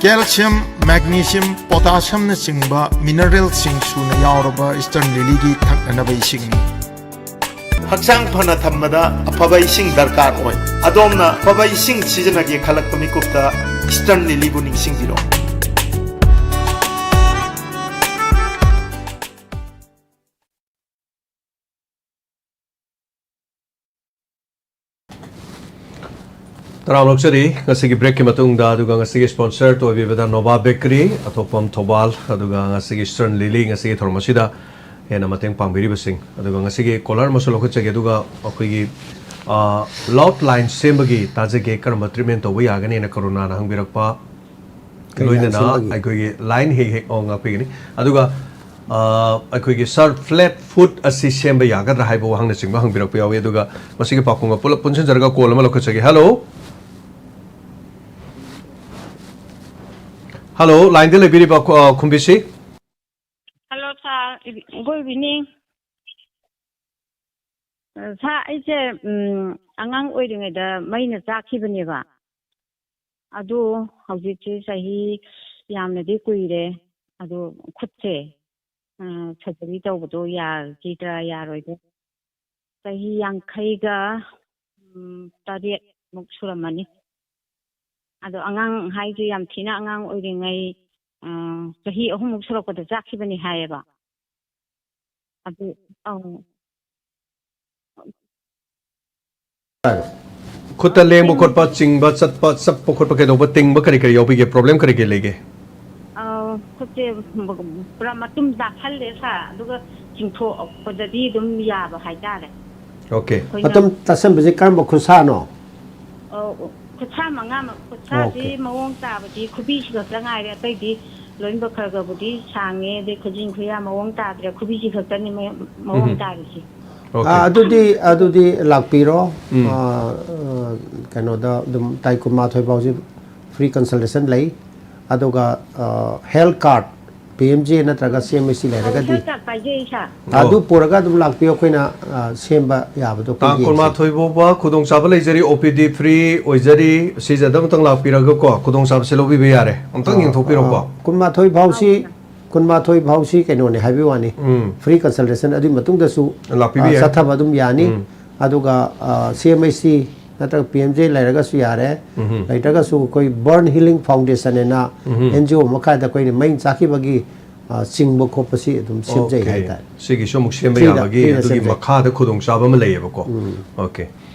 ꯀꯦꯜꯁꯤꯌꯝ, ꯃꯦꯒꯅꯤꯁꯤꯌꯝ, ꯄꯣꯇꯥꯁꯤꯌꯝꯅꯆꯤꯡꯕ ꯃꯤꯅꯔꯦꯜꯁꯤꯡ ꯁꯨꯅ ꯌꯥꯎꯔꯕ ꯏꯁꯇꯔꯟ ꯂꯤꯂꯤꯒꯤ ꯊꯛꯅꯅꯕ ꯏꯁꯤꯡꯅꯤ꯫ ꯍꯛꯆꯥꯡ ꯐꯅ ꯊꯝꯕꯗ ꯑꯐꯕ ꯏꯁꯤꯡ ꯗꯔꯀꯥꯔ ꯑꯣꯏ꯫ ꯑꯗꯣꯝꯅ ꯑꯐꯕ ꯏꯁꯤꯡ ꯁꯤꯖꯤꯟꯅꯒꯦ ꯈꯜꯂꯛꯄ ꯃꯤꯀꯨꯞꯇ ꯏꯁꯇꯔꯟ ꯂꯤꯂꯤꯕꯨ ꯅꯤꯡꯁꯤꯡꯕꯤꯔꯣ꯫ ꯇꯔꯥꯝꯅ ꯑꯣꯛꯆꯔꯤ꯫ ꯉꯁꯤꯒꯤ ꯕ꯭ꯔꯦꯛꯀꯤ ꯃꯇꯨꯡꯗ, ꯑꯗꯨꯒ ꯉꯁꯤꯒꯤ ꯁ꯭ꯄꯣꯟꯁꯔ ꯇꯧꯕꯤꯕꯗ ꯅꯣꯚꯥ ꯕꯦꯀꯔꯤ, ꯑꯊꯣꯛꯄꯝ ꯊꯧꯕꯥꯜ, ꯑꯗꯨꯒ ꯉꯁꯤꯒꯤ ꯏꯁꯇꯔꯟ ꯂꯤꯂꯤ, ꯉꯁꯤꯒꯤ ꯊꯧꯔꯝ ꯑꯁꯤꯗ ꯍꯦꯟꯅ ꯃꯇꯦꯡ ꯄꯥꯡꯕꯤꯔꯤꯕꯁꯤꯡ, ꯑꯗꯨꯒ ꯉꯁꯤꯒꯤ ꯀꯣꯂꯔ ꯑꯃꯁꯨ ꯂꯧꯈꯠꯆꯒꯦ꯫ ꯑꯗꯨꯒ ꯑꯩꯈꯣꯏꯒꯤ, ꯑ, ꯂꯥꯎꯠ ꯂꯥꯏꯟ ꯁꯦꯝꯕꯒꯤ ꯇꯥꯖꯒꯦ, ꯀꯔꯝꯕ ꯇ꯭ꯔꯤꯠꯃꯦꯟ ꯇꯧꯕ ꯌꯥꯒꯅꯤꯅ ꯀꯔꯨꯅꯥꯅ ꯍꯪꯕꯤꯔꯛꯄ, ꯀꯩ ꯂꯥꯏꯟ ꯂꯣꯏꯅꯅ ꯁꯦꯝꯕꯒꯤ? ꯑꯩꯈꯣꯏꯒꯤ ꯂꯥꯏꯟ ꯍꯦꯛ ꯍꯦꯛ, ꯑꯣ, ꯉꯥꯛꯄꯤꯒꯅꯤ꯫ ꯑꯗꯨꯒ, ꯑ, ꯑꯩꯈꯣꯏꯒꯤ ꯁꯥꯔ, ꯐ꯭ꯂꯦꯠ ꯐꯨꯠ ꯑꯁꯤ ꯁꯦꯝꯕ ꯌꯥꯒꯗ꯭ꯔꯥ ꯍꯥꯏꯕ ꯋꯥꯍꯪꯅꯆꯤꯡꯕ ꯍꯪꯕꯤꯔꯛꯄ ꯌꯥꯎꯏ꯫ ꯑꯗꯨꯒ ꯃꯁꯤꯒꯤ ꯄꯥꯎꯈꯨꯝꯒ ꯄꯨꯂꯞ ꯄꯨꯟꯁꯤꯟꯖꯔꯒ ꯀꯣꯜ ꯑꯃ ꯂꯧꯈꯠꯆꯒꯦ꯫ ꯍꯜꯂꯣ, ꯍꯜꯂꯣ, ꯂꯥꯏꯟꯗ ꯂꯩꯕꯤꯔꯤꯕ, ꯑ, ꯈꯨꯝꯕꯤꯁꯤ꯫ ꯍꯜꯂꯣ ꯁꯥꯔ, ꯏꯕꯤ-, ꯒꯨꯗ ꯏꯚꯤꯅꯤꯡ꯫ ꯑ, ꯁꯥꯔ, ꯑꯩꯁꯦ, ꯎꯝ, ꯑꯉꯥꯡ ꯑꯣꯏꯔꯤꯉꯩꯗ ꯃꯩꯅ ꯆꯥꯛꯈꯤꯕꯅꯦꯕ꯫ ꯑꯗꯨ ꯍꯧꯖꯤꯛꯁꯤ ꯆꯍꯤ ꯌꯥꯝꯅꯗꯤ ꯀꯨꯏꯔꯦ꯫ ꯑꯗꯨ ꯈꯨꯠꯁꯦ, ꯑ, ꯁꯔꯖꯔꯤ ꯇꯧꯕꯗꯣ ꯌꯥꯈꯤꯗ꯭ꯔꯥ ꯌꯥꯔꯣꯏꯗ꯭ꯔꯥ? ꯆꯍꯤ ꯌꯥꯡꯈꯩꯒ, ꯎꯝ, ꯇꯔꯦꯠ ꯃꯨꯛ ꯁꯨꯔꯝꯃꯅꯤ꯫ ꯑꯗꯣ ꯑꯉꯥꯡ ꯍꯥꯏꯁꯦ ꯌꯥꯝ ꯊꯤꯅ ꯑꯉꯥꯡ ꯑꯣꯏꯔꯤꯉꯩ, ꯑ, ꯆꯍꯤ ꯑꯍꯨꯝꯃꯨꯛ ꯁꯨꯔꯛꯄꯗ ꯆꯥꯛꯈꯤꯕꯅꯤ ꯍꯥꯏꯌꯦꯕ꯫ ꯑꯗꯨ, ꯑꯧ꯫ ꯈꯨꯠꯇ ꯂꯦꯡꯕ ꯈꯣꯠꯄ, ꯆꯤꯡꯕ, ꯆꯠꯄ, ꯆꯞꯄ ꯈꯣꯠꯄ ꯀꯩꯗꯧꯕ, ꯇꯤꯡꯕ ꯀꯔꯤ ꯀꯔꯤ ꯌꯥꯎꯕꯤꯒꯦ? ꯄ꯭ꯔꯣꯕ꯭ꯂꯦꯝ ꯀꯔꯤ ꯀꯔꯤ ꯂꯩꯒꯦ? ꯑ, ꯈꯨꯠꯁꯦ ꯄꯨꯔꯥ ꯃꯇꯨꯝ ꯇꯥꯁꯜꯂꯦ ꯁꯥꯔ, ꯑꯗꯨꯒ ꯆꯤꯡꯊꯣꯛꯄꯗꯗꯤ ꯑꯗꯨꯝ ꯌꯥꯕ ꯍꯥꯏꯇꯥꯔꯦ꯫ ꯑꯣꯀꯦ꯫ ꯑꯩꯈꯣꯏꯅ ꯃꯇꯨꯝ ꯇꯥꯁꯟꯕꯁꯦ ꯀꯔꯝꯕ ꯈꯨꯠꯁꯥꯅꯣ? ꯑ, ꯈꯨꯠꯁꯥ ꯃꯉꯥꯃꯛ, ꯈꯨꯠꯁꯥꯁꯤ ꯑꯣꯀꯦ꯫ ꯃꯑꯣꯡ ꯇꯥꯕꯗꯤ ꯈꯨꯕꯤꯁꯤ ꯈꯛꯇ ꯉꯥꯏꯔꯦ, ꯑꯇꯩꯗꯤ ꯂꯣꯏꯅꯃꯛ ꯈꯔ ꯈꯔꯕꯨꯗꯤ ꯁꯥꯡꯉꯦ, ꯑꯗꯩ ꯈꯨꯖꯤꯟ ꯈꯨꯌꯥ ꯃꯑꯣꯡ ꯇꯥꯗ꯭ꯔꯦ, ꯈꯨꯕꯤꯁꯤ ꯈꯛꯇꯅꯤ ꯃꯌꯥꯝ ꯃꯑꯣꯡ ꯎꯝ꯫ ꯇꯥꯔꯤꯁꯤ꯫ ꯑꯣꯀꯦ꯫ ꯑ, ꯑꯗꯨꯗꯤ, ꯑꯗꯨꯗꯤ ꯂꯥꯛꯄꯤꯔꯣ꯫ ꯎꯝ꯫ ꯑ, ꯑ, ꯀꯩꯅꯣꯗ ꯑꯗꯨꯝ ꯇꯥꯔꯤꯛ ꯀꯨꯟꯃꯥꯊꯣꯏ ꯐꯥꯎꯁꯤ ꯐ꯭ꯔꯤ ꯀꯟꯁꯜꯇꯦꯁꯟ ꯂꯩ꯫ ꯑꯗꯨꯒ ꯍꯦꯜꯊ ꯀꯥꯔꯗ, ꯄꯤ ꯑꯦꯝ ꯖꯦ ꯅꯠꯇ꯭ꯔꯒ ꯁꯤ ꯑꯦꯝ ꯑꯩꯆ ꯁꯤ ꯂꯩꯔꯒꯗꯤ, ꯍꯦꯜꯊ ꯀꯥꯔꯗ ꯄꯥꯏꯖꯩ ꯏꯁꯥ꯫ ꯑꯗꯨ ꯑꯣ꯫ ꯄꯨꯔꯒ ꯑꯗꯨꯝ ꯂꯥꯛꯄꯤꯌꯨ, ꯑꯩꯈꯣꯏꯅ ꯑ, ꯁꯦꯝꯕ ꯌꯥꯕꯗꯣ ꯑꯩꯈꯣꯏ ꯇꯥꯡ ꯌꯦꯡꯖꯩ꯫ ꯀꯨꯟꯃꯥꯊꯣꯏ ꯐꯥꯎꯕ ꯈꯨꯗꯣꯡꯆꯥꯕ ꯂꯩꯖꯔꯤ, ꯑꯣ ꯄꯤ ꯗꯤ ꯐ꯭ꯔꯤ ꯑꯣꯏꯖꯔꯤ꯫ ꯁꯤꯁꯤꯗ ꯑꯃꯨꯛꯇꯪ ꯂꯥꯛꯄꯤꯔꯒꯀꯣ ꯈꯨꯗꯣꯡꯆꯥꯕꯁꯦ ꯂꯧꯕꯤꯕ ꯌꯥꯔꯦ꯫ ꯑꯃꯨꯛꯇꯪ ꯌꯦꯡꯊꯣꯛꯄꯤꯔꯣꯀꯣ꯫ ꯑ, ꯀꯨꯟꯃꯥꯊꯣꯏ ꯐꯥꯎꯁꯤ, ꯀꯨꯟꯃꯥꯊꯣꯏ ꯐꯥꯎꯁꯤ ꯀꯩꯅꯣꯅꯦ ꯍꯥꯏꯕꯒꯤ ꯋꯥꯅꯤ, ꯎꯝ꯫ ꯐ꯭ꯔꯤ ꯀꯟꯁꯜꯇꯦꯁꯟ ꯑꯗꯨꯒꯤ ꯃꯇꯨꯡꯗꯁꯨ ꯂꯥꯛꯄꯤꯕ ꯑ, ꯌꯥꯏ꯫ ꯆꯠꯊꯕ ꯑꯗꯨꯝ ꯌꯥꯅꯤ꯫ ꯎꯝ꯫ ꯑꯗꯨꯒ ꯁꯤ ꯑꯦꯝ ꯑꯩꯆ ꯁꯤ ꯅꯠꯇ꯭ꯔꯒ ꯄꯤ ꯑꯦꯝ ꯖꯦ ꯂꯩꯔꯒꯁꯨ ꯌꯥꯔꯦ, ꯎꯝ꯫ ꯂꯩꯇ꯭ꯔꯒꯁꯨ ꯑꯩꯈꯣꯏ ꯕꯔꯟ ꯍꯤꯂꯤꯡ ꯐꯥꯎꯟꯗꯦꯁꯟ ꯍꯥꯏꯅ ꯎꯝ꯫ ꯑꯦꯟ ꯖꯤ ꯑꯣ ꯃꯈꯥꯗ ꯑꯩꯈꯣꯏꯅ ꯃꯩ ꯆꯥꯛꯈꯤꯕꯒꯤ ꯑ, ꯆꯤꯡꯕ ꯈꯣꯠꯄꯁꯤ ꯑꯗꯨꯝ ꯁꯦꯝꯖꯩ ꯑꯣꯀꯦ꯫ ꯍꯥꯏꯇꯥꯔꯦ꯫ ꯁꯤꯒꯤꯁꯨ ꯑꯃꯨꯛ ꯁꯦꯝꯕ ꯐ꯭ꯔꯤꯗ, ꯌꯥꯕꯒꯤ ꯐ꯭ꯔꯤꯗ ꯑꯗꯨꯒꯤ ꯁꯦꯝꯖꯩ꯫ ꯃꯈꯥꯗ ꯈꯨꯗꯣꯡꯆꯥꯕ ꯑꯃ ꯂꯩꯌꯦꯕꯀꯣ꯫ ꯎꯝ꯫ ꯑꯣꯀꯦ꯫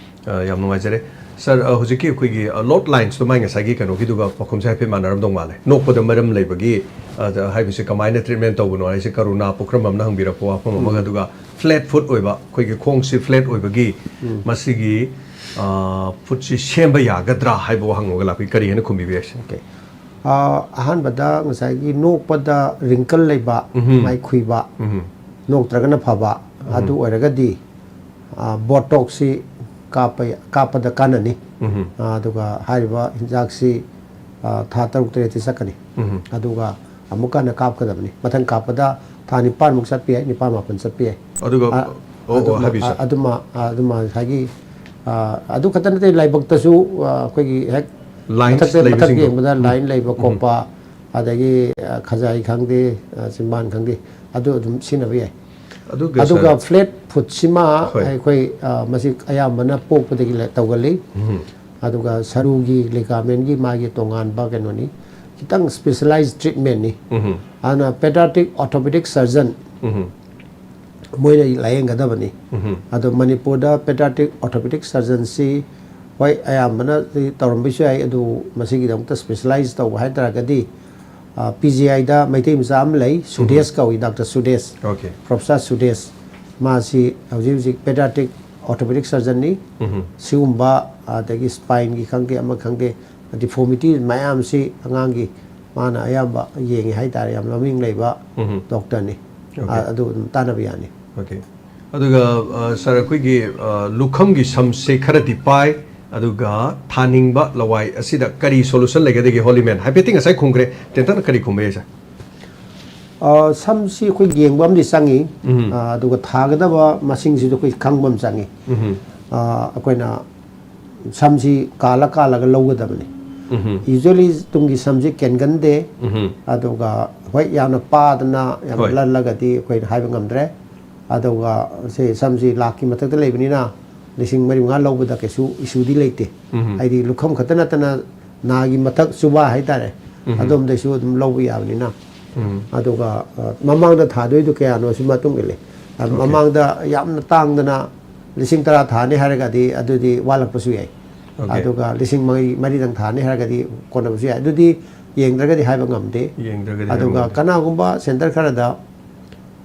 ꯑ, ꯌꯥꯝ ꯅꯨꯡꯉꯥꯏꯖꯔꯦ꯫ ꯁꯥꯔ, ꯑ, ꯍꯧꯖꯤꯛꯀꯤ ꯑꯩꯈꯣꯏꯒꯤ, ꯑ, ꯂꯣꯠ ꯂꯥꯏꯟꯁꯇꯣ ꯃꯥꯏ ꯉꯁꯥꯏꯒꯤ ꯀꯩꯅꯣꯒꯤꯗꯨꯒ ꯄꯥꯎꯈꯨꯝꯁꯦ ꯍꯥꯏꯐꯦꯠ ꯃꯥꯟꯅꯔꯝꯗꯧ ꯃꯥꯜꯂꯦ꯫ ꯅꯣꯛꯄꯗ ꯃꯔꯝ ꯂꯩꯕꯒꯤ, ꯑ, ꯗ, ꯍꯥꯏꯕꯁꯦ ꯀꯃꯥꯏꯅ ꯇ꯭ꯔꯤꯠꯃꯦꯟ ꯇꯧꯕꯅꯣ ꯍꯥꯏꯁꯦ ꯀꯔꯨꯅꯥ ꯄꯨꯈ꯭ꯔꯝ ꯑꯃꯅ ꯍꯪꯕꯤꯔꯛꯄ ꯋꯥꯐꯝ ꯑꯃꯒ, ꯑꯗꯨꯒ ꯐ꯭ꯂꯦꯠ ꯐꯨꯠ ꯑꯣꯏꯕ, ꯑꯩꯈꯣꯏꯒꯤ ꯈꯣꯡꯁꯤ ꯐ꯭ꯂꯦꯠ ꯑꯣꯏꯕꯒꯤ ꯃꯁꯤꯒꯤ, ꯑ, ꯐꯨꯠꯁꯤ ꯁꯦꯝꯕ ꯌꯥꯒꯗ꯭ꯔꯥ ꯍꯥꯏꯕ ꯋꯥꯍꯪ ꯑꯃꯒ ꯂꯥꯛꯄꯤ, ꯀꯔꯤ ꯍꯥꯏꯅ ꯈꯨꯝꯕꯤꯕ ꯌꯥꯏ? ꯑꯣꯀꯦ꯫ ꯑ, ꯑꯍꯥꯟꯕꯗ ꯉꯁꯥꯏꯒꯤ ꯅꯣꯛꯄꯗ ꯔꯤꯡꯀꯜ ꯂꯩꯕ, ꯎꯝꯍꯨꯝ꯫ ꯃꯥꯏ ꯈꯨꯏꯕ, ꯎꯝꯍꯨꯝ꯫ ꯅꯣꯛꯇ꯭ꯔꯒꯅ ꯐꯕ, ꯑꯗꯨ ꯑꯣꯏꯔꯒꯗꯤ, ꯑ, ꯕꯣꯇꯣꯛꯁꯤ ꯀꯥꯞꯄ, ꯀꯥꯞꯄꯗ ꯀꯥꯟꯅꯅꯤ꯫ ꯎꯝꯍꯨꯝ꯫ ꯑ, ꯑꯗꯨꯒ ꯍꯥꯏꯔꯤꯕ ꯍꯤꯗꯥꯛꯁꯤ, ꯑ, ꯊꯥ ꯇꯔꯨꯛ ꯇꯔꯦꯠꯇꯤ ꯆꯠꯀꯅꯤ꯫ ꯎꯝꯍꯨꯝ꯫ ꯑꯗꯨꯒ ꯑꯃꯨꯛꯀ ꯍꯟꯅ ꯀꯥꯞꯀꯗꯕꯅꯤ꯫ ꯃꯊꯪ ꯀꯥꯞꯄꯗ ꯊꯥ ꯅꯤꯄꯥꯟꯃꯨꯛ ꯆꯠꯄ ꯌꯥꯏ, ꯅꯤꯄꯥꯟ ꯃꯥꯄꯟ ꯆꯠꯄ ꯌꯥꯏ꯫ ꯑꯗꯨꯒ, ꯑ, ꯑꯣ, ꯑꯣ, ꯑꯗꯨꯃ-, ꯍꯥꯏꯕꯤꯌꯨ, ꯑ, ꯁꯥꯔ꯫ ꯑꯗꯨꯃ, ꯑ, ꯑꯗꯨꯃ ꯉꯁꯥꯏꯒꯤ, ꯑ, ꯑꯗꯨ ꯈꯛꯇ ꯅꯠꯇꯦ, ꯂꯥꯏꯕꯛꯇꯁꯨ, ꯑ, ꯑꯩꯈꯣꯏꯒꯤ ꯍꯦꯛ ꯂꯥꯏꯟꯁ ꯃꯊꯛꯇ, ꯃꯊꯛ ꯂꯩꯕꯁꯤꯡꯗꯣ꯫ ꯌꯦꯡꯕꯗ ꯎꯝ꯫ ꯂꯥꯏꯟ ꯂꯩꯕ ꯎꯝ꯫ ꯈꯣꯠꯄ, ꯑꯗꯒꯤ, ꯑ, ꯈꯖꯥꯏ ꯈꯪꯗꯦ, ꯑ, ꯆꯤꯝꯕꯥꯟ ꯈꯪꯗꯦ, ꯑꯗꯨ ꯑꯗꯨꯝ ꯁꯤꯖꯤꯟꯅꯕ ꯌꯥꯏ꯫ ꯑꯗꯨꯒ ꯑꯗꯨꯒ ꯁꯥꯔ, ꯐ꯭ꯂꯦꯠ ꯐꯨꯠꯁꯤꯃ ꯍꯣꯏ꯫ ꯑꯩꯈꯣꯏ, ꯑ, ꯃꯁꯤ ꯑꯌꯥꯝꯕꯅ ꯄꯣꯛꯄꯗꯒꯤ ꯂꯩ-, ꯇꯧꯒꯜꯂꯤ꯫ ꯎꯝ꯫ ꯑꯗꯨꯒ ꯁꯔꯨꯒꯤ ꯂꯤꯒꯥꯃꯦꯟꯒꯤ ꯃꯥꯒꯤ ꯇꯣꯉꯥꯟꯕ ꯀꯩꯅꯣꯅꯤ, ꯈꯤꯇꯪ ꯁ꯭ꯄꯦꯁꯤꯌꯦꯂꯥꯏꯖ ꯇ꯭ꯔꯤꯠꯃꯦꯟꯅꯤ꯫ ꯎꯝ꯫ ꯑꯗꯨꯅ ꯄꯦꯗꯥꯇ꯭ꯔꯤꯛ ꯑꯣꯔꯊꯣꯄꯦꯗꯤꯛ ꯁꯔꯖꯟ ꯎꯝ꯫ ꯃꯣꯏꯅ ꯂꯥꯌꯦꯡꯒꯗꯕꯅꯤ꯫ ꯎꯝ꯫ ꯑꯗꯣ ꯃꯅꯤꯄꯨꯔꯗ ꯄꯦꯗꯥꯇ꯭ꯔꯤꯛ ꯑꯣꯔꯊꯣꯄꯦꯗꯤꯛ ꯁꯔꯖꯟꯁꯤ ꯍꯣꯏ ꯑꯌꯥꯝꯕꯅꯗꯤ ꯇꯧꯔꯝꯕꯁꯨ ꯌꯥꯏ, ꯑꯗꯨ ꯃꯁꯤꯒꯤꯗꯃꯛꯇ ꯁ꯭ꯄꯦꯁꯤꯌꯦꯂꯥꯏꯖ ꯇꯧꯕ ꯍꯥꯏ ꯇꯥꯔꯒꯗꯤ, ꯑ, ꯄꯤ ꯖꯤ ꯑꯥꯏꯗ ꯃꯩꯇꯩ ꯃꯆꯥ ꯑꯃ ꯂꯩ, ꯁꯨꯗꯦꯁ ꯀꯧꯏ, ꯗꯥꯛꯇꯔ ꯁꯨꯗꯦꯁ, ꯑꯣꯀꯦ꯫ ꯄ꯭ꯔꯣꯐꯦꯁꯔ ꯁꯨꯗꯦꯁ꯫ ꯃꯥꯁꯤ ꯍꯧꯖꯤꯛ ꯍꯧꯖꯤꯛ ꯄꯦꯗꯥꯇ꯭ꯔꯤꯛ ꯑꯣꯔꯊꯣꯄꯦꯗꯤꯛ ꯁꯔꯖꯟꯅꯤ꯫ ꯎꯝ꯫ ꯁꯤꯒꯨꯝꯕ ꯑꯗꯒꯤ ꯁ꯭ꯄꯥꯏꯟꯒꯤ ꯈꯪꯗꯦ ꯑꯃ ꯈꯪꯗꯦ, ꯗꯤꯐꯣꯔꯃꯤꯇꯤ ꯃꯌꯥꯝꯁꯤ ꯑꯉꯥꯡꯒꯤ ꯃꯥꯅ ꯑꯌꯥꯝꯕ ꯌꯦꯡꯉꯦ ꯍꯥꯏꯇꯥꯔꯦ, ꯌꯥꯝ ꯃꯃꯤꯡ ꯂꯩꯕ ꯎꯝ꯫ ꯗꯣꯛꯇꯔꯅꯤ꯫ ꯑꯣꯀꯦ꯫ ꯑ-, ꯑꯗꯨ ꯑꯗꯨꯝ ꯇꯥꯟꯅꯕ ꯌꯥꯅꯤ꯫ ꯑꯣꯀꯦ꯫ ꯑꯗꯨꯒ, ꯑ, ꯁꯥꯔ, ꯑꯩꯈꯣꯏꯒꯤ, ꯑ, ꯂꯨꯈꯝꯒꯤ ꯁꯝꯁꯦ ꯈꯔꯗꯤ ꯄꯥꯏ, ꯑꯗꯨꯒ ꯊꯥꯅꯤꯡꯕ ꯂꯋꯥꯏ ꯑꯁꯤꯗ ꯀꯔꯤ solution ꯂꯩꯒꯗꯒꯦ? ꯍꯣꯂꯤꯃꯦꯟ ꯍꯥꯏꯐꯦꯠꯇꯤ ꯉꯁꯥꯏ ꯈꯨꯝꯈ꯭ꯔꯦ, ꯇꯦꯟꯇꯛꯅ ꯀꯔꯤ ꯈꯨꯝꯕ ꯌꯥꯏ, ꯁꯥꯔ? ꯑ, ꯁꯝꯁꯤ ꯑꯩꯈꯣꯏ ꯌꯦꯡꯕ ꯑꯃꯗꯤ ꯆꯪꯉꯤ꯫ ꯎꯝ꯫ ꯑ, ꯑꯗꯨꯒ ꯊꯥꯒꯗꯕ ꯃꯁꯤꯡꯁꯤꯁꯨ ꯑꯩꯈꯣꯏ ꯈꯪꯕ ꯑꯃ ꯆꯪꯉꯤ꯫ ꯎꯝ꯫ ꯑ, ꯑꯩꯈꯣꯏꯅ ꯁꯝꯁꯤ ꯀꯥꯜꯂ ꯀꯥꯜꯂꯒ ꯂꯧꯒꯗꯕꯅꯤ꯫ ꯎꯝ꯫ Usually ꯇꯨꯡꯒꯤ ꯁꯝꯁꯤ ꯀꯦꯟꯒꯟꯗꯦ꯫ ꯎꯝ꯫ ꯑꯗꯨꯒ ꯍꯣꯏ, ꯌꯥꯝꯅ ꯄꯥꯗꯅ ꯌꯥꯝꯅ ꯍꯣꯏ꯫ ꯂꯜꯂꯒꯗꯤ ꯑꯩꯈꯣꯏꯅ ꯍꯥꯏꯕ ꯉꯝꯗ꯭ꯔꯦ꯫ ꯑꯗꯨꯒ ꯁꯤ ꯁꯝꯁꯤ ꯂꯥꯛꯀꯤ ꯃꯊꯛꯇ ꯂꯩꯕꯅꯤꯅ ꯂꯤꯁꯤꯡ ꯃꯔꯤ ꯃꯉꯥ ꯂꯧꯕꯗ ꯀꯩꯁꯨ ꯏꯁꯨꯗꯤ ꯂꯩꯇꯦ꯫ ꯎꯝ꯫ ꯍꯥꯏꯗꯤ ꯂꯨꯈꯝ ꯈꯛꯇ ꯅꯠꯇꯅ ꯅꯥꯒꯤ ꯃꯊꯛ ꯆꯨꯕꯥ ꯍꯥꯏꯇꯥꯔꯦ, ꯎꯝ꯫ ꯑꯗꯣꯝꯗꯁꯨ ꯑꯗꯨꯝ ꯂꯧꯕ ꯌꯥꯕꯅꯤꯅ꯫ ꯎꯝ꯫ ꯑꯗꯨꯒ ꯑ, ꯃꯃꯥꯡꯗ ꯊꯥꯗꯣꯏꯗꯨ ꯀꯌꯥꯅꯣꯁꯨ ꯃꯇꯨꯡ ꯏꯜꯂꯦ꯫ ꯑ, Okay. ꯃꯃꯥꯡꯗ ꯌꯥꯝꯅ ꯇꯥꯡꯗꯅ ꯂꯤꯁꯤꯡ ꯇꯔꯥ ꯊꯥꯅꯤ ꯍꯥꯏꯔꯒꯗꯤ ꯑꯗꯨꯗꯤ ꯋꯥꯠꯂꯛꯄꯁꯨ ꯌꯥꯏ꯫ Okay. ꯑꯗꯨꯒ ꯂꯤꯁꯤꯡ ꯃꯔꯤ, ꯃꯔꯤꯗꯪ ꯊꯥꯅꯤ ꯍꯥꯏꯔꯒꯗꯤ ꯀꯣꯟꯅꯕꯁꯨ ꯌꯥꯏ꯫ ꯑꯗꯨꯗꯤ ꯌꯦꯡꯗ꯭ꯔꯒꯗꯤ ꯍꯥꯏꯕ ꯉꯝꯗꯦ꯫ ꯌꯦꯡꯗ꯭ꯔꯒꯗꯤ ꯑꯗꯨꯒ ꯍꯥꯏꯕ ꯉꯝꯗꯦ꯫ ꯀꯅꯥꯒꯨꯝꯕ ꯁꯦꯟꯇꯔ ꯈꯔꯗ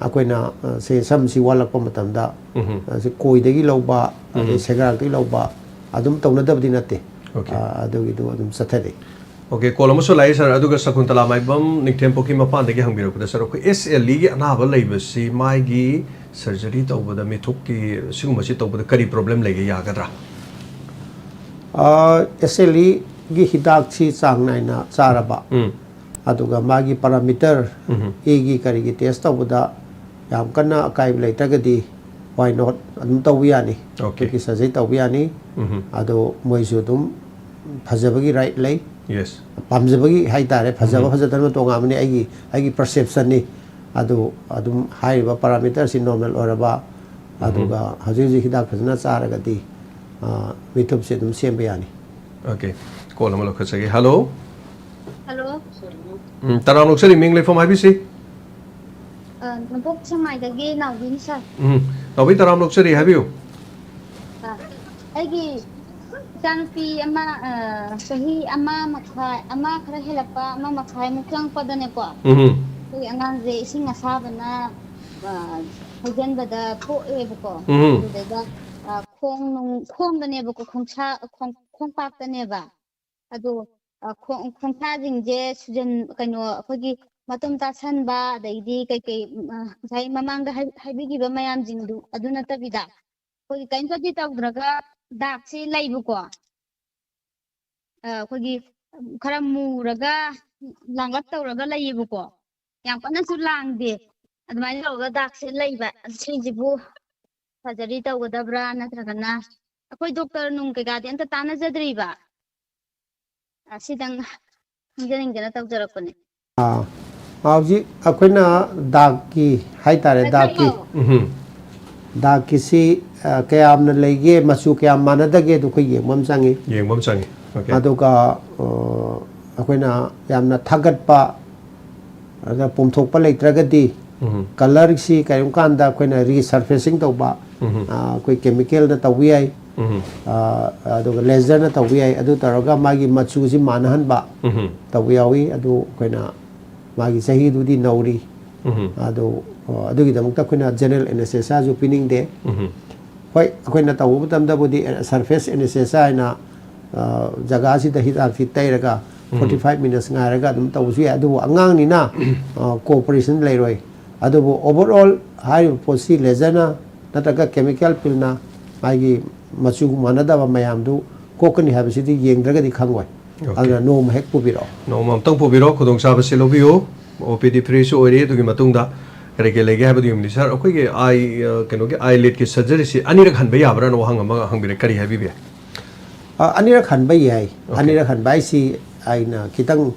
ꯑꯩꯈꯣꯏꯅ ꯑ, ꯁꯦ ꯁꯝꯁꯤ ꯋꯥꯠꯂꯛꯄ ꯃꯇꯝꯗ ꯎꯝ꯫ ꯑ, ꯁꯤ ꯀꯣꯏꯗꯒꯤ ꯂꯧꯕ, ꯑꯗꯩ ꯎꯝ꯫ ꯁꯦꯒꯥꯔꯗꯒꯤ ꯂꯧꯕ ꯑꯗꯨꯝ ꯇꯧꯅꯗꯕꯗꯤ ꯅꯠꯇꯦ꯫ Okay. ꯑ, ꯑꯗꯨꯒꯤꯗꯣ ꯑꯗꯨꯝ ꯆꯠꯊꯔꯤ꯫ Okay, call ꯑꯃꯁꯨ ꯂꯥꯛꯏ, ꯁꯥꯔ꯫ ꯑꯗꯨꯒ ꯁꯀꯨꯟꯇꯂꯥ ꯃꯥꯏꯕꯝ ꯅꯤꯡꯊꯦꯝꯄꯣꯛꯀꯤ ꯃꯄꯥꯟꯗꯒꯤ ꯍꯪꯕꯤꯔꯛꯄꯗ, ꯁꯥꯔ, ꯑꯩꯈꯣꯏ ꯑꯦꯁ ꯑꯦꯜ ꯏꯒꯤ ꯑꯅꯥꯕ ꯂꯩꯕꯁꯤ ꯃꯥꯒꯤ surgery ꯇꯧꯕꯗ, ꯃꯤꯠꯊꯨꯞꯀꯤ ꯁꯤꯒꯨꯝꯕꯁꯤ ꯇꯧꯕꯗ ꯀꯔꯤ problem ꯂꯩꯒꯦ, ꯌꯥꯒꯗ꯭ꯔꯥ? ꯑꯦꯁ ꯑꯦꯜ ꯏꯒꯤ ꯍꯤꯗꯥꯛꯁꯤ ꯆꯥꯡ ꯅꯥꯏꯅ ꯆꯥꯔꯕ, ꯎꯝ꯫ ꯑꯗꯨꯒ ꯃꯥꯒꯤ parameter, ꯎꯝ꯫ ꯏꯒꯤ ꯀꯔꯤꯒꯤ test ꯇꯧꯕꯗ ꯌꯥꯝ ꯀꯟꯅ ꯑꯀꯥꯏꯕ ꯂꯩꯇ꯭ꯔꯒꯗꯤ, why not, ꯑꯗꯨꯝ ꯇꯧꯕ ꯌꯥꯅꯤ꯫ Okay. ꯑꯩꯈꯣꯏꯒꯤ surgery ꯇꯧꯕ ꯌꯥꯅꯤ꯫ ꯎꯝ꯫ ꯑꯗꯣ ꯃꯣꯏꯁꯨ ꯑꯗꯨꯝ ꯐꯖꯕꯒꯤ right ꯂꯩ꯫ Yes. ꯄꯥꯝꯖꯕꯒꯤ ꯍꯥꯏꯇꯥꯔꯦ, ꯐꯖꯕ ꯎꯝ꯫ ꯐꯖꯗꯕꯅ ꯇꯣꯉꯥꯟꯕꯅꯤ, ꯑꯩꯒꯤ, ꯑꯩꯒꯤ perceptionꯅꯤ꯫ ꯑꯗꯨ ꯑꯗꯨꯝ ꯍꯥꯏꯔꯤꯕ parameterꯁꯤ normal ꯑꯣꯏꯔꯕ, ꯎꯝ꯫ ꯑꯗꯨꯒ ꯍꯧꯖꯤꯛ ꯍꯧꯖꯤꯛ ꯍꯤꯗꯥꯛ ꯐꯖꯅ ꯆꯥꯔꯒꯗꯤ, ꯑ, ꯃꯤꯠꯊꯨꯞꯁꯦ ꯑꯗꯨꯝ ꯁꯦꯝꯕ ꯌꯥꯅꯤ꯫ Okay. Call ꯑꯃ ꯂꯧꯈꯠꯆꯒꯦ꯫ Hello. ꯍꯜꯂꯣ꯫ ꯎꯝ, ꯇꯔꯥꯝ ꯑꯣꯛꯆꯔꯤ, ꯃꯤꯡ ꯂꯩꯐꯝ ꯍꯥꯏꯕꯤꯁꯤ꯫ ꯑ, ꯅꯣꯡꯄꯣꯛ ꯁꯦꯛꯃꯥꯏꯗꯒꯤ ꯅꯥꯎꯕꯤꯅꯤ, ꯁꯥꯔ꯫ ꯎꯝ, ꯅꯥꯎꯕꯤ, ꯇꯔꯥꯝ ꯑꯣꯛꯆꯔꯤ, ꯍꯥꯏꯕꯤꯌꯨ꯫ ꯑ, ꯑꯩꯒꯤ ꯏꯆꯥꯅꯨꯄꯤ ꯑꯃ, ꯑ, ꯆꯍꯤ ꯑꯃ ꯃꯈꯥꯏ, ꯑꯃ ꯈꯔ ꯍꯦꯜꯂꯛꯄ, ꯑꯃ ꯃꯈꯥꯏꯃꯨꯛ ꯆꯪꯉꯛꯄꯗꯅꯦꯀꯣ, ꯎꯝ꯫ ꯑꯩꯈꯣꯏ ꯑꯉꯥꯡꯁꯦ ꯏꯁꯤꯡ ꯑꯁꯥꯕꯅ, ꯑ, ꯍꯩꯖꯤꯟꯕꯗ ꯊꯣꯛꯑꯦꯕꯀꯣ꯫ ꯎꯝ꯫ ꯑꯗꯨꯗꯩꯗ, ꯑ, ꯈꯣꯡ ꯅꯨꯡ, ꯈꯣꯡꯗꯅꯦꯕꯀꯣ, ꯈꯣꯡꯁꯥ-, ꯈꯣꯡ-, ꯈꯣꯡꯄꯥꯛꯇꯅꯦꯕ꯫ ꯑꯗꯣ, ꯑ, ꯈꯣꯡ-, ꯈꯣꯡꯁꯥꯁꯤꯡꯁꯦ ꯁꯨꯖꯟ-, ꯀꯩꯅꯣ, ꯑꯩꯈꯣꯏꯒꯤ ꯃꯇꯨꯝ ꯇꯥꯁꯟꯕ, ꯑꯗꯩꯗꯤ ꯀꯩꯀꯩ, ꯎꯝ, ꯑ, ꯉꯁꯥꯏ ꯃꯃꯥꯡꯗ ꯍꯥꯏ-, ꯍꯥꯏꯕꯤꯈꯤꯕ ꯃꯌꯥꯝꯁꯤꯡꯗꯨ, ꯑꯗꯨ ꯅꯠꯇꯕꯤꯗ, ꯑꯩꯈꯣꯏꯒꯤ ꯀꯔꯤꯝꯇꯗꯤ ꯇꯧꯗ꯭ꯔꯒ, ꯗꯥꯛꯁꯤ ꯂꯩꯕꯀꯣ꯫ ꯑ, ꯑꯩꯈꯣꯏꯒꯤ ꯈꯔ ꯃꯨꯔꯒ ꯂꯥꯡꯂꯞ ꯇꯧꯔꯒ ꯂꯩꯌꯦꯕꯀꯣ꯫ ꯌꯥꯝ ꯀꯟꯅꯁꯨ ꯂꯥꯡꯗꯦ꯫ ꯑꯗꯨꯃꯥꯏꯅ ꯇꯧꯔꯒ ꯗꯥꯛꯁꯦ ꯂꯩꯕ꯫ ꯑꯗꯨ ꯁꯤꯁꯤꯕꯨ ꯁꯔꯖꯔꯤ ꯇꯧꯒꯗꯕ꯭ꯔꯥ, ꯅꯠꯇ꯭ꯔꯒꯅ ꯑꯩꯈꯣꯏ ꯗꯣꯛꯇꯔ ꯅꯨꯡ ꯀꯩꯀꯥꯗꯤ ꯑꯝꯇ ꯇꯥꯟꯅꯖꯗ꯭ꯔꯤꯕ꯫ ꯑꯁꯤꯗꯪ ꯈꯪꯖꯅꯤꯡꯗꯅ ꯇꯧꯖꯔꯛꯄꯅꯦ꯫ ꯑꯥ, ꯍꯧꯖꯤꯛ ꯑꯩꯈꯣꯏꯅ ꯗꯥꯛꯀꯤ ꯍꯥꯏꯇꯥꯔꯦ, ꯗꯥꯛꯀꯤ, ꯎꯝ꯫ ꯗꯥꯛꯀꯤꯁꯤ, ꯑ, ꯀꯌꯥꯝꯅ ꯂꯩꯒꯦ, ꯃꯆꯨ ꯀꯌꯥꯝ ꯃꯥꯟꯅꯗꯒꯦ, ꯑꯗꯨ ꯑꯩꯈꯣꯏ ꯌꯦꯡꯕ ꯑꯃ ꯆꯪꯉꯤ꯫ ꯌꯦꯡꯕ ꯑꯃ ꯆꯪꯉꯤ꯫ Okay꯫ ꯑꯗꯨꯒ, ꯑ, ꯑꯩꯈꯣꯏꯅ ꯌꯥꯝꯅ ꯊꯥꯒꯠꯄ, ꯑꯗ ꯄꯣꯝꯊꯣꯛꯄ ꯂꯩꯇ꯭ꯔꯒꯗꯤ, ꯎꯝ꯫ ꯀꯂꯔꯁꯤ ꯀꯔꯤꯒꯨꯝꯕ ꯀꯥꯟꯗ ꯑꯩꯈꯣꯏꯅ ꯔꯤꯁꯔꯐꯦꯁꯤꯡ ꯇꯧꯕ, ꯎꯝ꯫ ꯑ, ꯑꯩꯈꯣꯏ ꯀꯦꯃꯤꯀꯦꯜꯅ ꯇꯧꯕ ꯌꯥꯏ, ꯎꯝ꯫ ꯑ, ꯑꯗꯨꯒ ꯂꯦꯖꯔꯅ ꯇꯧꯕ ꯌꯥꯏ꯫ ꯑꯗꯨ ꯇꯧꯔꯒ ꯃꯥꯒꯤ ꯃꯆꯨꯁꯤ ꯃꯥꯟꯅꯍꯟꯕ ꯎꯝ꯫ ꯇꯧꯕ ꯌꯥꯎꯏ꯫ ꯑꯗꯨ ꯑꯩꯈꯣꯏꯅ ꯃꯥꯒꯤ ꯆꯍꯤꯗꯨꯗꯤ ꯅꯧꯔꯤ꯫ ꯎꯝ꯫ ꯑꯗꯨ, ꯑ, ꯑꯗꯨꯒꯤꯗꯃꯛꯇ ꯑꯩꯈꯣꯏꯅ ꯖꯦꯅꯔꯦꯜ ꯑꯦꯅꯦꯁꯊꯦꯁꯤꯌꯥꯁꯨ ꯄꯤꯅꯤꯡꯗꯦ꯫ ꯎꯝ꯫ ꯍꯣꯏ, ꯑꯩꯈꯣꯏꯅ ꯇꯧꯕ ꯃꯇꯝꯗꯕꯨꯗꯤ ꯁꯔꯐꯦꯁ ꯑꯦꯅꯦꯁꯊꯦꯁꯤꯌꯥ ꯍꯥꯏꯅ, ꯑ, ꯖꯒꯥꯁꯤꯗ ꯍꯤꯗꯥꯛꯁꯤ ꯇꯩꯔꯒ ꯎꯝ꯫ forty five minutes ꯉꯥꯏꯔꯒ ꯑꯗꯨꯝ ꯇꯧꯕꯁꯨ ꯌꯥꯏ꯫ ꯑꯗꯨꯕꯨ ꯑꯉꯥꯡꯅꯤꯅ, ꯑ, ꯀꯣꯑꯣꯄꯔꯦꯁꯟ ꯂꯩꯔꯣꯏ꯫ ꯑꯗꯨꯕꯨ overall ꯍꯥꯏꯔꯤꯕ ꯄꯣꯠꯁꯤ ꯂꯦꯖꯔꯅ ꯅꯠꯇ꯭ꯔꯒ ꯀꯦꯃꯤꯀꯦꯜ ꯄꯤꯜꯅ ꯃꯥꯒꯤ ꯃꯆꯨ ꯃꯥꯟꯅꯗꯕ ꯃꯌꯥꯝꯗꯨ ꯀꯣꯛꯀꯅꯤ ꯍꯥꯏꯕꯁꯤꯗꯤ ꯌꯦꯡꯗ꯭ꯔꯒꯗꯤ ꯈꯪꯉꯣꯏ꯫ Okay꯫ ꯑꯗꯨꯅ ꯅꯣꯡꯃ ꯍꯦꯛ ꯄꯨꯕꯤꯔꯛꯑꯣ꯫ ꯅꯣꯡꯃ ꯑꯝꯇꯪ ꯄꯨꯕꯤꯔꯣ, ꯈꯨꯗꯣꯡꯆꯥꯕꯁꯤ ꯂꯧꯕꯤꯌꯨ꯫ ꯑꯣ ꯄꯤ ꯗꯤ ꯐ꯭ꯔꯤꯁꯨ ꯑꯣꯏꯔꯤ꯫ ꯑꯗꯨꯒꯤ ꯃꯇꯨꯡꯗ ꯀꯔꯤ ꯀꯔꯤ ꯂꯩꯒꯦ ꯍꯥꯏꯕꯗꯨ ꯌꯦꯡꯕꯅꯤ꯫ ꯁꯥꯔ, ꯑꯩꯈꯣꯏꯒꯤ ꯑꯥꯏ, ꯑ, ꯀꯩꯅꯣꯒꯤ ꯑꯥꯏꯂꯤꯗꯀꯤ ꯁꯔꯖꯔꯤꯁꯤ ꯑꯅꯤꯔꯛ ꯍꯟꯕ ꯌꯥꯕ꯭ꯔꯥꯅ ꯋꯥꯍꯪ ꯑꯃ ꯍꯪꯕꯤꯔꯦ꯫ ꯀꯔꯤ ꯍꯥꯏꯕꯤꯕ ꯌꯥꯏ? ꯑ, ꯑꯅꯤꯔꯛ ꯍꯟꯕ ꯌꯥꯏ꯫ Okay꯫ ꯑꯅꯤꯔꯛ ꯍꯟꯕ ꯍꯥꯏꯁꯤ ꯑꯩꯅ ꯈꯤꯇꯪ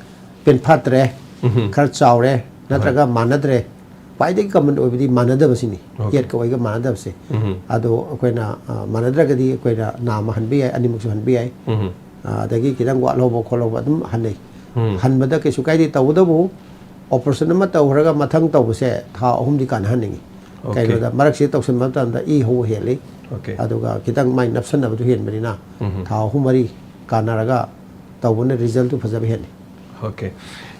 ꯄꯦꯟꯐꯠꯇ꯭ꯔꯦ, ꯎꯝ꯫ ꯈꯔ ꯆꯥꯎꯔꯦ, ꯅꯠꯇ꯭ꯔꯒ ꯃꯥꯟꯅꯗ꯭ꯔꯦ꯫ ꯈ꯭ꯋꯥꯏꯗꯒꯤ ꯀꯃꯟ ꯑꯣꯏꯕꯗꯤ ꯃꯥꯟꯅꯗꯕꯁꯤꯅꯤ꯫ Okay꯫ ꯌꯦꯠꯀ ꯑꯣꯏꯒ ꯃꯥꯟꯅꯗꯕꯁꯦ꯫ ꯎꯝ꯫ ꯑꯗꯣ ꯑꯩꯈꯣꯏꯅ, ꯑ, ꯃꯥꯟꯅꯗ꯭ꯔꯒꯗꯤ ꯑꯩꯈꯣꯏꯅ ꯅꯥꯝꯃ ꯍꯟꯕ ꯌꯥꯏ, ꯑꯅꯤꯃꯛꯁꯨ ꯍꯟꯕ ꯌꯥꯏ꯫ ꯎꯝ꯫ ꯑ, ꯑꯗꯒꯤ ꯈꯤꯇꯪ ꯋꯥꯠꯍꯧꯕ ꯈꯣꯠꯍꯧꯕ ꯑꯗꯨꯝ ꯍꯟꯅꯩ꯫ ꯎꯝ꯫ ꯍꯟꯕꯗ ꯀꯩꯁꯨ ꯀꯥꯏꯗꯦ꯫ ꯇꯧꯕꯇꯕꯨ ꯑꯣꯄꯔꯦꯁꯟ ꯑꯃ ꯇꯧꯈ꯭ꯔꯒ ꯃꯊꯪ ꯇꯧꯕꯁꯦ ꯊꯥ ꯑꯍꯨꯝꯗꯤ ꯀꯥꯟꯅꯍꯟꯅꯤꯡꯉꯤ꯫ Okay꯫ ꯀꯩꯒꯤꯅꯣꯗ ꯃꯔꯛꯁꯤꯗ ꯇꯧꯁꯤꯟꯕ ꯃꯇꯝꯗ ꯏ ꯍꯧꯕ ꯍꯦꯜꯂꯤ꯫ Okay꯫ ꯑꯗꯨꯒ ꯈꯤꯇꯪ ꯃꯥꯏ ꯅꯞꯁꯟꯅꯕꯗꯨ ꯍꯦꯟꯕꯅꯤꯅ ꯎꯝ꯫ ꯊꯥ ꯑꯍꯨꯝ ꯃꯔꯤ ꯀꯥꯟꯅꯔꯒ ꯇꯧꯕꯅ ꯔꯤꯖꯜꯇꯨ ꯐꯖꯕ ꯍꯦꯜꯂꯤ꯫ Okay꯫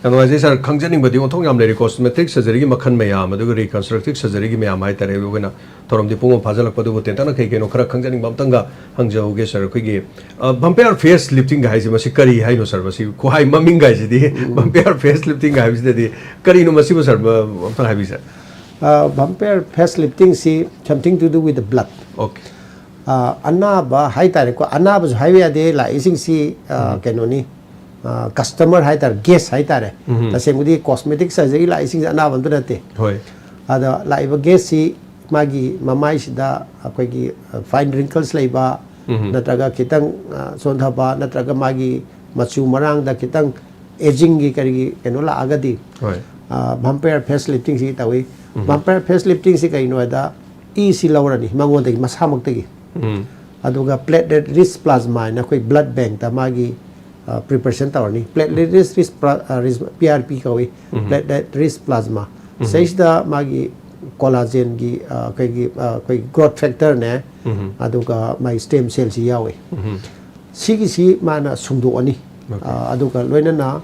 ꯌꯥꯝ ꯅꯨꯡꯉꯥꯏꯖꯩ ꯁꯥꯔ꯫ ꯈꯪꯖꯅꯤꯡꯕꯗꯤ ꯑꯣꯟꯊꯣꯛ ꯌꯥꯝ ꯂꯩꯔꯦ꯫ ꯀꯣꯁꯃꯦꯇꯤꯛ ꯁꯔꯖꯔꯤꯒꯤ ꯃꯈꯜ ꯃꯌꯥꯝ, ꯑꯗꯨꯒ ꯔꯤꯀꯟꯁꯇ꯭ꯔꯛꯇꯤꯚ ꯁꯔꯖꯔꯤꯒꯤ ꯃꯌꯥꯝ ꯍꯥꯏꯇꯥꯔꯦ꯫ ꯑꯩꯈꯣꯏꯅ ꯊꯧꯔꯝꯗꯤ ꯄꯨꯡ ꯑꯃ ꯐꯥꯖꯤꯜꯂꯛꯄ, ꯑꯗꯨꯕꯨ ꯇꯦꯟꯇꯛꯅ ꯀꯩ ꯀꯩꯅꯣ ꯈꯔ ꯈꯪꯖꯅꯤꯡꯕ ꯑꯝꯇꯪꯒ ꯍꯪꯖꯍꯧꯒꯦ ꯁꯥꯔ꯫ ꯑꯩꯈꯣꯏꯒꯤ, ꯑ, ꯕꯝꯄꯌꯔ ꯐꯦꯁ ꯂꯤꯐꯇꯤꯡꯒ ꯍꯥꯏꯁꯦ ꯃꯁꯤ ꯀꯔꯤ ꯍꯥꯏꯅꯣ ꯁꯥꯔ? ꯃꯁꯤ ꯈꯨꯍꯥꯏ ꯃꯃꯤꯡꯒ ꯍꯥꯏꯁꯤꯗꯤ, ꯕꯝꯄꯌꯔ ꯐꯦꯁ ꯂꯤꯐꯇꯤꯡꯒ ꯍꯥꯏꯕꯁꯤꯗꯗꯤ ꯀꯔꯤꯅꯣ ꯃꯁꯤꯕꯨ ꯁꯥꯔ? ꯑ, ꯑꯝꯇꯪ ꯍꯥꯏꯕꯤꯌꯨ ꯁꯥꯔ꯫ ꯑ, ꯕꯝꯄꯌꯔ face ꯂꯤꯐꯇꯤꯡꯁꯤ something to do with the blood꯫ Okay꯫ ꯑ, ꯑꯅꯥꯕ ꯍꯥꯏꯇꯥꯔꯦꯀꯣ, ꯑꯅꯥꯕꯁꯨ ꯍꯥꯏꯕ ꯌꯥꯗꯦ, ꯂꯥꯛꯏꯁꯤꯡꯁꯤ, ꯑ, ꯎꯝ꯫ ꯀꯩꯅꯣꯅꯤ, ꯑ, customer ꯍꯥꯏꯇꯥꯔꯦ, guest ꯍꯥꯏꯇꯥꯔꯦ꯫ ꯎꯝ꯫ ꯇꯁꯦꯡꯕꯗꯤ cosmetic surgery ꯂꯥꯛꯏꯁꯤꯡꯁꯦ ꯑꯅꯥꯕ ꯑꯝꯇ ꯅꯠꯇꯦ꯫ ꯍꯣꯏ꯫ ꯑꯗ ꯂꯥꯛꯏꯕ guestꯁꯤ ꯃꯥꯒꯤ ꯃꯃꯥꯏꯁꯤꯗ ꯑꯩꯈꯣꯏꯒꯤ, ꯑ, fine wrinkles ꯂꯩꯕ, ꯎꯝ꯫ ꯅꯠꯇ꯭ꯔꯒ ꯈꯤꯇꯪ, ꯑ, ꯆꯣꯟꯊꯕ, ꯅꯠꯇ꯭ꯔꯒ ꯃꯥꯒꯤ ꯃꯆꯨ ꯃꯔꯥꯡꯗ ꯈꯤꯇꯪ agingꯒꯤ ꯀꯔꯤꯒꯤ ꯀꯩꯅꯣ ꯂꯥꯛꯑꯒꯗꯤ, ꯍꯣꯏ꯫ ꯑ, vampire face liftingꯁꯤ ꯇꯧꯏ꯫ ꯎꯝ꯫ Vampire face liftingꯁꯤ ꯀꯩꯅꯣ ꯍꯥꯏꯗ, ꯏꯁꯤ ꯂꯧꯔꯅꯤ ꯃꯉꯣꯟꯗꯒꯤ, ꯃꯁꯥꯃꯛꯇꯒꯤ꯫ ꯎꯝ꯫ ꯑꯗꯨꯒ platelet rich plasma ꯍꯥꯏꯅ ꯑꯩꯈꯣꯏ blood bankꯇ ꯃꯥꯒꯤ, ꯑ, preparation ꯇꯧꯔꯅꯤ꯫ Platelet rich, rich pra-, ꯑ, rich, P R P ꯀꯧꯏ꯫ ꯎꯝ꯫ Platelet rich plasma꯫ ꯎꯝ꯫ ꯁꯤꯗꯩꯁꯤꯗ ꯃꯥꯒꯤ collagenꯒꯤ, ꯑ, ꯑꯩꯈꯣꯏꯒꯤ, ꯑ, ꯑꯩꯈꯣꯏꯒꯤ growth factorꯅꯦ, ꯎꯝ꯫ ꯑꯗꯨꯒ ꯃꯥꯒꯤ stem cellꯁꯤ ꯌꯥꯎꯏ꯫ ꯎꯝ꯫ ꯁꯤꯒꯤꯁꯤ ꯃꯥꯅ ꯁꯨꯡꯗꯣꯛꯑꯅꯤ꯫ Okay꯫ ꯑ, ꯑꯗꯨꯒ ꯂꯣꯏꯅꯅ,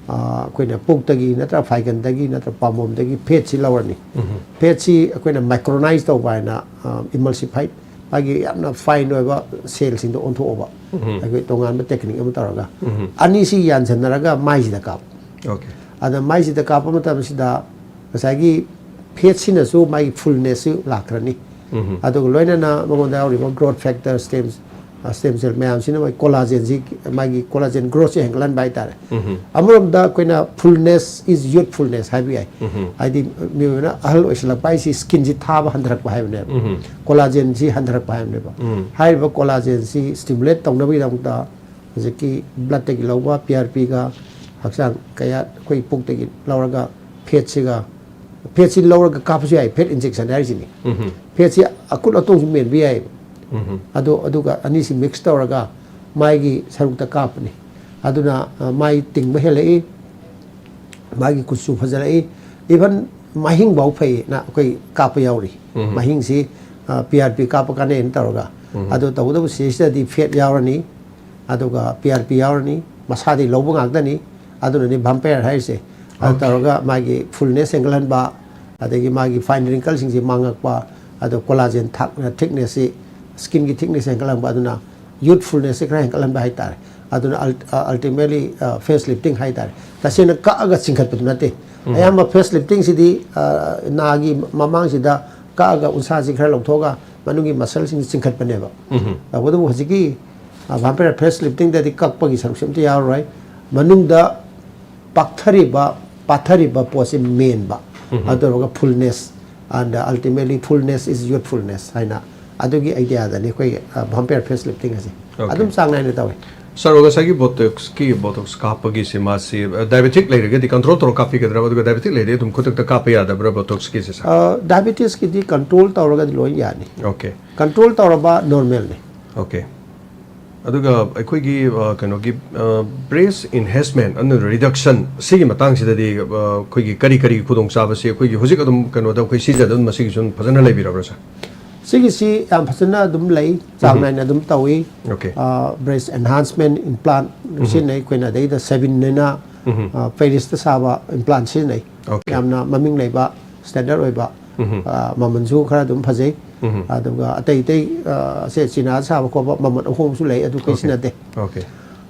ꯑ, ꯑꯩꯈꯣꯏꯅ ꯄꯨꯛꯇꯒꯤ ꯅꯠꯇ꯭ꯔ ꯐꯥꯏꯒꯟꯗꯒꯤ ꯅꯠꯇ꯭ꯔ ꯄꯥꯝꯕꯣꯝꯗꯒꯤ fatꯁꯤ ꯂꯧꯔꯅꯤ꯫ ꯎꯝ꯫ Fatꯁꯤ ꯑꯩꯈꯣꯏꯅ micronize ꯇꯧꯕ ꯍꯥꯏꯅ, ꯑ, emulsified, ꯃꯥꯒꯤ ꯌꯥꯝꯅ fine ꯑꯣꯏꯕ cellꯁꯤꯡꯗꯣ ꯑꯣꯟꯊꯣꯛꯑꯕ꯫ ꯎꯝ꯫ ꯑꯩꯈꯣꯏ ꯇꯣꯉꯥꯟꯕ technique ꯑꯃ ꯇꯧꯔꯒ꯫ ꯎꯝ꯫ ꯑꯅꯤꯁꯤ ꯌꯥꯟꯁꯤꯟꯅꯔꯒ ꯃꯥꯏꯁꯤꯗ ꯀꯥꯞꯄ꯫ Okay꯫ ꯑꯗ ꯃꯥꯏꯁꯤꯗ ꯀꯥꯞꯄ ꯃꯇꯝꯁꯤꯗ ꯉꯁꯥꯏꯒꯤ fatꯁꯤꯅꯁꯨ ꯃꯥꯒꯤ fullnessꯁꯨ ꯂꯥꯛꯈ꯭ꯔꯅꯤ꯫ ꯎꯝ꯫ ꯑꯗꯨꯒ ꯂꯣꯏꯅꯅ ꯃꯉꯣꯟꯗ ꯌꯥꯎꯔꯤꯕ growth factor, stem, ꯑ, stem cell ꯃꯌꯥꯝꯁꯤꯅ ꯃꯥꯒꯤ collagenꯁꯤ, ꯃꯥꯒꯤ collagen growthꯁꯤ ꯍꯦꯟꯒꯠꯍꯟꯕ ꯍꯥꯏꯇꯥꯔꯦ꯫ ꯎꯝ꯫ ꯑꯃꯔꯣꯝꯗ ꯑꯩꯈꯣꯏꯅ fullness is youthfulness ꯍꯥꯏꯕ ꯌꯥꯏ꯫ ꯎꯝ꯫ ꯍꯥꯏꯗꯤ ꯃꯤꯑꯣꯏꯕꯅ ꯑꯍꯜ ꯑꯣꯏꯁꯤꯜꯂꯛꯄ ꯍꯥꯏꯁꯤ skinꯁꯤ ꯊꯥꯕ ꯍꯟꯊꯔꯛꯄ ꯍꯥꯏꯕꯅꯦꯕ꯫ ꯎꯝ꯫ Collagenꯁꯤ ꯍꯟꯊꯔꯛꯄ ꯍꯥꯏꯕꯅꯦꯕ꯫ ꯎꯝ꯫ ꯍꯥꯏꯔꯤꯕ collagenꯁꯤ stimulate ꯇꯧꯅꯕꯒꯤꯗꯃꯛꯇ ꯍꯧꯖꯤꯛꯀꯤ bloodꯇꯒꯤ ꯂꯧꯕ P R Pꯒ ꯍꯛꯆꯥꯡ ꯀꯌꯥꯠ ꯑꯩꯈꯣꯏ ꯄꯨꯛꯇꯒꯤ ꯂꯧꯔꯒ fatꯁꯤꯒ, fatꯁꯤ ꯂꯧꯔꯒ ꯀꯥꯞꯄꯁꯨ ꯌꯥꯏ, fat injection ꯍꯥꯏꯔꯤꯁꯤꯅꯤ꯫ ꯎꯝ꯫ Fatꯁꯤ ꯑꯀꯨꯠ ꯑꯇꯣꯡꯁꯨ ꯃꯦꯟꯕ ꯌꯥꯏꯌꯦꯕ꯫ ꯎꯝ꯫ ꯑꯗꯣ, ꯑꯗꯨꯒ ꯑꯅꯤꯁꯤ mix ꯇꯧꯔꯒ ꯃꯥꯏꯒꯤ ꯁꯔꯨꯛꯇ ꯀꯥꯞꯄꯅꯤ꯫ ꯑꯗꯨꯅ, ꯑ, ꯃꯥꯏ ꯇꯤꯡꯕ ꯍꯦꯜꯂꯛꯏ, ꯃꯥꯒꯤ ꯀꯨꯆꯨ ꯐꯖꯔꯛꯏ, even ꯃꯍꯤꯡꯐꯥꯎ ꯐꯩꯅ ꯑꯩꯈꯣꯏ ꯀꯥꯞꯄ ꯌꯥꯎꯔꯤ꯫ ꯎꯝ꯫ ꯃꯍꯤꯡꯁꯤ, ꯑ, P R P ꯀꯥꯞꯄ ꯀꯥꯟꯅꯩꯅ ꯇꯧꯔꯒ꯫ ꯎꯝ꯫ ꯑꯗꯣ ꯇꯧꯕꯇꯕꯨ ꯁꯤꯗꯩꯁꯤꯗꯗꯤ fat ꯌꯥꯎꯔꯅꯤ, ꯑꯗꯨꯒ P R P ꯌꯥꯎꯔꯅꯤ, ꯃꯁꯥꯗꯒꯤ ꯂꯧꯕ ꯉꯥꯛꯇꯅꯤ꯫ ꯑꯗꯨꯅꯅꯤ vampire ꯍꯥꯏꯔꯤꯁꯦ꯫ ꯑꯗꯨ Okay꯫ ꯇꯧꯔꯒ ꯃꯥꯒꯤ fullness ꯍꯦꯟꯒꯠꯍꯟꯕ, ꯑꯗꯒꯤ ꯃꯥꯒꯤ fine wrinkleꯁꯤꯡꯁꯦ ꯃꯥꯡꯉꯛꯄ, ꯑꯗꯣ collagen ꯊꯥꯛ-, thicknessꯁꯤ, skinꯒꯤ thickness ꯍꯦꯟꯒꯠꯍꯟꯕ, ꯑꯗꯨꯅ youthfulnessꯁꯦ ꯈꯔ ꯍꯦꯟꯒꯠꯍꯟꯕ ꯍꯥꯏꯇꯥꯔꯦ꯫ ꯑꯗꯨꯅ ult-, ꯑ, ultimately, ꯑ, face lifting ꯍꯥꯏꯇꯥꯔꯦ꯫ ꯇꯁꯦꯡꯅ ꯀꯛꯑꯒ ꯆꯤꯡꯈꯠꯄꯗꯨ ꯅꯠꯇꯦ꯫ ꯎꯝ꯫ ꯑꯌꯥꯝꯕ face liftingꯁꯤꯗꯤ, ꯑ, ꯅꯥꯒꯤ ꯃꯃꯥꯡꯁꯤꯗ ꯀꯛꯑꯒ ꯎꯟꯁꯥꯁꯤ ꯈꯔ ꯂꯧꯊꯣꯛꯑꯒ ꯃꯅꯨꯡꯒꯤ ꯃꯁꯜꯁꯤꯡꯁꯤ ꯆꯤꯡꯈꯠꯄꯅꯦꯕ꯫ ꯎꯝ꯫ ꯇꯧꯕꯇꯕꯨ ꯍꯧꯖꯤꯛꯀꯤ ꯚꯥꯝꯄꯌꯔ ꯐꯦꯁ ꯂꯤꯐꯇꯤꯡꯗꯗꯤ ꯀꯛꯄꯒꯤ ꯁꯔꯨꯛꯁꯤ ꯑꯝꯇ ꯌꯥꯎꯔꯔꯣꯏ꯫ ꯃꯅꯨꯡꯗ ꯄꯥꯛꯊꯔꯤꯕ, ꯄꯥꯊꯔꯤꯕ ꯄꯣꯠꯁꯤ ꯃꯦꯟꯕ꯫ ꯎꯝ꯫ ꯑꯗꯨ ꯇꯧꯔꯒ fullness, and ultimately fullness is youthfulness ꯍꯥꯏꯅ ꯑꯗꯨꯒꯤ ꯑꯥꯏꯗꯤꯌꯥꯗꯅꯤ ꯑꯩꯈꯣꯏ ꯚꯥꯝꯄꯌꯔ ꯐꯦꯁ ꯂꯤꯐꯇꯤꯡ ꯑꯁꯤ꯫ Okay꯫ ꯑꯗꯨꯝ ꯆꯥꯡ ꯅꯥꯏꯅ ꯇꯧꯏ꯫ ꯁꯥꯔ, ꯉꯁꯥꯏꯒꯤ ꯕꯣꯇꯣꯛꯁꯀꯤ, ꯕꯣꯇꯣꯛꯁ ꯀꯥꯞꯄꯒꯤꯁꯦ ꯃꯥꯁꯤ, ꯑ, ꯗꯥꯏꯕꯦꯇꯤꯛ ꯂꯩꯔꯒꯗꯤ ꯀꯟꯇ꯭ꯔꯣꯜ ꯇꯧꯔꯒ ꯀꯥꯞꯄꯤꯒꯗ꯭ꯔꯕ? ꯑꯗꯨꯒ ꯗꯥꯏꯕꯦꯇꯤꯛ ꯂꯩꯔꯗꯤ ꯑꯗꯨꯝ ꯈꯨꯗꯛꯇ ꯀꯥꯞꯄ ꯌꯥꯗꯕ꯭ꯔꯥ ꯕꯣꯇꯣꯛꯁꯀꯤꯁꯦ, ꯁꯥꯔ? ꯑ, ꯗꯥꯏꯕꯦꯇꯤꯁꯀꯤꯗꯤ ꯀꯟꯇ꯭ꯔꯣꯜ ꯇꯧꯔꯒꯗꯤ ꯂꯣꯏ ꯌꯥꯅꯤ꯫ Okay꯫ ꯀꯟꯇ꯭ꯔꯣꯜ ꯇꯧꯔꯕ ꯅꯣꯔꯃꯦꯜꯅꯤ꯫ Okay꯫ ꯑꯗꯨꯒ ꯑꯩꯈꯣꯏꯒꯤ, ꯑ, ꯀꯩꯅꯣꯒꯤ, ꯑ, ꯕ꯭ꯔꯦꯁ ꯏꯟꯍꯦꯟꯁꯃꯦꯟ ꯑꯃꯗꯤ ꯔꯤꯗꯛꯁꯟ ꯁꯤꯒꯤ ꯃꯇꯥꯡꯁꯤꯗꯗꯤ, ꯑ, ꯑꯩꯈꯣꯏꯒꯤ ꯀꯔꯤ ꯀꯔꯤ ꯈꯨꯗꯣꯡꯆꯥꯕꯁꯤ ꯑꯩꯈꯣꯏꯒꯤ ꯍꯧꯖꯤꯛ ꯑꯗꯨꯝ ꯀꯩꯅꯣꯗ ꯑꯩꯈꯣꯏ ꯁꯤꯖꯗ ꯑꯗꯨꯝ ꯃꯁꯤꯒꯤꯁꯨ ꯑꯗꯨꯝ ꯐꯖꯅ ꯂꯩꯕꯤꯔꯕ꯭ꯔꯥ, ꯁꯥꯔ? ꯁꯤꯒꯤꯁꯤ ꯌꯥꯝ ꯐꯖꯅ ꯑꯗꯨꯝ ꯂꯩ, ꯆꯥꯡ ꯎꯝ꯫ ꯅꯥꯏꯅ ꯑꯗꯨꯝ ꯇꯧꯏ꯫ Okay꯫ ꯑ, ꯕ꯭ꯔꯦꯁ ꯑꯦꯟꯍꯥꯟꯁꯃꯦꯟ ꯏꯝꯄ꯭ꯂꯥꯟ ꯎꯝ꯫ ꯁꯤꯖꯤꯟꯅꯩ ꯑꯩꯈꯣꯏꯅ, ꯑꯗꯩꯗ ꯁꯦꯕꯤꯟ ꯍꯥꯏꯅ, ꯎꯝ꯫ ꯑ, ꯄꯦꯔꯤꯁꯇ ꯁꯥꯕ ꯏꯝꯄ꯭ꯂꯥꯟ ꯁꯤꯖꯤꯟꯅꯩ꯫ Okay꯫ ꯌꯥꯝꯅ ꯃꯃꯤꯡ ꯂꯩꯕ, ꯁ꯭ꯇꯦꯟꯗꯔꯠ ꯑꯣꯏꯕ, ꯎꯝ꯫ ꯑ, ꯃꯃꯜꯁꯨ ꯈꯔ ꯑꯗꯨꯝ ꯐꯖꯩ꯫ ꯎꯝ꯫ ꯑꯗꯨꯒ ꯑꯇꯩ ꯑꯇꯩ, ꯑ, ꯁꯦ ꯆꯤꯅꯥꯗ ꯁꯥꯕ ꯈꯣꯠꯄ ꯃꯃꯜ ꯑꯍꯣꯡꯕꯁꯨ ꯂꯩ, ꯑꯗꯨ ꯑꯩꯈꯣꯏ Okay꯫ ꯁꯤꯖꯤꯟꯅꯗꯦ꯫ Okay꯫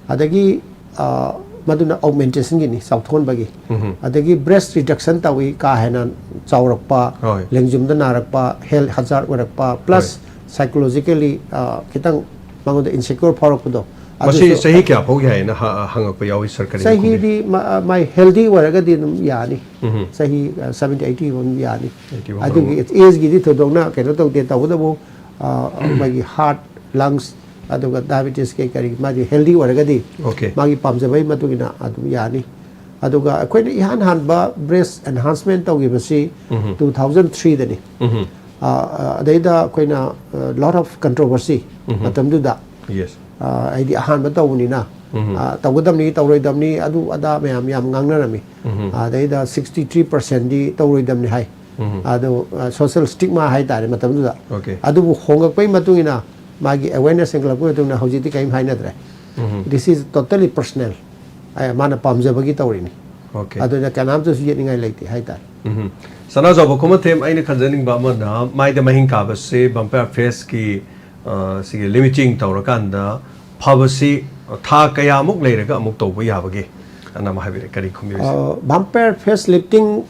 ꯑꯗꯒꯤ, ꯑ, ꯃꯗꯨꯅ ꯑꯣꯒꯃꯦꯟꯇꯦꯁꯟꯒꯤꯅꯤ, ꯆꯥꯎꯊꯣꯛꯍꯟꯕꯒꯤ꯫ ꯎꯝ꯫ ꯑꯗꯒꯤ ꯕ꯭ꯔꯦꯁ ꯔꯤꯗꯛꯁꯟ ꯇꯧꯏ, ꯀꯥ ꯍꯦꯟꯅ ꯆꯥꯎꯔꯛꯄ, ꯍꯣꯏ꯫ ꯂꯦꯡꯖꯨꯝꯗ ꯅꯥꯔꯛꯄ, ꯍꯦꯜꯊ ꯍꯖꯥꯔꯗ ꯑꯣꯏꯔꯛꯄ, plus ꯍꯣꯏ꯫ Psychologically, ꯑ, ꯈꯤꯇꯪ ꯃꯉꯣꯟꯗ ꯏꯟꯁꯦꯀ꯭ꯌꯣꯔ ꯐꯥꯎꯔꯛꯄꯗꯣ꯫ ꯃꯁꯤ ꯑꯗꯨꯁꯨ ꯆꯍꯤ ꯀꯌꯥ ꯐꯥꯎ ꯌꯥꯏꯅ ꯍ-, ꯍꯪꯉꯛꯄ ꯌꯥꯎꯏ, ꯁꯥꯔ, ꯀꯔꯤ ꯈꯨꯝꯕꯤ? ꯆꯍꯤꯗꯤ ꯃ-, ꯃꯥꯏ ꯍꯦꯜꯗꯤ ꯑꯣꯏꯔꯒꯗꯤ ꯑꯗꯨꯝ ꯌꯥꯅꯤ꯫ ꯎꯝ꯫ ꯆꯍꯤ, ꯑ, seventy, eighty ꯐꯥꯎ ꯑꯗꯨꯝ ꯌꯥꯅꯤ꯫ Eighty ꯐꯥꯎ ꯑꯗꯨꯒꯤ ꯑꯗꯨꯝ꯫ ꯑꯦꯖꯀꯤꯗꯤ ꯊꯣꯏꯗꯣꯛꯅ ꯀꯩꯅꯣ ꯇꯧꯗꯦ, ꯇꯧꯕꯇꯕꯨ, ꯑ, ꯃꯥꯒꯤ ꯍꯥꯔꯠ, ꯂꯪꯁ, ꯑꯗꯨꯒ ꯗꯥꯏꯕꯦꯇꯤꯁ ꯀꯩ ꯀꯔꯤ, ꯃꯥꯗꯤ ꯍꯦꯜꯗꯤ ꯑꯣꯏꯔꯒꯗꯤ Okay꯫ ꯃꯥꯒꯤ ꯄꯥꯝꯖꯕꯒꯤ ꯃꯇꯨꯡ ꯏꯟꯅ ꯑꯗꯨꯝ ꯌꯥꯅꯤ꯫ ꯑꯗꯨꯒ ꯑꯩꯈꯣꯏꯅ ꯏꯍꯥꯟ ꯍꯥꯟꯕ ꯕ꯭ꯔꯦꯁ ꯑꯦꯟꯍꯥꯟꯁꯃꯦꯟ ꯇꯧꯈꯤꯕꯁꯤ ꯎꯝ꯫ two thousand threeꯗꯅꯤ꯫ ꯎꯝ꯫ ꯑ, ꯑ, ꯑꯗꯩꯗ ꯑꯩꯈꯣꯏꯅ, ꯑ, lot of controversy ꯎꯝ꯫ ꯃꯇꯝꯗꯨꯗ, Yes꯫ ꯑ, ꯑꯩꯗꯤ ꯑꯍꯥꯟꯕ ꯇꯧꯕꯅꯤꯅ, ꯎꯝ꯫ ꯑ, ꯇꯧꯒꯗꯕꯅꯤ, ꯇꯧꯔꯣꯏꯗꯕꯅꯤ, ꯑꯗꯨ ꯑꯗꯥ ꯃꯌꯥꯝ ꯌꯥꯝ ꯉꯥꯡꯅꯔꯝꯃꯤ꯫ ꯎꯝ꯫ ꯑꯗꯩꯗ sixty three percentꯗꯤ ꯇꯧꯔꯣꯏꯗꯕꯅꯤ ꯍꯥꯏ꯫ ꯎꯝ꯫ ꯑꯗꯣ, ꯑ, social stigma ꯍꯥꯏꯇꯥꯔꯦ ꯃꯇꯝꯗꯨꯗ꯫ Okay꯫ ꯑꯗꯨꯕꯨ ꯍꯣꯡꯉꯛꯄꯒꯤ ꯃꯇꯨꯡ ꯏꯟꯅ, ꯃꯥꯒꯤ awareness ꯍꯦꯟꯒꯠꯂꯛꯄꯒꯤ ꯃꯇꯨꯡ ꯏꯟꯅ ꯍꯧꯖꯤꯛꯇꯤ ꯀꯔꯤꯝ ꯍꯥꯏꯅꯗ꯭ꯔꯦ꯫ ꯎꯝ꯫ This is totally personal꯫ ꯑ, ꯃꯥꯅ ꯄꯥꯝꯖꯕꯒꯤ ꯇꯧꯔꯤꯅꯤ꯫ Okay꯫ ꯑꯗꯨꯅ ꯀꯅꯥꯝꯇꯁꯨ ꯌꯦꯠꯅꯤꯡꯉꯥꯏ ꯂꯩꯇꯦ ꯍꯥꯏꯇꯥꯔꯦ꯫ ꯎꯝ꯫ ꯁꯅꯥꯖꯥꯎꯕ ꯈꯨꯃꯟꯊꯦꯝ, ꯑꯩꯅ ꯈꯟꯖꯅꯤꯡꯕ ꯑꯃꯅ, ꯃꯥꯏꯗ ꯃꯍꯤꯡ ꯀꯥꯕꯁꯦ ꯚꯥꯝꯄꯌꯔ ꯐꯦꯁꯀꯤ, ꯑ, ꯁꯤꯒꯤ ꯂꯤꯃꯤꯇꯤꯡ ꯇꯧꯔꯀꯥꯟꯗ ꯐꯕꯁꯤ ꯊꯥ ꯀꯌꯥꯃꯨꯛ ꯂꯩꯔꯒ ꯑꯃꯨꯛ ꯇꯧꯕ ꯌꯥꯕꯒꯦ? ꯑꯅ ꯑꯃ ꯍꯥꯏꯕꯤꯔꯦ, ꯀꯔꯤ ꯈꯨꯝꯕꯤꯔꯤꯁꯦ? ꯑ, ꯚꯥꯝꯄꯌꯔ ꯐꯦꯁ ꯂꯤꯐꯇꯤꯡ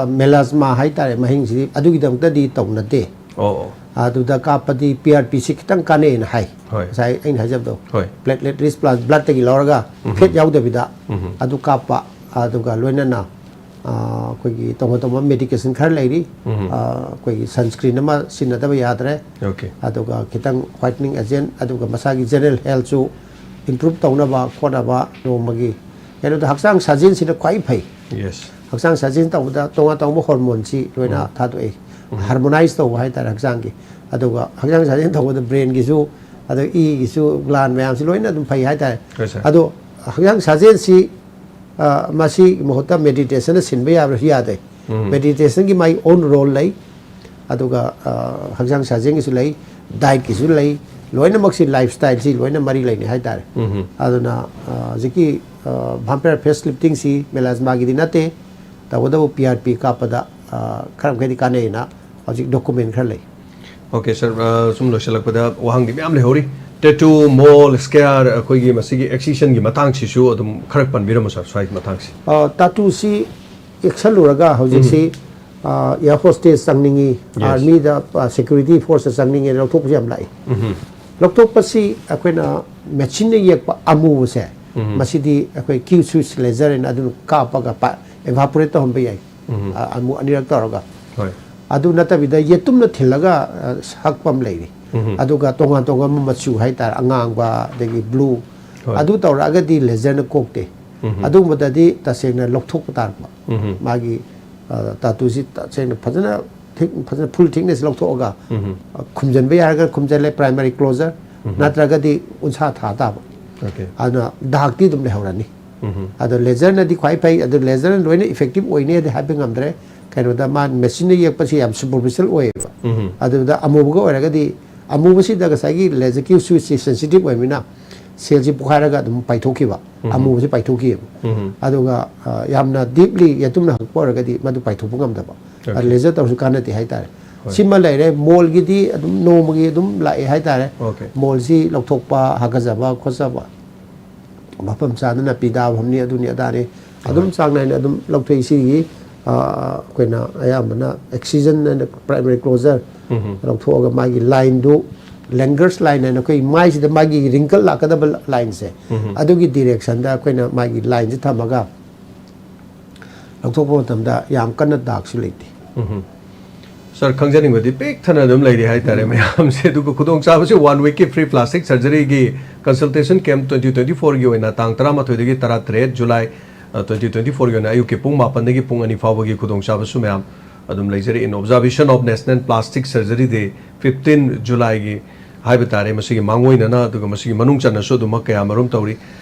ꯃꯦꯂꯥꯖꯃꯥ ꯍꯥꯏꯇꯥꯔꯦ, ꯃꯍꯤꯡꯁꯤꯗꯤ ꯑꯗꯨꯒꯤꯗꯃꯛꯇꯗꯤ ꯇꯧꯅꯗꯦ꯫ ꯑꯣ ꯑꯣ ꯑꯗꯨꯗ ꯀꯥꯞꯄꯗꯤ ꯄꯤ ꯑꯥꯔ ꯄꯤꯁꯤ ꯈꯤꯇꯪ ꯀꯥꯟꯅꯩꯅ ꯍꯥꯏ꯫ ꯍꯣꯏ꯫ ꯉꯁꯥꯏ ꯑꯩꯅ ꯍꯥꯏꯖꯕꯗꯣ, ꯍꯣꯏ꯫ Platelet Rich Blood, bloodꯇꯒꯤ ꯂꯧꯔꯒ, ꯐꯦꯠ ꯌꯥꯎꯗꯕꯤꯗ ꯑꯗꯨ ꯀꯥꯞꯄ, ꯑꯗꯨꯒ ꯂꯣꯏꯅꯅ ꯑ, ꯑꯩꯈꯣꯏꯒꯤ ꯇꯣꯉꯥꯟ ꯇꯣꯉꯥꯟꯕ ꯃꯦꯗꯤꯀꯦꯁꯟ ꯈꯔ ꯂꯩꯔꯤ꯫ ꯑ, ꯑꯩꯈꯣꯏꯒꯤ ꯁꯟꯁꯀ꯭ꯔꯤꯟ ꯑꯃ ꯁꯤꯖꯤꯟꯅꯗꯕ ꯌꯥꯗ꯭ꯔꯦ꯫ ꯑꯣꯀꯦ꯫ ꯑꯗꯨꯒ ꯈꯤꯇꯪ ꯋꯥꯏꯇꯅꯤꯡ ꯑꯦꯖꯦꯟ, ꯑꯗꯨꯒ ꯃꯁꯥꯒꯤ ꯖꯦꯅꯔꯦꯜ ꯍꯦꯜꯊꯁꯨ ꯏꯝꯄ꯭ꯔꯨꯞ ꯇꯧꯅꯕ ꯈꯣꯠꯅꯕ ꯅꯣꯡꯃꯒꯤ ꯀꯩꯅꯣꯗ ꯍꯛꯆꯥꯡ ꯁꯥꯖꯦꯜꯁꯤꯅ ꯈ꯭ꯋꯥꯏ ꯐꯩ꯫ ꯌꯦꯁ꯫ ꯍꯛꯆꯥꯡ ꯁꯥꯖꯦꯜ ꯇꯧꯕꯗ ꯇꯣꯉꯥꯟ ꯇꯣꯉꯥꯟꯕ ꯍꯣꯔꯃꯣꯟꯁꯤ ꯂꯣꯏꯅ ꯊꯥꯗꯣꯛꯏ꯫ ꯍꯥꯔꯃꯣꯅꯥꯏꯁ ꯇꯧꯕ ꯍꯥꯏꯇꯥꯔꯦ ꯍꯛꯆꯥꯡꯒꯤ꯫ ꯑꯗꯨꯒ ꯍꯛꯆꯥꯡ ꯁꯥꯖꯦꯜ ꯇꯧꯕꯗ ꯕ꯭ꯔꯦꯟꯒꯤꯁꯨ, ꯑꯗ ꯏꯒꯤꯁꯨ ꯒ꯭ꯂꯥꯟ ꯃꯌꯥꯝꯁꯤ ꯂꯣꯏꯅ ꯑꯗꯨꯝ ꯐꯩ ꯍꯥꯏꯇꯥꯔꯦ꯫ ꯍꯣꯏ, ꯁꯥꯔ꯫ ꯑꯗꯣ ꯍꯛꯆꯥꯡ ꯁꯥꯖꯦꯜꯁꯤ, ꯑ, ꯃꯁꯤ ꯃꯍꯨꯠꯇ ꯃꯦꯗꯤꯇꯦꯁꯟꯅ ꯁꯤꯟꯕ ꯌꯥꯕ꯭ꯔꯁꯨ ꯌꯥꯗꯦ꯫ ꯃꯦꯗꯤꯇꯦꯁꯟꯒꯤ ꯃꯥꯒꯤ ꯑꯣꯟ ꯔꯣꯜ ꯂꯩ꯫ ꯑꯗꯨꯒ, ꯑ, ꯍꯛꯆꯥꯡ ꯁꯥꯖꯦꯜꯒꯤꯁꯨ ꯂꯩ, ꯗꯥꯏꯠꯀꯤꯁꯨ ꯂꯩ, ꯂꯣꯏꯅꯃꯛꯁꯤ ꯂꯥꯏꯐ ꯁ꯭ꯇꯥꯏꯜꯁꯤ ꯂꯣꯏꯅ ꯃꯔꯤ ꯂꯩꯅꯩ ꯍꯥꯏꯇꯥꯔꯦ꯫ ꯑꯗꯨꯅ, ꯑ, ꯍꯧꯖꯤꯛꯀꯤ, ꯑ, ꯚꯥꯝꯄꯌꯔ ꯐꯦꯁ ꯂꯤꯐꯇꯤꯡꯁꯤ ꯃꯦꯂꯥꯖꯃꯥꯒꯤꯗꯤ ꯅꯠꯇꯦ, ꯇꯧꯕꯇꯕꯨ ꯄꯤ ꯑꯥꯔ ꯄꯤ ꯀꯥꯞꯄꯗ, ꯑ, ꯈꯔ ꯃꯈꯩꯗꯤ ꯀꯥꯟꯅꯩꯅ ꯍꯧꯖꯤꯛ ꯗꯣꯀꯨꯃꯦꯟ ꯈꯔ ꯂꯩ꯫ ꯑꯣꯀꯦ ꯁꯥꯔ, ꯑ, ꯁꯨꯝ ꯂꯣꯏꯁꯤꯜꯂꯛꯄꯗ ꯋꯥꯍꯪꯗꯤ ꯃꯌꯥꯝ ꯂꯩꯍꯧꯔꯤ꯫ ꯇꯦꯇꯨ, ꯃꯣꯜ, ꯁ꯭ꯀꯥꯔ, ꯑꯩꯈꯣꯏꯒꯤ ꯃꯁꯤꯒꯤ ꯑꯦꯛꯁꯤꯁꯟꯒꯤ ꯃꯇꯥꯡꯁꯤꯁꯨ ꯑꯗꯨꯝ ꯈꯔ ꯄꯟꯕꯤꯔꯝꯃꯣ ꯁꯥꯔ, ꯁ꯭ꯋꯥꯏꯒꯤ ꯃꯇꯥꯡꯁꯤ꯫ ꯑ, ꯇꯥꯇꯨꯁꯤ ꯌꯦꯛꯁꯜꯂꯨꯔꯒ ꯍꯧꯖꯤꯛꯁꯤ, ꯑ, ꯑꯦꯌꯔ ꯍꯣꯁꯇꯦꯁ ꯆꯪꯅꯤꯡꯉꯤ, Yes. ꯑꯥꯔꯃꯤꯗ, ꯑ, ꯁꯦꯀ꯭ꯌꯨꯔꯤꯇꯤ ꯐꯣꯔꯁꯇ ꯆꯪꯅꯤꯡꯉꯦꯅ ꯂꯧꯊꯣꯛꯄꯁꯨ ꯌꯥꯝ ꯂꯥꯛꯏ꯫ ꯂꯧꯊꯣꯛꯄꯁꯤ ꯑꯩꯈꯣꯏꯅ ꯃꯦꯆꯤꯟꯅ ꯌꯦꯛꯄ ꯑꯃꯨꯕꯁꯦ, ꯃꯁꯤꯗꯤ ꯑꯩꯈꯣꯏ ꯀ꯭ꯌꯨ ꯁ꯭ꯋꯤꯁ ꯂꯦꯖꯔ ꯍꯥꯏꯅ ꯑꯗꯨꯅ ꯀꯥꯞꯄꯒ ꯏꯚꯥꯄꯣꯔꯦꯠ ꯇꯧꯍꯟꯕ ꯌꯥꯏ꯫ ꯑ, ꯑꯃꯨꯛ ꯑꯅꯤꯔꯛ ꯇꯧꯔꯒ꯫ ꯍꯣꯏ꯫ ꯑꯗꯨ ꯅꯠꯇꯕꯤꯗ ꯌꯦꯇꯨꯝꯅ ꯊꯤꯜꯂꯒ, ꯑ, ꯍꯛꯄ ꯑꯃ ꯂꯩꯔꯤ꯫ ꯑꯗꯨꯒ ꯇꯣꯉꯥꯟ ꯇꯣꯉꯥꯟꯕ ꯃꯆꯨ ꯍꯥꯏꯇꯥꯔꯦ, ꯑꯉꯥꯡꯕ, ꯑꯗꯒꯤ ꯕ꯭ꯂꯨ, ꯍꯣꯏ꯫ ꯑꯗꯨ ꯇꯧꯔꯛꯑꯒꯗꯤ ꯂꯦꯖꯔꯅ ꯀꯣꯛꯇꯦ꯫ ꯑꯗꯨꯒꯨꯝꯕꯗꯗꯤ ꯇꯁꯦꯡꯅ ꯂꯧꯊꯣꯛꯄ ꯇꯥꯔꯛꯄ꯫ ꯃꯥꯒꯤ, ꯑ, ꯇꯥꯇꯨꯁꯤ ꯇꯁꯦꯡꯅ ꯐꯖꯅ ꯊꯤꯛ-, ꯐꯖꯅ ꯐꯨꯜ ꯊꯤꯛꯅꯦꯁ ꯂꯧꯊꯣꯛꯑꯒ, ꯑ, ꯈꯨꯝꯖꯤꯟꯕ ꯌꯥꯔꯒꯅ ꯈꯨꯝꯖꯤꯜꯂꯦ, ꯄ꯭ꯔꯥꯏꯃꯔꯤ ꯀ꯭ꯂꯣꯖꯔ, ꯅꯠꯇ꯭ꯔꯒꯗꯤ ꯎꯟꯁꯥ ꯊꯥ ꯇꯥꯕ꯫ ꯑꯣꯀꯦ꯫ ꯑꯗꯨꯅ ꯗꯥꯛꯇꯤ ꯑꯗꯨꯝ ꯂꯩꯍꯧꯔꯅꯤ꯫ ꯑꯗꯣ ꯂꯦꯖꯔꯅꯗꯤ ꯈ꯭ꯋꯥꯏ ꯐꯩ, ꯑꯗꯣ ꯂꯦꯖꯔꯅ ꯂꯣꯏꯅ ꯏꯐꯦꯛꯇꯤꯞ ꯑꯣꯏꯅꯤꯗꯤ ꯍꯥꯏꯕ ꯉꯝꯗ꯭ꯔꯦ꯫ ꯀꯩꯅꯣꯗ ꯃꯥ ꯃꯦꯆꯤꯟꯅ ꯌꯦꯛꯄꯁꯤ ꯌꯥꯝ ꯁꯨꯄꯔꯐꯤꯁꯤꯌꯦꯜ ꯑꯣꯏꯌꯦꯕ꯫ ꯑꯗꯨꯗ ꯑꯃꯨꯕꯒ ꯑꯣꯏꯔꯒꯗꯤ, ꯑꯃꯨꯕꯁꯤꯗ ꯉꯁꯥꯏꯒꯤ ꯂꯦꯖꯔ ꯀ꯭ꯌꯨ ꯁ꯭ꯋꯤꯆꯁꯤ ꯁꯦꯟꯁꯤꯇꯤꯞ ꯑꯣꯏꯕꯅꯤꯅ ꯁꯦꯜꯁꯤ ꯄꯣꯛꯈꯥꯏꯔꯒ ꯑꯗꯨꯝ ꯄꯥꯏꯊꯣꯛꯈꯤꯕ꯫ ꯑꯃꯨꯕꯁꯤ ꯄꯥꯏꯊꯣꯛꯈꯤꯑꯕ꯫ ꯑꯗꯨꯒ, ꯑ, ꯌꯥꯝꯅ ꯗꯤꯞꯂꯤ ꯌꯦꯇꯨꯝꯅ ꯍꯛꯄ ꯑꯣꯏꯔꯒꯗꯤ ꯃꯗꯨ ꯄꯥꯏꯊꯣꯛꯄ ꯉꯝꯗꯕ꯫ ꯑꯣꯀꯦ꯫ ꯂꯦꯖꯔ ꯇꯧꯔꯁꯨ ꯀꯥꯟꯅꯗꯦ ꯍꯥꯏꯇꯥꯔꯦ꯫ ꯍꯣꯏ꯫ ꯁꯤꯃ ꯂꯩꯔꯦ꯫ ꯃꯣꯜꯒꯤꯗꯤ ꯑꯗꯨꯝ ꯅꯣꯡꯃꯒꯤ ꯑꯗꯨꯝ ꯂꯥꯛꯑꯦ ꯍꯥꯏꯇꯥꯔꯦ꯫ ꯑꯣꯀꯦ꯫ ꯃꯣꯜꯁꯤ ꯂꯧꯊꯣꯛꯄ, ꯍꯥꯒꯠꯆꯕ ꯈꯣꯠꯆꯕ, ꯃꯐꯝ ꯆꯥꯗꯅ ꯄꯤꯗꯥ ꯐꯝꯅꯤ, ꯑꯗꯨꯅꯤ ꯑꯗꯥꯅꯤ, ꯑꯗꯨꯝ ꯆꯥꯡ ꯅꯥꯏꯅ ꯑꯗꯨꯝ ꯂꯧꯊꯣꯛꯏ꯫ ꯁꯤꯒꯤ ꯑꯩꯈꯣꯏꯅ ꯑꯌꯥꯝꯕꯅ ꯑꯦꯛꯁꯤꯖꯟ ꯑꯦꯟ ꯄ꯭ꯔꯥꯏꯃꯔꯤ ꯀ꯭ꯂꯣꯖꯔ ꯂꯧꯊꯣꯛꯑꯒ ꯃꯥꯒꯤ ꯂꯥꯏꯟꯗꯨ, ꯂꯦꯡꯒꯔꯁ ꯂꯥꯏꯟ ꯍꯥꯏꯅ ꯑꯩꯈꯣꯏ ꯃꯥꯏꯁꯤꯗ ꯃꯥꯒꯤ ꯔꯤꯡꯀꯜ ꯂꯥꯛꯀꯗꯕ ꯂꯥꯏꯟꯁꯦ, ꯑꯗꯨꯒꯤ ꯗꯤꯔꯦꯛꯁꯟꯗ ꯑꯩꯈꯣꯏꯅ ꯃꯥꯒꯤ ꯂꯥꯏꯟꯁꯦ ꯊꯝꯃꯒ ꯂꯧꯊꯣꯛꯄ ꯃꯇꯝꯗ ꯌꯥꯝ ꯀꯟꯅ ꯗꯥꯛꯁꯨ ꯂꯩꯇꯦ꯫ ꯁꯥꯔ, ꯈꯪꯖꯅꯤꯡꯕꯗꯤ ꯄꯤꯛ ꯊꯟꯅ ꯑꯗꯨꯝ ꯂꯩꯔꯤ ꯍꯥꯏꯇꯥꯔꯦ ꯃꯌꯥꯝꯁꯦ꯫ ꯑꯗꯨꯒ ꯈꯨꯗꯣꯡꯆꯥꯕꯁꯤ ꯋꯥꯟ ꯋꯤꯛꯀꯤ ꯐ꯭ꯔꯤ ꯄ꯭ꯂꯥꯁꯇꯤꯛ ꯁꯔꯖꯔꯤꯒꯤ ꯀꯟꯁꯜꯇꯦꯁꯟ ꯀꯦꯝꯞ ꯇ꯭ꯋꯦꯟꯇꯤ ꯇ꯭ꯋꯦꯟꯇꯤ ꯐꯣꯔꯒꯤ ꯑꯣꯏꯅ ꯇꯥꯡ ꯇꯔꯥꯃꯥꯊꯣꯏꯗꯒꯤ ꯇꯔꯥꯇꯔꯦꯠ ꯖꯨꯂꯥꯏ ꯇ꯭ꯋꯦꯟꯇꯤ ꯇ꯭ꯋꯦꯟꯇꯤ ꯐꯣꯔꯒꯤ ꯑꯣꯏꯅ ꯑꯌꯨꯛꯀꯤ ꯄꯨꯡ ꯃꯥꯄꯟꯗꯒꯤ ꯄꯨꯡ ꯑꯅꯤ ꯐꯥꯎꯕꯒꯤ ꯈꯨꯗꯣꯡꯆꯥꯕꯁꯨ ꯃꯌꯥꯝ ꯑꯗꯨꯝ ꯂꯩꯖꯔꯤ꯫ In observation of National Plastic Surgery Day, fifteen ꯖꯨꯂꯥꯏꯒꯤ ꯍꯥꯏꯕ ꯇꯥꯔꯦ꯫ ꯃꯁꯤꯒꯤ ꯃꯥꯡꯑꯣꯏꯅꯅ ꯑꯗꯨꯒ ꯃꯁꯤꯒꯤ ꯃꯅꯨꯡ ꯆꯟꯅꯁꯨ ꯑꯗꯨꯃꯛ ꯀꯌꯥ ꯃꯔꯨꯝ ꯇꯧꯔꯤ꯫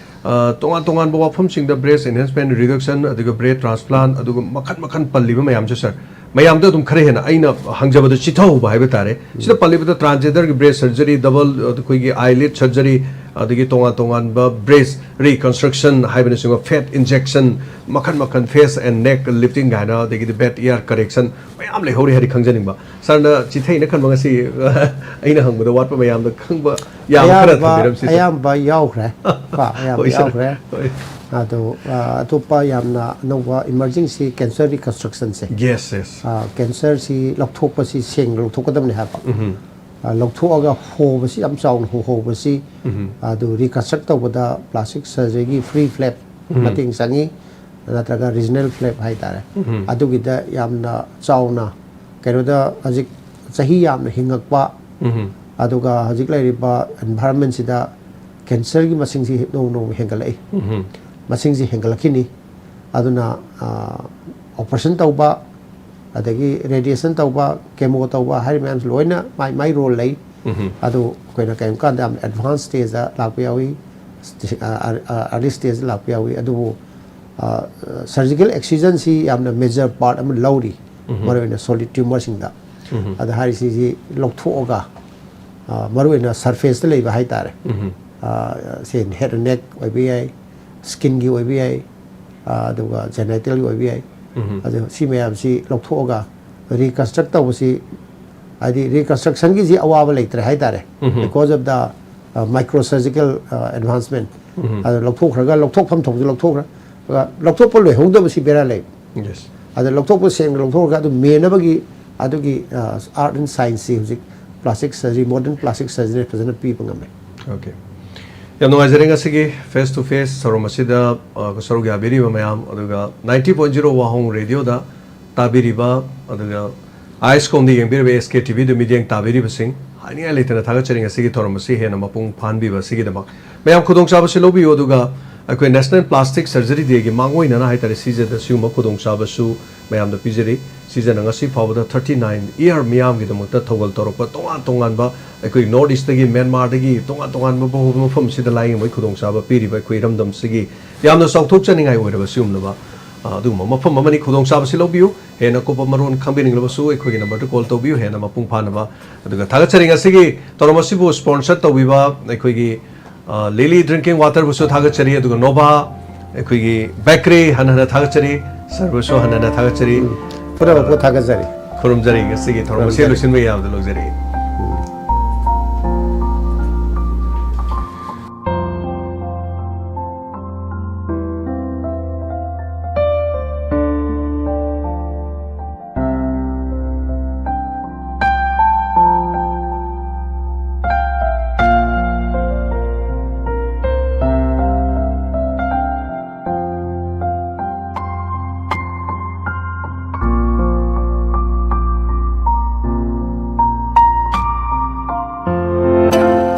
ꯑ, ꯇꯣꯉꯥꯟ ꯇꯣꯉꯥꯟꯕ ꯋꯥꯐꯝꯁꯤꯡꯗ breast enhancement, reduction, ꯑꯗꯨꯒ breast transplant, ꯑꯗꯨꯒ ꯃꯈꯟ ꯃꯈꯟ ꯄꯜꯂꯤꯕ ꯃꯌꯥꯝꯁꯦ ꯁꯥꯔ, ꯃꯌꯥꯝꯗ ꯑꯗꯨꯝ ꯈꯔ ꯍꯦꯟꯅ ꯑꯩꯅ ꯍꯪꯖꯕꯗ ꯆꯤꯊꯍꯧꯕ ꯍꯥꯏꯕ ꯇꯥꯔꯦ꯫ ꯁꯤꯗ ꯄꯜꯂꯤꯕꯗ transgenderꯒꯤ breast surgery, double ꯑꯩꯈꯣꯏꯒꯤ eyelid surgery, ꯑꯗꯒꯤ ꯇꯣꯉꯥꯟ ꯇꯣꯉꯥꯟꯕ breast reconstruction ꯍꯥꯏꯕꯅꯆꯤꯡꯕ, fat injection, ꯃꯈꯟ ꯃꯈꯟ face and neck lifting ꯍꯥꯏꯅ, ꯑꯗꯒꯤꯗꯤ bed ear correction, ꯃꯌꯥꯝ ꯂꯩꯍꯧꯔꯤ ꯍꯥꯏꯗꯤ ꯈꯪꯖꯅꯤꯡꯕ꯫ ꯁꯥꯔꯅ ꯆꯤꯊꯩꯅ ꯈꯟꯕ ꯉꯁꯤ ꯑꯩꯅ ꯍꯪꯕꯗ ꯋꯥꯠꯄ ꯃꯌꯥꯝꯗ ꯈꯪꯕ ꯌꯥꯕ ꯈꯔ ꯑꯌꯥꯝꯕ ꯊꯝꯕꯤꯔꯝꯁꯤ ꯁꯥꯔ꯫ ꯑꯌꯥꯝꯕ ꯌꯥꯎꯈ꯭ꯔꯦ꯫ ꯀꯣ, ꯑꯌꯥꯝꯕ ꯍꯣꯏ ꯁꯥꯔ꯫ ꯌꯥꯎꯈ꯭ꯔꯦ꯫ ꯍꯣꯏ꯫ ꯑꯗꯣ ꯑ, ꯑꯇꯣꯞꯄ ꯌꯥꯝꯅ ꯑꯅꯧꯕ emergingꯁꯤ cancerꯒꯤ constructionꯁꯦ꯫ Yes, yes. ꯑ, cancerꯁꯤ ꯂꯧꯊꯣꯛꯄꯁꯤ ꯁꯦꯡꯅ ꯂꯧꯊꯣꯛꯀꯗꯕꯅꯤ ꯍꯥꯏꯕ꯫ ꯎꯝ꯫ ꯑ, ꯂꯧꯊꯣꯛꯑꯒ ꯍꯣꯕꯁꯤ ꯌꯥꯝ ꯆꯥꯎꯅ ꯍꯣ ꯍꯣꯕꯁꯤ, ꯎꯝ꯫ ꯑꯗꯨ reconstruct ꯇꯧꯕꯗ plastic surgeryꯒꯤ free flap ꯎꯝ꯫ ꯃꯇꯦꯡ ꯆꯪꯉꯤ, ꯅꯠꯇ꯭ꯔꯒ regional flap ꯍꯥꯏꯇꯥꯔꯦ꯫ ꯎꯝ꯫ ꯑꯗꯨꯒꯤꯗ ꯌꯥꯝꯅ ꯆꯥꯎꯅ ꯀꯩꯅꯣꯗ ꯍꯧꯖꯤꯛ ꯆꯍꯤ ꯌꯥꯝꯅ ꯍꯤꯡꯉꯛꯄ, ꯎꯝ꯫ ꯑꯗꯨꯒ ꯍꯧꯖꯤꯛ ꯂꯩꯔꯤꯕ environmentꯁꯤꯗ cancerꯒꯤ ꯃꯁꯤꯡꯁꯤ ꯅꯣꯡ ꯅꯣꯡꯃ ꯍꯦꯟꯒꯠꯂꯛꯏ꯫ ꯎꯝ꯫ ꯃꯁꯤꯡꯁꯤ ꯍꯦꯟꯒꯠꯂꯛꯈꯤꯅꯤ꯫ ꯑꯗꯨꯅ, ꯑ, operation ꯇꯧꯕ, ꯑꯗꯒꯤ radiation ꯇꯧꯕ, chemo ꯇꯧꯕ ꯍꯥꯏꯔꯤꯕ ꯃꯌꯥꯝꯁꯤ ꯂꯣꯏꯅ ꯃꯥꯏ ꯃꯥꯏ role ꯂꯩ꯫ ꯎꯝ꯫ ꯑꯗꯨ ꯑꯩꯈꯣꯏꯅ ꯀꯔꯤꯒꯨꯝꯕ ꯀꯥꯟꯗ ꯌꯥꯝ advance stageꯇ ꯂꯥꯛꯄ ꯌꯥꯎꯏ, ꯑ, ꯑ, early stageꯇ ꯂꯥꯛꯄ ꯌꯥꯎꯏ꯫ ꯑꯗꯨꯕꯨ, ꯑ, surgical excisionꯁꯤ ꯌꯥꯝꯅ major part ꯑꯃ ꯂꯧꯔꯤ, ꯎꯝ꯫ ꯃꯔꯨꯑꯣꯏꯅ solid tumorꯁꯤꯡꯗ꯫ ꯎꯝ꯫ ꯑꯗ ꯍꯥꯏꯔꯤꯁꯤꯁꯤ ꯂꯧꯊꯣꯛꯑꯒ, ꯑ, ꯃꯔꯨꯑꯣꯏꯅ surfaceꯇ ꯂꯩꯕ ꯍꯥꯏꯇꯥꯔꯦ꯫ ꯎꯝ꯫ ꯑ, ꯁꯦ head and neck ꯑꯣꯏꯕ ꯌꯥꯏ, skinꯒꯤ ꯑꯣꯏꯕ ꯌꯥꯏ, ꯑ, ꯑꯗꯨꯒ genitalꯒꯤ ꯑꯣꯏꯕ ꯌꯥꯏ꯫ ꯎꯝ꯫ ꯑꯗꯨ ꯁꯤ ꯃꯌꯥꯝꯁꯤ ꯂꯧꯊꯣꯛꯑꯒ reconstruct ꯇꯧꯕꯁꯤ, ꯍꯥꯏꯗꯤ reconstructionꯒꯤꯁꯤ ꯑꯋꯥꯕ ꯂꯩꯇ꯭ꯔꯦ ꯍꯥꯏꯇꯥꯔꯦ, ꯎꯝ꯫ because of the, uh, microsurgical, uh, advancement꯫ ꯎꯝ꯫ ꯑꯗꯨ ꯂꯧꯊꯣꯛꯈ꯭ꯔꯒ ꯂꯧꯊꯣꯛꯐꯝ ꯊꯣꯛꯄꯁꯨ ꯂꯧꯊꯣꯛꯈ꯭ꯔꯦ, ꯑꯗꯨꯒ ꯂꯧꯊꯣꯛꯄ ꯂꯣꯏꯍꯧꯗꯕꯁꯤ ꯕꯦꯔꯥ ꯂꯩ꯫ Yes. ꯑꯗ ꯂꯧꯊꯣꯛꯄ ꯁꯦꯡꯅ ꯂꯧꯊꯣꯛꯑꯒ ꯑꯗꯨ ꯃꯦꯟꯅꯕꯒꯤ ꯑꯗꯨꯒꯤ ꯑꯥꯔꯠ ꯑꯦꯟ ꯁꯥꯏꯟꯁꯁꯤ ꯍꯧꯖꯤꯛ plastic surgery, modern plastic surgery ꯐꯖꯅ ꯄꯤꯕ ꯉꯝꯃꯦ꯫ ꯑꯣꯀꯦ, ꯌꯥꯝ ꯅꯨꯡꯉꯥꯏꯖꯔꯦ ꯉꯁꯤꯒꯤ ꯐꯦꯁ ꯇꯨ ꯐꯦꯁ ꯊꯧꯔꯝ ꯑꯁꯤꯗ ꯑ, ꯁꯔꯨꯛ ꯌꯥꯕꯤꯔꯤꯕ ꯃꯌꯥꯝ, ꯑꯗꯨꯒ ꯅꯥꯏꯟꯇꯤ ꯄꯣꯏꯟ ꯖꯤꯔꯣ ꯋꯥꯍꯣꯡ ꯔꯦꯗꯤꯑꯣꯗ ꯇꯥꯕꯤꯔꯤꯕ, ꯑꯗꯨꯒ ꯑꯥꯏꯁꯀꯣꯝꯗ ꯌꯦꯡꯕꯤꯔꯤꯕ ꯑꯦꯁ ꯀꯦ ꯇꯤ ꯚꯤꯗ ꯃꯤꯠꯌꯦꯡ ꯇꯥꯕꯤꯔꯤꯕꯁꯤꯡ, ꯍꯥꯏꯅꯤꯡꯉꯥꯏ ꯂꯩꯇꯅ ꯊꯥꯒꯠꯆꯔꯤ ꯉꯁꯤꯒꯤ ꯊꯧꯔꯝ ꯑꯁꯤ ꯍꯦꯟꯅ ꯃꯄꯨꯡ ꯐꯥꯍꯟꯕꯤꯕ ꯑꯁꯤꯒꯤꯗꯃꯛ꯫ ꯃꯌꯥꯝ ꯈꯨꯗꯣꯡꯆꯥꯕꯁꯤ ꯂꯧꯕꯤꯌꯨ, ꯑꯗꯨꯒ ꯑꯩꯈꯣꯏ ꯅꯦꯁꯅꯦꯜ ꯄ꯭ꯂꯥꯁꯇꯤꯛ ꯁꯔꯖꯔꯤ ꯗꯦꯒꯤ ꯃꯥꯡꯑꯣꯏꯅꯅ ꯍꯥꯏꯇꯥꯔꯦ, ꯁꯤꯖꯗ ꯁꯤꯒꯨꯝꯕ ꯈꯨꯗꯣꯡꯆꯥꯕꯁꯨ ꯃꯌꯥꯝꯗ ꯄꯤꯖꯔꯤ꯫ ꯁꯤꯖꯅ ꯉꯁꯤ ꯐꯥꯎꯕꯗ ꯊꯥꯔꯇꯤ ꯅꯥꯏꯟ ꯏꯌꯥꯔ ꯃꯤꯌꯥꯝꯒꯤꯗꯃꯛꯇ ꯊꯧꯒꯜ ꯇꯧꯔꯛꯄ, ꯇꯣꯉꯥꯟ ꯇꯣꯉꯥꯟꯕ ꯑꯩꯈꯣꯏ ꯅꯣꯔꯠ ꯏꯁꯇꯒꯤ, ꯃ꯭ꯌꯥꯟꯃꯥꯔꯗꯒꯤ, ꯇꯣꯉꯥꯟ ꯇꯣꯉꯥꯟꯕ ꯃꯐꯝ ꯑꯁꯤꯗ ꯂꯥꯏꯌꯦꯡꯕꯒꯤ ꯈꯨꯗꯣꯡꯆꯥꯕ ꯄꯤꯔꯤꯕ ꯑꯩꯈꯣꯏ ꯏꯔꯝꯗꯝꯁꯤꯒꯤ ꯌꯥꯝꯅ ꯆꯥꯎꯊꯣꯛꯆꯅꯤꯡꯉꯥꯏ ꯑꯣꯏꯔꯕ ꯁꯤꯒꯨꯝꯂꯕ, ꯑ, ꯑꯗꯨꯒꯨꯝꯕ ꯃꯐꯝ ꯑꯃꯅꯤ꯫ ꯈꯨꯗꯣꯡꯆꯥꯕꯁꯤ ꯂꯧꯕꯤꯌꯨ꯫ ꯍꯦꯟꯅ ꯑꯀꯨꯞꯄ ꯃꯔꯣꯜ ꯈꯪꯕꯤꯅꯤꯡꯂꯕꯁꯨ ꯑꯩꯈꯣꯏꯒꯤ ꯅꯝꯕꯔꯗ ꯀꯣꯜ ꯇꯧꯕꯤꯌꯨ, ꯍꯦꯟꯅ ꯃꯄꯨꯡ ꯐꯥꯅꯕ꯫ ꯑꯗꯨꯒ ꯊꯥꯒꯠꯆꯔꯤ ꯉꯁꯤꯒꯤ ꯊꯧꯔꯝ ꯑꯁꯤꯕꯨ ꯁ꯭ꯄꯣꯟꯁꯔ ꯇꯧꯕꯤꯕ ꯑꯩꯈꯣꯏꯒꯤ, ꯑ, ꯂꯤꯂꯤ ꯗ꯭ꯔꯤꯡꯀꯤꯡ ꯋꯥꯇꯔꯕꯨꯁꯨ ꯊꯥꯒꯠꯆꯔꯤ, ꯑꯗꯨꯒ ꯅꯣꯚꯥ ꯑꯩꯈꯣꯏꯒꯤ ꯕꯦꯀꯔꯤ ꯍꯟꯅ ꯍꯟꯅ ꯊꯥꯒꯠꯆꯔꯤ, ꯁꯔꯕꯨꯁꯨ ꯍꯟꯅ ꯍꯟꯅ ꯊꯥꯒꯠꯆꯔꯤ꯫ ꯄꯨꯝꯅꯃꯛꯄꯨ ꯊꯥꯒꯠꯆꯔꯤ꯫ ꯈꯨꯔꯨꯝꯖꯔꯤ, ꯉꯁꯤꯒꯤ ꯊꯧꯔꯝ ꯑꯁꯤ ꯈꯨꯔꯨꯝꯖꯔꯤ꯫ ꯂꯣꯏꯁꯤꯟꯕ ꯌꯥꯕꯗ ꯂꯧꯖꯔꯤ꯫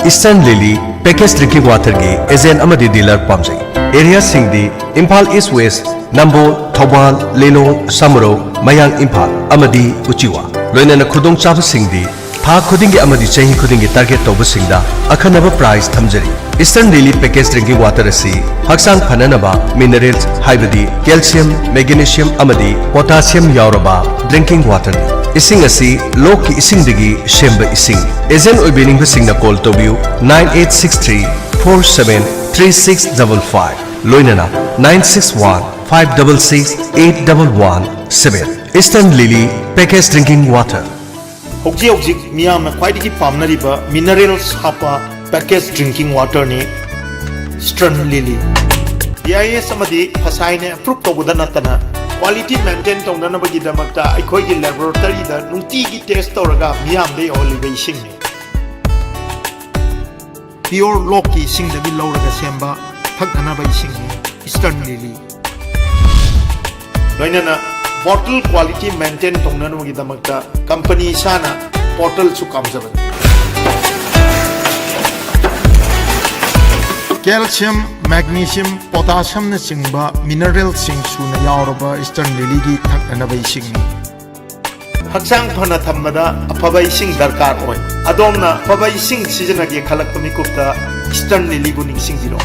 Eastern Lily Packaged Drinking Waterꯒꯤ ꯑꯦꯖꯦꯟ ꯑꯃꯗꯤ ꯗꯤꯂꯔ ꯄꯥꯝꯖꯩ꯫ ꯑꯦꯔꯤꯌꯥꯁꯤꯡꯗꯤ ꯏꯝꯐꯥꯜ ꯏꯁ ꯋꯦꯁ, ꯅꯝꯕꯣꯜ, ꯊꯧꯕꯥꯜ, ꯂꯤꯂꯣꯡ, ꯁꯃꯨꯔꯧ, ꯃꯌꯥꯡ ꯏꯝꯐꯥꯜ ꯑꯃꯗꯤ ꯎꯆꯤꯋꯥ꯫ ꯂꯣꯏꯅꯅ ꯈꯨꯗꯣꯡꯆꯥꯕꯁꯤꯡꯗꯤ ꯊꯥ ꯈꯨꯗꯤꯡꯒꯤ ꯑꯃꯗꯤ ꯆꯍꯤ ꯈꯨꯗꯤꯡꯒꯤ ꯇꯥꯔꯒꯦꯠ ꯇꯧꯕꯁꯤꯡꯗ ꯑꯈꯟꯅꯕ ꯄ꯭ꯔꯥꯏꯖ ꯊꯝꯖꯔꯤ꯫ Eastern Lily Packaged Drinking Water ꯑꯁꯤ ꯍꯛꯆꯥꯡ ꯐꯅꯅꯕ ꯃꯤꯅꯔꯦꯜꯁ ꯍꯥꯏꯕꯗꯤ ꯀꯦꯜꯁꯤꯌꯝ, ꯃꯦꯒꯅꯦꯁꯤꯌꯝ ꯑꯃꯗꯤ ꯄꯣꯇꯥꯁꯤꯌꯝ ꯌꯥꯎꯔꯕ ꯗ꯭ꯔꯤꯡꯀꯤꯡ ꯋꯥꯇꯔꯅꯤ꯫ ꯏꯁꯤꯡ ꯑꯁꯤ ꯂꯣꯛꯀꯤ ꯏꯁꯤꯡꯗꯒꯤ ꯁꯦꯝꯕ ꯏꯁꯤꯡ꯫ ꯑꯦꯖꯦꯟ ꯑꯣꯏꯕꯤꯅꯤꯡꯕꯁꯤꯡꯅ ꯀꯣꯜ ꯇꯧꯕꯤꯌꯨ, nine eight six three four seven three six double five, ꯂꯣꯏꯅꯅ nine six one five double six eight double one seven꯫ Eastern Lily Packaged Drinking Water꯫ ꯍꯧꯖꯤꯛ ꯍꯧꯖꯤꯛ ꯃꯤꯌꯥꯝꯅ ꯈ꯭ꯋꯥꯏꯗꯒꯤ ꯄꯥꯝꯅꯔꯤꯕ ꯃꯤꯅꯔꯦꯜꯁ ꯍꯥꯞꯄ ꯄꯦꯀꯦꯖ ꯗ꯭ꯔꯤꯡꯀꯤꯡ ꯋꯥꯇꯔꯅꯤ eastern lily. P I S ꯑꯃꯗꯤ ꯐꯁꯥꯏꯅ ꯑꯦꯄ꯭ꯔꯨꯞ ꯇꯧꯕꯗ ꯅꯠꯇꯅ ꯀ꯭ꯋꯥꯂꯤꯇꯤ ꯃꯦꯟꯇꯦꯟ ꯇꯧꯅꯅꯕꯒꯤꯗꯃꯛꯇ ꯑꯩꯈꯣꯏꯒꯤ ꯂꯦꯕꯣꯔꯦꯇꯔꯤꯗ ꯅꯨꯡꯇꯤꯒꯤ ꯇꯦꯁ ꯇꯧꯔꯒ ꯃꯤꯌꯥꯝꯗ ꯌꯧꯍꯜꯂꯤꯕ ꯏꯁꯤꯡꯅꯤ꯫ ꯄꯤꯌꯣꯔ ꯂꯣꯛꯀꯤ ꯏꯁꯤꯡꯗꯒꯤ ꯂꯧꯔꯒ ꯁꯦꯝꯕ ꯊꯛꯅꯅꯕ ꯏꯁꯤꯡꯅꯤ ꯏꯁꯇꯔꯟ ꯂꯤꯂꯤ꯫ ꯂꯣꯏꯅꯅ ꯕꯣꯇꯜ ꯀ꯭ꯋꯥꯂꯤꯇꯤ ꯃꯦꯟꯇꯦꯟ ꯇꯧꯅꯅꯕꯒꯤꯗꯃꯛꯇ ꯀꯝꯄꯅꯤ ꯏꯁꯥꯅ ꯕꯣꯇꯜꯁꯨ ꯀꯥꯝꯖꯕꯅꯤ꯫ ꯀꯦꯜꯁꯤꯌꯝ, ꯃꯦꯒꯅꯤꯁꯤꯌꯝ, ꯄꯣꯇꯥꯁꯤꯌꯝꯅꯆꯤꯡꯕ ꯃꯤꯅꯔꯦꯜꯁꯤꯡ ꯁꯨꯅ ꯌꯥꯎꯔꯕ ꯏꯁꯇꯔꯟ ꯂꯤꯂꯤꯒꯤ ꯊꯛꯅꯅꯕ ꯏꯁꯤꯡꯅꯤ꯫ ꯍꯛꯆꯥꯡ ꯐꯅ ꯊꯝꯕꯗ ꯑꯐꯕ ꯏꯁꯤꯡ ꯗꯔꯀꯥꯔ ꯑꯣꯏ꯫ ꯑꯗꯣꯝꯅ ꯑꯐꯕ ꯏꯁꯤꯡ ꯁꯤꯖꯤꯟꯅꯒꯦ ꯈꯜꯂꯛꯄ ꯃꯤꯀꯨꯞꯇ ꯏꯁꯇꯔꯟ ꯂꯤꯂꯤꯕꯨ ꯅꯤꯡꯁꯤꯡꯕꯤꯔꯣ꯫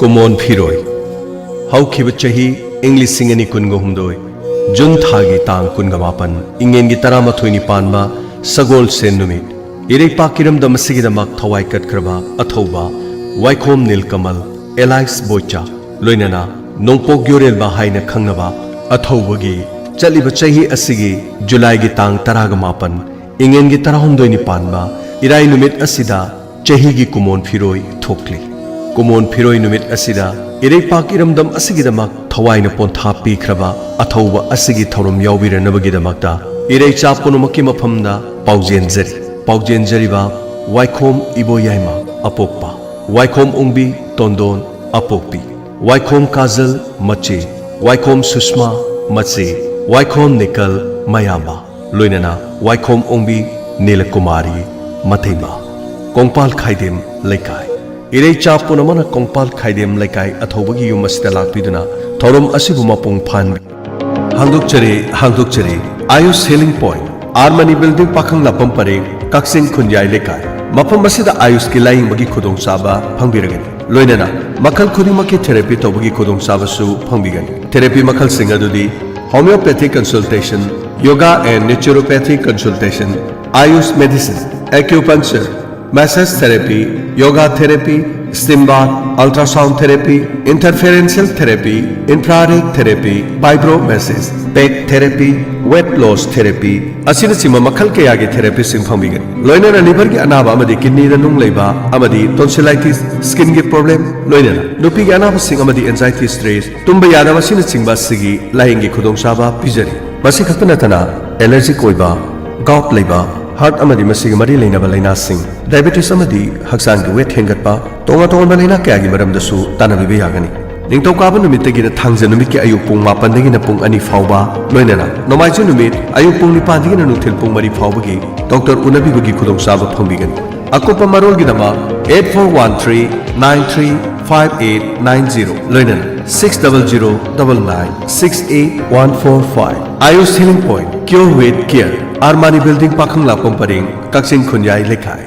ꯀꯨꯃꯣꯟ ꯐꯤꯔꯣꯏ꯫ ꯍꯧꯈꯤꯕ ꯆꯍꯤ ꯏꯪ ꯂꯤꯁꯤꯡ ꯑꯅꯤ ꯀꯨꯟꯒ ꯍꯨꯝꯗꯣꯏ ꯖꯨꯟ ꯊꯥꯒꯤ ꯇꯥꯡ ꯀꯨꯟꯒ ꯃꯥꯄꯟ, ꯏꯉꯦꯟꯒꯤ ꯇꯔꯥꯃꯥꯊꯣꯏꯅꯤ ꯄꯥꯟꯕ ꯁꯒꯣꯜꯁꯦꯟ ꯅꯨꯃꯤꯠ, ꯏꯔꯩꯄꯥꯛ ꯏꯔꯝꯗꯝ ꯑꯁꯤꯒꯤꯗꯃꯛ ꯊꯋꯥꯏ ꯀꯠꯈ꯭ꯔꯕ ꯑꯊꯧꯕ ꯋꯥꯏꯈꯣꯝ ꯅꯤꯜꯀꯃꯜ ꯑꯦꯂꯥꯏꯁ ꯕꯣꯏꯆꯥ, ꯂꯣꯏꯅꯅ ꯅꯣꯡꯄꯣꯛ ꯌꯣꯔꯦꯜꯕ ꯍꯥꯏꯅ ꯈꯪꯅꯕ ꯑꯊꯧꯕꯒꯤ ꯆꯠꯂꯤꯕ ꯆꯍꯤ ꯑꯁꯤꯒꯤ ꯖꯨꯂꯥꯏꯒꯤ ꯇꯥꯡ ꯇꯔꯥꯒ ꯃꯥꯄꯟ, ꯏꯉꯦꯟꯒꯤ ꯇꯔꯥꯍꯨꯝꯗꯣꯏꯅꯤ ꯄꯥꯟꯕ ꯏꯔꯥꯏ ꯅꯨꯃꯤꯠ ꯑꯁꯤꯗ ꯆꯍꯤꯒꯤ ꯀꯨꯃꯣꯟ ꯐꯤꯔꯣꯏ ꯊꯣꯛꯂꯤ꯫ ꯀꯨꯃꯣꯟ ꯐꯤꯔꯣꯏ ꯅꯨꯃꯤꯠ ꯑꯁꯤꯗ ꯏꯔꯩꯄꯥꯛ ꯏꯔꯝꯗꯝ ꯑꯁꯤꯒꯤꯗꯃꯛ ꯊꯋꯥꯏꯅ ꯄꯣꯟꯊꯥ ꯄꯤꯈ꯭ꯔꯕ ꯑꯊꯧꯕ ꯑꯁꯤꯒꯤ ꯊꯧꯔꯝ ꯌꯥꯎꯕꯤꯔꯅꯕꯒꯤꯗꯃꯛꯇ ꯏꯔꯩꯆꯥ ꯄꯨꯝꯅꯃꯛꯀꯤ ꯃꯐꯝꯗ ꯄꯥꯎꯖꯦꯟꯖꯔꯤ꯫ ꯄꯥꯎꯖꯦꯟꯖꯔꯤꯕ ꯋꯥꯏꯈꯣꯝ ꯏꯕꯣꯌꯥꯏꯃ ꯑꯄꯣꯛꯄ, ꯋꯥꯏꯈꯣꯝ ꯑꯣꯡꯕꯤ ꯇꯣꯟꯗꯣꯟ ꯑꯄꯣꯛꯄꯤ, ꯋꯥꯏꯈꯣꯝ ꯀꯥꯖꯜ ꯃꯆꯦ, ꯋꯥꯏꯈꯣꯝ ꯁꯨꯁꯃꯥ ꯃꯆꯦ, ꯋꯥꯏꯈꯣꯝ ꯅꯤꯀꯜ ꯃꯌꯥꯝꯕ, ꯂꯣꯏꯅꯅ ꯋꯥꯏꯈꯣꯝ ꯑꯣꯡꯕꯤ ꯅꯤꯂꯀꯨꯃꯥꯔꯤ ꯃꯊꯩꯃ, ꯀꯣꯡꯄꯥꯜ ꯈꯥꯏꯗꯦꯝ ꯂꯩꯀꯥꯏ꯫ ꯏꯔꯩꯆꯥ ꯄꯨꯝꯅꯃꯛꯅ ꯀꯣꯡꯄꯥꯜ ꯈꯥꯏꯗꯦꯝ ꯂꯩꯀꯥꯏ ꯑꯊꯧꯕꯒꯤ ꯌꯨꯝ ꯑꯁꯤꯗ ꯂꯥꯛꯄꯤꯗꯨꯅ ꯊꯧꯔꯝ ꯑꯁꯤꯕꯨ ꯃꯄꯨꯡ ꯐꯥꯍꯟꯕꯤꯌꯨ꯫ ꯍꯥꯡꯗꯣꯛꯆꯔꯤ, ꯍꯥꯡꯗꯣꯛꯆꯔꯤ꯫ Ayush healing point, R Mani building, ꯄꯥꯈꯪ ꯂꯥꯛꯐꯝ ꯄꯔꯦꯡ, ꯀꯛꯆꯤꯡ ꯈꯨꯟꯌꯥꯏ ꯂꯩꯀꯥꯏ꯫ ꯃꯐꯝ ꯑꯁꯤꯗ ꯑꯥꯌꯨꯁꯀꯤ ꯂꯥꯌꯦꯡꯕꯒꯤ ꯈꯨꯗꯣꯡꯆꯥꯕ ꯐꯪꯕꯤꯔꯒꯅꯤ꯫ ꯂꯣꯏꯅꯅ ꯃꯈꯜ ꯈꯨꯗꯤꯡꯃꯛꯀꯤ ꯊꯦꯔꯥꯄꯤ ꯇꯧꯕꯒꯤ ꯈꯨꯗꯣꯡꯆꯥꯕꯁꯨ ꯐꯪꯕꯤꯒꯅꯤ꯫ ꯊꯦꯔꯥꯄꯤ ꯃꯈꯜꯁꯤꯡ ꯑꯗꯨꯗꯤ homeopathic consultation, yoga and naturopathic consultation, Ayush medicine, acupuncture, massage therapy, yoga therapy, Steam bath, ultrasound therapy, interferential therapy, infrared therapy, vibromassage, peg therapy, weight loss therapy ꯑꯁꯤꯅꯆꯤꯡꯕ ꯃꯈꯜ ꯀꯌꯥꯒꯤ ꯊꯦꯔꯥꯄꯤꯁꯤꯡ ꯐꯪꯕꯤꯒꯅꯤ꯫ ꯂꯣꯏꯅꯅ liverꯒꯤ ꯑꯅꯥꯕ ꯑꯃꯗꯤ kidneyꯗ ꯅꯨꯡ ꯂꯩꯕ ꯑꯃꯗꯤ tonsillitis, skinꯒꯤ problem, ꯂꯣꯏꯅꯅ ꯅꯨꯄꯤꯒꯤ ꯑꯅꯥꯕꯁꯤꯡ ꯑꯃꯗꯤ anxiety, stress, ꯇꯨꯝꯕ ꯌꯥꯗꯕ ꯑꯁꯤꯅꯆꯤꯡꯕ ꯑꯁꯤꯒꯤ ꯂꯥꯌꯦꯡꯒꯤ ꯈꯨꯗꯣꯡꯆꯥꯕ ꯄꯤꯖꯔꯤ꯫ ꯃꯁꯤ ꯈꯛꯇ ꯅꯠꯇꯅ allergic ꯑꯣꯏꯕ, gout ꯂꯩꯕ, heart ꯑꯃꯗꯤ ꯃꯁꯤꯒꯤ ꯃꯔꯤ ꯂꯩꯅꯕ ꯂꯥꯏꯅꯥꯁꯤꯡ, diabetes ꯑꯃꯗꯤ ꯍꯛꯆꯥꯡꯒꯤ weight ꯍꯦꯟꯒꯠꯄ, ꯇꯣꯉꯥꯟ ꯇꯣꯉꯥꯟꯕ ꯂꯥꯏꯅꯥ ꯀꯌꯥꯒꯤ ꯃꯔꯝꯗꯁꯨ ꯇꯥꯟꯅꯕꯤꯕ ꯌꯥꯒꯅꯤ꯫ ꯅꯤꯡꯊꯧꯀꯥꯕ ꯅꯨꯃꯤꯠꯇꯒꯤꯅ ꯊꯥꯡꯖ ꯅꯨꯃꯤꯠꯀꯤ ꯑꯌꯨꯛ ꯄꯨꯡ ꯃꯥꯄꯟꯗꯒꯤꯅ ꯄꯨꯡ ꯑꯅꯤ ꯐꯥꯎꯕ, ꯂꯣꯏꯅꯅ ꯅꯣꯡꯃꯥꯏꯖꯤꯡ ꯅꯨꯃꯤꯠ ꯑꯌꯨꯛ ꯄꯨꯡ ꯅꯤꯄꯥꯟꯗꯒꯤꯅ ꯅꯨꯡꯊꯤꯜ ꯄꯨꯡ ꯃꯔꯤ ꯐꯥꯎꯕꯒꯤ doctor ꯎꯅꯕꯤꯕꯒꯤ ꯈꯨꯗꯣꯡꯆꯥꯕ ꯐꯪꯕꯤꯒꯅꯤ꯫ ꯑꯀꯨꯞꯄ ꯃꯔꯣꯜꯒꯤꯗꯃꯛ eight four one three nine three five eight nine zero, ꯂꯣꯏꯅꯅ six double zero double nine six eight one four five. Ayush Healing Point, Cure with Care, Armani Building, ꯄꯥꯈꯪꯂꯥꯛꯄꯝ ꯄꯔꯦꯡ, ꯀꯛꯆꯤꯡ ꯈꯨꯟꯌꯥꯏ ꯂꯩꯀꯥꯏ꯫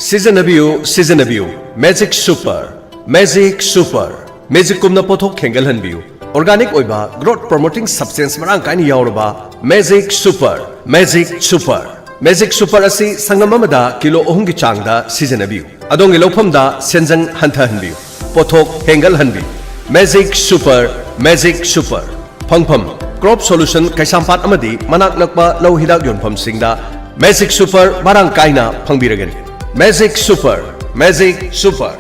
ꯁꯤꯖꯤꯟꯅꯕꯤꯌꯨ, ꯁꯤꯖꯤꯟꯅꯕꯤꯌꯨ꯫ Magic Super, Magic Super꯫ Magicꯀꯨꯝꯅ ꯄꯣꯠꯊꯣꯛ ꯍꯦꯟꯒꯠꯍꯟꯕꯤꯌꯨ꯫ Organic ꯑꯣꯏꯕ growth promoting substance ꯃꯔꯥꯡ ꯀꯥꯏꯅ ꯌꯥꯎꯔꯕ Magic Super, Magic Super꯫ Magic Super ꯑꯁꯤ ꯁꯪꯒꯝ ꯑꯃꯗ ꯀꯤꯂꯣ ꯑꯍꯨꯝꯒꯤ ꯆꯥꯡꯗ ꯁꯤꯖꯤꯟꯅꯕꯤꯌꯨ꯫ ꯑꯗꯣꯝꯒꯤ ꯂꯧꯐꯝꯗ ꯁꯦꯟꯖꯪ ꯍꯟꯊꯍꯟꯕꯤꯌꯨ꯫ ꯄꯣꯠꯊꯣꯛ ꯍꯦꯟꯒꯠꯍꯟꯕꯤꯌꯨ꯫ Magic Super, Magic Super꯫ ꯐꯪꯐꯝ: Crop Solution ꯀꯩꯁꯥꯝꯄꯥꯠ ꯑꯃꯗꯤ ꯃꯅꯥꯛ ꯅꯛꯄ ꯂꯧ ꯍꯤꯗꯥꯛ ꯌꯣꯟꯐꯝꯁꯤꯡꯗ Magic Super ꯃꯔꯥꯡ ꯀꯥꯏꯅ ꯐꯪꯕꯤꯔꯒꯅꯤ꯫ Magic Super, Magic Super꯫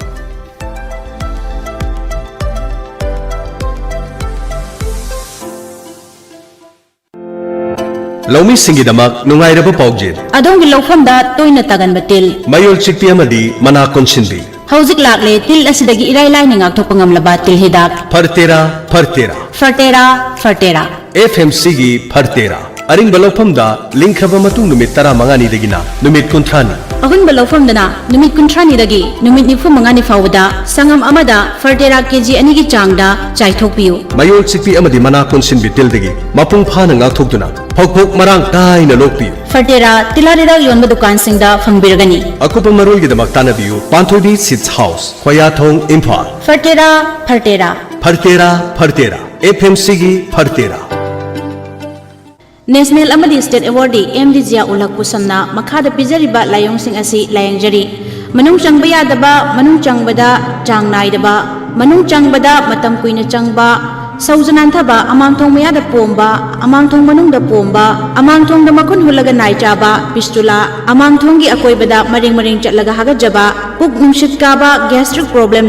ꯂꯧꯃꯤꯁꯤꯡꯒꯤꯗꯃꯛ ꯅꯨꯡꯉꯥꯏꯔꯕ ꯄꯥꯎꯖꯦꯜ꯫ ꯑꯗꯣꯝꯒꯤ ꯂꯧꯐꯝꯗ ꯇꯣꯏꯅ ꯇꯥꯒꯟꯕ ꯇꯤꯜ꯫ ꯃꯌꯣꯜ ꯆꯤꯛꯄꯤ ꯑꯃꯗꯤ ꯃꯅꯥ ꯀꯣꯟꯁꯤꯟꯕꯤ꯫ ꯍꯧꯖꯤꯛ ꯂꯥꯛꯂꯦ ꯇꯤꯜ ꯑꯁꯤꯗꯒꯤ ꯏꯔꯥꯏ ꯂꯥꯏꯅ ꯉꯥꯛꯊꯣꯛꯄ ꯉꯝꯂꯕ ꯇꯤꯜ ꯍꯤꯗꯥꯛ꯫ ꯐꯔꯇꯦꯔꯥ, ꯐꯔꯇꯦꯔꯥ꯫ ꯐꯔꯇꯦꯔꯥ, ꯐꯔꯇꯦꯔꯥ꯫ FMCꯒꯤ ꯐꯔꯇꯦꯔꯥ꯫ ꯑꯔꯤꯡꯕ ꯂꯧꯐꯝꯗ ꯂꯤꯡꯈ꯭ꯔꯕ ꯃꯇꯨꯡ ꯅꯨꯃꯤꯠ ꯇꯔꯥꯃꯉꯥꯅꯤꯗꯒꯤꯅ ꯅꯨꯃꯤꯠ ꯀꯨꯟꯊ꯭ꯔꯥꯅꯤ꯫ ꯑꯍꯨꯟꯕ ꯂꯧꯐꯝꯗꯅ ꯅꯨꯃꯤꯠ ꯀꯨꯟꯊ꯭ꯔꯥꯅꯤꯗꯒꯤ ꯅꯨꯃꯤꯠ ꯅꯤꯐꯨ ꯃꯉꯥꯅꯤ ꯐꯥꯎꯕꯗ ꯁꯪꯒꯝ ꯑꯃꯗ ꯐꯔꯇꯦꯔꯥ KG ꯑꯅꯤꯒꯤ ꯆꯥꯡꯗ ꯆꯥꯏꯊꯣꯛꯄꯤꯌꯨ꯫ ꯃꯌꯣꯜ ꯆꯤꯛꯄꯤ ꯑꯃꯗꯤ ꯃꯅꯥ ꯀꯣꯟꯁꯤꯟꯕꯤ ꯇꯤꯜꯗꯒꯤ ꯃꯄꯨꯡ ꯐꯥꯅ ꯉꯥꯛꯊꯣꯛꯇꯨꯅ ꯐꯧꯊꯣꯛ ꯃꯔꯥꯡ ꯀꯥꯏꯅ ꯂꯣꯛꯄꯤꯌꯨ꯫ ꯐꯔꯇꯦꯔꯥ ꯇꯤꯜꯍꯥꯠ ꯍꯤꯗꯥꯛ ꯌꯣꯟꯕ ꯗꯨꯀꯥꯟꯁꯤꯡꯗ ꯐꯪꯕꯤꯔꯒꯅꯤ꯫ ꯑꯀꯨꯞꯄ ꯃꯔꯣꯜꯒꯤꯗꯃꯛ ꯇꯥꯟꯅꯕꯤꯌꯨ ꯄꯥꯟꯊꯣꯏꯕꯤ Seeds House, ꯈꯣꯌꯥꯊꯣꯡ, ꯏꯝꯐꯥꯜ꯫ ꯐꯔꯇꯦꯔꯥ, ꯐꯔꯇꯦꯔꯥ꯫ ꯐꯔꯇꯦꯔꯥ, ꯐꯔꯇꯦꯔꯥ꯫ FMCꯒꯤ ꯐꯔꯇꯦꯔꯥ꯫ National ꯑꯃꯗꯤ state awardee ꯑꯦꯝ ꯗꯤ ꯖꯤꯌꯥ ꯎꯜ ꯍꯛ ꯄꯨꯁꯝꯅ ꯃꯈꯥꯗ ꯄꯤꯖꯔꯤꯕ ꯂꯥꯏꯑꯣꯡꯁꯤꯡ ꯑꯁꯤ ꯂꯥꯌꯦꯡꯖꯔꯤ: ꯃꯅꯨꯡ ꯆꯪꯕ ꯌꯥꯗꯕ, ꯃꯅꯨꯡ ꯆꯪꯕꯗ ꯆꯥꯡ ꯅꯥꯏꯗꯕ, ꯃꯅꯨꯡ ꯆꯪꯕꯗ ꯃꯇꯝ ꯀꯨꯏꯅ ꯆꯪꯕ, ꯁꯧꯖ ꯅꯥꯟꯊꯕ, ꯑꯃꯥꯡꯊꯣꯡ ꯃꯌꯥꯗ ꯄꯣꯝꯕ, ꯑꯃꯥꯡꯊꯣꯡ ꯃꯅꯨꯡꯗ ꯄꯣꯝꯕ, ꯑꯃꯥꯡꯊꯣꯡꯗ ꯃꯈꯨꯟ ꯍꯨꯠꯂꯒ ꯅꯥꯏ ꯆꯥꯕ, fistula, ꯑꯃꯥꯡꯊꯣꯡꯒꯤ ꯑꯀꯣꯏꯕꯗ ꯃꯔꯦꯡ ꯃꯔꯦꯡ ꯆꯠꯂꯒ ꯍꯥꯒꯠꯆꯕ, ꯄꯨꯛ ꯅꯨꯡꯁꯤꯠ ꯀꯥꯕ, gastric problem